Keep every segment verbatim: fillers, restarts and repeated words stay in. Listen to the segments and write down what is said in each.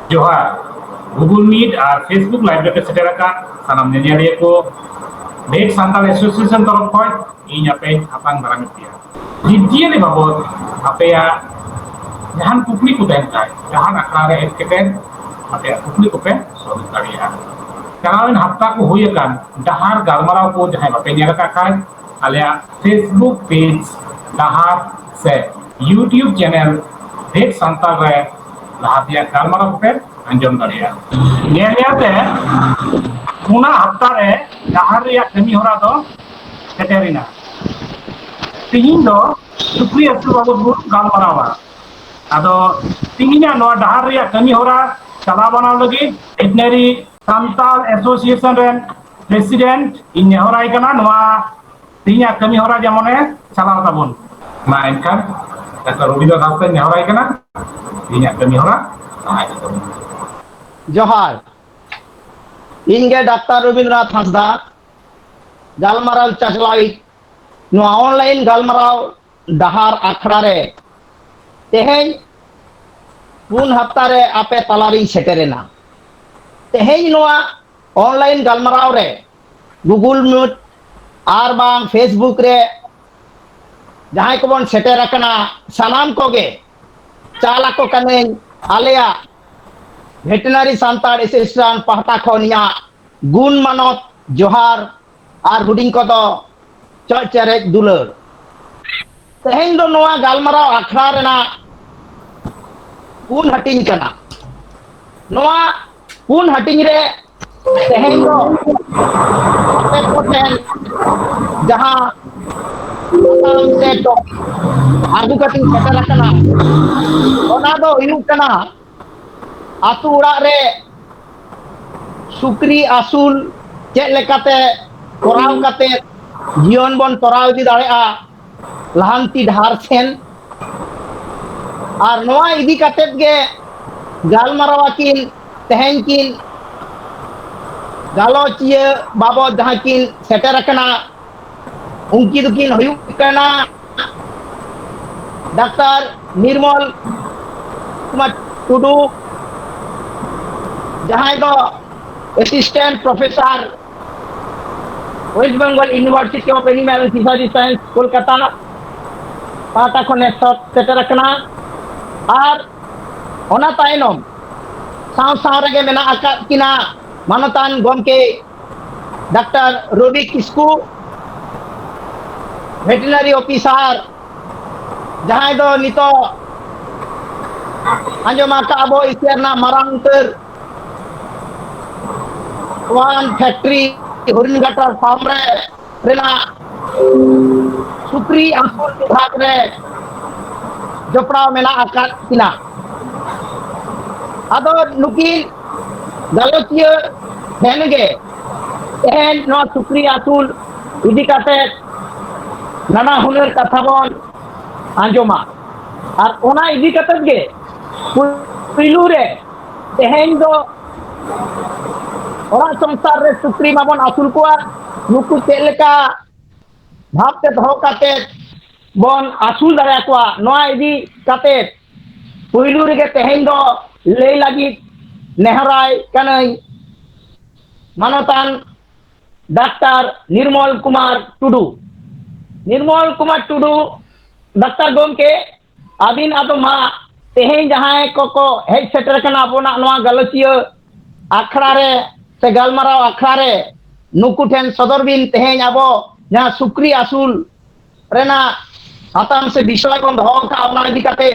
ᱡᱚᱦᱟᱨ᱾ Google Meet ᱟᱨ Facebook Live ᱨᱮᱯᱮ ᱥᱮᱴᱮᱨ ᱟᱠᱟᱫ ᱥᱟᱱᱟᱢ ᱧᱮᱧᱮᱞᱤᱭᱟᱹ ᱠᱚ, ᱵᱷᱮᱴ ᱥᱟᱱᱛᱟᱲ ᱮᱥᱳᱥᱤᱭᱮᱥᱚᱱ ᱛᱚᱨᱚᱯ ᱠᱷᱚᱱ ᱤᱧ ᱟᱯᱮᱧ ᱟᱛᱟᱝ ᱫᱟᱨᱟᱢᱮᱫ ᱯᱮᱭᱟ᱾ ᱡᱤᱵᱽᱼᱡᱤᱭᱟᱹᱞᱤ ᱵᱟᱵᱚᱫ ᱟᱯᱮᱭᱟᱜ ᱡᱟᱦᱟᱱ ᱠᱩᱠᱞᱤ ᱠᱚ ᱛᱟᱦᱮᱱ ᱠᱷᱟᱱ, ᱡᱟᱦᱟᱱ ᱟᱠᱷᱲᱟ ᱨᱮ ᱦᱮᱡ ᱠᱟᱛᱮ ᱟᱯᱮᱭᱟᱜ ᱠᱩᱠᱞᱤ ᱠᱚᱯᱮ ᱥᱚᱫᱚᱨ ᱫᱟᱲᱮᱭᱟᱜᱼᱟ᱾ ᱪᱟᱞᱟᱣᱮᱱ ᱦᱟᱯᱛᱟ ᱠᱚ ᱦᱩᱭ ᱟᱠᱟᱱ ᱰᱟᱦᱟᱨ ᱜᱟᱞᱢᱟᱨᱟᱣ ᱠᱚ ᱡᱟᱦᱟᱸᱭ ᱵᱟᱯᱮ ᱧᱮᱞ ᱟᱠᱟᱫ ᱠᱷᱟᱱ, ᱟᱞᱮᱭᱟᱜ Facebook page ᱰᱟᱦᱟᱨ ᱥᱮ YouTube channel ᱵᱷᱮᱴ ᱥᱟᱱᱛᱟᱲ ᱨᱮ ᱞᱟᱦᱟ ᱛᱮᱭᱟᱜ ᱜᱟᱞᱢᱟᱨᱟᱣ ᱠᱚᱯᱮ ᱟᱸᱡᱚᱢ ᱫᱟᱲᱮᱭᱟᱜᱼᱟ᱾ ᱧᱮᱞ ᱧᱮᱞ ᱛᱮ ᱚᱱᱟ ᱦᱟᱯᱛᱟ ᱨᱮ ᱰᱟᱦᱟᱨ ᱨᱮᱭᱟᱜ ᱠᱟᱹᱢᱤ ᱦᱚᱨᱟ ᱫᱚ ᱥᱮᱴᱮᱨᱮᱱᱟ᱾ ᱛᱤᱦᱤᱧ ᱫᱚ ᱥᱩᱠᱨᱤ ᱟᱹᱥᱩᱞ ᱵᱟᱵᱚᱫ ᱵᱚᱱ ᱜᱟᱞᱢᱟᱨᱟᱣᱟ᱾ ᱟᱫᱚ ᱛᱤᱦᱤᱧᱟᱜ ᱱᱚᱣᱟ ᱰᱟᱦᱟᱨ ᱨᱮᱭᱟᱜ ᱠᱟᱹᱢᱤ ᱦᱚᱨᱟ ᱪᱟᱞᱟᱣ ᱵᱟᱱᱟᱣ ᱞᱟᱹᱜᱤᱫ ᱵᱷᱮᱴᱱᱟᱨᱤ ᱥᱟᱱᱛᱟᱲ ᱮᱥᱳᱥᱤᱭᱮᱥᱚᱱ ᱨᱮᱱ ᱯᱨᱮᱥᱤᱰᱮᱱᱴ ᱤᱧ ᱱᱮᱦᱚᱨᱟᱭ ᱠᱟᱱᱟ, ᱱᱚᱣᱟ ᱛᱤᱦᱤᱧᱟᱜ ᱠᱟᱹᱢᱤ ᱦᱚᱨᱟ ᱡᱮᱢᱚᱱᱮ ᱪᱟᱞᱟᱣ ᱛᱟᱵᱚᱱ᱾ ᱢᱟ ᱮᱱᱠᱷᱟᱱ ᱰᱟᱠᱛᱟᱨ ᱨᱚᱵᱤᱱᱫᱨᱚ ᱫᱟᱥ ᱛᱮᱧ ᱱᱮᱦᱚᱨᱟᱭ ᱠᱟᱱᱟ, ᱛᱤᱦᱤᱧᱟᱜ ᱠᱟᱹᱢᱤ ᱦᱚᱨᱟ ᱞᱟᱦᱟ ᱤᱫᱤ ᱛᱟᱵᱚᱱ᱾ ᱡᱚᱦᱟᱨ᱾ ᱤᱧ ᱜᱮ ᱰᱟᱠᱛᱟᱨ ᱨᱚᱵᱤᱱᱫᱨᱚᱱᱟᱛᱷ ᱦᱟᱸᱥᱫᱟ, ᱜᱟᱞᱢᱟᱨᱟᱣ ᱪᱟᱪᱞᱟᱣᱤᱡ ᱱᱚᱣᱟ ᱚᱱᱞᱟᱭᱤᱱ ᱜᱟᱞᱢᱟᱨᱟᱣ ᱰᱟᱦᱟᱨ ᱟᱠᱷᱲᱟ ᱨᱮ ᱛᱮᱦᱮᱧ ᱯᱩᱱ ᱦᱟᱯᱛᱟ ᱨᱮ ᱟᱯᱮ ᱛᱟᱞᱟᱨᱤᱧ ᱥᱮᱴᱮᱨᱮᱱᱟ᱾ ᱛᱮᱦᱮᱧ ᱱᱚᱣᱟ ᱚᱱᱞᱟᱭᱤᱱ ᱜᱟᱞᱢᱟᱨᱟᱣ ᱨᱮ Google Meet ᱟᱨ ᱵᱟᱝ Facebook ᱨᱮ ᱡᱟᱦᱟᱸᱭ ᱠᱚᱵᱚᱱ ᱥᱮᱴᱮᱨ ᱟᱠᱟᱱᱟ, ᱥᱟᱱᱟᱢ ᱠᱚᱜᱮ ᱪᱟᱞ ᱟᱠᱚ ᱠᱟᱹᱱᱟᱹᱧ ᱟᱞᱮᱭᱟᱜ ᱵᱷᱮᱴᱮᱱᱟᱨᱤ ᱥᱟᱱᱛᱟᱲ ᱮᱥᱳᱥᱤᱭᱮᱥᱚᱱ ᱯᱟᱦᱴᱟ ᱠᱷᱚᱱ ᱤᱧᱟᱹᱜ ᱜᱩᱱ ᱢᱟᱱᱚᱛ ᱡᱚᱦᱟᱨ ᱟᱨ ᱦᱩᱰᱤᱧ ᱠᱚᱫᱚ ᱪᱚᱜ ᱪᱮᱨᱮᱡ ᱫᱩᱞᱟᱹᱲ᱾ ᱛᱮᱦᱮᱧ ᱫᱚ ᱱᱚᱣᱟ ᱜᱟᱞᱢᱟᱨᱟᱣ ᱟᱠᱷᱲᱟ ᱨᱮᱱᱟᱜ ᱯᱩᱱ ᱦᱟᱹᱴᱤᱧ ᱠᱟᱱᱟ᱾ ᱱᱚᱣᱟ ᱯᱩᱱ ᱦᱟᱹᱴᱤᱧ ᱨᱮ ᱛᱮᱦᱮᱧ ᱫᱚ ᱟᱯᱮ ᱠᱚᱴᱷᱮᱱ ᱡᱟᱦᱟᱸ ᱥᱟᱛᱟᱢ ᱥᱮ ᱴᱚᱯᱤᱠ ᱟᱹᱜᱩ ᱠᱟᱛᱮᱧ ᱥᱮᱴᱮᱨ ᱟᱠᱟᱱᱟ, ᱚᱱᱟ ᱫᱚ ᱦᱩᱭᱩᱜ ᱠᱟᱱᱟ ᱟᱹᱛᱩ ᱚᱲᱟᱜ ᱨᱮ ᱥᱩᱠᱨᱤ ᱟᱹᱥᱩᱞ ᱪᱮᱫ ᱞᱮᱠᱟᱛᱮ ᱠᱚᱨᱟᱣ ᱠᱟᱛᱮ ᱡᱤᱭᱚᱱ ᱵᱚᱱ ᱛᱚᱨᱟᱣ ᱤᱫᱤ ᱫᱟᱲᱮᱭᱟᱜᱼᱟ ᱞᱟᱦᱟᱱᱛᱤ ᱰᱟᱦᱟᱨ ᱥᱮᱱ᱾ ᱟᱨ ᱱᱚᱣᱟ ᱤᱫᱤ ᱠᱟᱛᱮᱫ ᱜᱮ ᱜᱟᱞᱢᱟᱨᱟᱣ ᱟᱹᱠᱤᱱ ᱛᱮᱦᱮᱧ ᱠᱤᱱ ᱜᱟᱞᱚᱪᱤᱭᱟᱹ ᱵᱟᱵᱚᱫ ᱡᱟᱦᱟᱸ ᱠᱤᱱ ᱥᱮᱴᱮᱨ ᱟᱠᱟᱱᱟ, ᱩᱱᱠᱤᱱ ᱫᱚᱠᱤᱱ ᱦᱩᱭᱩᱜ ᱠᱟᱱᱟ ᱰᱟᱠᱛᱟᱨ ᱱᱤᱨᱢᱚᱞ ᱠᱩᱢᱟᱨ ᱴᱩᱰᱩ, ᱡᱟᱦᱟᱸᱭ ᱫᱚ assistant professor, West Bengal University of Animal Fishery Science, Kolkata ᱯᱟᱦᱴᱟ ᱠᱷᱚᱱᱮ ᱥᱮᱴᱮᱨ ᱟᱠᱟᱱᱟ᱾ ᱟᱨ ᱚᱱᱟ ᱛᱟᱭᱱᱚᱢ ᱥᱟᱶ ᱥᱟᱶ ᱨᱮᱜᱮ ᱢᱮᱱᱟᱜ ᱟᱠᱟᱫ ᱠᱤᱱᱟ ᱢᱟᱱᱚᱛᱟᱱ ᱜᱚᱢᱠᱮ ᱰᱟᱠᱛᱟᱨ ᱨᱚᱵᱤ ᱠᱤᱥᱠᱩ, ᱵᱷᱮᱴᱮᱨᱤᱱᱟᱨᱤ ᱚᱯᱷᱤᱥᱟᱨ, ᱡᱟᱦᱟᱸᱭ ᱫᱚ ᱱᱤᱛᱚᱜ ᱟᱸᱡᱚᱢ ᱟᱠᱟᱫ ᱟᱵᱚ ᱮᱥᱤᱭᱟ ᱨᱮᱱᱟᱜ ᱢᱟᱨᱟᱝ ᱩᱛᱟᱹᱨ ᱥᱣᱟᱱ ᱯᱷᱮᱠᱴᱨᱤ ᱦᱚᱨᱤᱱᱜᱷᱟᱴᱟ ᱯᱷᱟᱨᱢ ᱨᱮ ᱨᱮᱱᱟᱜ ᱥᱩᱠᱨᱤ ᱟᱹᱥᱩᱞ ᱵᱤᱵᱷᱟᱜᱽ ᱨᱮ ᱡᱚᱯᱲᱟᱣ ᱢᱮᱱᱟᱜ ᱟᱠᱟᱫ ᱠᱤᱱᱟ᱾ ᱟᱫᱚ ᱱᱩᱠᱤᱱ ᱜᱟᱞᱚᱪᱤᱭᱟᱹ ᱴᱷᱮᱱ ᱜᱮ ᱛᱮᱦᱮᱧ ᱱᱚᱣᱟ ᱥᱩᱠᱨᱤ ᱟᱹᱥᱩᱞ ᱤᱫᱤ ᱠᱟᱛᱮ ᱱᱟᱱᱟ ᱦᱩᱱᱟᱹᱨ ᱠᱟᱛᱷᱟ ᱵᱚᱱ ᱟᱸᱡᱚᱢᱟ᱾ ᱟᱨ ᱚᱱᱟ ᱤᱫᱤ ᱠᱟᱛᱮ ᱜᱮ ᱯᱩᱭᱞᱩ ᱨᱮ ᱛᱮᱦᱮᱧ ᱫᱚ ᱚᱲᱟᱜ ᱥᱚᱝᱥᱟᱨ ᱨᱮ ᱥᱩᱠᱨᱤ ᱢᱟᱵᱚᱱ ᱟᱹᱥᱩᱞ ᱠᱚᱣᱟ, ᱱᱩᱠᱩ ᱪᱮᱫ ᱞᱮᱠᱟ ᱵᱷᱟᱵᱽ ᱛᱮ ᱫᱚᱦᱚ ᱠᱟᱛᱮ ᱵᱚᱱ ᱟᱹᱥᱩᱞ ᱫᱟᱲᱮᱭᱟᱠᱚᱣᱟ, ᱱᱚᱣᱟ ᱤᱫᱤ ᱠᱟᱛᱮ ᱯᱩᱭᱞᱩ ᱨᱮᱜᱮ ᱛᱮᱦᱮᱧ ᱫᱚ ᱞᱟᱹᱭ ᱞᱟᱹᱜᱤᱫ ᱱᱮᱦᱚᱨᱟᱭ ᱠᱟᱹᱱᱟᱹᱧ ᱢᱟᱱᱚᱛᱟᱱ ᱰᱟᱠᱛᱟᱨ ᱱᱤᱨᱢᱚᱞ ᱠᱩᱢᱟᱨ ᱴᱩᱰᱩ᱾ ᱱᱤᱨᱢᱚᱞ ᱠᱩᱢᱟᱨ ᱴᱩᱰᱩ, ᱰᱟᱠᱛᱟᱨ ᱜᱚᱢᱠᱮ, ᱟᱹᱵᱤᱱ ᱟᱫᱚ ᱢᱟ ᱛᱮᱦᱮᱧ ᱡᱟᱦᱟᱸᱭ ᱠᱚᱠᱚ ᱦᱮᱡ ᱥᱮᱴᱮᱨ ᱠᱟᱱᱟ ᱟᱵᱚᱱᱟᱜ ᱱᱚᱣᱟ ᱜᱟᱞᱚᱪᱤᱭᱟᱹ ᱟᱠᱷᱲᱟ ᱨᱮ ᱥᱮ ᱜᱟᱞᱢᱟᱨᱟᱣ ᱟᱠᱷᱲᱟ ᱨᱮ, ᱱᱩᱠᱩ ᱴᱷᱮᱱ ᱥᱚᱫᱚᱨ ᱵᱤᱱ ᱛᱮᱦᱮᱧ ᱟᱵᱚ ᱡᱟᱦᱟᱸ ᱥᱩᱠᱨᱤ ᱟᱹᱥᱩᱞ ᱨᱮᱱᱟᱜ ᱥᱟᱛᱟᱢ ᱥᱮ ᱵᱤᱥᱚᱭ ᱵᱚᱱ ᱫᱚᱦᱚ ᱟᱠᱟᱫᱼᱟ, ᱚᱱᱟ ᱤᱫᱤ ᱠᱟᱛᱮ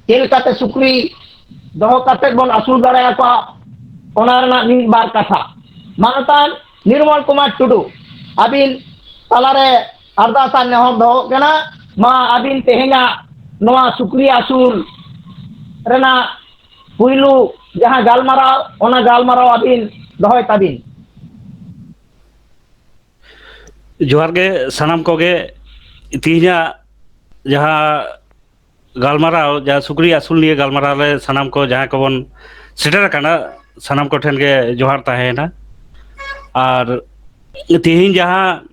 ᱪᱮᱫ ᱞᱮᱠᱟᱛᱮ ᱥᱩᱠᱨᱤ ᱫᱚᱦᱚ ᱠᱟᱛᱮ ᱵᱚᱱ ᱟᱹᱥᱩᱞ ᱫᱟᱲᱮᱭᱟᱠᱚᱣᱟ, ᱚᱱᱟ ᱨᱮᱱᱟᱜ ᱢᱤᱫ ᱵᱟᱨ ᱠᱟᱛᱷᱟ᱾ ᱢᱟᱱᱚᱛᱟᱱ ᱱᱤᱨᱢᱚᱞ ᱠᱩᱢᱟᱨ ᱴᱩᱰᱩ, ᱟᱹᱵᱤᱱ ᱛᱟᱞᱟᱨᱮ ᱟᱨᱫᱟᱥ ᱟᱨ ᱱᱮᱦᱚᱨ ᱫᱚᱦᱚᱜ ᱠᱟᱱᱟ, ᱢᱟ ᱟᱹᱵᱤᱱ ᱛᱮᱦᱮᱧᱟᱜ ᱱᱚᱣᱟ ᱥᱩᱠᱨᱤ ᱟᱹᱥᱩᱞ ᱨᱮᱱᱟᱜ ᱯᱩᱭᱞᱩ ᱡᱟᱦᱟᱸ ᱜᱟᱞᱢᱟᱨᱟᱣ, ᱚᱱᱟ ᱜᱟᱞᱢᱟᱨᱟᱣ ᱟᱹᱵᱤᱱ ᱫᱚᱦᱚᱭ ᱛᱟᱵᱤᱱ᱾ ᱡᱚᱦᱟᱨ ᱜᱮ ᱥᱟᱱᱟᱢ ᱠᱚᱜᱮ᱾ ᱛᱮᱦᱮᱧᱟᱜ ᱡᱟᱦᱟᱸ ᱜᱟᱞᱢᱟᱨᱟᱣ, ᱡᱟᱦᱟᱸ ᱥᱩᱠᱨᱤ ᱟᱹᱥᱩᱞ ᱱᱤᱭᱮ ᱜᱟᱞᱢᱟᱨᱟᱣ ᱨᱮ ᱥᱟᱱᱟᱢ ᱠᱚ ᱡᱟᱦᱟᱸᱭ ᱠᱚᱵᱚᱱ ᱥᱮᱴᱮᱨ ᱟᱠᱟᱱᱟ, ᱥᱟᱱᱟᱢ ᱠᱚᱴᱷᱮᱱ ᱜᱮ ᱡᱚᱦᱟᱨ ᱛᱟᱦᱮᱸᱭᱮᱱᱟ᱾ ᱟᱨ ᱛᱮᱦᱮᱧ ᱡᱟᱦᱟᱸ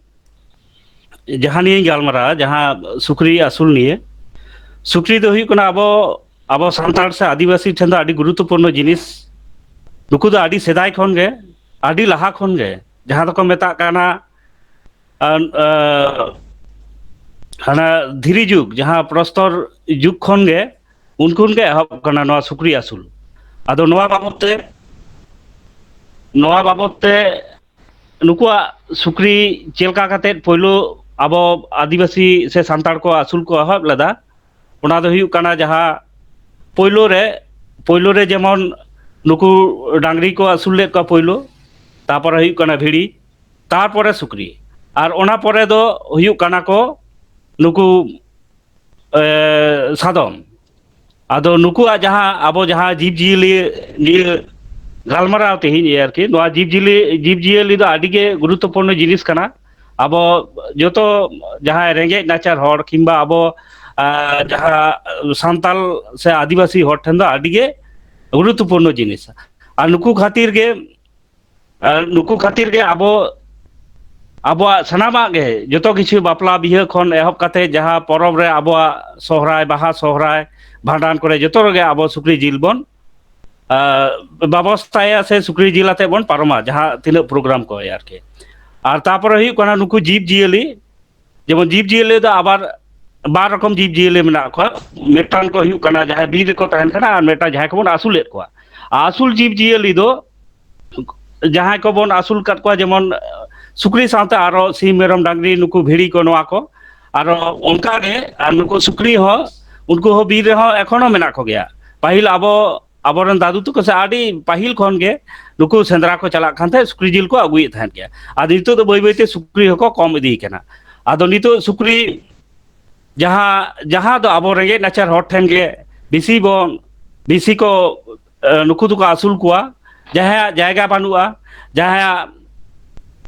ᱡᱟᱦᱟᱸ ᱱᱤᱭᱮᱧ ᱜᱟᱞᱢᱟᱨᱟᱣᱟ, ᱡᱟᱦᱟᱸ ᱥᱩᱠᱨᱤ ᱟᱹᱥᱩᱞ ᱱᱤᱭᱮ, ᱥᱩᱠᱨᱤ ᱫᱚ ᱦᱩᱭᱩᱜ ᱠᱟᱱᱟ ᱟᱵᱚ ᱟᱵᱚ ᱥᱟᱱᱛᱟᱲ ᱥᱮ ᱟᱹᱫᱤᱵᱟᱹᱥᱤ ᱴᱷᱮᱱ ᱫᱚ ᱟᱹᱰᱤ ᱜᱩᱨᱩᱛᱛᱚᱯᱩᱨᱱᱚ ᱡᱤᱱᱤᱥ᱾ ᱱᱩᱠᱩ ᱫᱚ ᱟᱹᱰᱤ ᱥᱮᱫᱟᱭ ᱠᱷᱚᱱ ᱜᱮ, ᱟᱹᱰᱤ ᱞᱟᱦᱟ ᱠᱷᱚᱱ ᱜᱮ, ᱡᱟᱦᱟᱸ ᱫᱚᱠᱚ ᱢᱮᱛᱟᱜ ᱠᱟᱱᱟ, ᱟᱨ, ᱟᱨ, ᱦᱟᱱᱟ ᱫᱷᱤᱨᱤ ᱡᱩᱜᱽ, ᱡᱟᱦᱟᱸ ᱯᱨᱚᱥᱛᱚᱨ ᱡᱩᱜᱽ ᱠᱷᱚᱱ ᱜᱮ, ᱩᱱ ᱠᱷᱚᱱ ᱜᱮ ᱮᱦᱚᱵ ᱠᱟᱱᱟ ᱱᱚᱣᱟ ᱥᱩᱠᱨᱤ ᱟᱹᱥᱩᱞ᱾ ᱟᱫᱚ ᱱᱚᱣᱟ ᱵᱟᱵᱚᱛ ᱛᱮ, ᱱᱚᱣᱟ ᱵᱟᱵᱚᱛ ᱛᱮ ᱱᱩᱠᱩᱣᱟᱜ ᱥᱩᱠᱨᱤ ᱪᱮᱫ ᱞᱮᱠᱟ ᱠᱟᱛᱮᱫ ᱯᱳᱭᱞᱳ ᱟᱵᱚ ᱟᱹᱫᱤᱵᱟᱹᱥᱤ ᱥᱮ ᱥᱟᱱᱛᱟᱲ ᱠᱚ ᱟᱹᱥᱩᱞ ᱠᱚ ᱮᱦᱚᱵ ᱞᱮᱫᱟ, ᱚᱱᱟ ᱫᱚ ᱦᱩᱭᱩᱜ ᱠᱟᱱᱟ ᱡᱟᱦᱟᱸ ᱯᱳᱭᱞᱳ ᱨᱮ, ᱯᱳᱭᱞᱳ ᱨᱮ ᱡᱮᱢᱚᱱ ᱱᱩᱠᱩ ᱰᱟᱝᱨᱤ ᱠᱚ ᱟᱹᱥᱩᱞ ᱞᱮᱫ ᱠᱚᱣᱟ ᱯᱳᱭᱞᱳ, ᱛᱟᱨᱯᱚᱨᱮ ᱦᱩᱭᱩᱜ ᱠᱟᱱᱟ ᱵᱷᱤᱲᱤ, ᱛᱟᱨᱯᱚᱨᱮ ᱥᱩᱠᱨᱤ, ᱟᱨ ᱚᱱᱟ ᱯᱚᱨᱮ ᱫᱚ ᱦᱩᱭᱩᱜ ᱠᱟᱱᱟ ᱠᱚ ᱱᱩᱠᱩ, ᱮ, ᱥᱟᱫᱚᱢ᱾ ᱟᱫᱚ ᱱᱩᱠᱩᱣᱟᱜ ᱡᱟᱦᱟᱸ, ᱟᱵᱚ ᱡᱟᱦᱟᱸ ᱡᱤᱵᱽ ᱡᱤᱭᱟᱹᱞᱤ ᱱᱤᱭᱟᱹ ᱜᱟᱞᱢᱟᱨᱟᱣ ᱛᱮᱦᱮᱧ ᱟᱨᱠᱤ, ᱱᱚᱣᱟ ᱡᱤᱵᱽ ᱡᱤᱭᱟᱹᱞᱤ, ᱡᱤᱵᱽ ᱡᱤᱭᱟᱹᱞᱤ ᱫᱚ ᱟᱹᱰᱤ ᱜᱮ ᱜᱩᱨᱩᱛᱛᱚᱯᱩᱨᱱᱚ ᱡᱤᱱᱤᱥ ᱠᱟᱱᱟ᱾ ᱟᱵᱚ ᱡᱚᱛᱚ ᱡᱟᱦᱟᱸᱭ ᱨᱮᱸᱜᱮᱡ ᱱᱟᱪᱟᱨ ᱦᱚᱲ ᱠᱤᱝᱵᱟ ᱟᱵᱚ, ᱟ, ᱡᱟᱦᱟᱸ ᱥᱟᱱᱛᱟᱞ ᱥᱮ ᱟᱹᱫᱤᱵᱟᱹᱥᱤ ᱦᱚᱲ ᱴᱷᱮᱱ ᱫᱚ ᱟᱹᱰᱤ ᱜᱮ ᱜᱩᱨᱩᱛᱛᱚᱯᱩᱨᱱᱚ ᱡᱤᱱᱤᱥ᱾ ᱟᱨ ᱱᱩᱠᱩ ᱠᱷᱟᱹᱛᱤᱨ ᱜᱮ, ᱟᱨ ᱱᱩᱠᱩ ᱠᱷᱟᱹᱛᱤᱨ ᱜᱮ ᱟᱵᱚ, ᱟᱵᱚᱣᱟᱜ ᱥᱟᱱᱟᱢᱟᱜ ᱜᱮ, ᱡᱚᱛᱚ ᱠᱤᱪᱷᱩ ᱵᱟᱯᱞᱟ ᱵᱤᱦᱟᱹ ᱠᱷᱚᱱ ᱮᱦᱚᱵ ᱠᱟᱛᱮ ᱡᱟᱦᱟᱸ ᱯᱚᱨᱚᱵᱽ ᱨᱮ ᱟᱵᱚᱣᱟᱜ ᱥᱚᱦᱨᱟᱭ, ᱵᱟᱦᱟ, ᱥᱚᱦᱨᱟᱭ, ᱵᱷᱟᱸᱰᱟᱱ ᱠᱚᱨᱮ ᱡᱚᱛᱚ ᱨᱮᱜᱮ ᱟᱵᱚ ᱥᱩᱠᱨᱤ ᱡᱤᱞ ᱵᱚᱱ, ᱟ, ᱵᱮᱵᱚᱥᱛᱷᱟᱭᱟ ᱥᱮ ᱥᱩᱠᱨᱤ ᱡᱤᱞ ᱟᱛᱮ ᱵᱚᱱ ᱯᱟᱨᱚᱢᱟ ᱡᱟᱦᱟᱸ ᱛᱤᱱᱟᱹᱜ ᱯᱨᱳᱜᱨᱟᱢ ᱠᱚ ᱟᱨᱠᱤ᱾ ᱟᱨ ᱛᱟᱯᱚᱨᱮ ᱦᱩᱭᱩᱜ ᱠᱟᱱᱟ ᱱᱩᱠᱩ ᱡᱤᱵᱽ ᱡᱤᱭᱟᱹᱞᱤ, ᱡᱮᱢᱚᱱ ᱡᱤᱵᱽ ᱡᱤᱭᱟᱹᱞᱤ ᱫᱚ ᱟᱵᱟᱨ ᱵᱟᱨ ᱨᱚᱠᱚᱢ ᱡᱤᱵᱽ ᱡᱤᱭᱟᱹᱞᱤ ᱢᱮᱱᱟᱜ ᱠᱚᱣᱟ᱾ ᱢᱤᱫᱴᱟᱝ ᱠᱚ ᱦᱩᱭᱩᱜ ᱠᱟᱱᱟ ᱡᱟᱦᱟᱸᱭ ᱵᱤᱨ ᱨᱮᱠᱚ ᱛᱟᱦᱮᱱ ᱠᱟᱱᱟ, ᱟᱨ ᱢᱤᱫᱴᱟᱝ ᱡᱟᱦᱟᱸᱭ ᱠᱚᱵᱚᱱ ᱟᱹᱥᱩᱞᱮᱫ ᱠᱚᱣᱟ᱾ ᱟᱹᱥᱩᱞ ᱡᱤᱵᱽ ᱡᱤᱭᱟᱹᱞᱤ ᱫᱚ ᱡᱟᱦᱟᱸᱭ ᱠᱚᱵᱚᱱ ᱟᱹᱥᱩᱞ ᱠᱟᱫ ᱠᱚᱣᱟ, ᱡᱮᱢᱚᱱ ᱥᱩᱠᱨᱤ ᱥᱟᱶᱛᱮ ᱟᱨᱚ ᱥᱤᱢ, ᱢᱮᱨᱚᱢ, ᱰᱟᱝᱨᱤ, ᱱᱩᱠᱩ ᱵᱷᱤᱲᱤ ᱠᱚ, ᱱᱚᱣᱟ ᱠᱚ᱾ ᱟᱨᱚ ᱚᱱᱠᱟᱜᱮ ᱟᱨ ᱱᱩᱠᱩ ᱥᱩᱠᱨᱤ ᱦᱚᱸ, ᱩᱱᱠᱩ ᱦᱚᱸ ᱵᱤᱨ ᱨᱮᱦᱚᱸ ᱮᱠᱷᱚᱱᱳ ᱢᱮᱱᱟᱜ ᱠᱚᱜᱮᱭᱟ᱾ ᱯᱟᱹᱦᱤᱞ ᱟᱵᱚ, ᱟᱵᱚᱨᱮᱱ ᱫᱟᱫᱩ ᱛᱟᱠᱚ ᱥᱮ ᱟᱹᱰᱤ ᱯᱟᱹᱦᱤᱞ ᱠᱷᱚᱱ ᱜᱮ ᱱᱩᱠᱩ ᱥᱮᱸᱫᱽᱨᱟ ᱠᱚ ᱪᱟᱞᱟᱜ ᱠᱟᱱ ᱛᱟᱦᱮᱸᱫ, ᱥᱩᱠᱨᱤ ᱡᱤᱞ ᱠᱚ ᱟᱹᱜᱩᱭᱮᱫ ᱛᱟᱦᱮᱸᱫ ᱜᱮᱭᱟ᱾ ᱟᱫᱚ ᱱᱤᱛᱚᱜ ᱫᱚ ᱵᱟᱹᱭ ᱵᱟᱹᱭᱛᱮ ᱥᱩᱠᱨᱤ ᱦᱚᱸᱠᱚ ᱠᱚᱢ ᱤᱫᱤᱭ ᱠᱟᱱᱟ᱾ ᱟᱫᱚ ᱱᱤᱛᱚᱜ ᱥᱩᱠᱨᱤ ᱡᱟᱦᱟᱸ, ᱡᱟᱦᱟᱸ ᱫᱚ ᱟᱵᱚ ᱨᱮᱸᱜᱮᱡ ᱱᱟᱪᱟᱨ ᱦᱚᱲ ᱴᱷᱮᱱ ᱜᱮ ᱵᱮᱥᱤ ᱵᱚᱱ, ᱵᱮᱥᱤ ᱠᱚ, ᱮ, ᱱᱩᱠᱩ ᱫᱚᱠᱚ ᱟᱹᱥᱩᱞ ᱠᱚᱣᱟ, ᱡᱟᱦᱟᱸᱭᱟᱜ ᱡᱟᱭᱜᱟ ᱵᱟᱹᱱᱩᱜᱼᱟ, ᱡᱟᱦᱟᱸᱭᱟᱜ,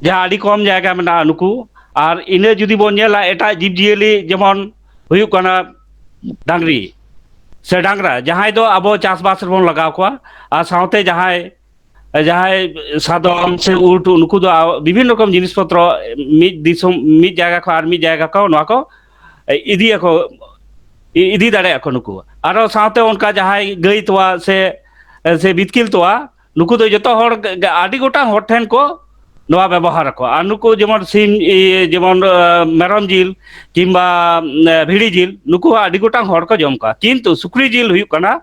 ᱡᱟᱦᱟᱸ ᱟᱹᱰᱤ ᱠᱚᱢ ᱡᱟᱭᱜᱟ ᱢᱮᱱᱟᱜᱼᱟ ᱱᱩᱠᱩ᱾ ᱟᱨ ᱤᱱᱟᱹ ᱡᱩᱫᱤ ᱵᱚᱱ ᱧᱮᱞᱟ ᱮᱴᱟᱜ ᱡᱤᱵᱽ ᱡᱤᱭᱟᱹᱞᱤ, ᱡᱮᱢᱚᱱ ᱦᱩᱭᱩᱜ ᱠᱟᱱᱟ ᱰᱟᱝᱨᱤ ᱥᱮ ᱰᱟᱝᱨᱟ, ᱡᱟᱦᱟᱸᱭ ᱫᱚ ᱟᱵᱚ ᱪᱟᱥᱵᱟᱥ ᱨᱮᱵᱚᱱ ᱞᱟᱜᱟᱣ ᱠᱚᱣᱟ, ᱟᱨ ᱥᱟᱶᱛᱮ ᱡᱟᱦᱟᱸᱭ, ᱡᱟᱦᱟᱸᱭ ᱥᱟᱫᱚᱢ ᱥᱮ ᱩᱴ, ᱱᱩᱠᱩ ᱫᱚ ᱵᱤᱵᱷᱤᱱᱱ ᱨᱚᱠᱚᱢ ᱡᱤᱱᱤᱥ ᱯᱚᱛᱨᱚ ᱢᱤᱫ ᱫᱤᱥᱚᱢ, ᱢᱤᱫ ᱡᱟᱭᱜᱟ ᱠᱷᱚᱱ ᱟᱨ ᱢᱤᱫ ᱡᱟᱭᱜᱟ ᱠᱚ ᱱᱚᱣᱟ ᱠᱚ ᱤᱫᱤᱭᱟᱠᱚ, ᱤᱫᱤ ᱫᱟᱲᱮᱭᱟᱜᱼᱟ ᱠᱚ ᱱᱩᱠᱩ᱾ ᱟᱨᱚ ᱥᱟᱶᱛᱮ ᱚᱱᱠᱟ ᱡᱟᱦᱟᱸᱭ ᱜᱟᱹᱭ ᱛᱚᱣᱟ ᱥᱮ, ᱥᱮ ᱵᱤᱛᱠᱤᱞ ᱛᱚᱣᱟ, ᱱᱩᱠᱩ ᱫᱚ ᱡᱚᱛᱚ ᱦᱚᱲ ᱜᱮ, ᱟᱹᱰᱤ ᱜᱚᱴᱟᱝ ᱦᱚᱲ ᱴᱷᱮᱱ ᱠᱚ ᱱᱚᱣᱟ ᱵᱮᱵᱚᱦᱟᱨ ᱟᱠᱚ᱾ ᱟᱨ ᱱᱩᱠᱩ ᱡᱮᱢᱚᱱ ᱥᱤᱢ, ᱤᱭᱟᱹ, ᱡᱮᱢᱚᱱ, ᱟᱸ, ᱢᱮᱨᱚᱢ ᱡᱤᱞ ᱠᱤᱝᱵᱟ, ᱟᱸ, ᱵᱷᱤᱲᱤ ᱡᱤᱞ, ᱱᱩᱠᱩ ᱦᱚᱸ ᱟᱹᱰᱤ ᱜᱚᱴᱟᱝ ᱦᱚᱲ ᱠᱚ ᱡᱚᱢ ᱠᱚᱣᱟ᱾ ᱠᱤᱱᱛᱩ ᱥᱩᱠᱨᱤ ᱡᱤᱞ ᱦᱩᱭᱩᱜ ᱠᱟᱱᱟ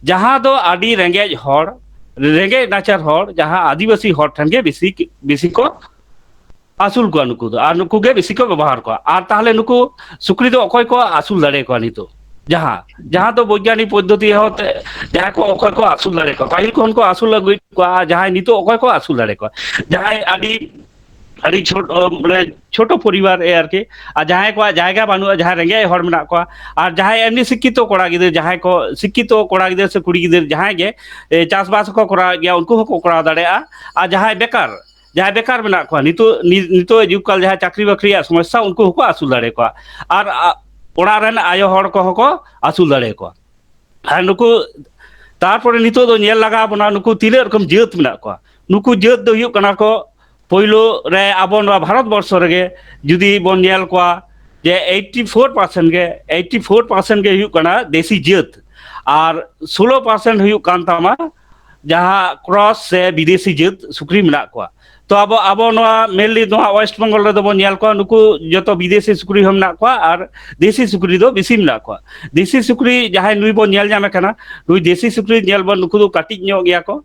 ᱡᱟᱦᱟᱸ ᱫᱚ ᱟᱹᱰᱤ ᱨᱮᱸᱜᱮᱡ ᱦᱚᱲ, ᱨᱮᱸᱜᱮᱡ ᱱᱟᱪᱟᱨ ᱦᱚᱲ, ᱡᱟᱦᱟᱸ ᱟᱹᱫᱤᱵᱟᱹᱥᱤ ᱦᱚᱲ ᱴᱷᱮᱱ ᱜᱮ ᱵᱮᱥᱤ, ᱵᱮᱥᱤ ᱠᱚ ᱟᱹᱥᱩᱞ ᱠᱚᱣᱟ ᱱᱩᱠᱩ ᱫᱚ, ᱟᱨ ᱱᱩᱠᱩ ᱜᱮ ᱵᱮᱥᱤ ᱠᱚ ᱵᱮᱵᱚᱦᱟᱨ ᱠᱚᱣᱟ᱾ ᱟᱨ ᱛᱟᱦᱚᱞᱮ ᱱᱩᱠᱩ ᱥᱩᱠᱨᱤ ᱫᱚ ᱚᱠᱚᱭ ᱠᱚ ᱟᱹᱥᱩᱞ ᱫᱟᱲᱮ ᱠᱚᱣᱟ ᱱᱤᱛᱚᱜ? ᱡᱟᱦᱟᱸ, ᱡᱟᱦᱟᱸ ᱫᱚ ᱵᱳᱭᱜᱟᱱᱤᱠ ᱯᱚᱫᱽᱫᱷᱚᱛᱤ ᱦᱚᱸ ᱛᱮ, ᱡᱟᱦᱟᱸᱭ ᱠᱚ, ᱚᱠᱚᱭ ᱠᱚ ᱟᱹᱥᱩᱞ ᱫᱟᱲᱮ ᱠᱚᱣᱟ? ᱯᱟᱹᱦᱤᱞ ᱠᱷᱚᱱ ᱠᱚ ᱟᱹᱥᱩᱞ ᱟᱹᱜᱩᱭᱮᱫ ᱠᱚᱣᱟ, ᱟᱨ ᱡᱟᱦᱟᱸᱭ ᱱᱤᱛᱚᱜ ᱚᱠᱚᱭ ᱠᱚ ᱟᱹᱥᱩᱞ ᱫᱟᱲᱮ ᱠᱚᱣᱟ? ᱡᱟᱦᱟᱸᱭ ᱟᱹᱰᱤ, ᱟᱹᱰᱤ ᱪᱷᱳᱴ-, ᱢᱟᱱᱮ, ᱪᱷᱳᱴᱳ ᱯᱚᱨᱤᱵᱟᱨ ᱮ ᱟᱨᱠᱤ, ᱟᱨ ᱡᱟᱦᱟᱸᱭ ᱠᱚᱣᱟᱜ ᱡᱟᱭᱜᱟ ᱵᱟᱹᱱᱩᱜᱼᱟ, ᱡᱟᱦᱟᱸᱭ ᱨᱮᱸᱜᱮᱡ ᱦᱚᱲ ᱢᱮᱱᱟᱜ ᱠᱚᱣᱟ, ᱟᱨ ᱡᱟᱦᱟᱸᱭ ᱮᱢᱱᱤ ᱥᱤᱠᱠᱷᱤᱛᱚ ᱠᱚᱲᱟ ᱜᱤᱫᱟᱹᱨ, ᱡᱟᱦᱟᱸᱭ ᱠᱚ ᱥᱤᱠᱠᱷᱤᱛᱚ ᱠᱚᱲᱟ ᱜᱤᱫᱟᱹᱨ ᱥᱮ ᱠᱩᱲᱤ ᱜᱤᱫᱟᱹᱨ ᱡᱟᱦᱟᱸᱭ ᱜᱮ, ᱮ, ᱪᱟᱥᱵᱟᱥ ᱦᱚᱸᱠᱚ ᱠᱚᱨᱟᱣᱮᱫ ᱜᱮᱭᱟ, ᱩᱱᱠᱩ ᱦᱚᱸᱠᱚ ᱠᱚᱨᱟᱣ ᱫᱟᱲᱮᱭᱟᱜᱼᱟ᱾ ᱟᱨ ᱡᱟᱦᱟᱸᱭ ᱵᱮᱠᱟᱨ, ᱡᱟᱦᱟᱸᱭ ᱵᱮᱠᱟᱨ ᱢᱮᱱᱟᱜ ᱠᱚᱣᱟ, ᱱᱤᱛᱚᱜ, ᱱᱤ-, ᱱᱤᱛᱚᱜ ᱡᱩᱜᱽ ᱠᱟᱞ ᱡᱟᱦᱟᱸᱭ ᱪᱟᱹᱠᱨᱤ ᱵᱟᱹᱠᱨᱤᱭᱟᱜ ᱥᱚᱢᱚᱥᱥᱟ, ᱩᱱᱠᱩ ᱦᱚᱸᱠᱚ ᱟᱹᱥᱩᱞ ᱫᱟᱲᱮ ᱠᱚᱣᱟ᱾ ᱟᱨ, ᱟ, ᱚᱲᱟᱜ ᱨᱮᱱ ᱟᱭᱳ ᱦᱚᱲ ᱠᱚᱦᱚᱸ ᱠᱚ ᱟᱹᱥᱩᱞ ᱫᱟᱲᱮ ᱠᱚᱣᱟ᱾ ᱟᱨ ᱱᱩᱠᱩ, ᱛᱟᱨᱯᱚᱨᱮ ᱱᱤᱛᱚᱜ ᱫᱚ ᱧᱮᱞ ᱞᱟᱜᱟᱣ ᱵᱚᱱᱟ, ᱱᱩᱠᱩ ᱛᱤᱱᱟᱹᱜ ᱨᱚᱠᱚᱢ ᱡᱟᱹᱛ ᱢᱮᱱᱟᱜ ᱠᱚᱣᱟ᱾ ᱱᱩᱠᱩ ᱡᱟᱹᱛ ᱫᱚ ᱦᱩᱭᱩᱜ ᱠᱟᱱᱟ ᱠᱚ, ᱯᱳᱭᱞᱳ ᱨᱮ ᱟᱵᱚ ᱱᱚᱣᱟ ᱵᱷᱟᱨᱚᱛ ᱵᱚᱨᱥᱚ ᱨᱮᱜᱮ ᱡᱩᱫᱤ ᱵᱚᱱ ᱧᱮᱞ ᱠᱚᱣᱟ, ᱡᱮ ᱮᱭᱤᱴᱤ ᱯᱷᱳᱨ ᱯᱟᱨᱥᱮᱱᱴ ᱜᱮ, ᱮᱭᱤᱴᱤ ᱯᱷᱳᱨ ᱯᱟᱨᱥᱮᱱᱴ ᱜᱮ ᱦᱩᱭᱩᱜ ᱠᱟᱱᱟ ᱫᱮᱥᱤ ᱡᱟᱹᱛ, ᱟᱨ ᱥᱳᱞᱳ ᱯᱟᱨᱥᱮᱱᱴ ᱦᱩᱭᱩᱜ ᱠᱟᱱ ᱛᱟᱢᱟ ᱡᱟᱦᱟᱸ ᱠᱨᱚᱥ ᱥᱮ ᱵᱤᱫᱮᱥᱤ ᱡᱟᱹᱛ ᱥᱩᱠᱨᱤ ᱢᱮᱱᱟᱜ ᱠᱚᱣᱟ᱾ ᱛᱚ ᱟᱵᱚ, ᱟᱵᱚ ᱱᱚᱣᱟ mainly ᱱᱚᱣᱟ ᱳᱭᱮᱥᱴ ᱵᱮᱝᱜᱚᱞ ᱨᱮᱫᱚ ᱵᱚᱱ ᱧᱮᱞ ᱠᱚᱣᱟ, ᱱᱩᱠᱩ ᱡᱚᱛᱚ ᱵᱤᱫᱮᱥᱤ ᱥᱩᱠᱨᱤ ᱦᱚᱸ ᱢᱮᱱᱟᱜ ᱠᱚᱣᱟ ᱟᱨ ᱫᱮᱥᱤ ᱥᱩᱠᱨᱤ ᱫᱚ ᱵᱮᱥᱤ ᱢᱮᱱᱟᱜ ᱠᱚᱣᱟ᱾ ᱫᱮᱥᱤ ᱥᱩᱠᱨᱤ ᱡᱟᱦᱟᱸᱭ ᱱᱩᱭ ᱵᱚᱱ ᱧᱮᱞ ᱧᱟᱢᱮ ᱠᱟᱱᱟ, ᱱᱩᱭ ᱫᱮᱥᱤ ᱥᱩᱠᱨᱤ ᱧᱮᱞ ᱵᱚᱱ, ᱱᱩᱠᱩ ᱫᱚ ᱠᱟᱹᱴᱤᱡ ᱧᱚᱜ ᱜᱮᱭᱟ ᱠᱚ,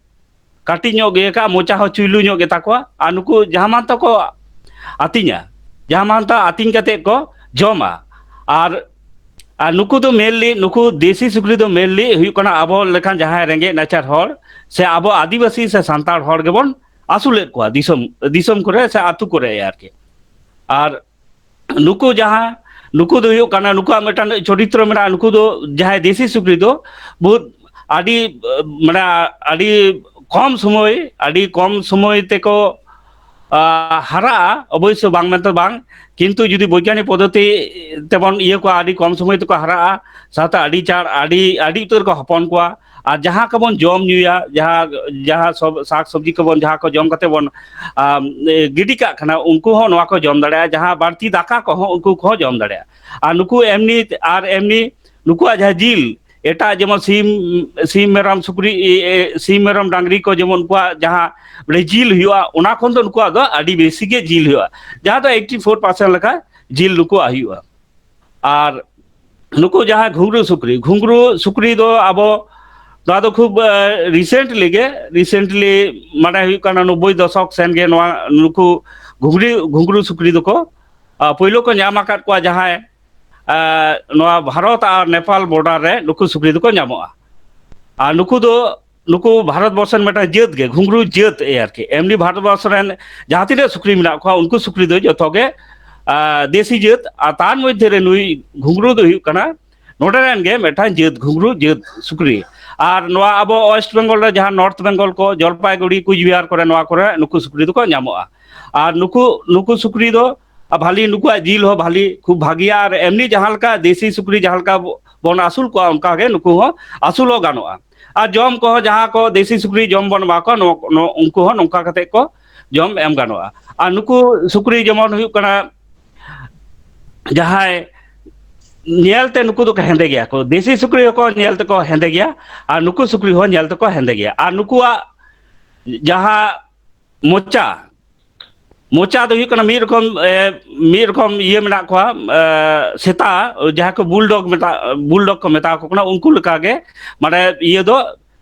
ᱠᱟᱹᱴᱤᱡ ᱧᱚᱜ ᱜᱮᱭᱟ ᱠᱚ, ᱢᱚᱪᱟ ᱦᱚᱸ ᱪᱩᱭᱞᱩ ᱧᱚᱜ ᱜᱮᱛᱟ ᱠᱚᱣᱟ, ᱟᱨ ᱱᱩᱠᱩ ᱡᱟᱦᱟᱸ ᱢᱟᱱ ᱛᱟᱠᱚ ᱟᱹᱛᱤᱧᱟ, ᱡᱟᱦᱟᱸ ᱢᱟᱱ ᱛᱟ ᱟᱹᱛᱤᱧ ᱠᱟᱛᱮ ᱠᱚ ᱡᱚᱢᱟ᱾ ᱟᱨ, ᱟᱨ ᱱᱩᱠᱩ ᱫᱚ mainly, ᱱᱩᱠᱩ ᱫᱮᱥᱤ ᱥᱩᱠᱨᱤ ᱫᱚ mainly ᱦᱩᱭᱩᱜ ᱠᱟᱱᱟ ᱟᱵᱚ ᱞᱮᱠᱟᱱ ᱡᱟᱦᱟᱸᱭ ᱨᱮᱸᱜᱮᱡ ᱱᱟᱪᱟᱨ ᱦᱚᱲ ᱥᱮ ᱟᱵᱚ ᱟᱹᱫᱤᱵᱟᱹᱥᱤ ᱥᱮ ᱥᱟᱱᱛᱟᱲ ᱦᱚᱲ ᱜᱮᱵᱚᱱ ᱟᱹᱥᱩᱞᱮᱫ ᱠᱚᱣᱟ ᱫᱤᱥᱚᱢ, ᱫᱤᱥᱚᱢ ᱠᱚᱨᱮ ᱥᱮ ᱟᱹᱛᱩ ᱠᱚᱨᱮ ᱟᱨᱠᱤ᱾ ᱟᱨ ᱱᱩᱠᱩ ᱡᱟᱦᱟᱸ, ᱱᱩᱠᱩ ᱫᱚ ᱦᱩᱭᱩᱜ ᱠᱟᱱᱟ, ᱱᱩᱠᱩᱣᱟᱜ ᱢᱤᱫᱴᱟᱝ ᱪᱚᱨᱤᱛᱨᱚ ᱢᱮᱱᱟᱜᱼᱟ᱾ ᱱᱩᱠᱩ ᱫᱚ ᱡᱟᱦᱟᱸᱭ ᱫᱮᱥᱤ ᱥᱩᱠᱨᱤ ᱫᱚ ᱵᱚᱦᱩᱛ ᱟᱹᱰᱤ, ᱢᱟᱱᱮ, ᱟᱹᱰᱤ ᱠᱚᱢ ᱥᱚᱢᱚᱭ, ᱟᱹᱰᱤ ᱠᱚᱢ ᱥᱚᱢᱚᱭ ᱛᱮᱠᱚ, ᱟ, ᱦᱟᱨᱟᱜᱼᱟ᱾ ᱚᱵᱚᱥᱥᱚ ᱵᱟᱝ ᱢᱮᱱᱛᱮ ᱵᱟᱝ, ᱠᱤᱱᱛᱩ ᱡᱩᱫᱤ ᱵᱳᱭᱜᱟᱱᱤᱠ ᱯᱚᱫᱽᱫᱷᱚᱛᱤ ᱛᱮᱵᱚᱱ ᱤᱭᱟᱹ ᱠᱚᱣᱟ, ᱟᱹᱰᱤ ᱠᱚᱢ ᱥᱚᱢᱚᱭ ᱛᱮᱠᱚ ᱦᱟᱨᱟᱜᱼᱟ, ᱥᱟᱶᱛᱮ ᱟᱹᱰᱤ ᱪᱟᱬ, ᱟᱹᱰᱤ, ᱟᱹᱰᱤ ᱩᱛᱟᱹᱨ ᱠᱚ ᱦᱚᱯᱚᱱ ᱠᱚᱣᱟ᱾ ᱟᱨ ᱡᱟᱦᱟᱸ ᱠᱚᱵᱚᱱ ᱡᱚᱢ ᱧᱩᱭᱟ, ᱡᱟᱦᱟᱸ, ᱡᱟᱦᱟᱸ ᱥᱚᱵ ᱥᱟᱠ ᱥᱚᱵᱽᱡᱤ ᱠᱚᱵᱚᱱ, ᱡᱟᱦᱟᱸ ᱠᱚ ᱡᱚᱢ ᱠᱟᱛᱮ ᱵᱚᱱ, ᱟᱢ, ᱮ, ᱜᱤᱰᱤ ᱠᱟᱜ ᱠᱟᱱᱟ, ᱩᱱᱠᱩ ᱦᱚᱸ ᱱᱚᱣᱟ ᱠᱚ ᱡᱚᱢ ᱫᱟᱲᱮᱭᱟᱜᱼᱟ᱾ ᱡᱟᱦᱟᱸ ᱵᱟᱹᱲᱛᱤ ᱫᱟᱠᱟ ᱠᱚᱦᱚᱸ ᱩᱱᱠᱩ ᱠᱚᱦᱚᱸ ᱡᱚᱢ ᱫᱟᱲᱮᱭᱟᱜᱼᱟ᱾ ᱟᱨ ᱱᱩᱠᱩ ᱮᱢᱱᱤ, ᱟᱨ ᱮᱢᱱᱤ ᱱᱩᱠᱩᱣᱟᱜ ᱡᱟᱦᱟᱸ ᱡᱤᱞ, ᱮᱴᱟᱜ ᱡᱮᱢᱚᱱ ᱥᱤᱢ, ᱥᱤᱢ ᱢᱮᱨᱚᱢ ᱥᱩᱠᱨᱤ, ᱮ, ᱮ, ᱥᱤᱢ ᱢᱮᱨᱚᱢ ᱰᱟᱝᱨᱤ ᱠᱚ ᱡᱮᱢᱚᱱ ᱩᱱᱠᱩᱣᱟᱜ ᱡᱟᱦᱟᱸ ᱵᱚᱞᱮ ᱡᱤᱞ ᱦᱩᱭᱩᱜᱼᱟ, ᱚᱱᱟ ᱠᱷᱚᱱ ᱫᱚ ᱱᱩᱠᱩᱣᱟᱜ ᱫᱚ ᱟᱹᱰᱤ ᱵᱮᱥᱤ ᱜᱮ ᱡᱤᱞ ᱦᱩᱭᱩᱜᱼᱟ, ᱡᱟᱦᱟᱸ ᱫᱚ ᱮᱭᱤᱴᱤ ᱯᱷᱳᱨ ᱯᱟᱨᱥᱮᱱᱴ ᱞᱮᱠᱟ ᱡᱤᱞ ᱱᱩᱠᱩᱣᱟᱜ ᱦᱩᱭᱩᱜᱼᱟ᱾ ᱟᱨ ᱱᱩᱠᱩ ᱡᱟᱦᱟᱸ ᱜᱷᱩᱸᱜᱽᱨᱩ ᱥᱩᱠᱨᱤ, ᱜᱷᱩᱸᱜᱽᱨᱩ ᱥᱩᱠᱨᱤ ᱫᱚ ᱟᱵᱚ ᱱᱚᱣᱟ ᱫᱚ ᱠᱷᱩᱵ, ᱮ, recently ᱜᱮ, recently ᱢᱟᱱᱮ ᱦᱩᱭᱩᱜ ᱠᱟᱱᱟ ᱱᱚᱵᱵᱳᱭ ᱫᱚᱥᱚᱠ ᱥᱮᱱ ᱜᱮ ᱱᱚᱣᱟ ᱱᱩᱠᱩ ᱜᱷᱩᱸᱜᱽᱨᱤ, ᱜᱷᱩᱸᱜᱽᱨᱩ ᱥᱩᱠᱨᱤ ᱫᱚᱠᱚ, ᱟ, ᱯᱳᱭᱞᱳ ᱠᱚ ᱧᱟᱢ ᱟᱠᱟᱫ ᱠᱚᱣᱟ ᱡᱟᱦᱟᱸᱭ, ᱟ, ᱱᱚᱣᱟ ᱵᱷᱟᱨᱚᱛ ᱟᱨ ᱱᱮᱯᱟᱞ border ᱨᱮ ᱱᱩᱠᱩ ᱥᱩᱠᱨᱤ ᱫᱚᱠᱚ ᱧᱟᱢᱚᱜᱼᱟ᱾ ᱟᱨ ᱱᱩᱠᱩ ᱫᱚ, ᱱᱩᱠᱩ ᱵᱷᱟᱨᱚᱛ ᱵᱚᱨᱥᱚ ᱨᱮᱱ ᱢᱤᱫᱴᱟᱝ ᱡᱟᱹᱛ ᱜᱮ, ᱜᱷᱩᱸᱜᱽᱨᱩ ᱡᱟᱹᱛ ᱮ ᱟᱨᱠᱤ᱾ ᱮᱢᱱᱤ ᱵᱷᱟᱨᱚᱛ ᱵᱚᱨᱥᱚ ᱨᱮᱱ ᱡᱟᱦᱟᱸ ᱛᱤᱱᱟᱹᱜ ᱥᱩᱠᱨᱤ ᱢᱮᱱᱟᱜ ᱠᱚᱣᱟ, ᱩᱱᱠᱩ ᱥᱩᱠᱨᱤ ᱫᱚ ᱡᱚᱛᱚ ᱜᱮ, ᱟ, ᱫᱮᱥᱤ ᱡᱟᱹᱛ᱾ ᱟᱨ ᱛᱟᱨ ᱢᱚᱫᱽᱫᱷᱮ ᱨᱮ ᱱᱩᱭ ᱜᱷᱩᱸᱜᱽᱨᱩ ᱫᱚ ᱦᱩᱭᱩᱜ ᱠᱟᱱᱟ ᱱᱚᱰᱮ ᱨᱮᱱ ᱜᱮ ᱢᱤᱫᱴᱟᱝ ᱡᱟᱹᱛ, ᱜᱷᱩᱸᱜᱽᱨᱩ ᱡᱟᱹᱛ ᱥᱩᱠᱨᱤ᱾ ᱟᱨ ᱱᱚᱣᱟ ᱟᱵᱚ West Bengal ᱨᱮ ᱡᱟᱦᱟᱸ North Bengal ᱠᱚ, ᱡᱚᱞᱯᱟᱭᱜᱩᱲᱤ, ᱠᱩᱪᱵᱤᱦᱟᱨ ᱠᱚᱨᱮ, ᱱᱚᱣᱟ ᱠᱚᱨᱮ ᱱᱩᱠᱩ ᱥᱩᱠᱨᱤ ᱫᱚᱠᱚ ᱧᱟᱢᱚᱜᱼᱟ᱾ ᱟᱨ ᱱᱩᱠᱩ, ᱱᱩᱠᱩ ᱥᱩᱠᱨᱤ ᱫᱚ ᱵᱷᱟᱞᱤ, ᱱᱩᱠᱩᱣᱟᱜ ᱡᱤᱞ ᱦᱚᱸ ᱵᱷᱟᱞᱤ, ᱠᱷᱩᱵ ᱵᱷᱟᱜᱤᱭᱟ᱾ ᱟᱨ ᱮᱢᱱᱤ ᱡᱟᱦᱟᱸ ᱞᱮᱠᱟ ᱫᱮᱥᱤ ᱥᱩᱠᱨᱤ ᱡᱟᱦᱟᱸ ᱞᱮᱠᱟ ᱵᱚᱱ ᱟᱹᱥᱩᱞ ᱠᱚᱣᱟ, ᱚᱱᱠᱟ ᱜᱮ ᱱᱩᱠᱩ ᱦᱚᱸ ᱟᱹᱥᱩᱞ ᱦᱚᱸ ᱜᱟᱱᱚᱜᱼᱟ᱾ ᱟᱨ ᱡᱚᱢ ᱠᱚᱦᱚᱸ ᱡᱟᱦᱟᱸ ᱠᱚ ᱫᱮᱥᱤ ᱥᱩᱠᱨᱤ ᱡᱚᱢ ᱵᱚᱱ ᱮᱢᱟ ᱠᱚᱣᱟ, ᱱᱚ-, ᱱᱚ-, ᱩᱱᱠᱩ ᱦᱚᱸ ᱱᱚᱝᱠᱟ ᱠᱟᱛᱮ ᱠᱚ ᱡᱚᱢ ᱮᱢ ᱜᱟᱱᱚᱜᱼᱟ᱾ ᱟᱨ ᱱᱩᱠᱩ ᱥᱩᱠᱨᱤ ᱡᱮᱢᱚᱱ ᱦᱩᱭᱩᱜ ᱠᱟᱱᱟ, ᱡᱟᱦᱟᱸᱭ ᱧᱮᱞᱛᱮ ᱱᱩᱠᱩ ᱫᱚᱠᱚ ᱦᱮᱸᱫᱮ ᱜᱮᱭᱟ ᱠᱚ, ᱫᱮᱥᱤ ᱥᱩᱠᱨᱤ ᱦᱚᱸᱠᱚ ᱧᱮᱞ ᱛᱮᱠᱚ ᱦᱮᱸᱫᱮ ᱜᱮᱭᱟ, ᱟᱨ ᱱᱩᱠᱩ ᱥᱩᱠᱨᱤ ᱦᱚᱸ ᱧᱮᱞ ᱛᱮᱠᱚ ᱦᱮᱸᱫᱮ ᱜᱮᱭᱟ᱾ ᱟᱨ ᱱᱩᱠᱩᱣᱟᱜ ᱡᱟᱦᱟᱸ ᱢᱚᱪᱟ, ᱢᱚᱪᱟ ᱫᱚ ᱦᱩᱭᱩᱜ ᱠᱟᱱᱟ ᱢᱤᱫ ᱨᱚᱠᱚᱢ, ᱮ, ᱢᱤᱫ ᱨᱚᱠᱚᱢ ᱤᱭᱟᱹ ᱢᱮᱱᱟᱜ ᱠᱚᱣᱟ, ᱮ, ᱥᱮᱛᱟ, ᱡᱟᱦᱟᱸ ᱠᱚ ᱵᱩᱞᱰᱚᱜ ᱢᱮᱛᱟ, ᱵᱩᱞᱰᱚᱜ ᱠᱚ ᱢᱮᱛᱟ ᱠᱚ ᱠᱟᱱᱟ, ᱩᱱᱠᱩ ᱞᱮᱠᱟᱜᱮ, ᱢᱟᱱᱮ, ᱤᱭᱟᱹ ᱫᱚ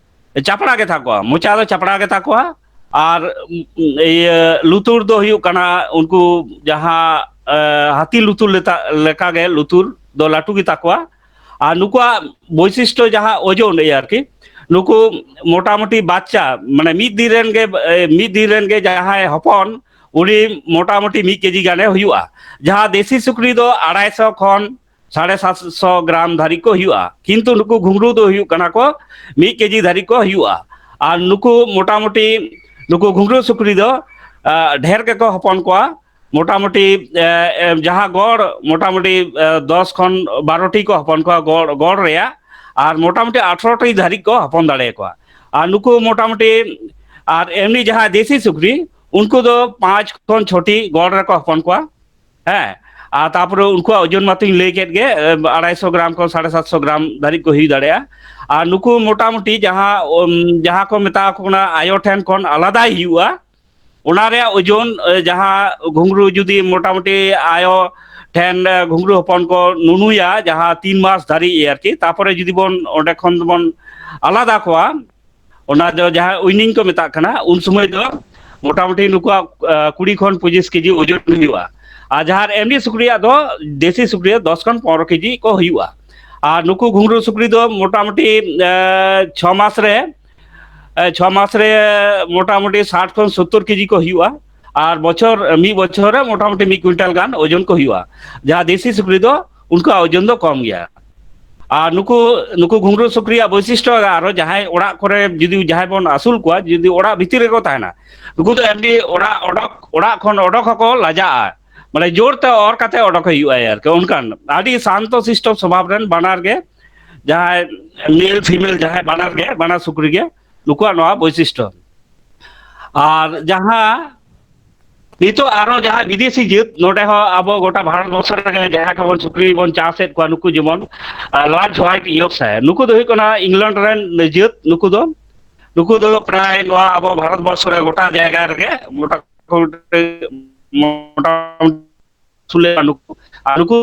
ᱪᱟᱯᱲᱟ ᱜᱮ ᱛᱟᱠᱚᱣᱟ, ᱢᱚᱪᱟ ᱫᱚ ᱪᱟᱯᱲᱟ ᱜᱮ ᱛᱟᱠᱚᱣᱟ᱾ ᱟᱨ, ᱩᱢ, ᱤᱭᱟᱹ, ᱞᱩᱛᱩᱨ ᱫᱚ ᱦᱩᱭᱩᱜ ᱠᱟᱱᱟ ᱩᱱᱠᱩ ᱡᱟᱦᱟᱸ, ᱮ, ᱦᱟᱹᱛᱤ ᱞᱩᱛᱩᱨ ᱞᱮᱠᱟ, ᱞᱮᱠᱟᱜᱮ ᱞᱩᱛᱩᱨ ᱫᱚ ᱞᱟᱹᱴᱩ ᱜᱮ ᱛᱟᱠᱚᱣᱟ᱾ ᱟᱨ ᱱᱩᱠᱩᱣᱟᱜ ᱵᱳᱭᱥᱤᱥᱴᱚ ᱡᱟᱦᱟᱸ ᱳᱡᱚᱱ, ᱮᱭ ᱟᱨᱠᱤ, ᱱᱩᱠᱩ ᱢᱚᱴᱟᱢᱩᱴᱤ ᱵᱟᱪᱪᱟ, ᱢᱟᱱᱮ, ᱢᱤᱫ ᱫᱤᱱ ᱨᱮᱱ ᱜᱮ, ᱮ, ᱢᱤᱫ ᱫᱤᱱ ᱨᱮᱱ ᱜᱮ ᱡᱟᱦᱟᱸᱭ ᱦᱚᱯᱚᱱ, ᱩᱱᱤ ᱢᱚᱴᱟᱢᱩᱴᱤ ᱢᱤᱫ ᱠᱮᱡᱤ ᱜᱟᱱᱮ ᱦᱩᱭᱩᱜᱼᱟ᱾ ᱡᱟᱦᱟᱸ ᱫᱮᱥᱤ ᱥᱩᱠᱨᱤ ᱫᱚ ᱟᱲᱟᱭᱥᱚ ᱠᱷᱚᱱ ᱥᱟᱲᱮ ᱥᱟᱛᱥᱚ ᱜᱨᱟᱢ ᱫᱷᱟᱹᱨᱤᱡ ᱠᱚ ᱦᱩᱭᱩᱜᱼᱟ, ᱠᱤᱱᱛᱩ ᱱᱩᱠᱩ ᱜᱷᱩᱸᱜᱽᱨᱩ ᱫᱚ ᱦᱩᱭᱩᱜ ᱠᱟᱱᱟ ᱠᱚ ᱢᱤᱫ ᱠᱮᱡᱤ ᱫᱷᱟᱹᱨᱤᱡ ᱠᱚ ᱦᱩᱭᱩᱜᱼᱟ᱾ ᱟᱨ ᱱᱩᱠᱩ ᱢᱚᱴᱟᱢᱩᱴᱤ, ᱱᱩᱠᱩ ᱜᱷᱩᱸᱜᱽᱨᱩ ᱥᱩᱠᱨᱤ ᱫᱚ, ᱟ, ᱰᱷᱮᱨ ᱜᱮᱠᱚ ᱦᱚᱯᱚᱱ ᱠᱚᱣᱟ᱾ ᱢᱚᱴᱟᱢᱩᱴᱤ, ᱮ, ᱮ, ᱡᱟᱦᱟᱸ ᱜᱚᱲ, ᱢᱚᱴᱟᱢᱩᱴᱤ, ᱮ, ᱫᱚᱥ ᱠᱷᱚᱱ ᱵᱟᱨᱚ ᱴᱤ ᱠᱚ ᱦᱚᱯᱚᱱ ᱠᱚᱣᱟ ᱜᱚᱲ, ᱜᱚᱲ ᱨᱮᱭᱟᱜ, ᱟᱨ ᱢᱚᱴᱟᱢᱩᱴᱤ ᱟᱴᱷᱨᱚ ᱴᱤ ᱫᱷᱟᱹᱨᱤᱡ ᱠᱚ ᱦᱚᱯᱚᱱ ᱫᱟᱲᱮᱭᱟᱠᱚᱣᱟ᱾ ᱟᱨ ᱱᱩᱠᱩ ᱢᱚᱴᱟᱢᱩᱴᱤ, ᱟᱨ ᱮᱢᱱᱤ ᱡᱟᱦᱟᱸ ᱫᱮᱥᱤ ᱥᱩᱠᱨᱤ, ᱩᱱᱠᱩ ᱫᱚ ᱯᱟᱸᱪ ᱠᱷᱚᱱ ᱪᱷᱚ ᱴᱤ ᱜᱚᱲ ᱨᱮᱠᱚ ᱦᱚᱯᱚᱱ ᱠᱚᱣᱟ᱾ ᱦᱮᱸ, ᱟᱨ ᱛᱟᱯᱚᱨᱮ ᱩᱱᱠᱩᱣᱟᱜ ᱳᱡᱚᱱ ᱢᱟᱛᱚᱧ ᱞᱟᱹᱭ ᱠᱮᱫ ᱜᱮ, ᱮ, ᱟᱲᱟᱭᱥᱚ ᱜᱨᱟᱢ ᱠᱷᱚᱱ ᱥᱟᱲᱮ ᱥᱟᱛᱥᱚ ᱜᱨᱟᱢ ᱫᱷᱟᱹᱨᱤᱡ ᱠᱚ ᱦᱩᱭ ᱫᱟᱲᱮᱭᱟᱜᱼᱟ᱾ ᱟᱨ ᱱᱩᱠᱩ ᱢᱚᱴᱟᱢᱩᱴᱤ ᱡᱟᱦᱟᱸ, ᱩᱢ, ᱡᱟᱦᱟᱸ ᱠᱚ ᱢᱮᱛᱟ ᱠᱚ ᱠᱟᱱᱟ ᱟᱭᱳ ᱴᱷᱮᱱ ᱠᱷᱚᱱ ᱟᱞᱟᱫᱟᱭ ᱦᱩᱭᱩᱜᱼᱟ, ᱚᱱᱟ ᱨᱮᱭᱟᱜ ᱳᱡᱚᱱ, ᱮ, ᱡᱟᱦᱟᱸ ᱜᱷᱩᱸᱜᱽᱨᱩ ᱡᱩᱫᱤ ᱢᱚᱴᱟᱢᱩᱴᱤ ᱟᱭᱳ ᱴᱷᱮᱱ, ᱮ, ᱜᱷᱩᱸᱜᱽᱨᱩ ᱦᱚᱯᱚᱱ ᱠᱚ ᱱᱩᱱᱩᱭᱟ, ᱡᱟᱦᱟᱸ ᱛᱤᱱ ᱢᱟᱥ ᱫᱷᱟᱹᱨᱤᱡ ᱟᱨᱠᱤ, ᱛᱟᱯᱚᱨᱮ ᱡᱩᱫᱤ ᱵᱚᱱ ᱚᱸᱰᱮ ᱠᱷᱚᱱ ᱵᱚᱱ ᱟᱞᱟᱫᱟ ᱠᱚᱣᱟ, ᱚᱱᱟ ᱫᱚ ᱡᱟᱦᱟᱸ ᱩᱭᱱᱤᱝ ᱠᱚ ᱢᱮᱛᱟᱜ ᱠᱟᱱᱟ, ᱩᱱ ᱥᱚᱢᱚᱭ ᱫᱚ ᱢᱚᱴᱟᱢᱩᱴᱤ ᱱᱩᱠᱩᱣᱟᱜ, ᱟ, ᱠᱩᱲᱤ ᱠᱷᱚᱱ ᱯᱚᱸᱪᱤᱥ ᱠᱮᱡᱤ ᱳᱡᱚᱱ ᱦᱩᱭᱩᱜᱼᱟ᱾ ᱟᱨ ᱡᱟᱦᱟᱸ ᱮᱢᱱᱤ ᱥᱩᱠᱨᱤᱭᱟᱜ ᱫᱚ, ᱫᱮᱥᱤ ᱥᱩᱠᱨᱤᱭᱟᱜ ᱫᱚᱥ ᱠᱷᱚᱱ ᱯᱚᱱᱨᱚ ᱠᱮᱡᱤ ᱠᱚ ᱦᱩᱭᱩᱜᱼᱟ᱾ ᱟᱨ ᱱᱩᱠᱩ ᱜᱷᱩᱸᱜᱽᱨᱩ ᱥᱩᱠᱨᱤ ᱫᱚ ᱢᱚᱴᱟᱢᱩᱴᱤ, ᱟ, ᱪᱷᱚ ᱢᱟᱥ ᱨᱮ, ᱟ, ᱪᱷᱚ ᱢᱟᱥ ᱨᱮ ᱢᱚᱴᱟᱢᱩᱴᱤ ᱥᱟᱴ ᱠᱷᱚᱱ ᱥᱚᱛᱛᱚᱨ ᱠᱮᱡᱤ ᱠᱚ ᱦᱩᱭᱩᱜᱼᱟ᱾ ᱟᱨ ᱵᱚᱪᱷᱚᱨ, ᱢᱤᱫ ᱵᱚᱪᱷᱚᱨ ᱨᱮ ᱢᱚᱴᱟᱢᱩᱴᱤ ᱢᱤᱫ ᱠᱩᱭᱤᱱᱴᱟᱞ ᱜᱟᱱ ᱳᱡᱚᱱ ᱠᱚ ᱦᱩᱭᱩᱜᱼᱟ᱾ ᱡᱟᱦᱟᱸ ᱫᱮᱥᱤ ᱥᱩᱠᱨᱤ ᱫᱚ ᱩᱱᱠᱩᱣᱟᱜ ᱳᱡᱚᱱ ᱫᱚ ᱠᱚᱢ ᱜᱮᱭᱟ᱾ ᱟᱨ ᱱᱩᱠᱩ, ᱱᱩᱠᱩ ᱜᱷᱩᱸᱜᱽᱨᱩ ᱥᱩᱠᱨᱤᱭᱟᱜ ᱵᱳᱭᱥᱤᱥᱴᱚ ᱟᱨᱚ ᱡᱟᱦᱟᱸᱭ ᱚᱲᱟᱜ ᱠᱚᱨᱮ ᱡᱩᱫᱤ ᱡᱟᱦᱟᱸᱭ ᱵᱚᱱ ᱟᱹᱥᱩᱞ ᱠᱚᱣᱟ, ᱡᱩᱫᱤ ᱚᱲᱟᱜ ᱵᱷᱤᱛᱤᱨ ᱨᱮᱠᱚ ᱛᱟᱦᱮᱱᱟ, ᱱᱩᱠᱩ ᱫᱚ ᱮᱢᱱᱤ ᱚᱲᱟᱜ ᱚᱰᱚᱠ, ᱚᱲᱟᱜ ᱠᱷᱚᱱ ᱚᱰᱚᱠ ᱦᱚᱸᱠᱚ ᱞᱟᱡᱟᱜᱼᱟ᱾ ᱢᱟᱱᱮ ᱡᱳᱨ ᱛᱮ ᱚᱨ ᱠᱟᱛᱮ ᱚᱰᱚᱠ ᱦᱩᱭᱩᱜᱼᱟ ᱟᱨᱠᱤ᱾ ᱚᱱᱠᱟᱱ ᱟᱹᱰᱤ ᱥᱟᱱᱛᱚ ᱥᱤᱥᱴᱚ ᱥᱚᱵᱷᱟᱵ ᱨᱮᱱ ᱵᱟᱱᱟᱨ ᱜᱮ, ᱡᱟᱦᱟᱸᱭ ᱢᱮᱞ ᱯᱷᱤᱢᱮᱞ ᱡᱟᱦᱟᱸᱭ ᱵᱟᱱᱟᱨ ᱜᱮ, ᱵᱟᱱᱟᱨ ᱥᱩᱠᱨᱤ ᱜᱮ, ᱱᱩᱠᱩᱣᱟᱜ ᱱᱚᱣᱟ ᱵᱳᱭᱥᱤᱥᱴᱚ᱾ ᱟᱨ ᱡᱟᱦᱟᱸ ᱱᱤᱛᱚᱜ ᱟᱨᱚ ᱡᱟᱦᱟᱸ ᱵᱤᱫᱮᱥᱤ ᱡᱟᱹᱛ, ᱱᱚᱰᱮ ᱦᱚᱸ ᱟᱵᱚ ᱜᱚᱴᱟ ᱵᱷᱟᱨᱚᱛ ᱵᱚᱨᱥᱚ ᱨᱮ ᱡᱟᱦᱟᱸ ᱠᱚᱵᱚᱱ ᱥᱩᱠᱨᱤ ᱵᱚᱱ ᱪᱟᱥᱮᱫ ᱠᱚᱣᱟ, ᱱᱩᱠᱩ ᱡᱮᱢᱚᱱ, ᱟᱨ, large white Yorkshire, ᱱᱩᱠᱩ ᱫᱚ ᱦᱩᱭᱩᱜ ᱠᱟᱱᱟ ᱤᱝᱞᱮᱱᱰ ᱨᱮᱱ ᱡᱟᱹᱛ᱾ ᱱᱩᱠᱩ ᱫᱚ, ᱱᱩᱠᱩ ᱫᱚ ᱯᱨᱟᱭ ᱱᱚᱣᱟ ᱟᱵᱚ ᱵᱷᱟᱨᱚᱛ ᱵᱚᱨᱥᱚ ᱨᱮ ᱜᱚᱴᱟ ᱡᱟᱭᱜᱟ ᱨᱮᱜᱮ ᱢᱚᱴᱟ ᱢᱚᱴᱟᱢᱩᱴᱤ ᱥᱩᱞᱮ ᱱᱩᱠᱩ᱾ ᱟᱨ ᱱᱩᱠᱩ,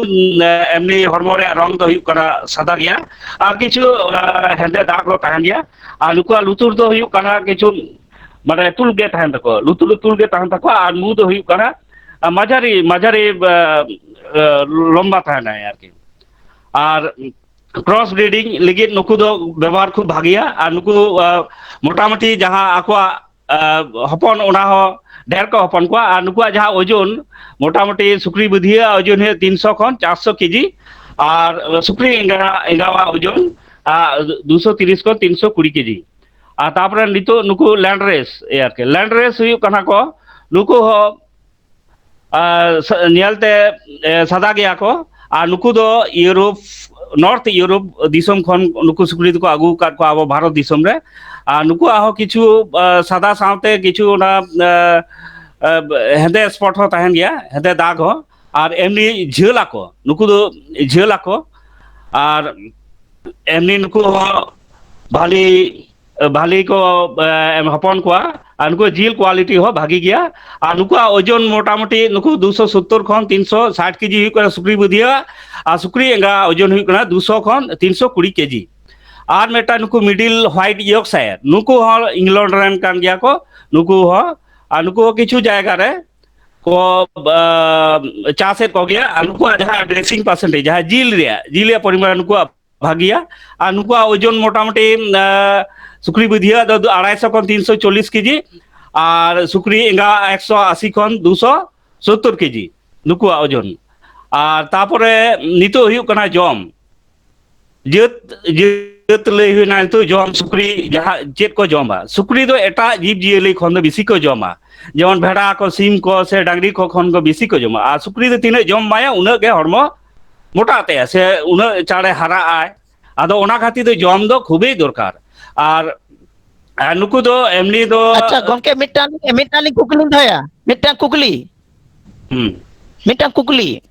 ᱮᱢᱱᱤ ᱦᱚᱲᱢᱚ ᱨᱮᱭᱟᱜ ᱨᱚᱝ ᱫᱚ ᱦᱩᱭᱩᱜ ᱠᱟᱱᱟ ᱥᱟᱫᱟ ᱜᱮᱭᱟ, ᱟᱨ ᱠᱤᱪᱷᱩ, ᱮ, ᱦᱮᱸᱫᱮ ᱫᱟᱜ ᱠᱚ ᱛᱟᱦᱮᱱ ᱜᱮᱭᱟ᱾ ᱟᱨ ᱱᱩᱠᱩᱣᱟᱜ ᱞᱩᱛᱩᱨ ᱫᱚ ᱦᱩᱭᱩᱜ ᱠᱟᱱᱟ ᱠᱤᱪᱷᱩ, ᱢᱟᱱᱮ, ᱛᱩᱞ ᱜᱮ ᱛᱟᱦᱮᱱ ᱛᱟᱠᱚᱣᱟ, ᱞᱩᱛᱩᱨ ᱫᱚ ᱛᱩᱞ ᱜᱮ ᱛᱟᱦᱮᱱ ᱛᱟᱠᱚᱣᱟ᱾ ᱟᱨ ᱢᱩ ᱫᱚ ᱦᱩᱭᱩᱜ ᱠᱟᱱᱟ, ᱟ, ᱢᱟᱡᱷᱟᱨᱤ, ᱢᱟᱡᱷᱟᱨᱤ, ᱟ, ᱟ, ᱞᱚᱢᱵᱟ ᱛᱟᱦᱮᱱᱟᱭ ᱟᱨᱠᱤ᱾ ᱟᱨ ᱠᱨᱚᱥ ᱵᱨᱤᱰᱤᱝ ᱞᱟᱹᱜᱤᱫ ᱱᱩᱠᱩ ᱫᱚ ᱵᱮᱵᱚᱦᱟᱨ ᱠᱷᱩᱵ ᱵᱷᱟᱜᱮᱭᱟ᱾ ᱟᱨ ᱱᱩᱠᱩ, ᱟ, ᱢᱚᱴᱟᱢᱩᱴᱤ ᱡᱟᱦᱟᱸ ᱟᱠᱚᱣᱟᱜ, ᱟ, ᱦᱚᱯᱚᱱ, ᱚᱱᱟ ᱦᱚᱸ ᱰᱷᱮᱨ ᱠᱚ ᱦᱚᱯᱚᱱ ᱠᱚᱣᱟ᱾ ᱟᱨ ᱱᱩᱠᱩᱣᱟᱜ ᱡᱟᱦᱟᱸ ᱳᱡᱚᱱ, ᱢᱚᱴᱟᱢᱩᱴᱤ ᱥᱩᱠᱨᱤ ᱵᱩᱫᱷᱤᱭᱟᱹ ᱳᱡᱚᱱ ᱦᱩᱭᱩᱜ ᱛᱤᱱᱥᱚ ᱠᱷᱚᱱ ᱪᱟᱨᱥᱚ ᱠᱮᱡᱤ, ᱟᱨ ᱥᱩᱠᱨᱤ ᱮᱸᱜᱟ, ᱮᱸᱜᱟᱣᱟᱜ ᱳᱡᱚᱱ, ᱟ, ᱫᱩᱥᱚ ᱛᱤᱨᱤᱥ ᱠᱷᱚᱱ ᱛᱤᱱᱥᱚ ᱠᱩᱲᱤ ᱠᱮᱡᱤ᱾ ᱟᱨ ᱛᱟᱯᱚᱨᱮ ᱱᱤᱛᱚᱜ ᱱᱩᱠᱩ ᱞᱮᱱᱰ ᱨᱮᱥ, ᱮ ᱟᱨᱠᱤ, ᱞᱮᱱᱰ ᱨᱮᱥ ᱦᱩᱭᱩᱜ ᱠᱟᱱᱟ ᱠᱚ, ᱱᱩᱠᱩ ᱦᱚᱸ, ᱟ, ᱥᱟ-, ᱧᱮᱞᱛᱮ, ᱮ, ᱥᱟᱫᱟ ᱜᱮᱭᱟ ᱠᱚ᱾ ᱟᱨ ᱱᱩᱠᱩ ᱫᱚ ᱤᱭᱩᱨᱳᱯ, ᱱᱚᱨᱛᱷ ᱤᱭᱩᱨᱳᱯ ᱫᱤᱥᱚᱢ ᱠᱷᱚᱱ ᱱᱩᱠᱩ ᱥᱩᱠᱨᱤ ᱫᱚᱠᱚ ᱟᱹᱜᱩ ᱟᱠᱟᱫ ᱠᱚᱣᱟ ᱟᱵᱚ ᱵᱷᱟᱨᱚᱛ ᱫᱤᱥᱚᱢ ᱨᱮ᱾ ᱟᱨ ᱱᱩᱠᱩᱣᱟᱜ ᱦᱚᱸ ᱠᱤᱪᱷᱩ, ᱟ, ᱥᱟᱫᱟ ᱥᱟᱶᱛᱮ ᱠᱤᱪᱷᱩ ᱚᱱᱟ, ᱟ, ᱟ, ᱦᱮᱸᱫᱮ ᱥᱯᱚᱴ ᱦᱚᱸ ᱛᱟᱦᱮᱱ ᱜᱮᱭᱟ, ᱦᱮᱸᱫᱮ ᱫᱟᱜᱽ ᱦᱚᱸ᱾ ᱟᱨ ᱮᱢᱱᱤ ᱡᱷᱟᱹᱞ ᱟᱠᱚ, ᱱᱩᱠᱩ ᱫᱚ ᱡᱷᱟᱹᱞ ᱟᱠᱚ᱾ ᱟᱨ ᱮᱢᱱᱤ ᱱᱩᱠᱩ ᱦᱚᱸ ᱵᱷᱟᱞᱤ, ᱵᱷᱟᱞᱤ ᱠᱚ, ᱮ, ᱮᱢ ᱦᱚᱯᱚᱱ ᱠᱚᱣᱟ᱾ ᱟᱨ ᱱᱩᱠᱩ ᱡᱤᱞ quality ᱦᱚᱸ ᱵᱷᱟᱜᱤ ᱜᱮᱭᱟ᱾ ᱟᱨ ᱱᱩᱠᱩᱣᱟᱜ ᱳᱡᱚᱱ ᱢᱚᱴᱟᱢᱩᱴᱤ ᱱᱩᱠᱩ ᱫᱩᱥᱚ ᱥᱚᱛᱛᱚᱨ ᱠᱷᱚᱱ ᱛᱤᱱᱥᱚ ᱥᱟᱴ ᱠᱮᱡᱤ ᱦᱩᱭᱩᱜ ᱠᱟᱱᱟ ᱥᱩᱠᱨᱤ ᱵᱩᱫᱷᱤᱭᱟᱹ᱾ ᱟᱨ ᱥᱩᱠᱨᱤ ᱮᱸᱜᱟ ᱳᱡᱚᱱ ᱦᱩᱭᱩᱜ ᱠᱟᱱᱟ ᱫᱩᱥᱚ ᱠᱷᱚᱱ ᱛᱤᱱᱥᱚ ᱠᱩᱲᱤ ᱠᱮᱡᱤ᱾ ᱟᱨ ᱢᱤᱫᱴᱟᱝ ᱱᱩᱠᱩ middle white Yorkshire, ᱱᱩᱠᱩ ᱦᱚᱸ ᱤᱝᱞᱚᱱᱰ ᱨᱮᱱ ᱠᱟᱱ ᱜᱮᱭᱟ ᱠᱚ᱾ ᱱᱩᱠᱩ ᱦᱚᱸ, ᱟᱨ ᱱᱩᱠᱩ ᱦᱚᱸ ᱠᱤᱪᱷᱩ ᱡᱟᱭᱜᱟ ᱨᱮ ᱠᱚ, ᱟ, ᱪᱟᱥᱮᱫ ᱠᱚᱜᱮᱭᱟ᱾ ᱟᱨ ᱱᱩᱠᱩᱣᱟᱜ ᱡᱟᱦᱟᱸ dressing percentage, ᱡᱟᱦᱟᱸ ᱡᱤᱞ ᱨᱮᱭᱟᱜ, ᱡᱤᱞ ᱨᱮᱭᱟᱜ ᱯᱚᱨᱤᱢᱟᱱ ᱱᱩᱠᱩᱣᱟᱜ ᱵᱷᱟᱜᱤᱭᱟ᱾ ᱟᱨ ᱱᱩᱠᱩᱣᱟᱜ ᱳᱡᱚᱱ ᱢᱚᱴᱟᱢᱩᱴᱤ, ᱟ, ᱥᱩᱠᱨᱤ ᱵᱩᱫᱷᱤᱭᱟᱹ ᱫᱚ ᱟᱲᱟᱭᱥᱚ ᱠᱷᱚᱱ ᱛᱤᱱᱥᱚ ᱪᱚᱞᱞᱤᱥ ᱠᱮᱡᱤ, ᱟᱨ ᱥᱩᱠᱨᱤ ᱮᱸᱜᱟ ᱮᱠᱥᱚ ᱟᱥᱤ ᱠᱷᱚᱱ ᱫᱩᱥᱚ ᱥᱚᱛᱛᱚᱨ ᱠᱮᱡᱤ ᱱᱩᱠᱩᱣᱟᱜ ᱳᱡᱚᱱ᱾ ᱟᱨ ᱛᱟᱯᱚᱨᱮ ᱱᱤᱛᱚᱜ ᱦᱩᱭᱩᱜ ᱠᱟᱱᱟ ᱡᱚᱢ, ᱡᱟᱹᱛ, ᱡᱟᱹᱛ ᱞᱟᱹᱭ ᱦᱩᱭᱱᱟ, ᱱᱤᱛᱚᱜ ᱡᱚᱢ ᱥᱩᱠᱨᱤ ᱡᱟᱦᱟᱸ ᱪᱮᱫ ᱠᱚ ᱡᱚᱢᱟ? ᱥᱩᱠᱨᱤ ᱫᱚ ᱮᱴᱟᱜ ᱡᱤᱵᱽ ᱡᱤᱭᱟᱹᱞᱤ ᱠᱷᱚᱱ ᱫᱚ ᱵᱮᱥᱤ ᱠᱚ ᱡᱚᱢᱟ, ᱡᱮᱢᱚᱱ ᱵᱷᱮᱰᱟ ᱠᱚ, ᱥᱤᱢ ᱠᱚ, ᱥᱮ ᱰᱟᱝᱨᱤ ᱠᱚ ᱠᱷᱚᱱ ᱠᱚ ᱵᱮᱥᱤ ᱠᱚ ᱡᱚᱢᱟ᱾ ᱟᱨ ᱥᱩᱠᱨᱤ ᱫᱚ ᱛᱤᱱᱟᱹᱜ ᱡᱚᱢ ᱮᱢᱟᱭᱟ, ᱩᱱᱟᱹᱜ ᱜᱮ ᱦᱚᱲᱢᱚ ᱢᱚᱴᱟᱜ ᱛᱟᱭᱟ, ᱥᱮ ᱩᱱᱟᱹᱜ ᱪᱟᱬᱮ ᱦᱟᱨᱟᱜ ᱟᱭ᱾ ᱟᱫᱚ ᱚᱱᱟ ᱠᱷᱟᱹᱛᱤᱨ ᱛᱮ ᱡᱚᱢ ᱫᱚ ᱠᱷᱩᱵᱮᱭ ᱫᱚᱨᱠᱟᱨ᱾ ᱟᱨ, ᱟᱨ ᱱᱩᱠᱩ ᱫᱚ ᱮᱢᱱᱤ ᱫᱚ ᱟᱪᱪᱷᱟ ᱜᱚᱢᱠᱮ, ᱢᱤᱫᱴᱟᱝ, ᱢᱤᱫᱴᱟᱝ ᱞᱤᱧ ᱠᱩᱠᱞᱤᱧ ᱫᱚᱦᱚᱭᱟ, ᱢᱤᱫᱴᱟᱝ ᱠᱩᱠᱞᱤ᱾ ᱦᱩᱸ᱾ ᱢᱤᱫᱴᱟᱝ ᱠᱩᱠᱞᱤ᱾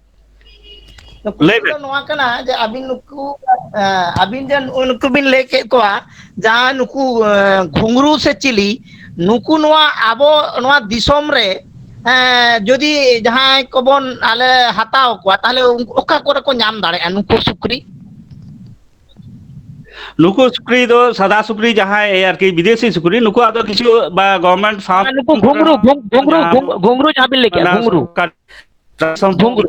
ᱞᱟᱹᱭ ᱠᱩᱠᱞᱤ ᱫᱚ ᱵᱮᱱ᱾ ᱱᱚᱣᱟ ᱠᱟᱱᱟ ᱡᱮ ᱟᱹᱵᱤᱱ ᱱᱩᱠᱩ, ᱮᱸ, ᱟᱹᱵᱤᱱ ᱡᱮ ᱱᱩᱜᱼᱩ ᱱᱩᱠᱩ ᱵᱤᱱ ᱞᱟᱹᱭ ᱠᱮᱫ ᱠᱚᱣᱟ, ᱡᱟᱦᱟᱸ ᱱᱩᱠᱩ, ᱮᱸ, ᱜᱷᱩᱸᱜᱽᱨᱩ ᱥᱮ ᱪᱤᱞᱤ, ᱱᱩᱠᱩ ᱱᱚᱣᱟ ᱟᱵᱚ ᱱᱚᱣᱟ ᱫᱤᱥᱚᱢ ᱨᱮ, ᱮᱸ, ᱡᱩᱫᱤ ᱡᱟᱦᱟᱸᱭ ᱠᱚᱵᱚᱱ ᱟᱞᱮ ᱦᱟᱛᱟᱣ ᱠᱚᱣᱟ, ᱛᱟᱦᱚᱞᱮ ᱩᱱᱠᱩ ᱚᱠᱟ ᱠᱚᱨᱮ ᱠᱚ ᱧᱟᱢ ᱫᱟᱲᱮᱭᱟᱜᱼᱟ ᱱᱩᱠᱩ ᱥᱩᱠᱨᱤ? ᱱᱩᱠᱩ ᱥᱩᱠᱨᱤ ᱫᱚ ᱥᱟᱫᱟ ᱥᱩᱠᱨᱤ ᱡᱟᱦᱟᱸᱭ ᱟᱨᱠᱤ ᱵᱤᱫᱮᱥᱤ ᱥᱩᱠᱨᱤ, ᱱᱩᱠᱩᱣᱟᱜ ᱫᱚ ᱠᱤᱪᱷᱩ ᱵᱟ government farm ᱟᱨ ᱱᱩᱠᱩ ᱠᱚᱨᱮ ᱜᱷᱩᱸᱜᱽᱨᱩ, ᱦᱚᱸ ᱜᱷᱩᱸ-, ᱜᱷᱩᱸᱜᱽᱨᱩ, ᱧᱟᱢ, ᱜᱷᱩᱸ-, ᱜᱷᱩᱸᱜᱽᱨᱩ ᱡᱟᱦᱟᱸ ᱵᱤᱱ ᱞᱟᱹᱭ ᱠᱮᱜᱼᱟ, ᱚᱱᱟ ᱜᱷᱩᱸᱜᱽᱨᱩ᱾ ᱥᱚᱨᱠᱟᱨ ᱜᱷᱩᱸᱜᱽᱨᱩ᱾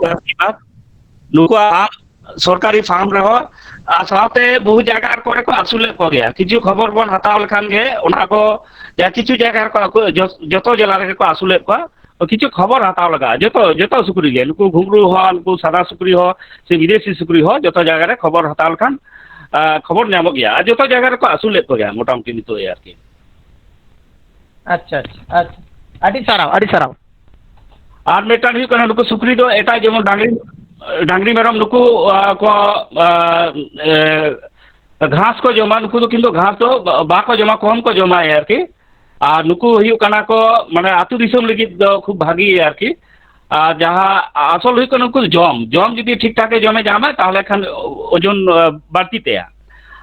ᱱᱩᱠᱩᱣᱟᱜ farm ᱥᱚᱨᱠᱟᱨᱤ farm ᱨᱮᱦᱚᱸ, ᱟᱨ ᱥᱟᱶᱛᱮ ᱵᱚᱦᱩ ᱡᱟᱭᱜᱟ ᱠᱚᱨᱮ ᱠᱚ ᱟᱹᱥᱩᱞᱮᱫ ᱠᱚᱜᱮᱭᱟ᱾ ᱠᱤᱪᱷᱩ ᱠᱷᱚᱵᱚᱨ ᱵᱚᱱ ᱦᱟᱛᱟᱣ ᱞᱮᱠᱷᱟᱱ ᱜᱮ ᱚᱱᱟ ᱠᱚ, ᱡᱟ ᱠᱤᱪᱷᱩ ᱡᱟᱭᱜᱟ ᱨᱮᱠᱚ ᱟᱠᱚ ᱡᱚ-, ᱡᱚᱛᱚ ᱡᱮᱞᱟ ᱨᱮᱜᱮ ᱠᱚ ᱟᱹᱥᱩᱞᱮᱫ ᱠᱚᱣᱟ᱾ ᱠᱤᱪᱷᱩ ᱠᱷᱚᱵᱚᱨ ᱦᱟᱛᱟᱣ ᱞᱟᱜᱟᱜᱼᱟ, ᱡᱚᱛᱚ, ᱡᱚᱛᱚ ᱥᱩᱠᱨᱤ ᱜᱮ, ᱱᱩᱠᱩ ᱜᱷᱩᱸᱜᱽᱨᱩ ᱦᱚᱸ, ᱱᱩᱠᱩ ᱥᱟᱫᱟ ᱥᱩᱠᱨᱤ ᱦᱚᱸ, ᱥᱮ ᱵᱤᱫᱮᱥᱤ ᱥᱩᱠᱨᱤ ᱦᱚᱸ, ᱡᱚᱛᱚ ᱡᱟᱭᱜᱟ ᱨᱮ ᱠᱷᱚᱵᱚᱨ ᱦᱟᱛᱟᱣ ᱞᱮᱠᱷᱟᱱ, ᱟ, ᱠᱷᱚᱵᱚᱨ ᱧᱟᱢᱚᱜ ᱜᱮᱭᱟ᱾ ᱟᱨ ᱡᱚᱛᱚ ᱡᱟᱭᱜᱟ ᱨᱮᱠᱚ ᱟᱹᱥᱩᱞᱮᱫ ᱠᱚᱜᱮᱭᱟ ᱢᱚᱴᱟᱢᱩᱴᱤ ᱱᱤᱛᱚᱜ ᱮ ᱟᱨᱠᱤ᱾ ᱟᱪᱪᱷᱟ, ᱟᱪᱪᱷᱟ, ᱟᱪᱪᱷᱟ᱾ ᱟᱹᱰᱤ ᱥᱟᱨᱦᱟᱣ, ᱟᱹᱰᱤ ᱥᱟᱨᱦᱟᱣ᱾ ᱟᱨ ᱢᱤᱫᱴᱟᱝ ᱦᱩᱭᱩᱜ ᱠᱟᱱᱟ, ᱱᱩᱠᱩ ᱥᱩᱠᱨᱤ ᱫᱚ ᱮᱴᱟᱜ, ᱡᱮᱢᱚᱱ ᱰᱟᱝᱨᱤ, ᱰᱟᱝᱨᱤ ᱢᱮᱨᱚᱢ ᱱᱩᱠᱩ, ᱟ, ᱠᱚ, ᱟ, ᱮ, ᱜᱷᱟᱥ ᱠᱚ ᱡᱚᱢᱟ, ᱱᱩᱠᱩ ᱫᱚ ᱠᱤᱱᱛᱩ ᱜᱷᱟᱥ ᱫᱚ ᱵᱟ-, ᱵᱟᱠᱚ ᱡᱚᱢᱟ, ᱠᱚᱢ ᱠᱚ ᱡᱚᱢᱟ ᱟᱨᱠᱤ᱾ ᱟᱨ ᱱᱩᱠᱩ ᱦᱩᱭᱩᱜ ᱠᱟᱱᱟ ᱠᱚ, ᱢᱟᱱᱮ, ᱟᱹᱛᱩ ᱫᱤᱥᱚᱢ ᱞᱟᱹᱜᱤᱫ ᱫᱚ ᱠᱷᱩᱵ ᱵᱷᱟᱜᱤ ᱟᱨᱠᱤ᱾ ᱟᱨ ᱡᱟᱦᱟᱸ ᱟᱥᱚᱞ ᱦᱩᱭᱩᱜ ᱠᱟᱱᱟ, ᱩᱱᱠᱩ ᱡᱚᱢ, ᱡᱚᱢ ᱡᱩᱫᱤ ᱴᱷᱤᱠ ᱴᱷᱟᱠ ᱮ ᱡᱚᱢᱮ ᱧᱟᱢᱟ, ᱛᱟᱦᱚᱞᱮ ᱠᱷᱟᱱ ᱳᱡᱚᱱ, ᱟ, ᱵᱟᱹᱲᱛᱤ ᱛᱟᱭᱟ᱾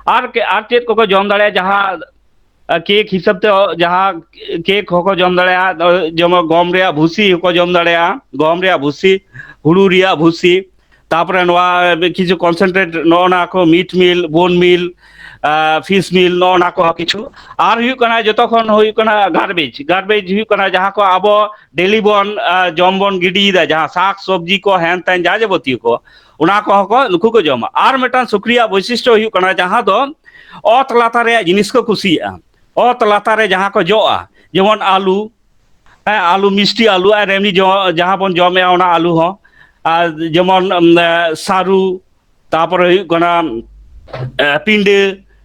ᱟᱨ ᱠᱮ-, ᱟᱨ ᱪᱮᱫ ᱠᱚᱠᱚ ᱡᱚᱢ ᱫᱟᱲᱮᱭᱟᱜᱼᱟ? ᱡᱟᱦᱟᱸ, ᱟ, ᱠᱮᱠ ᱦᱤᱥᱟᱹᱵ ᱛᱮ, ᱡᱟᱦᱟᱸ ᱠᱮᱠ ᱦᱚᱸᱠᱚ ᱡᱚᱢ ᱫᱟᱲᱮᱭᱟᱜᱼᱟ, ᱡᱮᱢᱚᱱ ᱜᱚᱢ ᱨᱮᱭᱟᱜ ᱵᱷᱩᱥᱤ ᱦᱚᱸᱠᱚ ᱡᱚᱢ ᱫᱟᱲᱮᱭᱟᱜᱼᱟ, ᱜᱚᱢ ᱨᱮᱭᱟᱜ ᱵᱷᱩᱥᱤ, ᱦᱩᱲᱩ ᱨᱮᱭᱟᱜ ᱵᱷᱩᱥᱤ, ᱛᱟᱯᱚᱨᱮ ᱱᱚᱣᱟ ᱠᱤᱪᱷᱩ ᱠᱚᱱᱥᱮᱱᱴᱨᱮᱴ, ᱱᱚᱜᱼᱚ ᱱᱟ ᱠᱚ, ᱢᱤᱴ ᱢᱤᱞ, ᱵᱳᱱ ᱢᱤᱞ, ᱯᱷᱤᱥ ᱢᱤᱞ, ᱱᱚᱜᱼᱚ ᱱᱟ ᱠᱚ ᱠᱤᱪᱷᱩ᱾ ᱟᱨ ᱦᱩᱭᱩᱜ ᱠᱟᱱᱟ, ᱡᱚᱛᱚ ᱠᱷᱚᱱ ᱦᱩᱭᱩᱜ ᱠᱟᱱᱟ ᱜᱟᱨᱵᱮᱡᱽ᱾ ᱜᱟᱨᱵᱮᱡᱽ ᱦᱩᱭᱩᱜ ᱠᱟᱱᱟ ᱡᱟᱦᱟᱸ ᱠᱚ ᱟᱵᱚ ᱰᱮᱞᱤ ᱵᱚᱱ, ᱟ, ᱡᱚᱢ ᱵᱚᱱ ᱜᱤᱰᱤᱭᱮᱫᱟ, ᱡᱟᱦᱟᱸ ᱥᱟᱠ ᱥᱚᱵᱽᱡᱤ ᱠᱚ, ᱦᱮᱱ ᱛᱮᱱ, ᱡᱟ ᱡᱟᱵᱚᱛᱤᱭᱚ ᱠᱚ, ᱚᱱᱟ ᱠᱚᱦᱚᱸ ᱠᱚ, ᱱᱩᱠᱩ ᱠᱚ ᱡᱚᱢᱟ᱾ ᱟᱨ ᱢᱤᱫᱴᱟᱝ ᱥᱩᱠᱨᱤᱭᱟᱜ ᱵᱳᱭᱥᱤᱥᱴᱚ ᱦᱩᱭᱩᱜ ᱠᱟᱱᱟ, ᱡᱟᱦᱟᱸ ᱫᱚ ᱚᱛ ᱞᱟᱛᱟᱨ ᱨᱮᱭᱟᱜ ᱡᱤᱱᱤᱥ ᱠᱚ ᱠᱩᱥᱤᱭᱟᱜᱼᱟ᱾ ᱚᱛ ᱞᱟᱛᱟᱨ ᱨᱮ ᱡᱟᱦᱟᱸ ᱠᱚ ᱡᱚᱜᱼᱟ, ᱡᱮᱢᱚᱱ ᱟᱹᱞᱩ, ᱦᱮᱸ, ᱟᱹᱞᱩ, ᱢᱤᱥᱴᱤ ᱟᱹᱞᱩ, ᱟᱨ ᱮᱢᱱᱤ ᱡᱚ-, ᱡᱟᱦᱟᱸ ᱵᱚᱱ ᱡᱚᱢᱮᱜᱼᱟ, ᱚᱱᱟ ᱟᱹᱞᱩ ᱦᱚᱸ, ᱟᱨ ᱡᱮᱢᱚᱱ, ᱩᱢ, ᱮ, ᱥᱟᱹᱨᱩ, ᱛᱟᱯᱚᱨᱮ ᱦᱩᱭᱩᱜ ᱠᱟᱱᱟ, ᱮ, ᱯᱤᱸᱰᱟᱹ,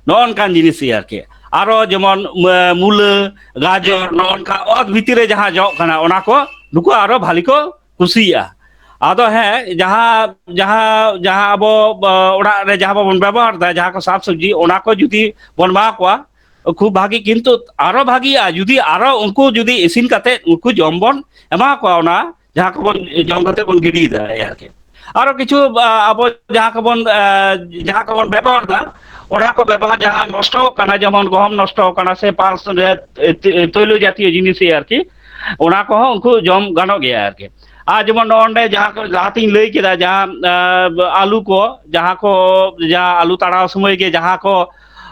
ᱱᱚᱜᱼᱚ ᱱᱚᱝᱠᱟᱱ ᱡᱤᱱᱤᱥ ᱜᱮ ᱟᱨᱠᱤ᱾ ᱟᱨᱚ ᱡᱮᱢᱚᱱ, ᱮ, ᱢᱩᱞᱟᱹ, ᱜᱟᱡᱚᱨ, ᱱᱚᱜᱼᱚ ᱱᱚᱝᱠᱟ ᱚᱛ ᱵᱷᱤᱛᱤᱨ ᱨᱮ ᱡᱟᱦᱟᱸ ᱡᱚᱜ ᱠᱟᱱᱟ, ᱚᱱᱟ ᱠᱚ ᱱᱩᱠᱩ ᱟᱨᱚ ᱵᱷᱟᱞᱤ ᱠᱚ ᱠᱩᱥᱤᱭᱟᱜᱼᱟ᱾ ᱟᱫᱚ ᱦᱮᱸ, ᱡᱟᱦᱟᱸ, ᱡᱟᱦᱟᱸ, ᱡᱟᱦᱟᱸ ᱟᱵᱚ, ᱟ, ᱚᱲᱟᱜ ᱨᱮ ᱡᱟᱦᱟᱸ ᱵᱚᱱ ᱵᱮᱵᱚᱦᱟᱨ ᱮᱫᱟ, ᱡᱟᱦᱟᱸ ᱠᱚ ᱥᱟᱠ ᱥᱚᱵᱽᱡᱤ, ᱚᱱᱟ ᱠᱚ ᱡᱩᱫᱤ ᱵᱚᱱ ᱮᱢᱟ ᱠᱚᱣᱟ, ᱠᱷᱩᱵ ᱵᱷᱟᱜᱤ᱾ ᱠᱤᱱᱛᱩ ᱟᱨᱚ ᱵᱷᱟᱜᱤᱜᱼᱟ ᱡᱩᱫᱤ ᱟᱨᱚ ᱩᱱᱠᱩ ᱡᱩᱫᱤ ᱤᱥᱤᱱ ᱠᱟᱛᱮ ᱩᱱᱠᱩ ᱡᱚᱢ ᱵᱚᱱ ᱮᱢᱟ ᱠᱚᱣᱟ, ᱚᱱᱟ ᱡᱟᱦᱟᱸ ᱠᱚᱵᱚᱱ ᱡᱚᱢ ᱠᱟᱛᱮ ᱵᱚᱱ ᱜᱤᱰᱤᱭᱮᱫᱟ ᱟᱨᱠᱤ᱾ ᱟᱨᱚ ᱠᱤᱪᱷᱩ, ᱟ, ᱟᱵᱚ ᱡᱟᱦᱟᱸ ᱠᱚᱵᱚᱱ, ᱟ, ᱡᱟᱦᱟᱸ ᱠᱚᱵᱚᱱ ᱵᱮᱵᱚᱦᱟᱨ ᱮᱫᱟ, ᱚᱱᱟ ᱠᱚ ᱵᱮᱵᱚᱦᱟᱨ ᱡᱟᱦᱟᱸ ᱱᱚᱥᱴᱚᱜ ᱠᱟᱱᱟ, ᱡᱮᱢᱚᱱ ᱜᱚᱦᱚᱢ ᱱᱚᱥᱴᱚ ᱠᱟᱱᱟ ᱥᱮ ᱯᱟᱞᱥ ᱨᱮ ᱛᱳ-, ᱛᱳᱭᱞᱚ ᱡᱟᱛᱤᱭᱚ ᱡᱤᱱᱤᱥ ᱟᱨᱠᱤ, ᱚᱱᱟ ᱠᱚᱦᱚᱸ ᱩᱱᱠᱩ ᱡᱚᱢ ᱜᱟᱱᱚᱜ ᱜᱮᱭᱟ ᱟᱨᱠᱤ᱾ ᱟᱨ ᱡᱮᱢᱚᱱ ᱱᱚᱜᱼᱚ ᱱᱚᱰᱮ ᱡᱟᱦᱟᱸ ᱠᱚ ᱞᱟᱦᱟᱛᱤᱧ ᱞᱟᱹᱭ ᱠᱮᱫᱟ, ᱡᱟᱦᱟᱸ, ᱟ, ᱟᱹᱞᱩ ᱠᱚ, ᱡᱟᱦᱟᱸ ᱠᱚ, ᱡᱟᱦᱟᱸ ᱟᱹᱞᱩ ᱛᱟᱲᱟᱣ ᱥᱚᱢᱚᱭ ᱜᱮ ᱡᱟᱦᱟᱸ ᱠᱚ,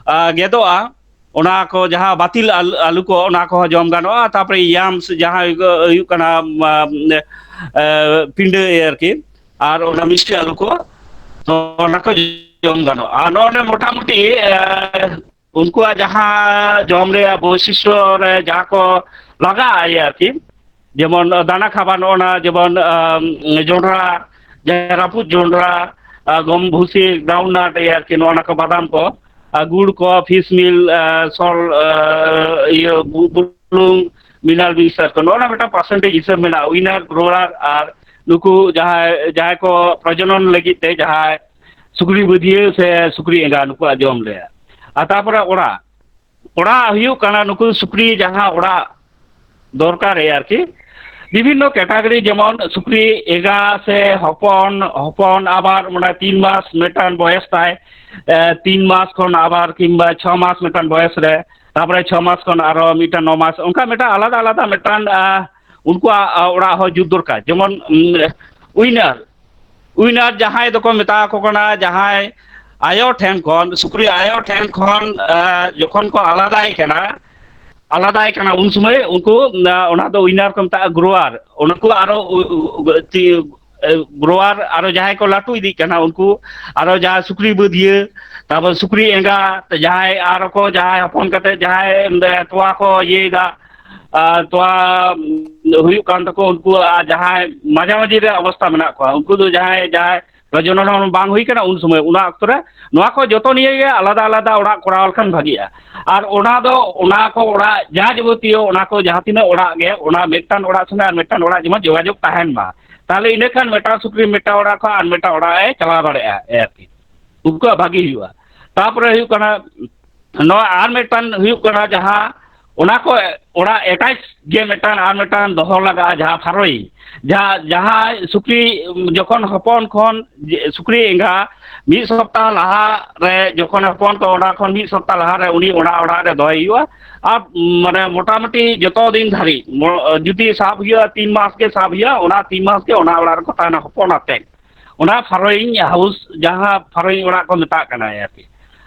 ᱟ, ᱜᱮᱫᱚᱜᱼᱟ, ᱚᱱᱟ ᱠᱚ ᱡᱟᱦᱟᱸ ᱵᱟᱹᱛᱤᱞ ᱟᱞ-, ᱟᱹᱞᱩ ᱠᱚ, ᱚᱱᱟ ᱠᱚᱦᱚᱸ ᱡᱚᱢ ᱜᱟᱱᱚᱜᱼᱟ᱾ ᱛᱟᱨᱯᱚᱨᱮ ᱭᱟᱢᱥ ᱡᱟᱦᱟᱸ ᱦᱩᱭᱩᱜ ᱠᱟᱱᱟ, ᱢᱟ, ᱮ, ᱯᱤᱸᱰᱟᱹ ᱟᱨᱠᱤ, ᱟᱨ ᱚᱱᱟ ᱢᱤᱥᱴᱤ ᱟᱹᱞᱩ ᱠᱚ, ᱚᱱᱟ ᱠᱚ ᱡᱚᱢ ᱜᱟᱱᱚᱜᱼᱟ᱾ ᱟᱨ ᱱᱚᱰᱮ ᱢᱚᱴᱟᱢᱩᱴᱤ, ᱮ, ᱩᱱᱠᱩᱣᱟᱜ ᱡᱟᱦᱟᱸ ᱡᱚᱢ ᱨᱮᱭᱟᱜ ᱵᱳᱭᱥᱤᱥᱴᱚ ᱨᱮ ᱡᱟᱦᱟᱸ ᱠᱚ ᱞᱟᱜᱟᱜᱼᱟ ᱟᱨᱠᱤ, ᱡᱮᱢᱚᱱ ᱫᱟᱱᱟ ᱠᱷᱟᱵᱟᱨ, ᱱᱚᱜᱼᱚ ᱱᱟ ᱡᱮᱢᱚᱱ, ᱟᱢ, ᱡᱚᱱᱰᱨᱟ, ᱡᱟᱦᱟᱸ ᱨᱟᱹᱯᱩᱫ ᱡᱚᱱᱰᱨᱟ, ᱟ, ᱜᱚᱢ ᱵᱷᱩᱥᱤ, ᱜᱨᱟᱣᱩᱱᱰ ᱱᱟᱴ ᱟᱨᱠᱤ, ᱱᱚᱜᱼᱚ ᱱᱟ ᱠᱚ ᱵᱟᱫᱟᱢ ᱠᱚ, ᱟᱨ ᱜᱩᱲ ᱠᱚ, ᱯᱷᱤᱥ ᱢᱤᱞ, ᱟᱨ ᱥᱚᱞ, ᱟᱨ ᱤᱭᱟᱹ, ᱵᱩ-, ᱵᱩᱞᱩᱝ, ᱢᱤᱱᱟᱨᱟᱞ ᱢᱤᱠᱥᱪᱟᱨ ᱠᱚ, ᱱᱚᱜᱼᱚ ᱱᱟ ᱢᱤᱫᱴᱟᱝ ᱯᱟᱨᱥᱮᱱᱴᱮᱡᱽ ᱦᱤᱥᱟᱹᱵ ᱢᱮᱱᱟᱜᱼᱟ᱾ ᱩᱭᱱᱟᱨ, ᱜᱨᱳᱣᱟᱨ ᱟᱨ ᱱᱩᱠᱩ ᱡᱟᱦᱟᱸᱭ, ᱡᱟᱦᱟᱸᱭ ᱠᱚ ᱯᱨᱚᱡᱚᱱᱚᱱ ᱞᱟᱹᱜᱤᱫ ᱛᱮ ᱡᱟᱦᱟᱸᱭ ᱥᱩᱠᱨᱤ ᱵᱟᱹᱫᱷᱭᱟᱹ ᱥᱮ ᱥᱩᱠᱨᱤ ᱮᱸᱜᱟ, ᱱᱩᱠᱩᱣᱟᱜ ᱡᱚᱢ ᱨᱮ᱾ ᱟᱨ ᱛᱟᱨᱯᱚᱨᱮ ᱚᱲᱟᱜ, ᱚᱲᱟᱜ ᱦᱩᱭᱩᱜ ᱠᱟᱱᱟ ᱱᱩᱠᱩ ᱥᱩᱠᱨᱤ ᱡᱟᱦᱟᱸ ᱚᱲᱟᱜ ᱫᱚᱨᱠᱟᱨ ᱨᱮ ᱟᱨᱠᱤ, ᱵᱤᱵᱷᱤᱱᱱᱚ ᱠᱮᱴᱟᱜᱚᱨᱤ, ᱡᱮᱢᱚᱱ ᱥᱩᱠᱨᱤ ᱮᱸᱜᱟ ᱥᱮ ᱦᱚᱯᱚᱱ, ᱦᱚᱯᱚᱱ ᱟᱵᱟᱨ ᱢᱟᱱᱮ ᱛᱤᱱ ᱢᱟᱥ ᱢᱤᱫᱴᱟᱝ ᱵᱚᱭᱮᱥ ᱛᱟᱭ, ᱮ, ᱛᱤᱱ ᱢᱟᱥ ᱠᱷᱚᱱ ᱟᱵᱟᱨ ᱠᱤᱝᱵᱟ ᱪᱷᱚ ᱢᱟᱥ ᱢᱤᱫᱴᱟᱝ ᱵᱚᱭᱮᱥ ᱨᱮ, ᱛᱟᱨᱯᱚᱨᱮ ᱪᱷᱚ ᱢᱟᱥ ᱠᱷᱚᱱ ᱟᱨᱚ ᱢᱤᱫᱴᱟᱝ ᱱᱚ ᱢᱟᱥ, ᱚᱱᱠᱟ ᱢᱤᱫᱴᱟᱝ ᱟᱞᱟᱫᱟ ᱟᱞᱟᱫᱟ ᱢᱤᱫᱴᱟᱝ, ᱟ, ᱩᱱᱠᱩᱣᱟᱜ, ᱟ, ᱚᱲᱟᱜ ᱦᱚᱸ ᱡᱩᱛ ᱫᱚᱨᱠᱟᱨ᱾ ᱡᱮᱢᱚᱱ, ᱩᱢ, ᱩᱭᱱᱟᱨ, ᱩᱭᱱᱟᱨ ᱡᱟᱦᱟᱸᱭ ᱫᱚᱠᱚ ᱢᱮᱛᱟ ᱠᱚ ᱠᱟᱱᱟ, ᱡᱟᱦᱟᱸᱭ ᱟᱭᱳ ᱴᱷᱮᱱ ᱠᱷᱚᱱ, ᱥᱩᱠᱨᱤ ᱟᱭᱳ ᱴᱷᱮᱱ ᱠᱷᱚᱱ, ᱟ, ᱡᱚᱠᱷᱚᱱ ᱠᱚ ᱟᱞᱟᱫᱟᱭ ᱠᱟᱱᱟ, ᱟᱞᱟᱫᱟᱭ ᱠᱟᱱᱟ, ᱩᱱ ᱥᱚᱢᱚᱭ ᱩᱱᱠᱩ, ᱟ, ᱚᱱᱟ ᱫᱚ ᱩᱭᱱᱟᱨ ᱠᱚ ᱢᱮᱛᱟᱜᱼᱟ, ᱜᱨᱳᱣᱟᱨ᱾ ᱩᱱᱠᱩ ᱟᱨᱚ ᱩ-, ᱩ-, ᱩ-, ᱪᱮ-, ᱮ, ᱜᱨᱳᱣᱟᱨ ᱟᱨᱚ ᱡᱟᱦᱟᱸᱭ ᱠᱚ ᱞᱟᱹᱴᱩ ᱤᱫᱤᱜ ᱠᱟᱱᱟ, ᱩᱱᱠᱩ ᱟᱨᱚ ᱡᱟᱦᱟᱸᱭ ᱥᱩᱠᱨᱤ ᱵᱟᱹᱫᱷᱤᱭᱟᱹ, ᱛᱟᱨᱯᱚᱨ ᱥᱩᱠᱨᱤ ᱮᱸᱜᱟ, ᱡᱟᱦᱟᱸᱭ ᱟᱨᱚ ᱠᱚ, ᱡᱟᱦᱟᱸᱭ ᱦᱚᱯᱚᱱ ᱠᱟᱛᱮ ᱡᱟᱦᱟᱸᱭ, ᱮ, ᱛᱚᱣᱟ ᱠᱚ ᱤᱭᱟᱹᱭᱮᱫᱟ, ᱟᱨ ᱛᱚᱣᱟ, ᱩᱢ, ᱦᱩᱭᱩᱜ ᱠᱟᱱ ᱛᱟᱠᱚ, ᱩᱱᱠᱩ ᱟᱨ ᱡᱟᱦᱟᱸᱭ ᱢᱟᱡᱷᱟ ᱢᱟᱹᱡᱷᱤ ᱨᱮ ᱚᱵᱚᱥᱛᱟ ᱢᱮᱱᱟᱜ ᱠᱚᱣᱟ, ᱩᱱᱠᱩ ᱫᱚ ᱡᱟᱦᱟᱸᱭ, ᱡᱟᱦᱟᱸᱭ ᱯᱨᱚᱡᱚᱱᱚᱱ ᱦᱚᱸ ᱵᱟᱝ ᱦᱩᱭ ᱠᱟᱱᱟ ᱩᱱ ᱥᱚᱢᱚᱭ, ᱚᱱᱟ ᱚᱠᱛᱚ ᱨᱮ ᱱᱚᱣᱟ ᱠᱚ ᱡᱚᱛᱚ ᱱᱤᱭᱮ ᱜᱮ ᱟᱞᱟᱫᱟ ᱟᱞᱟᱫᱟ ᱚᱲᱟᱜ ᱠᱚᱨᱟᱣ ᱞᱮᱠᱷᱟᱱ ᱵᱷᱟᱜᱤᱜᱼᱟ᱾ ᱟᱨ ᱚᱱᱟ ᱫᱚ, ᱚᱱᱟ ᱠᱚ ᱚᱲᱟᱜ, ᱡᱟ ᱡᱟᱵᱚᱛᱤᱭᱚ ᱚᱱᱟ ᱠᱚ ᱡᱟᱦᱟᱸ ᱛᱤᱱᱟᱹᱜ ᱚᱲᱟᱜ ᱜᱮ, ᱚᱱᱟ ᱢᱤᱫᱴᱟᱝ ᱚᱲᱟᱜ ᱥᱚᱸᱜᱮ ᱟᱨ ᱢᱤᱫᱴᱟᱝ ᱚᱲᱟᱜ ᱡᱮᱢᱚᱱ ᱡᱳᱜᱟᱡᱳᱜᱽ ᱛᱟᱦᱮᱱ ᱢᱟ, ᱛᱟᱦᱚᱞᱮ ᱤᱱᱟᱹ ᱠᱷᱟᱱ ᱢᱤᱫᱴᱟᱝ ᱥᱩᱠᱨᱤ ᱢᱤᱫᱴᱟᱝ ᱚᱲᱟᱜ ᱠᱷᱚᱱ ᱟᱨ ᱢᱤᱫᱴᱟᱝ ᱚᱲᱟᱜ ᱮ ᱪᱟᱞᱟᱣ ᱫᱟᱲᱮᱭᱟᱜᱼᱟ ᱟᱨᱠᱤ, ᱩᱱᱠᱩᱣᱟᱜ ᱵᱷᱟᱜᱤ ᱦᱩᱭᱩᱜᱼᱟ᱾ ᱛᱟᱨᱯᱚᱨᱮ ᱦᱩᱭᱩᱜ ᱠᱟᱱᱟ, ᱱᱚᱣᱟ ᱟᱨ ᱢᱤᱫᱴᱟᱝ ᱦᱩᱭᱩᱜ ᱠᱟᱱᱟ, ᱡᱟᱦᱟᱸ ᱚᱱᱟ ᱠᱚ ᱚᱲᱟᱜ ᱮᱴᱟᱪ ᱜᱮ ᱢᱤᱫᱴᱟᱝ ᱟᱨ ᱢᱤᱫᱴᱟᱝ ᱫᱚᱦᱚ ᱞᱟᱜᱟᱜᱼᱟ, ᱡᱟᱦᱟᱸ ᱯᱷᱟᱨᱳᱭᱤᱝ, ᱡᱟᱦᱟᱸ, ᱡᱟᱦᱟᱸᱭ ᱥᱩᱠᱨᱤ ᱡᱚᱠᱷᱚᱱ ᱦᱚᱯᱚᱱ ᱠᱷᱚᱱ ᱡᱮ ᱥᱩᱠᱨᱤ ᱮᱸᱜᱟ ᱢᱤᱫ ᱥᱚᱯᱛᱟᱦ ᱞᱟᱦᱟ ᱨᱮ ᱡᱚᱠᱷᱚᱱ ᱦᱚᱯᱚᱱ ᱠᱚ, ᱚᱱᱟ ᱠᱷᱚᱱ ᱢᱤᱫ ᱥᱚᱯᱛᱟᱦ ᱞᱟᱦᱟ ᱨᱮ ᱩᱱᱤ ᱚᱱᱟ ᱚᱲᱟᱜ ᱨᱮ ᱫᱚᱦᱚᱭ ᱦᱩᱭᱩᱜᱼᱟ᱾ ᱟᱨ ᱢᱟᱱᱮ ᱢᱚᱴᱟᱢᱩᱴᱤ ᱡᱚᱛᱚ ᱫᱤᱱ ᱫᱷᱟᱹᱨᱤᱡ ᱢᱚ-, ᱡᱩᱫᱤ ᱥᱟᱵ ᱦᱩᱭᱩᱜᱼᱟ, ᱛᱤᱱ ᱢᱟᱥ ᱜᱮ ᱥᱟᱵ ᱦᱩᱭᱩᱜᱼᱟ, ᱚᱱᱟ ᱛᱤᱱ ᱢᱟᱥ ᱜᱮ ᱚᱱᱟ ᱚᱲᱟᱜ ᱨᱮᱠᱚ ᱛᱟᱦᱮᱱᱟ ᱦᱚᱯᱚᱱ ᱟᱛᱮ᱾ ᱚᱱᱟ ᱯᱷᱟᱨᱳᱭᱤᱝ ᱦᱟᱣᱩᱥ, ᱡᱟᱦᱟᱸ ᱯᱷᱟᱨᱳᱭᱤᱝ ᱚᱲᱟᱜ ᱠᱚ ᱢᱮᱛᱟᱜ ᱠᱟᱱᱟ ᱟᱨᱠᱤ᱾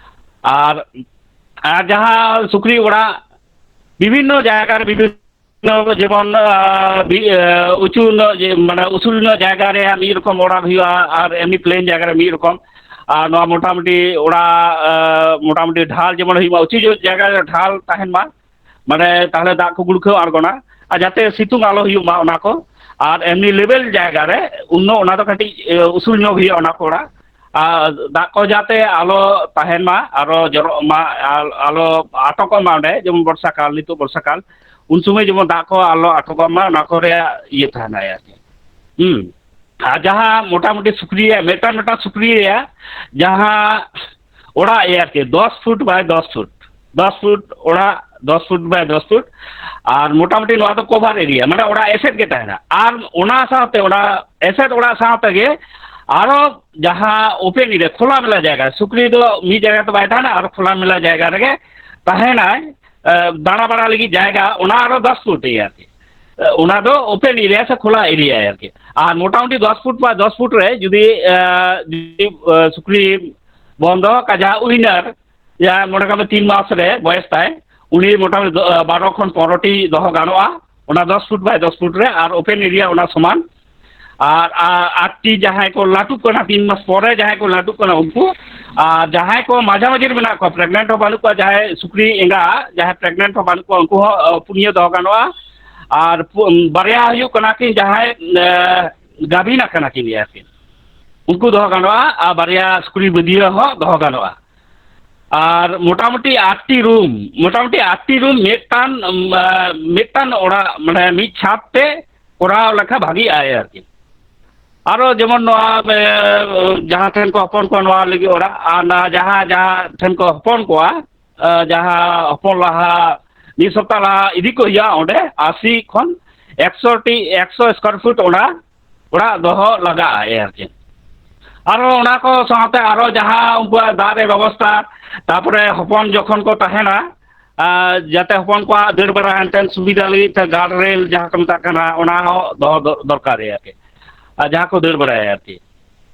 ᱟᱨ, ᱟᱨ ᱡᱟᱦᱟᱸ ᱥᱩᱠᱨᱤ ᱚᱲᱟᱜ, ᱵᱤᱵᱷᱤᱱᱱᱚ ᱡᱟᱭᱜᱟ ᱨᱮ ᱵᱤᱵᱷᱤᱱᱱᱚ, ᱡᱮᱢᱚᱱ, ᱟᱨ, ᱵᱤ-, ᱟᱨ, ᱩᱪᱩ ᱧᱚᱜ, ᱡᱮ, ᱢᱟᱱᱮ, ᱩᱥᱩᱞ ᱧᱚᱜ ᱡᱟᱭᱜᱟ ᱨᱮ ᱢᱤᱫ ᱨᱚᱠᱚᱢ ᱚᱲᱟᱜ ᱦᱩᱭᱩᱜᱼᱟ, ᱟᱨ ᱮᱢᱱᱤ ᱯᱞᱮᱱ ᱡᱟᱭᱜᱟ ᱨᱮ ᱢᱤᱫ ᱨᱚᱠᱚᱢ᱾ ᱟᱨ ᱱᱚᱣᱟ ᱢᱚᱴᱟᱢᱩᱴᱤ ᱚᱲᱟᱜ, ᱟᱨ, ᱢᱚᱴᱟᱢᱩᱴᱤ ᱰᱷᱟᱞ ᱡᱮᱢᱚᱱ ᱦᱩᱭᱩᱜ ᱢᱟ, ᱩᱪᱩ ᱧᱚᱜ ᱡᱟᱭᱜᱟ ᱨᱮ ᱰᱷᱟᱞ ᱛᱟᱦᱮᱱ ᱢᱟ, ᱢᱟᱱᱮ, ᱛᱟᱦᱚᱞᱮ ᱫᱟᱜ ᱠᱚ ᱜᱩᱲᱠᱷᱟᱹᱣ ᱟᱬᱜᱚᱱᱟ, ᱟᱨ ᱡᱟᱛᱮ ᱥᱤᱛᱩᱝ ᱟᱞᱚ ᱦᱩᱭᱩᱜ ᱢᱟ ᱚᱱᱟ ᱠᱚ᱾ ᱟᱨ ᱮᱢᱱᱤ ᱞᱮᱵᱮᱞ ᱡᱟᱭᱜᱟ ᱨᱮ ᱩᱱᱫᱚ ᱚᱱᱟ ᱫᱚ ᱠᱟᱹᱴᱤᱡ, ᱮ, ᱩᱥᱩᱞ ᱧᱚᱜ ᱦᱩᱭᱩᱜᱼᱟ ᱚᱱᱟ ᱠᱚ ᱚᱲᱟᱜ᱾ ᱟᱨ ᱫᱟᱜ ᱠᱚ ᱡᱟᱛᱮ ᱟᱞᱚ ᱛᱟᱦᱮᱱ ᱢᱟ, ᱟᱨᱚ ᱡᱚᱨᱚᱜ ᱢᱟ, ᱟᱨ ᱟᱞᱚ ᱟᱴᱚᱠᱚᱜ ᱢᱟ ᱚᱸᱰᱮ, ᱡᱮᱢᱚᱱ ᱵᱚᱨᱥᱟ ᱠᱟᱞ, ᱱᱤᱛᱚᱜ ᱵᱚᱨᱥᱟ ᱠᱟᱞ, ᱩᱱ ᱥᱚᱢᱚᱭ ᱡᱮᱢᱚᱱ ᱫᱟᱜ ᱠᱚ ᱟᱞᱚ ᱟᱴᱚᱠᱚᱜ ᱢᱟ, ᱚᱱᱟ ᱠᱚ ᱨᱮᱭᱟᱜ ᱤᱭᱟᱹ ᱛᱟᱦᱮᱱᱟ ᱟᱨᱠᱤ᱾ ᱦᱩᱸ᱾ ᱟᱨ ᱡᱟᱦᱟᱸ ᱢᱚᱴᱟᱢᱩᱴᱤ ᱥᱩᱠᱨᱤ ᱨᱮᱭᱟᱜ, ᱢᱤᱫᱴᱟᱝ ᱢᱤᱫᱴᱟᱝ ᱥᱩᱠᱨᱤ ᱨᱮᱭᱟᱜ ᱡᱟᱦᱟᱸ ᱚᱲᱟᱜ ᱟᱨᱠᱤ, ᱫᱚᱥ ᱯᱷᱩᱴ ᱵᱟᱭ ᱫᱚᱥ ᱯᱷᱩᱴ, ᱫᱚᱥ ᱯᱷᱩᱴ ᱚᱲᱟᱜ ᱫᱚᱥ ᱯᱷᱩᱴ ᱵᱟᱭ ᱫᱚᱥ ᱯᱷᱩᱴ᱾ ᱟᱨ ᱢᱚᱴᱟᱢᱩᱴᱤ ᱱᱚᱣᱟ ᱫᱚ ᱠᱚᱵᱷᱟᱨ ᱮᱨᱤᱭᱟ, ᱢᱟᱱᱮ ᱚᱲᱟᱜ ᱮᱥᱮᱫ ᱜᱮ ᱛᱟᱦᱮᱱᱟ᱾ ᱟᱨ ᱚᱱᱟ ᱥᱟᱶᱛᱮ, ᱚᱱᱟ ᱮᱥᱮᱫ ᱚᱲᱟᱜ ᱥᱟᱶ ᱛᱮᱜᱮ ᱟᱨᱚ ᱡᱟᱦᱟᱸ ᱳᱯᱮᱱ ᱮᱨᱤᱭᱟ, ᱠᱷᱳᱞᱟ ᱢᱮᱞᱟ ᱡᱟᱭᱜᱟ, ᱥᱩᱠᱨᱤ ᱫᱚ ᱢᱤᱫ ᱡᱟᱭᱜᱟ ᱫᱚ ᱵᱟᱭ ᱛᱟᱦᱮᱱᱟ, ᱟᱨ ᱠᱷᱳᱞᱟ ᱢᱮᱞᱟ ᱡᱟᱭᱜᱟ ᱨᱮᱜᱮ ᱛᱟᱦᱮᱱᱟᱭ, ᱮ, ᱫᱟᱬᱟ ᱵᱟᱲᱟ ᱞᱟᱹᱜᱤᱫ ᱡᱟᱭᱜᱟ, ᱚᱱᱟ ᱟᱨᱚ ᱫᱚᱥ ᱯᱷᱩᱴ ᱮᱨᱤᱭᱟ ᱟᱨᱠᱤ᱾ ᱮ, ᱚᱱᱟ ᱫᱚ ᱳᱯᱮᱱ ᱮᱨᱤᱭᱟ ᱥᱮ ᱠᱷᱳᱞᱟ ᱮᱨᱤᱭᱟ ᱟᱨᱠᱤ᱾ ᱟᱨ ᱢᱚᱴᱟᱢᱩᱴᱤ ᱫᱚᱥ ᱯᱷᱩᱴ ᱵᱟ ᱫᱚᱥ ᱯᱷᱩᱴ ᱨᱮ ᱡᱩᱫᱤ, ᱮ, ᱡᱩᱫᱤ, ᱮ, ᱥᱩᱠᱨᱤ ᱵᱚᱱ ᱫᱚᱦᱚ ᱠᱟᱜ, ᱡᱟᱦᱟᱸ ᱩᱭᱱᱟᱨ, ᱡᱟᱦᱟᱸ ᱢᱚᱱᱮ ᱠᱟᱜ ᱢᱮ ᱛᱤᱱ ᱢᱟᱥ ᱨᱮ ᱵᱚᱭᱮᱥ ᱛᱟᱭ, ᱩᱱᱤ ᱢᱚᱴᱟᱢᱩᱴᱤ ᱫᱚ, ᱵᱟᱨᱚ ᱠᱷᱚᱱ ᱯᱚᱱᱨᱚ ᱴᱤ ᱫᱚᱦᱚ ᱜᱟᱱᱚᱜᱼᱟ, ᱚᱱᱟ ᱫᱚᱥ ᱯᱷᱩᱴ ᱵᱟᱭ ᱫᱚᱥ ᱯᱷᱩᱴ ᱨᱮ, ᱟᱨ ᱳᱯᱮᱱ ᱮᱨᱤᱭᱟ ᱚᱱᱟ ᱥᱚᱢᱟᱱ᱾ ᱟᱨ, ᱟᱨ ᱟᱴ ᱴᱤ ᱡᱟᱦᱟᱸᱭ ᱠᱚ ᱞᱟᱹᱴᱩᱜ ᱠᱟᱱᱟ, ᱛᱤᱱ ᱢᱟᱥ ᱯᱚᱨᱮ ᱡᱟᱦᱟᱸᱭ ᱠᱚ ᱞᱟᱹᱴᱩᱜ ᱠᱟᱱᱟ ᱩᱱᱠᱩ, ᱟᱨ ᱡᱟᱦᱟᱸᱭ ᱠᱚ ᱢᱟᱡᱷᱟ ᱢᱟᱡᱷᱤ ᱨᱮ ᱢᱮᱱᱟᱜ ᱠᱚᱣᱟ, ᱯᱨᱮᱜᱱᱮᱱᱴ ᱦᱚᱸ ᱵᱟᱹᱱᱩᱜ ᱠᱚᱣᱟ, ᱡᱟᱦᱟᱸᱭ ᱥᱩᱠᱨᱤ ᱮᱸᱜᱟ ᱡᱟᱦᱟᱸᱭ ᱯᱨᱮᱜᱱᱮᱱᱴ ᱦᱚᱸ ᱵᱟᱹᱱᱩᱜ ᱠᱚᱣᱟ, ᱩᱱᱠᱩ ᱦᱚᱸ, ᱟᱸ, ᱯᱩᱱᱭᱟᱹ ᱫᱚᱦᱚ ᱜᱟᱱᱚᱜᱼᱟ᱾ ᱟᱨ ᱯᱩ-, ᱵᱟᱨᱭᱟ ᱦᱩᱭᱩᱜ ᱠᱟᱱᱟ ᱠᱤᱱ ᱡᱟᱦᱟᱸᱭ, ᱮᱸ, ᱜᱟᱹᱵᱷᱤᱱ ᱟᱠᱟᱱᱟ ᱠᱤᱱ ᱟᱨᱠᱤ, ᱩᱱᱠᱩ ᱫᱚᱦᱚ ᱜᱟᱱᱚᱜᱼᱟ, ᱟᱨ ᱵᱟᱨᱭᱟ ᱥᱩᱠᱨᱤ ᱵᱟᱹᱫᱷᱭᱟᱹ ᱦᱚᱸ ᱫᱚᱦᱚ ᱜᱟᱱᱚᱜᱼᱟ᱾ ᱟᱨ ᱢᱚᱴᱟᱢᱩᱴᱤ ᱟᱴ ᱴᱤ ᱨᱩᱢ, ᱢᱚᱴᱟᱢᱩᱴᱤ ᱟᱴ ᱴᱤ ᱨᱩᱢ ᱢᱤᱫᱴᱟᱝ, ᱩᱢ, ᱟᱸ, ᱢᱤᱫᱴᱟᱝ ᱚᱲᱟᱜ, ᱢᱟᱱᱮ ᱢᱤᱫ ᱪᱷᱟᱫᱽ ᱛᱮ ᱠᱚᱨᱟᱣ ᱞᱮᱠᱷᱟᱱ ᱵᱷᱟᱜᱤᱜᱼᱟ ᱟᱨᱠᱤ᱾ ᱟᱨᱚ ᱡᱮᱢᱚᱱ ᱱᱚᱣᱟ, ᱮ, ᱡᱟᱦᱟᱸ ᱴᱷᱮᱱ ᱠᱚ ᱦᱚᱯᱚᱱ ᱠᱚᱣᱟ ᱱᱚᱣᱟ ᱞᱟᱹᱜᱤᱫ ᱚᱲᱟᱜ, ᱟᱨ ᱱᱚᱣᱟ ᱡᱟᱦᱟᱸ, ᱡᱟᱦᱟᱸ ᱴᱷᱮᱱ ᱠᱚ ᱦᱚᱯᱚᱱ ᱠᱚᱣᱟ, ᱮ, ᱡᱟᱦᱟᱸ ᱦᱚᱯᱚᱱ ᱞᱟᱦᱟ ᱢᱤᱫ ᱥᱚᱯᱛᱟᱦ ᱞᱟᱦᱟ ᱤᱫᱤ ᱠᱚ ᱦᱩᱭᱩᱜᱼᱟ ᱚᱸᱰᱮ, ᱟᱥᱤ ᱠᱷᱚᱱ ᱮᱠᱥᱚ ᱴᱤ, ᱮᱠᱥᱚ ᱥᱠᱚᱭᱟᱨ ᱯᱷᱩᱴ ᱚᱲᱟᱜ, ᱚᱲᱟᱜ ᱫᱚᱦᱚ ᱞᱟᱜᱟᱜᱼᱟ ᱟᱨᱠᱤ᱾ ᱟᱨᱚ ᱚᱱᱟ ᱠᱚ ᱥᱟᱶᱛᱮ ᱟᱨᱚ ᱡᱟᱦᱟᱸ ᱩᱱᱠᱩᱣᱟᱜ ᱫᱟᱜ ᱨᱮ ᱵᱮᱵᱚᱥᱛᱷᱟ, ᱛᱟᱯᱚᱨᱮ ᱦᱚᱯᱚᱱ ᱡᱚᱠᱷᱚᱱ ᱠᱚ ᱛᱟᱦᱮᱱᱟ, ᱟᱨ ᱡᱟᱛᱮ ᱦᱚᱯᱚᱱ ᱠᱚᱣᱟᱜ ᱫᱟᱹᱲ ᱵᱟᱲᱟ ᱦᱟᱱᱛᱮ ᱥᱩᱵᱤᱫᱷᱟ ᱞᱟᱹᱜᱤᱫ ᱛᱮ ᱜᱟᱨᱰ ᱨᱮᱞ ᱡᱟᱦᱟᱸ ᱠᱚ ᱢᱮᱛᱟᱜ ᱠᱟᱱᱟ, ᱚᱱᱟ ᱦᱚᱸ ᱫᱚᱦᱚ ᱫᱚ-, ᱫᱚᱨᱠᱟᱨ ᱜᱮ ᱟᱨᱠᱤ᱾ ᱟᱨ ᱡᱟᱦᱟᱸ ᱠᱚ ᱫᱟᱹᱲ ᱵᱟᱲᱟᱭᱟ ᱟᱨᱠᱤ᱾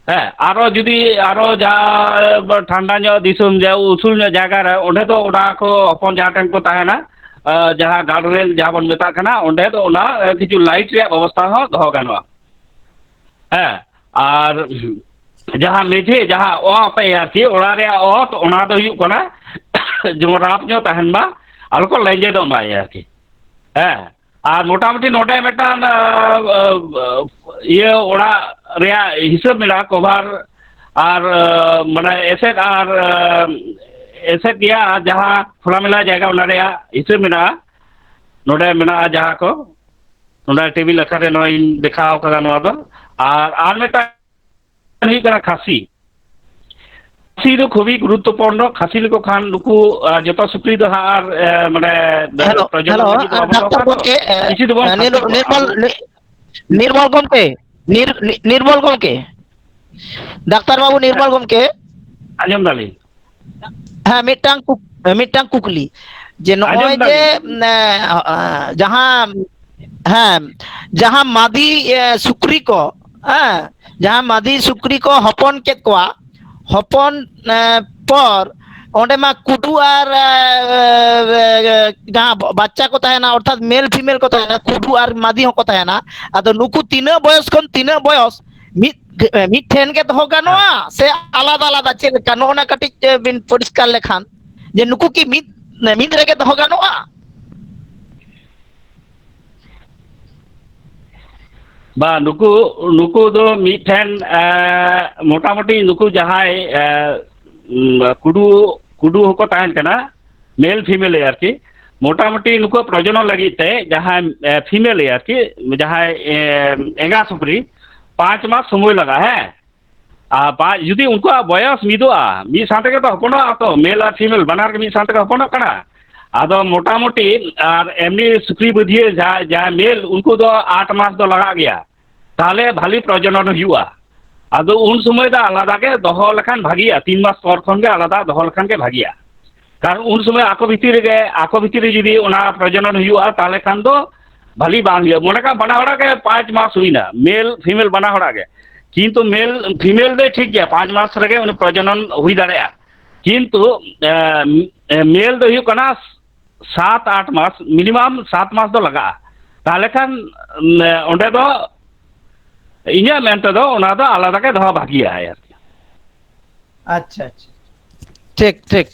ᱦᱮᱸ, ᱟᱨᱚ ᱡᱩᱫᱤ ᱟᱨᱚ ᱡᱟᱦᱟᱸ ᱴᱷᱟᱱᱰᱟ ᱧᱚᱜ ᱫᱤᱥᱚᱢ, ᱡᱟᱦᱟᱸ ᱩᱥᱩᱞ ᱧᱚᱜ ᱡᱟᱭᱜᱟ ᱨᱮ, ᱚᱸᱰᱮ ᱫᱚ ᱚᱱᱟ ᱠᱚ ᱦᱚᱯᱚᱱ ᱡᱟᱦᱟᱸ ᱴᱷᱮᱱ ᱠᱚ ᱛᱟᱦᱮᱱᱟ, ᱟᱨ ᱡᱟᱦᱟᱸ ᱜᱟᱨᱰ ᱨᱮᱞ ᱡᱟᱦᱟᱸ ᱵᱚᱱ ᱢᱮᱛᱟᱜ ᱠᱟᱱᱟ, ᱚᱸᱰᱮ ᱫᱚ ᱚᱱᱟ, ᱮ, ᱠᱤᱪᱷᱩ ᱞᱟᱭᱤᱴ ᱨᱮᱭᱟᱜ ᱵᱮᱵᱚᱥᱛᱷᱟ ᱦᱚᱸ ᱫᱚᱦᱚ ᱜᱟᱱᱚᱜᱼᱟ᱾ ᱦᱮᱸ, ᱟᱨ ᱡᱟᱦᱟᱸ ᱢᱮᱡᱷᱮ, ᱡᱟᱦᱟᱸ ᱚᱛ ᱟᱨᱠᱤ, ᱚᱲᱟᱜ ᱨᱮᱭᱟᱜ ᱚᱛ, ᱚᱱᱟ ᱫᱚ ᱦᱩᱭᱩᱜ ᱠᱟᱱᱟ ᱡᱮᱢᱚᱱ ᱨᱟᱯ ᱧᱚᱜ ᱛᱟᱦᱮᱱ ᱢᱟ, ᱟᱞᱚ ᱠᱚ ᱞᱮᱸᱡᱮᱫᱚᱜ ᱢᱟ ᱟᱨᱠᱤ᱾ ᱦᱮᱸ, ᱟᱨ ᱢᱚᱴᱟᱢᱩᱴᱤ ᱱᱚᱰᱮ ᱢᱤᱫᱴᱟᱝ, ᱟ, ᱟ, ᱟ, ᱤᱭᱟᱹ ᱚᱲᱟᱜ ᱨᱮᱭᱟᱜ ᱦᱤᱥᱟᱹᱵ ᱢᱮᱱᱟᱜᱼᱟ, ᱠᱚᱵᱷᱟᱨ ᱟᱨ, ᱟ, ᱢᱟᱱᱮ ᱮᱥᱮᱫ ᱟᱨ, ᱟ, ᱮᱥᱮᱫ ᱜᱮᱭᱟ, ᱟᱨ ᱡᱟᱦᱟᱸ ᱠᱷᱳᱞᱟᱢᱮᱞᱟ ᱡᱟᱭᱜᱟ ᱚᱱᱟ ᱨᱮᱭᱟᱜ ᱦᱤᱥᱟᱹᱵ ᱢᱮᱱᱟᱜᱼᱟ᱾ ᱱᱚᱰᱮ ᱢᱮᱱᱟᱜᱼᱟ ᱡᱟᱦᱟᱸ ᱠᱚ, ᱱᱚᱰᱮ ᱴᱮᱵᱤᱞ ᱟᱠᱟᱨ ᱨᱮ ᱱᱚᱣᱟᱧ ᱫᱮᱠᱷᱟᱣ ᱠᱟᱫᱟ ᱱᱚᱣᱟ ᱫᱚ᱾ ᱟᱨ, ᱟᱨ ᱢᱤᱫᱴᱟᱝ ᱦᱩᱭᱩᱜ ᱠᱟᱱᱟ ᱠᱷᱟᱹᱥᱤ᱾ ᱠᱷᱟᱹᱥᱤ ᱫᱚ ᱠᱷᱩᱵᱤ ᱜᱩᱨᱩᱛᱛᱚᱯᱩᱨᱱᱚ᱾ ᱠᱷᱟᱹᱥᱤ ᱞᱮᱠᱚ ᱠᱷᱟᱱ ᱱᱩᱠᱩ, ᱟᱨ ᱡᱚᱛᱚ ᱥᱩᱠᱨᱤ ᱫᱚ ᱦᱟᱸᱜ ᱟᱨ, ᱮ, ᱢᱟᱱᱮ, ᱦᱮᱞᱳ, ᱯᱨᱚᱡᱚᱱᱚᱱ ᱦᱮᱞᱳ, ᱞᱟᱹᱜᱤᱫ ᱫᱚ ᱟᱨ ᱵᱟᱵᱚᱱ ᱫᱚᱦᱚ ᱰᱟᱠᱛᱟᱨ ᱠᱚᱣᱟ ᱛᱚ᱾ ᱜᱚᱢᱠᱮ, ᱮ, ᱠᱤᱪᱷᱩ ᱫᱚᱵᱚᱱ ᱮ, ᱠᱷᱟᱹᱥᱤ ᱱᱤᱨ-, ᱠᱚᱣᱟ᱾ ᱱᱤᱨᱢᱚᱞ, ᱱᱤ-, ᱱᱤᱨᱢᱚᱞ ᱜᱚᱢᱠᱮ, ᱱᱤᱨ-, ᱱᱤ-, ᱱᱤᱨᱢᱚᱞ ᱜᱚᱢᱠᱮ, ᱰᱟᱠᱛᱟᱨ ᱵᱟᱹᱵᱩ, ᱦᱮᱸ, ᱱᱤᱨᱢᱚᱞ ᱜᱚᱢᱠᱮ᱾ ᱟᱸᱡᱚᱢ ᱫᱟᱞᱤᱧ᱾ ᱦᱮᱸ, ᱢᱤᱫᱴᱟᱝ ᱠᱩᱠ-, ᱢᱤᱫᱴᱟᱝ ᱠᱩᱠᱞᱤ, ᱡᱮ ᱟᱸᱡᱚᱢ ᱱᱚᱜᱼᱚᱭ ᱡᱮ, ᱫᱟᱞᱤᱧ᱾ ᱮ, ᱡᱟᱦᱟᱸ, ᱦᱮᱸ, ᱡᱟᱦᱟᱸ ᱢᱟᱫᱤ, ᱮ, ᱥᱩᱠᱨᱤ ᱠᱚ, ᱦᱮᱸ, ᱡᱟᱦᱟᱸ ᱢᱟᱫᱤ ᱥᱩᱠᱨᱤ ᱠᱚ ᱦᱚᱯᱚᱱ ᱠᱮᱫ ᱠᱚᱣᱟ, ᱦᱚᱯᱚᱱ, ᱮ, ᱯᱚᱨ ᱚᱸᱰᱮ ᱢᱟ ᱠᱩᱰᱩ ᱟᱨ, ᱮ, ᱮ, ᱮ, ᱡᱟᱦᱟᱸ ᱵᱟᱪᱪᱟ ᱠᱚ ᱛᱟᱦᱮᱱᱟ, ᱚᱨᱛᱷᱟᱛ ᱢᱮᱞ ᱯᱷᱤᱢᱮᱞ ᱠᱚ ᱛᱟᱦᱮᱱᱟ, ᱠᱩᱰᱩ ᱟᱨ ᱢᱟᱫᱤ ᱦᱚᱸᱠᱚ ᱛᱟᱦᱮᱱᱟ᱾ ᱟᱫᱚ ᱱᱩᱠᱩ ᱛᱤᱱᱟᱹᱜ ᱵᱚᱭᱚᱥ ᱠᱷᱚᱱ ᱛᱤᱱᱟᱹᱜ ᱵᱚᱭᱚᱥ ᱢᱤᱫ, ᱢᱤᱫ ᱴᱷᱮᱱ ᱜᱮ ᱫᱚᱦᱚ ᱦᱮᱸ᱾ ᱜᱟᱱᱚᱜᱼᱟ ᱥᱮ ᱟᱞᱟᱫᱟ ᱟᱞᱟᱫᱟ, ᱪᱮᱫ ᱞᱮᱠᱟ? ᱱᱚᱜᱼᱚ ᱱᱟ ᱠᱟᱹᱴᱤᱡ, ᱮ, ᱵᱤᱱ ᱯᱚᱨᱤᱥᱠᱟᱨ ᱞᱮᱠᱷᱟᱱ, ᱡᱮ ᱱᱩᱠᱩ ᱠᱤ ᱢᱤᱫ, ᱢᱤᱫ ᱨᱮᱜᱮ ᱫᱚᱦᱚ ᱜᱟᱱᱚᱜᱼᱟ? ᱵᱟ, ᱱᱩᱠᱩ, ᱱᱩᱠᱩ ᱫᱚ ᱢᱤᱫᱴᱷᱮᱱ, ᱮ, ᱢᱚᱴᱟᱢᱩᱴᱤ ᱱᱩᱠᱩ ᱡᱟᱦᱟᱸᱭ, ᱮ, ᱩᱢ, ᱠᱩᱰᱩ, ᱠᱩᱰᱩ ᱦᱚᱸᱠᱚ ᱛᱟᱦᱮᱱ ᱠᱟᱱᱟ, ᱢᱮᱞ ᱯᱷᱤᱢᱮᱞ ᱟᱨᱠᱤ, ᱢᱚᱴᱟᱢᱩᱴᱤ ᱱᱩᱠᱩ ᱯᱨᱚᱡᱚᱱᱚᱱ ᱞᱟᱹᱜᱤᱫ ᱛᱮ ᱡᱟᱦᱟᱸᱭ, ᱮ, ᱯᱷᱤᱢᱮᱞ ᱟᱨᱠᱤ, ᱡᱟᱦᱟᱸᱭ, ᱮ, ᱮᱸᱜᱟ ᱥᱩᱠᱨᱤ, ᱯᱟᱸᱪ ᱢᱟᱥ ᱥᱚᱢᱚᱭ ᱞᱟᱜᱟᱜᱼᱟ, ᱦᱮᱸ᱾ ᱟᱨ ᱯᱟᱸᱪ, ᱡᱩᱫᱤ ᱩᱱᱠᱩᱣᱟᱜ ᱵᱚᱭᱚᱥ ᱢᱤᱫᱚᱜᱼᱟ, ᱢᱤᱫ ᱥᱟᱶ ᱛᱮᱜᱮ ᱛᱚ ᱦᱚᱯᱚᱱᱚᱜᱼᱟ ᱛᱚ, ᱢᱮᱞ ᱟᱨ ᱯᱷᱤᱢᱮᱞ ᱵᱟᱱᱟᱨ ᱜᱮ ᱢᱤᱫ ᱥᱟᱶ ᱛᱮᱜᱮ ᱦᱚᱯᱚᱱᱚᱜ ᱠᱟᱱᱟ᱾ ᱟᱫᱚ ᱢᱚᱴᱟᱢᱩᱴᱤ ᱟᱨ ᱮᱢᱱᱤ ᱥᱩᱠᱨᱤ ᱵᱟᱹᱫᱷᱤᱭᱟᱹ ᱡᱟᱦᱟᱸ, ᱡᱟᱦᱟᱸ ᱢᱮᱞ, ᱩᱱᱠᱩ ᱫᱚ ᱟᱴ ᱢᱟᱥ ᱫᱚ ᱞᱟᱜᱟᱜ ᱜᱮᱭᱟ, ᱛᱟᱦᱚᱞᱮ ᱵᱷᱟᱞᱤ ᱯᱨᱚᱡᱚᱱᱚᱱ ᱦᱩᱭᱩᱜᱼᱟ᱾ ᱟᱫᱚ ᱩᱱ ᱥᱚᱢᱚᱭ ᱫᱚ ᱟᱞᱟᱫᱟ ᱜᱮ ᱫᱚᱦᱚ ᱞᱮᱠᱷᱟᱱ ᱵᱷᱟᱜᱤᱜᱼᱟ, ᱛᱤᱱ ᱢᱟᱥ ᱯᱚᱨ ᱠᱷᱚᱱ ᱜᱮ ᱟᱞᱟᱫᱟ ᱫᱚᱦᱚ ᱞᱮᱠᱷᱟᱱ ᱜᱮ ᱵᱷᱟᱜᱤᱜᱼᱟ᱾ ᱠᱟᱨᱚᱱ ᱩᱱ ᱥᱚᱢᱚᱭ ᱟᱠᱚ ᱵᱷᱤᱛᱤᱨ ᱨᱮᱜᱮ, ᱟᱠᱚ ᱵᱷᱤᱛᱤᱨ ᱨᱮ ᱡᱩᱫᱤ ᱚᱱᱟ ᱯᱨᱚᱡᱚᱱᱚᱱ ᱦᱩᱭᱩᱜᱼᱟ, ᱛᱟᱦᱚᱞᱮ ᱠᱷᱟᱱ ᱫᱚ ᱵᱷᱟᱞᱤ ᱵᱟᱝ ᱦᱩᱭᱩᱜᱼᱟ᱾ ᱢᱚᱱᱮ ᱠᱟᱜ ᱵᱟᱱᱟ ᱦᱚᱲᱟᱜ ᱜᱮ ᱯᱟᱸᱪ ᱢᱟᱥ ᱦᱩᱭᱱᱟ, ᱢᱮᱞ ᱯᱷᱤᱢᱮᱞ ᱵᱟᱱᱟ ᱦᱚᱲᱟᱜ ᱜᱮ, ᱠᱤᱱᱛᱩ ᱢᱮᱞ ᱯᱷᱤᱢᱮᱞ ᱫᱚᱭ ᱴᱷᱤᱠ ᱜᱮᱭᱟ, ᱯᱟᱸᱪ ᱢᱟᱥ ᱨᱮᱜᱮ ᱩᱱᱤ ᱯᱨᱚᱡᱚᱱᱚᱱ ᱦᱩᱭ ᱫᱟᱲᱮᱭᱟᱜᱼᱟ, ᱠᱤᱱᱛᱩ, ᱮ, ᱢᱮᱞ ᱫᱚ ᱦᱩᱭᱩᱜ ᱠᱟᱱᱟ ᱥᱟᱛ ᱟᱴ ᱢᱟᱥ, ᱢᱤᱱᱤᱢᱟᱢ ᱥᱟᱛ ᱢᱟᱥ ᱫᱚ ᱞᱟᱜᱟᱜᱼᱟ᱾ ᱛᱟᱦᱚᱞᱮ ᱠᱷᱟᱱ, ᱮ, ᱚᱸᱰᱮ ᱫᱚ ᱤᱧᱟᱹᱜ ᱢᱮᱱ ᱛᱮᱫᱚ ᱚᱱᱟ ᱫᱚ ᱟᱞᱟᱫᱟ ᱜᱮ ᱫᱚᱦᱚ ᱵᱷᱟᱹᱜᱤᱭᱟ ᱟᱨᱠᱤ᱾ ᱟᱪᱪᱷᱟ, ᱟᱪᱪᱷᱟ, ᱴᱷᱤᱠ, ᱴᱷᱤᱠ᱾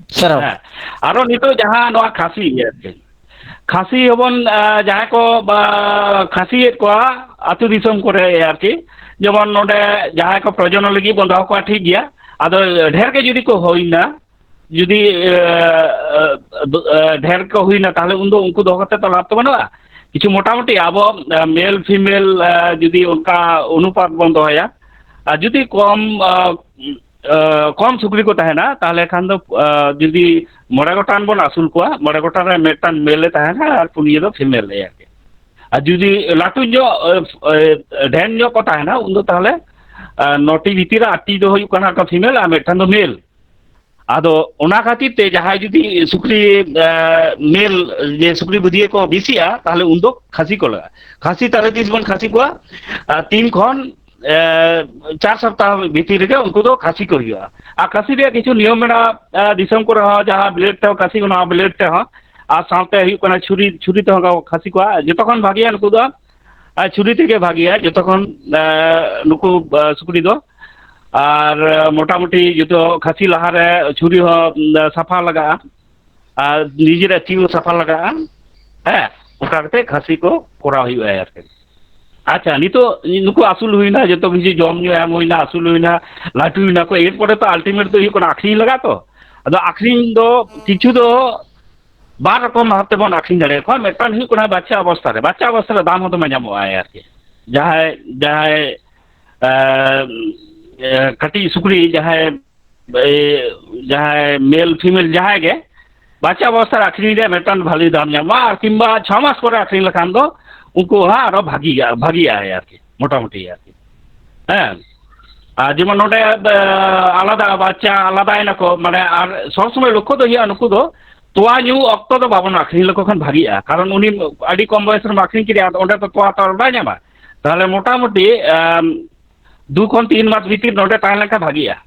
ᱥᱟᱨᱦᱟᱣ᱾ ᱦᱮᱸ, ᱟᱨᱚ ᱱᱤᱛᱚᱜ ᱡᱟᱦᱟᱸ ᱱᱚᱣᱟ ᱠᱷᱟᱹᱥᱤ ᱟᱨᱠᱤ, ᱠᱷᱟᱹᱥᱤ ᱦᱚᱸᱵᱚᱱ, ᱟ, ᱡᱟᱦᱟᱸᱭ ᱠᱚ, ᱵᱟ, ᱠᱷᱟᱹᱥᱤᱭᱮᱫ ᱠᱚᱣᱟ ᱟᱹᱛᱩ ᱫᱤᱥᱚᱢ ᱠᱚᱨᱮ ᱟᱨᱠᱤ, ᱡᱮᱢᱚᱱ ᱱᱚᱰᱮ ᱡᱟᱦᱟᱸᱭ ᱠᱚ ᱯᱨᱚᱡᱚᱱᱚᱱ ᱞᱟᱹᱜᱤᱫ ᱵᱚᱱ ᱫᱚᱦᱚ ᱠᱚᱣᱟ, ᱴᱷᱤᱠ ᱜᱮᱭᱟ᱾ ᱟᱫᱚ ᱰᱷᱮᱨ ᱜᱮ ᱡᱩᱫᱤ ᱠᱚ ᱦᱩᱭᱱᱟ, ᱡᱩᱫᱤ, ᱮ, ᱮ, ᱰᱷᱮᱨ ᱠᱚ ᱦᱩᱭᱱᱟ, ᱛᱟᱦᱚᱞᱮ ᱩᱱᱫᱚ ᱩᱱᱠᱩ ᱫᱚᱦᱚ ᱠᱟᱛᱮ ᱛᱚ ᱞᱟᱵᱷ ᱛᱚ ᱵᱟᱹᱱᱩᱜᱼᱟ᱾ ᱠᱤᱪᱷᱩ ᱢᱚᱴᱟᱢᱩᱴᱤ ᱟᱵᱚ, ᱮ, ᱢᱮᱞ ᱯᱷᱤᱢᱮᱞ, ᱮ, ᱡᱩᱫᱤ ᱚᱱᱠᱟ ᱚᱱᱩᱯᱟᱛ ᱵᱚᱱ ᱫᱚᱦᱚᱭᱟ, ᱟᱨ ᱡᱩᱫᱤ ᱠᱚᱢ, ᱮ, ᱠᱚᱢ ᱥᱩᱠᱨᱤ ᱠᱚ ᱛᱟᱦᱮᱱᱟ, ᱛᱟᱦᱚᱞᱮ ᱠᱷᱟᱱ ᱫᱚ ᱡᱩᱫᱤ ᱢᱚᱬᱮ ᱜᱚᱴᱟᱝ ᱵᱚᱱ ᱟᱹᱥᱩᱞ ᱠᱚᱣᱟ, ᱢᱚᱬᱮ ᱜᱚᱴᱟᱝ ᱨᱮ ᱢᱤᱫᱴᱟᱝ ᱢᱮᱞ ᱮ ᱛᱟᱦᱮᱱᱟ ᱟᱨ ᱯᱩᱱᱭᱟᱹ ᱫᱚ ᱯᱷᱤᱢᱮᱞ ᱮ ᱟᱨᱠᱤ᱾ ᱟᱨ ᱡᱩᱫᱤ ᱞᱟᱹᱴᱩ ᱧᱚᱜ, ᱰᱷᱮᱨ ᱧᱚᱜ ᱠᱚ ᱛᱟᱦᱮᱱᱟ, ᱩᱱᱫᱚ ᱛᱟᱦᱚᱞᱮ ᱱᱚᱴᱤ ᱵᱷᱤᱛᱤᱨ ᱨᱮ ᱟᱴᱴᱤ ᱫᱚ ᱦᱩᱭᱩᱜ ᱠᱟᱱᱟ ᱯᱷᱤᱢᱮᱞ ᱟᱨ ᱢᱤᱫᱴᱟᱝ ᱫᱚ ᱢᱮᱞ᱾ ᱟᱫᱚ ᱚᱱᱟ ᱠᱷᱟᱹᱛᱤᱨ ᱛᱮ ᱡᱟᱦᱟᱸᱭ ᱡᱩᱫᱤ ᱥᱩᱠᱨᱤ ᱢᱮᱞ, ᱡᱮ ᱥᱩᱠᱨᱤ ᱵᱩᱫᱷᱤᱭᱟᱹ ᱠᱚ ᱵᱮᱥᱤᱜᱼᱟ, ᱛᱟᱦᱚᱞᱮ ᱩᱱᱫᱚ ᱠᱷᱟᱹᱥᱤ ᱠᱚ ᱞᱟᱜᱟᱜᱼᱟ᱾ ᱠᱷᱟᱹᱥᱤ ᱛᱟᱦᱚᱞᱮ ᱛᱤᱥ ᱵᱚᱱ ᱠᱷᱟᱹᱥᱤ ᱠᱚᱣᱟ? ᱛᱤᱱ ᱠᱷᱚᱱ ᱪᱟᱨ ᱥᱚᱯᱛᱟᱦᱚ ᱵᱷᱤᱛᱤᱨ ᱨᱮᱜᱮ ᱩᱱᱠᱩ ᱫᱚ ᱠᱷᱟᱹᱥᱤ ᱠᱚ ᱦᱩᱭᱩᱜᱼᱟ᱾ ᱟᱨ ᱠᱷᱟᱹᱥᱤ ᱨᱮᱭᱟᱜ ᱠᱤᱪᱷᱩ ᱱᱤᱭᱚᱢ ᱢᱮᱱᱟᱜᱼᱟ, ᱫᱤᱥᱚᱢ ᱠᱚᱨᱮ ᱦᱚᱸ ᱡᱟᱦᱟᱸ ᱵᱞᱮᱰ ᱛᱮᱦᱚᱸ ᱠᱷᱟᱹᱥᱤ ᱜᱟᱱᱚᱜᱼᱟ, ᱵᱞᱮᱰ ᱛᱮᱦᱚᱸ, ᱟᱨ ᱥᱟᱶᱛᱮ ᱦᱩᱭᱩᱜ ᱠᱟᱱᱟ ᱪᱷᱩᱨᱤ, ᱪᱷᱩᱨᱤ ᱛᱮᱦᱚᱸ ᱠᱚ ᱠᱷᱟᱹᱥᱤ ᱠᱚᱣᱟ᱾ ᱡᱚᱛᱚ ᱠᱷᱚᱱ ᱵᱷᱟᱜᱮᱭᱟ ᱱᱩᱠᱩ ᱫᱚ ᱟᱨ ᱪᱷᱩᱨᱤ ᱛᱮᱜᱮ ᱵᱷᱟᱜᱮᱭᱟ ᱡᱚᱛᱚ ᱠᱷᱚᱱ, ᱮ, ᱱᱩᱠᱩ, ᱮ, ᱥᱩᱠᱨᱤ ᱫᱚ᱾ ᱟᱨ, ᱮ, ᱢᱚᱴᱟᱢᱩᱴᱤ ᱡᱚᱛᱚ ᱠᱷᱟᱹᱥᱤ ᱞᱟᱦᱟᱨᱮ ᱪᱷᱩᱨᱤ ᱦᱚᱸ, ᱮ, ᱥᱟᱯᱷᱟ ᱞᱟᱜᱟᱜᱼᱟ᱾ ᱟᱨ ᱱᱤᱡᱮᱨᱟᱜ ᱛᱤ ᱦᱚᱸ ᱥᱟᱯᱷᱟ ᱞᱟᱜᱟᱜᱼᱟ᱾ ᱦᱮᱸ, ᱚᱱᱠᱟ ᱠᱟᱛᱮ ᱠᱷᱟᱹᱥᱤ ᱠᱚ ᱠᱚᱨᱟᱣ ᱦᱩᱭᱩᱜᱼᱟ ᱟᱨᱠᱤ᱾ ᱟᱪᱪᱷᱟ, ᱱᱤᱛᱚᱜ ᱱᱩᱠᱩ ᱟᱹᱥᱩᱞ ᱦᱩᱭᱱᱟ, ᱡᱚᱛᱚ ᱠᱤᱪᱷᱩ ᱡᱚᱢ ᱧᱩ ᱮᱢ ᱦᱩᱭᱱᱟ, ᱟᱹᱥᱩᱞ ᱦᱩᱭᱱᱟ, ᱞᱟᱹᱴᱩᱭᱱᱟ ᱠᱚ, ᱮᱨᱯᱚᱨᱮ ᱛᱚ ᱟᱞᱴᱤᱢᱮᱴ ᱫᱚ ᱦᱩᱭᱩᱜ ᱠᱟᱱᱟ ᱟᱹᱠᱷᱨᱤᱧ ᱞᱟᱜᱟᱜ ᱛᱚ᱾ ᱟᱫᱚ ᱟᱹᱠᱷᱨᱤᱧ ᱫᱚ ᱠᱤᱪᱷᱩ ᱫᱚ ᱵᱟᱨ ᱨᱚᱠᱚᱢ ᱵᱷᱟᱵ ᱛᱮᱵᱚᱱ ᱟᱹᱠᱷᱨᱤᱧ ᱫᱟᱲᱮᱭᱟᱠᱚᱣᱟ᱾ ᱢᱤᱫᱴᱟᱝ ᱦᱩᱭᱩᱜ ᱠᱟᱱᱟ ᱵᱟᱪᱪᱟ ᱚᱵᱚᱥᱛᱷᱟ ᱨᱮ, ᱵᱟᱪᱪᱟ ᱚᱵᱚᱥᱛᱷᱟ ᱨᱮ ᱫᱟᱢ ᱦᱚᱸ ᱫᱚᱢᱮ ᱧᱟᱢᱚᱜᱼᱟ ᱟᱨᱠᱤ᱾ ᱡᱟᱦᱟᱸᱭ, ᱡᱟᱦᱟᱸᱭ, ᱮ, ᱮ, ᱠᱟᱹᱴᱤᱡ ᱥᱩᱠᱨᱤ ᱡᱟᱦᱟᱸᱭ, ᱮ, ᱡᱟᱦᱟᱸᱭ ᱢᱮᱞ ᱯᱷᱤᱢᱮᱞ ᱡᱟᱦᱟᱸᱭ ᱜᱮ ᱵᱟᱪᱪᱟ ᱚᱵᱚᱥᱛᱷᱟ ᱨᱮ ᱟᱹᱠᱷᱨᱤᱧ ᱨᱮᱭᱟᱜ ᱢᱤᱫᱴᱟᱝ ᱵᱷᱟᱞᱤ ᱫᱟᱢ ᱧᱟᱢᱚᱜᱼᱟ, ᱟᱨ ᱠᱤᱝᱵᱟ ᱪᱷᱚ ᱢᱟᱥ ᱯᱚᱨᱮ ᱟᱹᱠᱷᱨᱤᱧ ᱞᱮᱠᱷᱟᱱ ᱫᱚ ᱩᱱᱠᱩ ᱦᱚᱸ ᱟᱨᱚ ᱵᱷᱟᱹᱜᱤ, ᱵᱷᱟᱹᱜᱤᱜᱼᱟᱭ ᱟᱨᱠᱤ, ᱢᱚᱴᱟᱢᱩᱴᱤ ᱟᱨᱠᱤ᱾ ᱦᱮᱸ, ᱟᱨ ᱡᱮᱢᱚᱱ ᱱᱚᱰᱮ, ᱮ, ᱟᱞᱟᱫᱟ ᱵᱟᱪᱪᱟ ᱟᱞᱟᱫᱟᱭᱮᱱᱟᱠᱚ, ᱢᱟᱱᱮ, ᱟᱨ ᱥᱚᱵ ᱥᱚᱢᱚᱭ ᱞᱚᱠᱠᱷᱚ ᱫᱚ ᱦᱩᱭᱩᱜᱼᱟ ᱱᱩᱠᱩ ᱫᱚ ᱛᱚᱣᱟ ᱧᱩ ᱚᱠᱛᱚ ᱫᱚ ᱵᱟᱵᱚᱱ ᱟᱹᱠᱷᱨᱤᱧ ᱞᱮᱠᱚ ᱠᱷᱟᱱ ᱵᱷᱟᱹᱜᱤᱜᱼᱟ, ᱠᱟᱨᱚᱱ ᱩᱱᱤ ᱟᱹᱰᱤ ᱠᱚᱢ ᱵᱚᱭᱮᱥ ᱨᱮᱢ ᱟᱹᱠᱷᱨᱤᱧ ᱠᱮᱫᱮᱭᱟ, ᱟᱫᱚ ᱚᱸᱰᱮ ᱫᱚ ᱛᱚᱣᱟ ᱛᱚ ᱟᱨ ᱵᱟᱭ ᱧᱟᱢᱟ᱾ ᱛᱟᱦᱚᱞᱮ ᱢᱚᱴᱟᱢᱩᱴᱤ, ᱮᱢ, ᱫᱩ ᱠᱷᱚᱱ ᱛᱤᱱ ᱢᱟᱥ ᱵᱷᱤᱛᱤᱨ ᱱᱚᱰᱮ ᱛᱟᱦᱮᱸ ᱞᱮᱱᱠᱷᱟᱱ ᱵᱷᱟᱹᱜᱤᱜᱼᱟ᱾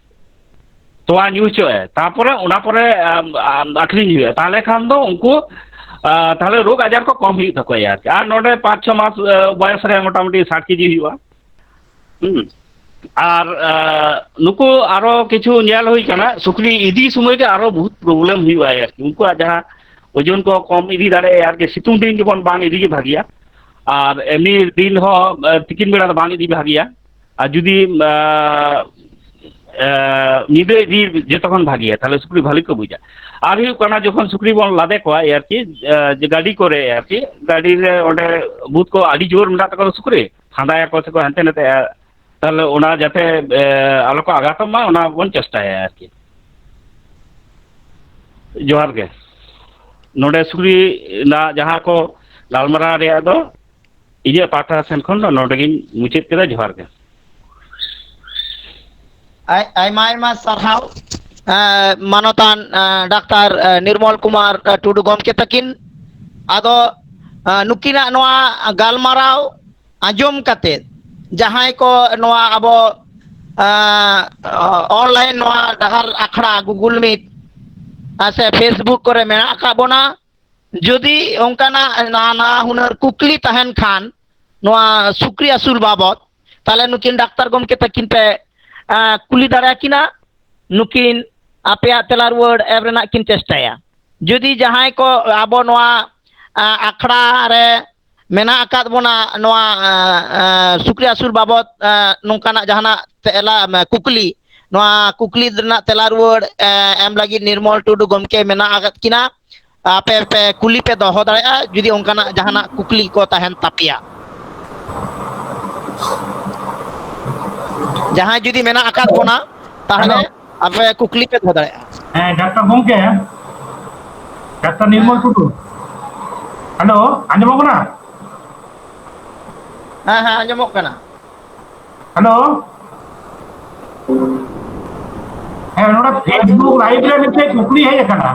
ᱛᱚᱣᱟ ᱧᱩ ᱦᱚᱪᱚᱭ, ᱛᱟᱨᱯᱚᱨᱮ ᱚᱱᱟ ᱯᱚᱨᱮ, ᱟᱢ, ᱟᱢ ᱟᱹᱠᱷᱨᱤᱧ ᱦᱩᱭᱩᱜᱼᱟ᱾ ᱛᱟᱦᱚᱞᱮ ᱠᱷᱟᱱ ᱫᱚ ᱩᱱᱠᱩ, ᱟ, ᱛᱟᱦᱚᱞᱮ ᱨᱳᱜᱽ ᱟᱡᱟᱨ ᱠᱚ ᱠᱚᱢ ᱦᱩᱭᱩᱜ ᱛᱟᱠᱚᱣᱟ ᱟᱨᱠᱤ᱾ ᱟᱨ ᱱᱚᱰᱮ ᱯᱟᱸᱪ ᱪᱷᱚ ᱢᱟᱥ, ᱟ, ᱵᱚᱭᱚᱥ ᱨᱮ ᱢᱚᱴᱟᱢᱩᱴᱤ ᱥᱟᱴ ᱠᱮᱡᱤ ᱦᱩᱭᱩᱜᱼᱟ᱾ ᱦᱩᱸ᱾ ᱟᱨ, ᱟ, ᱱᱩᱠᱩ ᱟᱨᱚ ᱠᱤᱪᱷᱩ ᱧᱮᱞ ᱦᱩᱭ ᱠᱟᱱᱟ, ᱥᱩᱠᱨᱤ ᱤᱫᱤ ᱥᱚᱢᱚᱭ ᱜᱮ ᱟᱨᱚ ᱵᱚᱦᱩᱛ ᱯᱨᱚᱵᱞᱮᱢ ᱦᱩᱭᱩᱜᱼᱟ ᱟᱨᱠᱤ᱾ ᱩᱱᱠᱩᱣᱟᱜ ᱡᱟᱦᱟᱸ ᱳᱡᱚᱱ ᱠᱚ ᱠᱚᱢ ᱤᱫᱤ ᱫᱟᱲᱮᱭᱟᱜᱼᱟ ᱟᱨᱠᱤ, ᱥᱤᱛᱩᱝ ᱫᱤᱱ ᱡᱮᱢᱚᱱ ᱵᱟᱝ ᱤᱫᱤ ᱜᱮ ᱵᱷᱟᱹᱜᱤᱭᱟ᱾ ᱟᱨ ᱮᱢᱱᱤ ᱫᱤᱱ ᱦᱚᱸ, ᱟ, ᱛᱤᱠᱤᱱ ᱵᱮᱲᱟ ᱫᱚ ᱵᱟᱝ ᱤᱫᱤ ᱵᱷᱟᱹᱜᱤᱭᱟ᱾ ᱟᱨ ᱡᱩᱫᱤ, ᱟ, ᱟ, ᱧᱤᱫᱟᱹ ᱤᱫᱤ ᱡᱚᱛᱚ ᱠᱷᱚᱱ ᱵᱷᱟᱹᱜᱤᱭᱟ, ᱛᱟᱦᱞᱮ ᱥᱩᱠᱨᱤ ᱵᱷᱟᱹᱞᱤ ᱠᱚ ᱵᱩᱡᱟ᱾ ᱟᱨ ᱦᱩᱭᱩᱜ ᱠᱟᱱᱟ, ᱡᱚᱠᱷᱚᱱ ᱥᱩᱠᱨᱤ ᱵᱚᱱ ᱞᱟᱫᱮ ᱠᱚᱣᱟ ᱟᱨᱠᱤ, ᱟ, ᱡᱮ ᱜᱟᱹᱰᱤ ᱠᱚᱨᱮ ᱟᱨᱠᱤ, ᱜᱟᱹᱰᱤ ᱨᱮ ᱚᱸᱰᱮ ᱵᱷᱩᱛ ᱠᱚ ᱟᱹᱰᱤ ᱡᱳᱨ ᱢᱮᱱᱟᱜ ᱛᱟᱠᱚᱣᱟ ᱥᱩᱠᱨᱤ, ᱯᱷᱟᱸᱫᱟᱭᱟᱠᱚ ᱥᱮᱠᱚ ᱦᱟᱱᱛᱮ ᱱᱟᱛᱮ, ᱟ, ᱛᱟᱦᱚᱞᱮ ᱚᱱᱟ ᱡᱟᱛᱮ, ᱮ, ᱟᱞᱚ ᱠᱚ ᱟᱜᱷᱟᱛᱚᱜ ᱢᱟ, ᱚᱱᱟ ᱵᱚᱱ ᱪᱮᱥᱴᱟᱭᱟ ᱟᱨᱠᱤ᱾ ᱡᱚᱦᱟᱨ ᱜᱮ᱾ ᱱᱚᱰᱮ ᱥᱩᱠᱨᱤ ᱨᱮᱱᱟᱜ ᱡᱟᱦᱟᱸ ᱠᱚ ᱜᱟᱞᱢᱟᱨᱟᱣ ᱨᱮᱭᱟᱜ ᱫᱚ ᱤᱧᱟᱹᱜ ᱯᱟᱦᱴᱟ ᱥᱮᱱ ᱠᱷᱚᱱ ᱫᱚ ᱱᱚᱰᱮ ᱜᱤᱧ ᱢᱩᱪᱟᱹᱫ ᱠᱮᱫᱟ᱾ ᱡᱚᱦᱟᱨ ᱜᱮ᱾ ᱟᱭ-, ᱟᱭᱢᱟ ᱟᱭᱢᱟ ᱥᱟᱨᱦᱟᱣ, ᱮᱸ, ᱢᱟᱱᱚᱛᱟᱱ, ᱮᱸ, ᱰᱟᱠᱛᱟᱨ, ᱮᱸ, ᱱᱤᱨᱢᱚᱞ ᱠᱩᱢᱟᱨ, ᱮᱸ, ᱴᱩᱰᱩ ᱜᱚᱢᱠᱮ ᱛᱟᱹᱠᱤᱱ᱾ ᱟᱫᱚ, ᱮᱸ, ᱱᱩᱠᱤᱱᱟᱜ ᱱᱚᱣᱟ ᱜᱟᱞᱢᱟᱨᱟᱣ ᱟᱸᱡᱚᱢ ᱠᱟᱛᱮ ᱡᱟᱦᱟᱸᱭ ᱠᱚ ᱱᱚᱣᱟ ᱟᱵᱚ, ᱮᱸ, online ᱱᱚᱣᱟ ᱰᱟᱦᱟᱨ ᱟᱠᱷᱲᱟ Google Meet, ᱟᱨ ᱥᱮ Facebook ᱠᱚᱨᱮ ᱢᱮᱱᱟᱜ ᱟᱠᱟᱫ ᱵᱚᱱᱟ, ᱡᱩᱫᱤ ᱚᱱᱠᱟᱱᱟᱜ ᱱᱟᱱᱟ ᱦᱩᱱᱟᱹᱨ ᱠᱩᱠᱞᱤ ᱛᱟᱦᱮᱱ ᱠᱷᱟᱱ ᱱᱚᱣᱟ ᱥᱩᱠᱨᱤ ᱟᱹᱥᱩᱞ ᱵᱟᱵᱚᱫ, ᱛᱟᱦᱚᱞᱮ ᱱᱩᱠᱤᱱ ᱰᱟᱠᱛᱟᱨ ᱜᱚᱢᱠᱮ ᱛᱟᱹᱠᱤᱱ ᱯᱮ, ᱮᱸ, ᱠᱩᱞᱤ ᱫᱟᱲᱮᱭᱟᱠᱤᱱᱟ᱾ ᱱᱩᱠᱤᱱ ᱟᱯᱮᱭᱟᱜ ᱛᱮᱞᱟ ᱨᱩᱣᱟᱹᱲ ᱮᱢ ᱨᱮᱱᱟᱜ ᱠᱤᱱ ᱪᱮᱥᱴᱟᱭᱟ᱾ ᱡᱩᱫᱤ ᱡᱟᱦᱟᱸᱭ ᱠᱚ ᱟᱵᱚ ᱱᱚᱣᱟ, ᱮᱸ, ᱟᱠᱷᱲᱟ ᱨᱮ ᱢᱮᱱᱟᱜ ᱟᱠᱟᱫ ᱵᱚᱱᱟ, ᱱᱚᱣᱟ, ᱮᱸ, ᱮᱸ, ᱥᱩᱠᱨᱤ ᱟᱹᱥᱩᱞ ᱵᱟᱵᱚᱫ, ᱮᱸ, ᱱᱚᱝᱠᱟᱱᱟᱜ ᱡᱟᱦᱟᱱᱟᱜ ᱛᱮᱞᱟ, ᱮᱸ, ᱠᱩᱠᱞᱤ, ᱱᱚᱣᱟ ᱠᱩᱠᱞᱤ ᱨᱮᱱᱟᱜ ᱛᱮᱞᱟ ᱨᱩᱣᱟᱹᱲ, ᱮᱸ, ᱮᱢ ᱞᱟᱹᱜᱤᱫ ᱱᱤᱨᱢᱚᱞ ᱴᱩᱰᱩ ᱜᱚᱢᱠᱮ ᱢᱮᱱᱟᱜ ᱟᱠᱟᱫ ᱠᱤᱱᱟ᱾ ᱟᱯᱮ ᱯᱮ ᱠᱩᱞᱤ ᱯᱮ ᱫᱚᱦᱚ ᱫᱟᱲᱮᱭᱟᱜᱼᱟ, ᱡᱩᱫᱤ ᱚᱱᱠᱟᱱᱟᱜ ᱡᱟᱦᱟᱱᱟᱜ ᱠᱩᱠᱞᱤ ᱠᱚ ᱛᱟᱦᱮᱱ ᱛᱟᱯᱮᱭᱟ᱾ ᱡᱟᱦᱟᱸᱭ ᱡᱩᱫᱤ ᱢᱮᱱᱟᱜ ᱟᱠᱟᱫ ᱵᱚᱱᱟ, ᱛᱟᱦᱚᱞᱮ ᱦᱮᱞᱳ᱾ ᱟᱯᱮ ᱠᱩᱠᱞᱤ ᱯᱮ ᱫᱚᱦᱚ ᱫᱟᱲᱮᱭᱟᱜᱼᱟ᱾ ᱦᱮᱸ, ᱰᱟᱠᱛᱟᱨ ᱜᱚᱢᱠᱮ, ᱰᱟᱠᱛᱟᱨ ᱱᱤᱨᱢᱚᱞ ᱦᱮᱸ᱾ ᱴᱩᱰᱩ᱾ ᱦᱮᱞᱳ, ᱟᱸᱡᱚᱢᱚᱜ ᱠᱟᱱᱟ? ᱦᱮᱸ, ᱦᱮᱸ, ᱟᱸᱡᱚᱢᱚᱜ ᱠᱟᱱᱟ᱾ ᱦᱮᱞᱳ᱾ ᱦᱮᱸ, ᱱᱚᱰᱮ ᱦᱮᱸ, ᱱᱤᱨᱢᱚᱞ Facebook ᱴᱩᱰᱩ ᱞᱟᱭᱤᱵᱷ ᱨᱮ ᱜᱚᱢᱠᱮ, ᱢᱤᱫᱴᱮᱡ ᱠᱩᱠᱞᱤ ᱦᱮᱡ ᱟᱠᱟᱱᱟ᱾